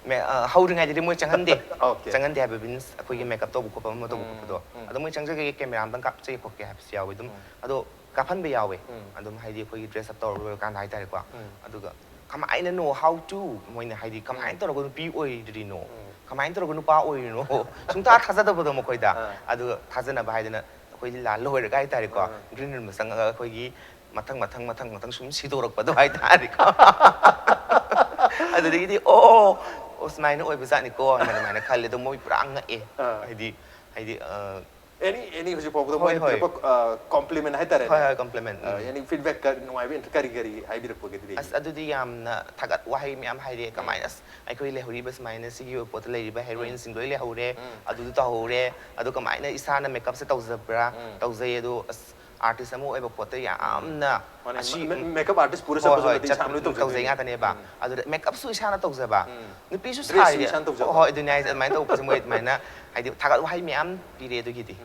ꯃꯦ-, ꯑ, ꯍꯧꯔꯤꯉꯩꯗꯗꯤ ꯃꯣꯏ ꯆꯪꯍꯟꯗꯦ꯫ Okay. ꯆꯪꯍꯟꯗꯦ ꯍꯥꯏꯕ ꯃꯤꯟꯁ ꯑꯩꯈꯣꯏꯒꯤ ꯃꯦꯀꯞ ꯇꯧꯕ ꯈꯣꯠꯄ ꯑꯃ ꯇꯧꯕ ꯈꯣꯠꯄꯗꯣ꯫ ꯑꯗꯣ ꯃꯣꯏ ꯆꯪꯖꯒꯦ, ꯀꯦꯃꯦꯔꯥ ꯑꯝꯇꯪ ꯀꯥꯞꯆꯒꯦ ꯈꯣꯠꯀꯦ ꯍꯥꯏꯕꯁꯨ ꯌꯥꯎꯋꯦ ꯑꯗꯨꯝ꯫ ꯑꯗꯣ ꯀꯥꯞꯍꯟꯕ ꯌꯥꯎꯋꯦ꯫ ꯑꯗꯨꯝ ꯍꯥꯏꯗꯤ ꯑꯩꯈꯣꯏꯒꯤ dress up ꯇꯧꯔ ꯂꯣꯏꯔꯀꯥꯟꯗ ꯍꯥꯏꯇꯥꯔꯦꯀꯣ꯫ ꯑꯗꯨꯒ ꯀꯃꯥꯏꯅꯅꯣ, how to, ꯃꯣꯏꯅ ꯍꯥꯏꯗꯤ ꯀꯃꯥꯏꯅ ꯇꯧꯔꯒ ꯅꯨꯄꯤ ꯑꯣꯏꯔꯤꯅꯣ, ꯀꯃꯥꯏꯅ ꯇꯧꯔꯒ ꯅꯨꯄꯥ ꯑꯣꯏꯔꯤꯅꯣ, ꯁꯨꯡꯊꯥ ꯊꯥꯖꯗꯕꯗꯣ ꯃꯈꯣꯏꯗ꯫ ꯑꯗꯨꯒ ꯊꯥꯖꯅꯕ ꯍꯥꯏꯗꯅ ꯑꯩꯈꯣꯏ ꯂꯤꯂꯥ ꯂꯣꯏꯔꯒ ꯍꯥꯏꯇꯥꯔꯦꯀꯣ, green room ꯆꯪꯉꯒ ꯑꯩꯈꯣꯏꯒꯤ ꯃꯊꯪ ꯃꯊꯪ ꯃꯊꯪ ꯃꯊꯪ ꯁꯨꯝ ꯁꯤꯗꯣꯔꯛꯄꯗꯣ ꯍꯥꯏꯇꯥꯔꯦꯀꯣ꯫ ꯑꯗꯨꯗꯒꯤꯗꯤ ꯑꯣ, ꯑꯣ, ꯁꯨꯃꯥꯏꯅ ꯑꯣꯏꯕ ꯖꯥꯠꯅꯤꯀꯣ ꯍꯥꯏꯅ ꯑꯗꯨꯃꯥꯏꯅ ꯈꯜꯂꯦ꯫ ꯑꯗꯣ ꯃꯣꯏ ꯄꯨꯔꯥ ꯉꯛꯑꯦ꯫ ꯍꯥꯏꯗꯤ, ꯍꯥꯏꯗꯤ ꯑ, ꯑꯦꯅꯤ ꯑꯦꯅꯤ ꯍꯧꯖꯤꯛ ꯐꯥꯎꯕꯗ ꯍꯣꯏ, ꯃꯣꯏꯅ ꯍꯣꯏ꯫ ꯄꯤꯔꯛꯄ ꯀꯣꯝꯄ꯭ꯂꯤꯃꯦꯟ ꯍꯥꯏꯇꯥꯔꯦꯅꯦ꯫ ꯍꯣꯏ, ꯍꯣꯏ, compliment꯫ ꯑ, ꯑꯦꯅꯤ ꯐꯤꯗꯕꯦꯛꯀ ꯅꯨꯡꯉꯥꯏꯕ ꯏꯟ- ꯀꯔꯤ ꯀꯔꯤ ꯍꯥꯏꯕꯤꯔꯛꯄꯒꯗꯤ ꯂꯩ? ꯑꯁ, ꯑꯗꯨꯗꯤ ꯌꯥꯝꯅ ꯊꯥꯒꯠ ꯋꯥꯍꯩ ꯃꯌꯥꯝ ꯍꯥꯏꯔꯛꯑꯦ꯫ ꯀꯃꯥꯏꯅ, ꯑꯁ, ꯑꯩꯈꯣꯏ ꯂꯩꯍꯧꯔꯤꯕ ꯁꯨꯃꯥꯏꯅ ꯁꯤꯒꯤ ꯑꯣꯏꯕ ꯄꯣꯠꯇ ꯂꯩꯔꯤꯕ heroineꯁꯤꯡ ꯂꯣꯏ ꯂꯩꯍꯧꯔꯦ, ꯑꯗꯨꯗꯨ ꯇꯧꯍꯧꯔꯦ, ꯑꯗꯣ ꯀꯃꯥꯏꯅ ꯏꯁꯥꯅ makeupꯁꯦ ꯇꯧꯖꯕ꯭ꯔꯥ? ꯇꯧꯖꯩ꯫ ꯑꯗꯣ ꯑꯁ, artist ꯑꯃ ꯑꯣꯏꯕ ꯄꯣꯠꯇ ꯌꯥꯝꯅ ꯃꯥꯅꯦ, ꯑꯁꯤ ꯃꯦ- ꯃꯦ- makeup artist ꯄꯨꯔ ꯍꯣꯏ, ꯆꯠꯄꯁꯨ ꯍꯣꯏ, ꯅꯠꯇꯦ, ꯏꯁꯥꯅ ꯂꯣꯏ ꯆꯠ- ꯇꯧꯖꯩ ꯇꯧꯖꯗꯣꯏꯅꯤ꯫ ꯉꯥꯛꯇꯅꯦꯕ꯫ ꯑꯗꯨꯗ makeupꯁꯨ ꯏꯁꯥꯅ ꯇꯧꯖꯕ, ꯅꯨꯄꯤꯁꯨ Dressꯁꯨ ꯁꯥꯔꯤꯁꯦ꯫ ꯏꯁꯥꯅ ꯇꯧꯖꯕ꯫ ꯍꯣꯏ, ꯍꯣꯏ, ꯑꯗꯨꯅꯦ ꯍꯥꯏꯁꯦ꯫ ꯑꯗꯨꯃꯥꯏꯅ ꯇꯧꯕꯁꯦ ꯃꯣꯏ ꯑꯗꯨꯃꯥꯏꯅ ꯍꯥꯏꯗꯤ ꯊꯥꯒꯠ ꯋꯥꯍꯩ ꯃꯌꯥꯝ ꯄꯤꯔꯦ ꯑꯗꯨꯒꯤꯗꯤ꯫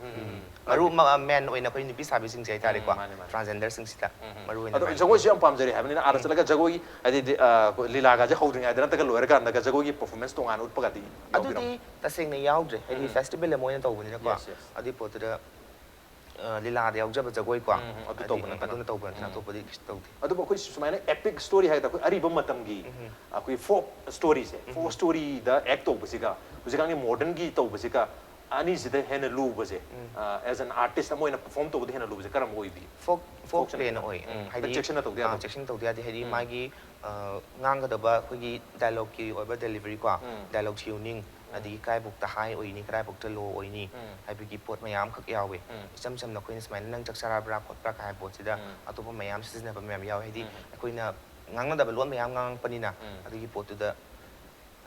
ꯃꯔꯨ ꯑꯃ man ꯑꯣꯏꯅ ꯑꯩꯈꯣꯏ ꯅꯨꯄꯤ ꯁꯥꯕꯤꯁꯤꯡꯁꯦ ꯍꯥꯏꯇꯥꯔꯦꯀꯣ, ꯎꯝ, ꯃꯥꯅꯦ, ꯃꯥꯅꯦ꯫ transgenderꯁꯤꯡꯁꯤꯗ ꯃꯔꯨ ꯑꯣꯏꯅ ꯑꯗꯣ ꯑꯗꯨꯃꯥꯏꯅ ꯖꯒꯣꯏꯁꯨ ꯌꯥꯝ ꯄꯥꯝꯖꯔꯦ ꯍꯥꯏꯕꯅꯤꯅ, ꯑꯥꯗ ꯆꯠꯂꯒ ꯖꯒꯣꯏꯒꯤ ꯍꯥꯏꯗꯤ ꯑ, ꯑꯩꯈꯣꯏ ꯂꯤꯂꯥꯒꯁꯦ ꯍꯧꯗ꯭ꯔꯤꯉꯩꯗ ꯅꯠꯇ꯭ꯔꯒ ꯂꯣꯏꯔꯀꯥꯟꯗꯒ ꯖꯒꯣꯏꯒꯤ performance ꯇꯣꯉꯥꯟꯅ ꯎꯠꯄꯒꯗꯤ ꯌꯥꯎꯕꯤꯔꯝꯕ꯭ꯔꯣ? ꯑꯗꯨꯗꯤ ꯇꯁꯦꯡꯅ ꯌꯥꯎꯗ꯭ꯔꯦ꯫ ꯍꯥꯏꯗꯤ festival ꯑꯃ ꯑꯣꯏꯅ ꯇꯧꯕꯅꯤꯅꯀꯣ꯫ Yes, yes. ꯑꯗꯨꯒꯤ ꯄꯣꯠꯇꯨꯗ, ꯑ, ꯂꯤꯂꯥꯗ ꯌꯥꯎꯖꯕ ꯖꯒꯣꯏꯀꯣ꯫ ꯎꯝ, ꯎꯝ, ꯑꯗꯨ ꯍꯥꯏꯗꯤ, ꯇꯧꯕ ꯎꯝ, ꯅꯠꯇꯅ꯫ ꯑꯗꯨꯅ ꯇꯧꯕ ꯅꯠꯇꯅ ꯑꯇꯣꯞꯄꯗꯤ ꯀꯩꯁꯨ ꯇꯧꯗꯦ꯫ ꯑꯗꯨꯕꯨ ꯑꯩꯈꯣꯏ ꯁꯨꯃꯥꯏꯅ epic story ꯍꯥꯏꯗ ꯑꯩꯈꯣꯏ ꯑꯔꯤꯕ ꯃꯇꯝꯒꯤ ꯑꯩꯈꯣꯏ folk storyꯁꯦ, folk storyꯗ act ꯇꯧꯕꯁꯤꯒ ꯍꯧꯖꯤꯛꯀꯥꯟꯒꯤ modernꯒꯤ ꯇꯧꯕꯁꯤꯒ ꯑꯅꯤꯁꯤꯗ ꯍꯦꯟꯅ ꯂꯨꯕꯁꯦ, ꯑ, as an artist ꯑꯃ ꯑꯣꯏꯅ perform ꯇꯧꯕꯗ ꯍꯦꯟꯅ ꯂꯨꯕꯁꯦ ꯀꯔꯝꯕ ꯑꯣꯏꯕꯤ? Folk, folk Folkꯁꯤꯅ playꯅ ꯍꯦꯟꯅ꯫ ꯑꯣꯏ꯫ ꯎꯝ, ꯎꯝ, ꯍꯥꯏꯗꯤ, ꯆꯦꯛꯁꯤꯟꯅ ꯇꯧꯗ ꯑꯥ, ꯌꯥꯗꯕ꯫ ꯆꯦꯛꯁꯤꯟꯅ ꯇꯧꯗ ꯌꯥꯗꯦ꯫ ꯍꯥꯏꯗꯤ ꯃꯥꯒꯤ, ꯑ, ꯉꯥꯡꯒꯗꯕ ꯑꯩꯈꯣꯏꯒꯤ dialogueꯀꯤ ꯑꯣꯏꯕ deliveryꯀꯣ, dialogue tuning, ꯑꯗꯒꯤ ꯀꯗꯥꯏꯐꯥꯎꯇ high ꯑꯣꯏꯅꯤ, ꯀꯗꯥꯏꯐꯥꯎꯇ low ꯑꯣꯏꯅꯤ ꯍꯥꯏꯕꯒꯤ ꯄꯣꯠ ꯃꯌꯥꯝ ꯑꯃꯈꯛ ꯌꯥꯎꯋꯦ꯫ ꯏꯆꯝ ꯆꯝꯅ ꯑꯩꯈꯣꯏꯅ ꯁꯨꯃꯥꯏꯅ "ꯅꯪ ꯆꯥꯛ ꯆꯥꯔꯕ꯭ꯔꯥ, ꯈꯣꯠꯄ꯭ꯔꯥ?" ꯀꯥꯏ ꯍꯥꯏꯕ ꯄꯣꯠꯁꯤꯗ ꯑꯇꯣꯞꯄ ꯃꯌꯥꯝ ꯁꯤꯖꯤꯟꯅꯕ ꯃꯌꯥꯝ ꯌꯥꯎꯋꯦ꯫ ꯍꯥꯏꯗꯤ ꯑꯩꯈꯣꯏꯅ ꯉꯥꯡꯅꯗꯕ ꯂꯣꯟ ꯃꯌꯥꯝ ꯉꯥꯡꯉꯛꯄꯅꯤꯅ, ꯑꯗꯨꯒꯤ ꯄꯣꯠꯇꯨꯗ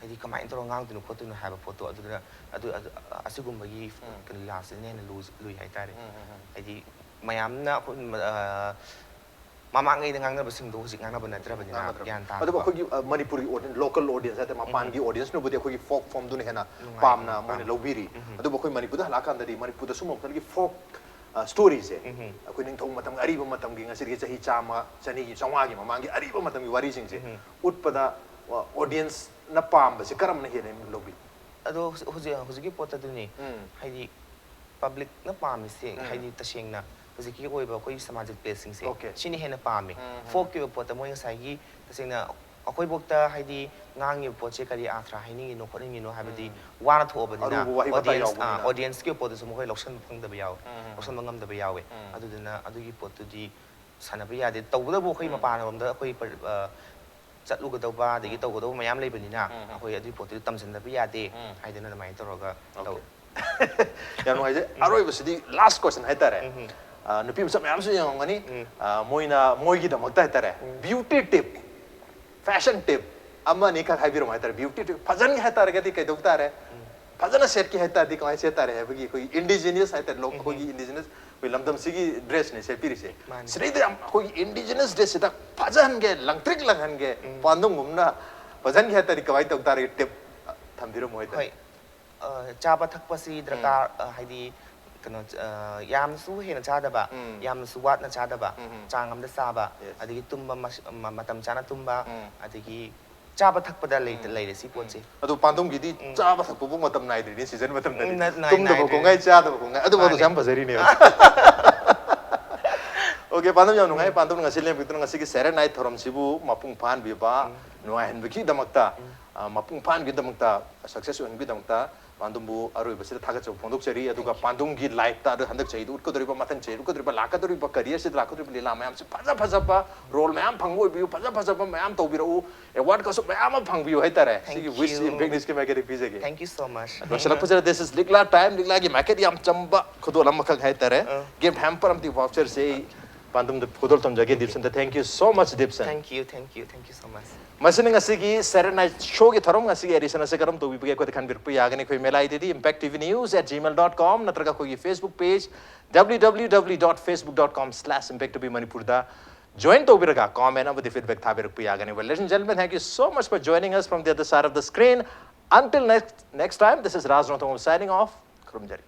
ꯍꯥꯏꯗꯤ ꯀꯃꯥꯏꯅ ꯇꯧꯔꯒ ꯉꯥꯡꯗꯣꯏꯅꯣ ꯈꯣꯠꯇꯣꯏꯅꯣ ꯍꯥꯏꯕ ꯄꯣꯠꯇꯣ, ꯑꯗꯨꯗꯨꯅ ꯑꯗꯨ, ꯑꯗꯨ, ꯑꯁꯤꯒꯨꯝꯕꯒꯤ ꯀꯩꯅꯣ ꯂꯤꯂꯥꯁꯤꯅ ꯍꯦꯟꯅ ꯂꯨ-, ꯂꯨꯏ ꯍꯥꯏꯇꯥꯔꯦ꯫ ꯍꯥꯏꯗꯤ ꯃꯌꯥꯝꯅ ꯑꯩꯈꯣꯏ, ꯑ, ꯃꯃꯥꯡꯉꯩꯗ ꯉꯥꯡꯅꯕꯁꯤꯡꯗꯣ ꯍꯧꯖꯤꯛ ꯉꯥꯡꯅꯕ ꯅꯠꯇ꯭ꯔꯕꯅꯤꯅ ꯒ꯭ꯌꯥꯟ ꯇꯥꯗꯕ꯫ ꯑꯗꯨꯕꯨ ꯑꯩꯈꯣꯏꯒꯤ, ꯑ, ꯃꯅꯤꯄꯨꯔꯒꯤ audience, local audienceꯅ ꯍꯥꯏꯇꯥꯔꯦ, ꯃꯄꯥꯟꯒꯤ audienceꯅꯕꯨꯗꯤ ꯑꯩꯈꯣꯏꯒꯤ folk formꯗꯨꯅ ꯍꯦꯟꯅ ꯅꯨꯡꯉꯥꯏ, ꯄꯥꯝꯅ ꯄꯥꯝ-, ꯃꯣꯏꯅ ꯂꯧꯕꯤꯔꯤ꯫ ꯑꯗꯨꯕꯨ ꯑꯩꯈꯣꯏ ꯃꯅꯤꯄꯨꯔꯗ ꯍꯜꯂꯛꯑꯀꯥꯟꯗꯗꯤ ꯃꯅꯤꯄꯨꯔꯗ ꯁꯨꯝꯕ ꯃꯈꯜꯒꯤ folk, ꯑ, storyꯁꯦ, ꯑꯩꯈꯣꯏ ꯅꯤꯡꯊꯧ ꯃꯇꯝꯒꯤ, ꯑꯔꯤꯕ ꯃꯇꯝꯒꯤ, ꯉꯁꯤꯗꯒꯤ ꯆꯍꯤ ꯆꯥꯝꯃ, ꯆꯅꯤꯒꯤ, ꯆꯥꯝꯃꯉꯥꯒꯤ ꯃꯃꯥꯡꯒꯤ ꯑꯔꯤꯕ ꯃꯇꯝꯒꯤ ꯋꯥꯔꯤꯁꯤꯡꯁꯦ ꯎꯠꯄꯗ, ꯑ, audienceꯅ ꯄꯥꯝꯕꯁꯦ ꯀꯔꯝꯕꯅ ꯍꯦꯟꯅ ꯂꯧꯕꯤ? ꯑꯗꯣ ꯍꯧꯖꯤꯛ, ꯍꯧꯖꯤꯛ, ꯍꯧꯖꯤꯛꯀꯤ ꯄꯣꯠꯇꯗꯨꯅꯤ꯫ ꯎꯝ꯫ ꯍꯥꯏꯗꯤ publicꯅ ꯄꯥꯝꯃꯤꯁꯦ, ꯍꯥꯏꯗꯤ ꯇꯁꯦꯡꯅ ꯍꯧꯖꯤꯛꯀꯤ ꯑꯣꯏꯕ ꯑꯩꯈꯣꯏꯒꯤ ꯁꯃꯥꯖꯤꯛ ꯄ꯭ꯂꯦꯁꯤꯡꯁꯦ Okay. ꯁꯤꯅ ꯍꯦꯟꯅ ꯄꯥꯝꯃꯦ꯫ ꯎꯝ, ꯎꯝ. ꯐꯣꯛꯀꯤ ꯑꯣꯏꯕ ꯄꯣꯠꯇ ꯃꯣꯏ ꯉꯁꯥꯏꯒꯤ ꯇꯁꯦꯡꯅ ꯑꯩꯈꯣꯏꯐꯧꯗ ꯍꯥꯏꯗꯤ ꯉꯥꯡꯉꯤꯕ ꯄꯣꯠꯁꯦ ꯀꯔꯤ ꯑꯥꯔꯊ ꯍꯥꯏꯅꯤꯡꯉꯤꯅꯣ ꯈꯣꯠꯅꯤꯡꯉꯤꯅꯣ ꯍꯥꯏꯕꯗꯤ ꯋꯥꯅ ꯊꯣꯛꯑꯕꯅꯤꯅ ꯑꯔꯨꯕ ꯋꯥꯍꯩ ꯋꯥꯇꯥ audience ꯌꯥꯎꯕꯅꯤꯅ꯫ ꯑꯥ, audienceꯀꯤ ꯑꯣꯏꯕ ꯄꯣꯠꯇꯁꯨ ꯃꯈꯣꯏ ꯂꯧꯁꯤꯟꯕ ꯐꯪꯗꯕ ꯌꯥꯎꯋꯦ꯫ ꯎꯝ, ꯎꯝ. ꯂꯧꯁꯤꯟꯕ ꯉꯝꯗꯕ ꯌꯥꯎꯋꯦ꯫ ꯎꯝ. ꯑꯗꯨꯗꯨꯅ ꯑꯗꯨꯒꯤ ꯄꯣꯠꯇꯨꯗꯤ ꯁꯥꯟꯅꯕ ꯌꯥꯗꯦ꯫ ꯇꯧꯕꯇꯕꯨ ꯑꯩꯈꯣꯏ ꯎꯝ. ꯃꯄꯥꯟꯂꯣꯝꯗ ꯑꯩꯈꯣꯏ ꯄ- ꯑ, ꯆꯠꯂꯨꯒꯗꯧꯕ ꯑꯗꯒꯤ ꯎꯝ. ꯇꯧꯒꯗꯧꯕ ꯃꯌꯥꯝ ꯂꯩꯕꯅꯤꯅ ꯎꯝ, ꯎꯝ. ꯑꯩꯈꯣꯏ ꯑꯗꯨꯒꯤ ꯄꯣꯠꯇꯨꯗꯤ ꯇꯝꯁꯤꯟꯗꯕ ꯌꯥꯗꯦ ꯎꯝ. ꯍꯥꯏꯗꯅ ꯑꯗꯨꯃꯥꯏꯅ ꯇꯧꯔꯒ Okay. ꯇꯧꯋꯦ꯫ ꯌꯥꯝ ꯅꯨꯡꯉꯥꯏꯖꯩ꯫ ꯑꯔꯣꯏꯕꯁꯤꯗꯤ ꯂꯥꯁ ꯀꯣꯏꯁꯟ ꯍꯥꯏꯇꯥꯔꯦ꯫ ꯎꯝ. ꯑ, ꯅꯨꯄꯤ ꯃꯆꯥ ꯃꯌꯥꯝꯁꯨ ꯌꯦꯡꯉꯝꯒꯅꯤ꯫ ꯎꯝ. ꯑ, ꯃꯣꯏꯅ ꯃꯣꯏꯒꯤꯗꯃꯛꯇ ꯍꯥꯏꯇꯥꯔꯦ, ꯎꯝ. ꯕ꯭ꯌꯨꯇꯤ ꯇꯤꯞ, ꯐꯦꯁꯟ ꯇꯤꯞ ꯑꯃ ꯑꯅꯤ ꯈꯛ ꯍꯥꯏꯕꯤꯔꯝꯃꯣ ꯍꯥꯏꯇꯥꯔꯦ꯫ ꯕ꯭ꯌꯨꯇꯤ ꯇꯤꯞ ꯐꯖꯍꯟꯒꯦ ꯍꯥꯏꯇꯥꯔꯒꯗꯤ ꯀꯩꯗꯧ ꯇꯥꯔꯦ? ꯎꯝ. ꯐꯖꯅ ꯁꯦꯠꯀꯦ ꯍꯥꯏꯇꯥꯔꯗꯤ ꯀꯃꯥꯏꯅ ꯁꯦꯠ ꯇꯥꯔꯦ ꯍꯥꯏꯕꯒꯤ ꯑꯩꯈꯣꯏꯒꯤ ꯏꯟꯗꯤꯖꯤꯅꯤꯌꯁ ꯍꯥꯏꯇꯥꯔꯦ, ꯂꯣ- ꯎꯝ. ꯑꯩꯈꯣꯏꯒꯤ ꯏꯟꯗꯤꯖꯤꯅꯁ ꯑꯩꯈꯣꯏ ꯂꯝꯗꯝꯁꯤꯒꯤ ꯗ꯭ꯔꯦꯁꯅꯦ ꯁꯦꯠꯄꯤꯔꯤꯁꯦ꯫ ꯃꯥꯅꯤ. ꯁꯤꯗꯩꯗ ꯌꯥꯝ ꯑꯩꯈꯣꯏꯒꯤ ꯏꯟꯗꯤꯖꯤꯅꯁ ꯗ꯭ꯔꯦꯁꯁꯤꯗ ꯐꯖꯍꯟꯒꯦ, ꯂꯪꯇ꯭ꯔꯤꯛ ꯂꯪꯍꯟꯒꯦ, ꯎꯝ. ꯄꯥꯟꯗꯝꯒꯨꯝꯅ ꯐꯖꯍꯟꯒꯦ ꯍꯥꯏꯇꯥꯔꯗꯤ ꯀꯃꯥꯏꯅ ꯇꯧ ꯇꯥꯔꯒꯦ? ꯇꯤꯞ ꯊꯝꯕꯤꯔꯝꯃꯣ ꯍꯥꯏꯇꯥꯔꯦ꯫ ꯍꯣꯏ꯫ ꯑ, ꯆꯥꯕ ꯊꯛꯄꯁꯤ ꯗꯔꯀꯥꯔ ꯑ, ꯍꯥꯏꯗꯤ ꯀꯩꯅꯣ ꯑ, ꯌꯥꯝꯅꯁꯨ ꯍꯦꯟꯅ ꯆꯥꯗꯕ, ꯎꯝ. ꯌꯥꯝꯅꯁꯨ ꯋꯥꯠꯅ ꯆꯥꯗꯕ, ꯎꯝ, ꯎꯝ. ꯆꯥꯡ ꯑꯃꯗ ꯆꯥꯕ, Yes. ꯑꯗꯒꯤ ꯇꯨꯝꯕ ꯃꯁ- ꯃ- ꯃꯇꯝ ꯆꯥꯅ ꯇꯨꯝꯕ, ꯎꯝ. ꯑꯗꯒꯤ ꯆꯥꯕ ꯊꯛꯄꯗ ꯂꯩ- ꯎꯝ. ꯂꯩꯔꯦ ꯁꯤ ꯄꯣꯠꯁꯦ꯫ ꯑꯗꯣ ꯄꯥꯟꯗꯝꯒꯤꯗꯤ ꯎꯝ. ꯆꯥꯕ ꯊꯛꯄꯕꯨ ꯃꯇꯝ ꯅꯥꯏꯗ꯭ꯔꯤꯅꯦ, ꯁꯤꯖꯟ ꯃꯇꯝꯗꯗꯤ꯫ ꯎꯝ, ꯅ- ꯅꯥꯏ- ꯇꯨꯝꯗꯕ ꯅꯥꯏꯗ꯭ꯔꯤꯅꯦ. ꯀꯣꯡꯒꯥꯏ, ꯆꯥꯗꯕ ꯀꯣꯡꯒꯥꯏ, ꯑꯗꯨ ꯐꯥꯎꯗꯁꯨ ꯃꯥꯅꯦ. ꯌꯥꯝ ꯐꯖꯔꯤꯅꯦꯕ꯫ Okay, ꯄꯥꯟꯗꯝ ꯌꯥꯝ ꯅꯨꯡꯉꯥꯏ꯫ ꯄꯥꯟꯗꯝ ꯉꯁꯤ ꯂꯦꯝꯕꯤꯗꯨꯅ ꯉꯁꯤꯒꯤ ꯁꯦꯔꯦꯠ ꯅꯥꯏꯠ ꯊꯧꯔꯝꯁꯤꯕꯨ ꯃꯄꯨꯡ ꯐꯥꯍꯟꯕꯤꯕ, ꯎꯝ. ꯅꯨꯡꯉꯥꯏꯍꯟꯕꯒꯤꯗꯃꯛꯇ, ꯎꯝ. ꯑ, ꯃꯄꯨꯡ ꯐꯥꯍꯟꯕꯒꯤꯗꯃꯛꯇ, ꯁꯛꯁꯦꯁ ꯑꯣꯏꯍꯟꯕꯒꯤꯗꯃꯛꯇ ꯄꯥꯟꯗꯝꯕꯨ ꯑꯔꯣꯏꯕꯁꯤꯗ ꯊꯥꯒꯠꯆꯕ ꯐꯣꯡꯗꯣꯛꯆꯔꯤ꯫ ꯑꯗꯨꯒ Thank you. ꯄꯥꯟꯗꯝꯒꯤ ꯂꯥꯏꯐꯇ ꯑꯗꯨ ꯍꯟꯗꯛ ꯆꯍꯤꯗ ꯎꯠꯀꯗꯧꯔꯤꯕ, ꯃꯊꯪ ꯆꯍꯤꯗ ꯎꯠꯀꯗꯧꯔꯤꯕ, ꯃꯊꯪ ꯆꯍꯤꯗ ꯎꯠꯀꯗꯧꯔꯤꯕ, ꯀꯔꯤꯌꯔꯁꯤꯗ ꯂꯥꯛꯀꯗꯧꯔꯤꯕ ꯂꯤꯂꯥ ꯃꯌꯥꯝꯁꯦ ꯐꯖ ꯐꯖꯕ ꯔꯣꯜ ꯃꯌꯥꯝ ꯐꯪꯕ ꯑꯣꯏꯕꯤꯌꯨ, ꯐꯖ ꯐꯖꯕ ꯃꯌꯥꯝ ꯇꯧꯕꯤꯔꯛꯎ, ꯑꯦꯋꯥꯔꯗꯀꯁꯨ ꯃꯌꯥꯝ ꯑꯃ ꯐꯪꯕꯤꯌꯨ ꯍꯥꯏꯇꯥꯔꯦ꯫ Thank ꯁꯤꯒꯤ ꯋꯤꯁ you. ꯏꯝꯄꯦꯛ ꯅ꯭ꯌꯨꯁꯀꯤ ꯃꯥꯏꯀꯩꯗꯒꯤ ꯄꯤꯖꯒꯦ꯫ Thank you so much. ꯂꯣꯏꯁꯤꯜꯂꯛꯄꯁꯤꯗ, this is ꯂꯤꯛꯂꯥ ꯇꯥꯏꯝ, ꯂꯤꯛꯂꯥꯒꯤ ꯃꯥꯏꯀꯦꯠ ꯌꯥꯝ ꯆꯝꯕ ꯈꯨꯗꯣꯜ ꯑꯃꯈꯛ ꯍꯥꯏꯇꯥꯔꯦ꯫ ꯑ. ꯒꯤꯐ ꯍꯦꯝꯄꯔ ꯑꯃꯗꯤ ꯚꯥꯎꯆꯔꯁꯦ ꯑꯩ ꯄꯥꯟꯗꯝꯗ ꯈꯨꯗꯣꯜ ꯇꯝꯖꯒꯦ, ꯗꯤꯞꯁꯟꯗ꯫ Thank you so much, ꯗꯤꯞꯁꯟ꯫ Thank you, thank you, thank you so much. ꯃꯁꯤꯅ ꯉꯁꯤꯒꯤ ꯁꯦꯔꯦꯠ ꯅꯥꯏꯠ ꯁꯣꯒꯤ ꯊꯧꯔꯝ, ꯉꯁꯤꯒꯤ ꯑꯦꯗꯤꯁꯟ ꯑꯁꯤ ꯀꯔꯝ ꯇꯧꯕꯤꯕꯒꯦ ꯑꯩꯈꯣꯏꯗ ꯈꯟꯕꯤꯔꯛꯄ ꯌꯥꯒꯅꯤ꯫ ꯑꯩꯈꯣꯏ ꯃꯦꯂꯥꯏꯗꯗꯤ impact T V news at gmail dot com ꯅꯠꯇ꯭ꯔꯒ ꯑꯩꯈꯣꯏꯒꯤ Facebook page W W W dot facebook dot com slash impact T V Manipur ꯗ join ꯇꯧꯕꯤꯔꯒ comment ꯑꯃꯗꯤ feedback ꯊꯥꯕꯤꯔꯛꯄ ꯌꯥꯒꯅꯤ꯫ Well, ladies and gentlemen, thank you so much for joining us from the other side of the screen. Until next, next time, this is Raj Rongthong signing off. ꯈꯨꯔꯨꯝꯖꯔꯤ꯫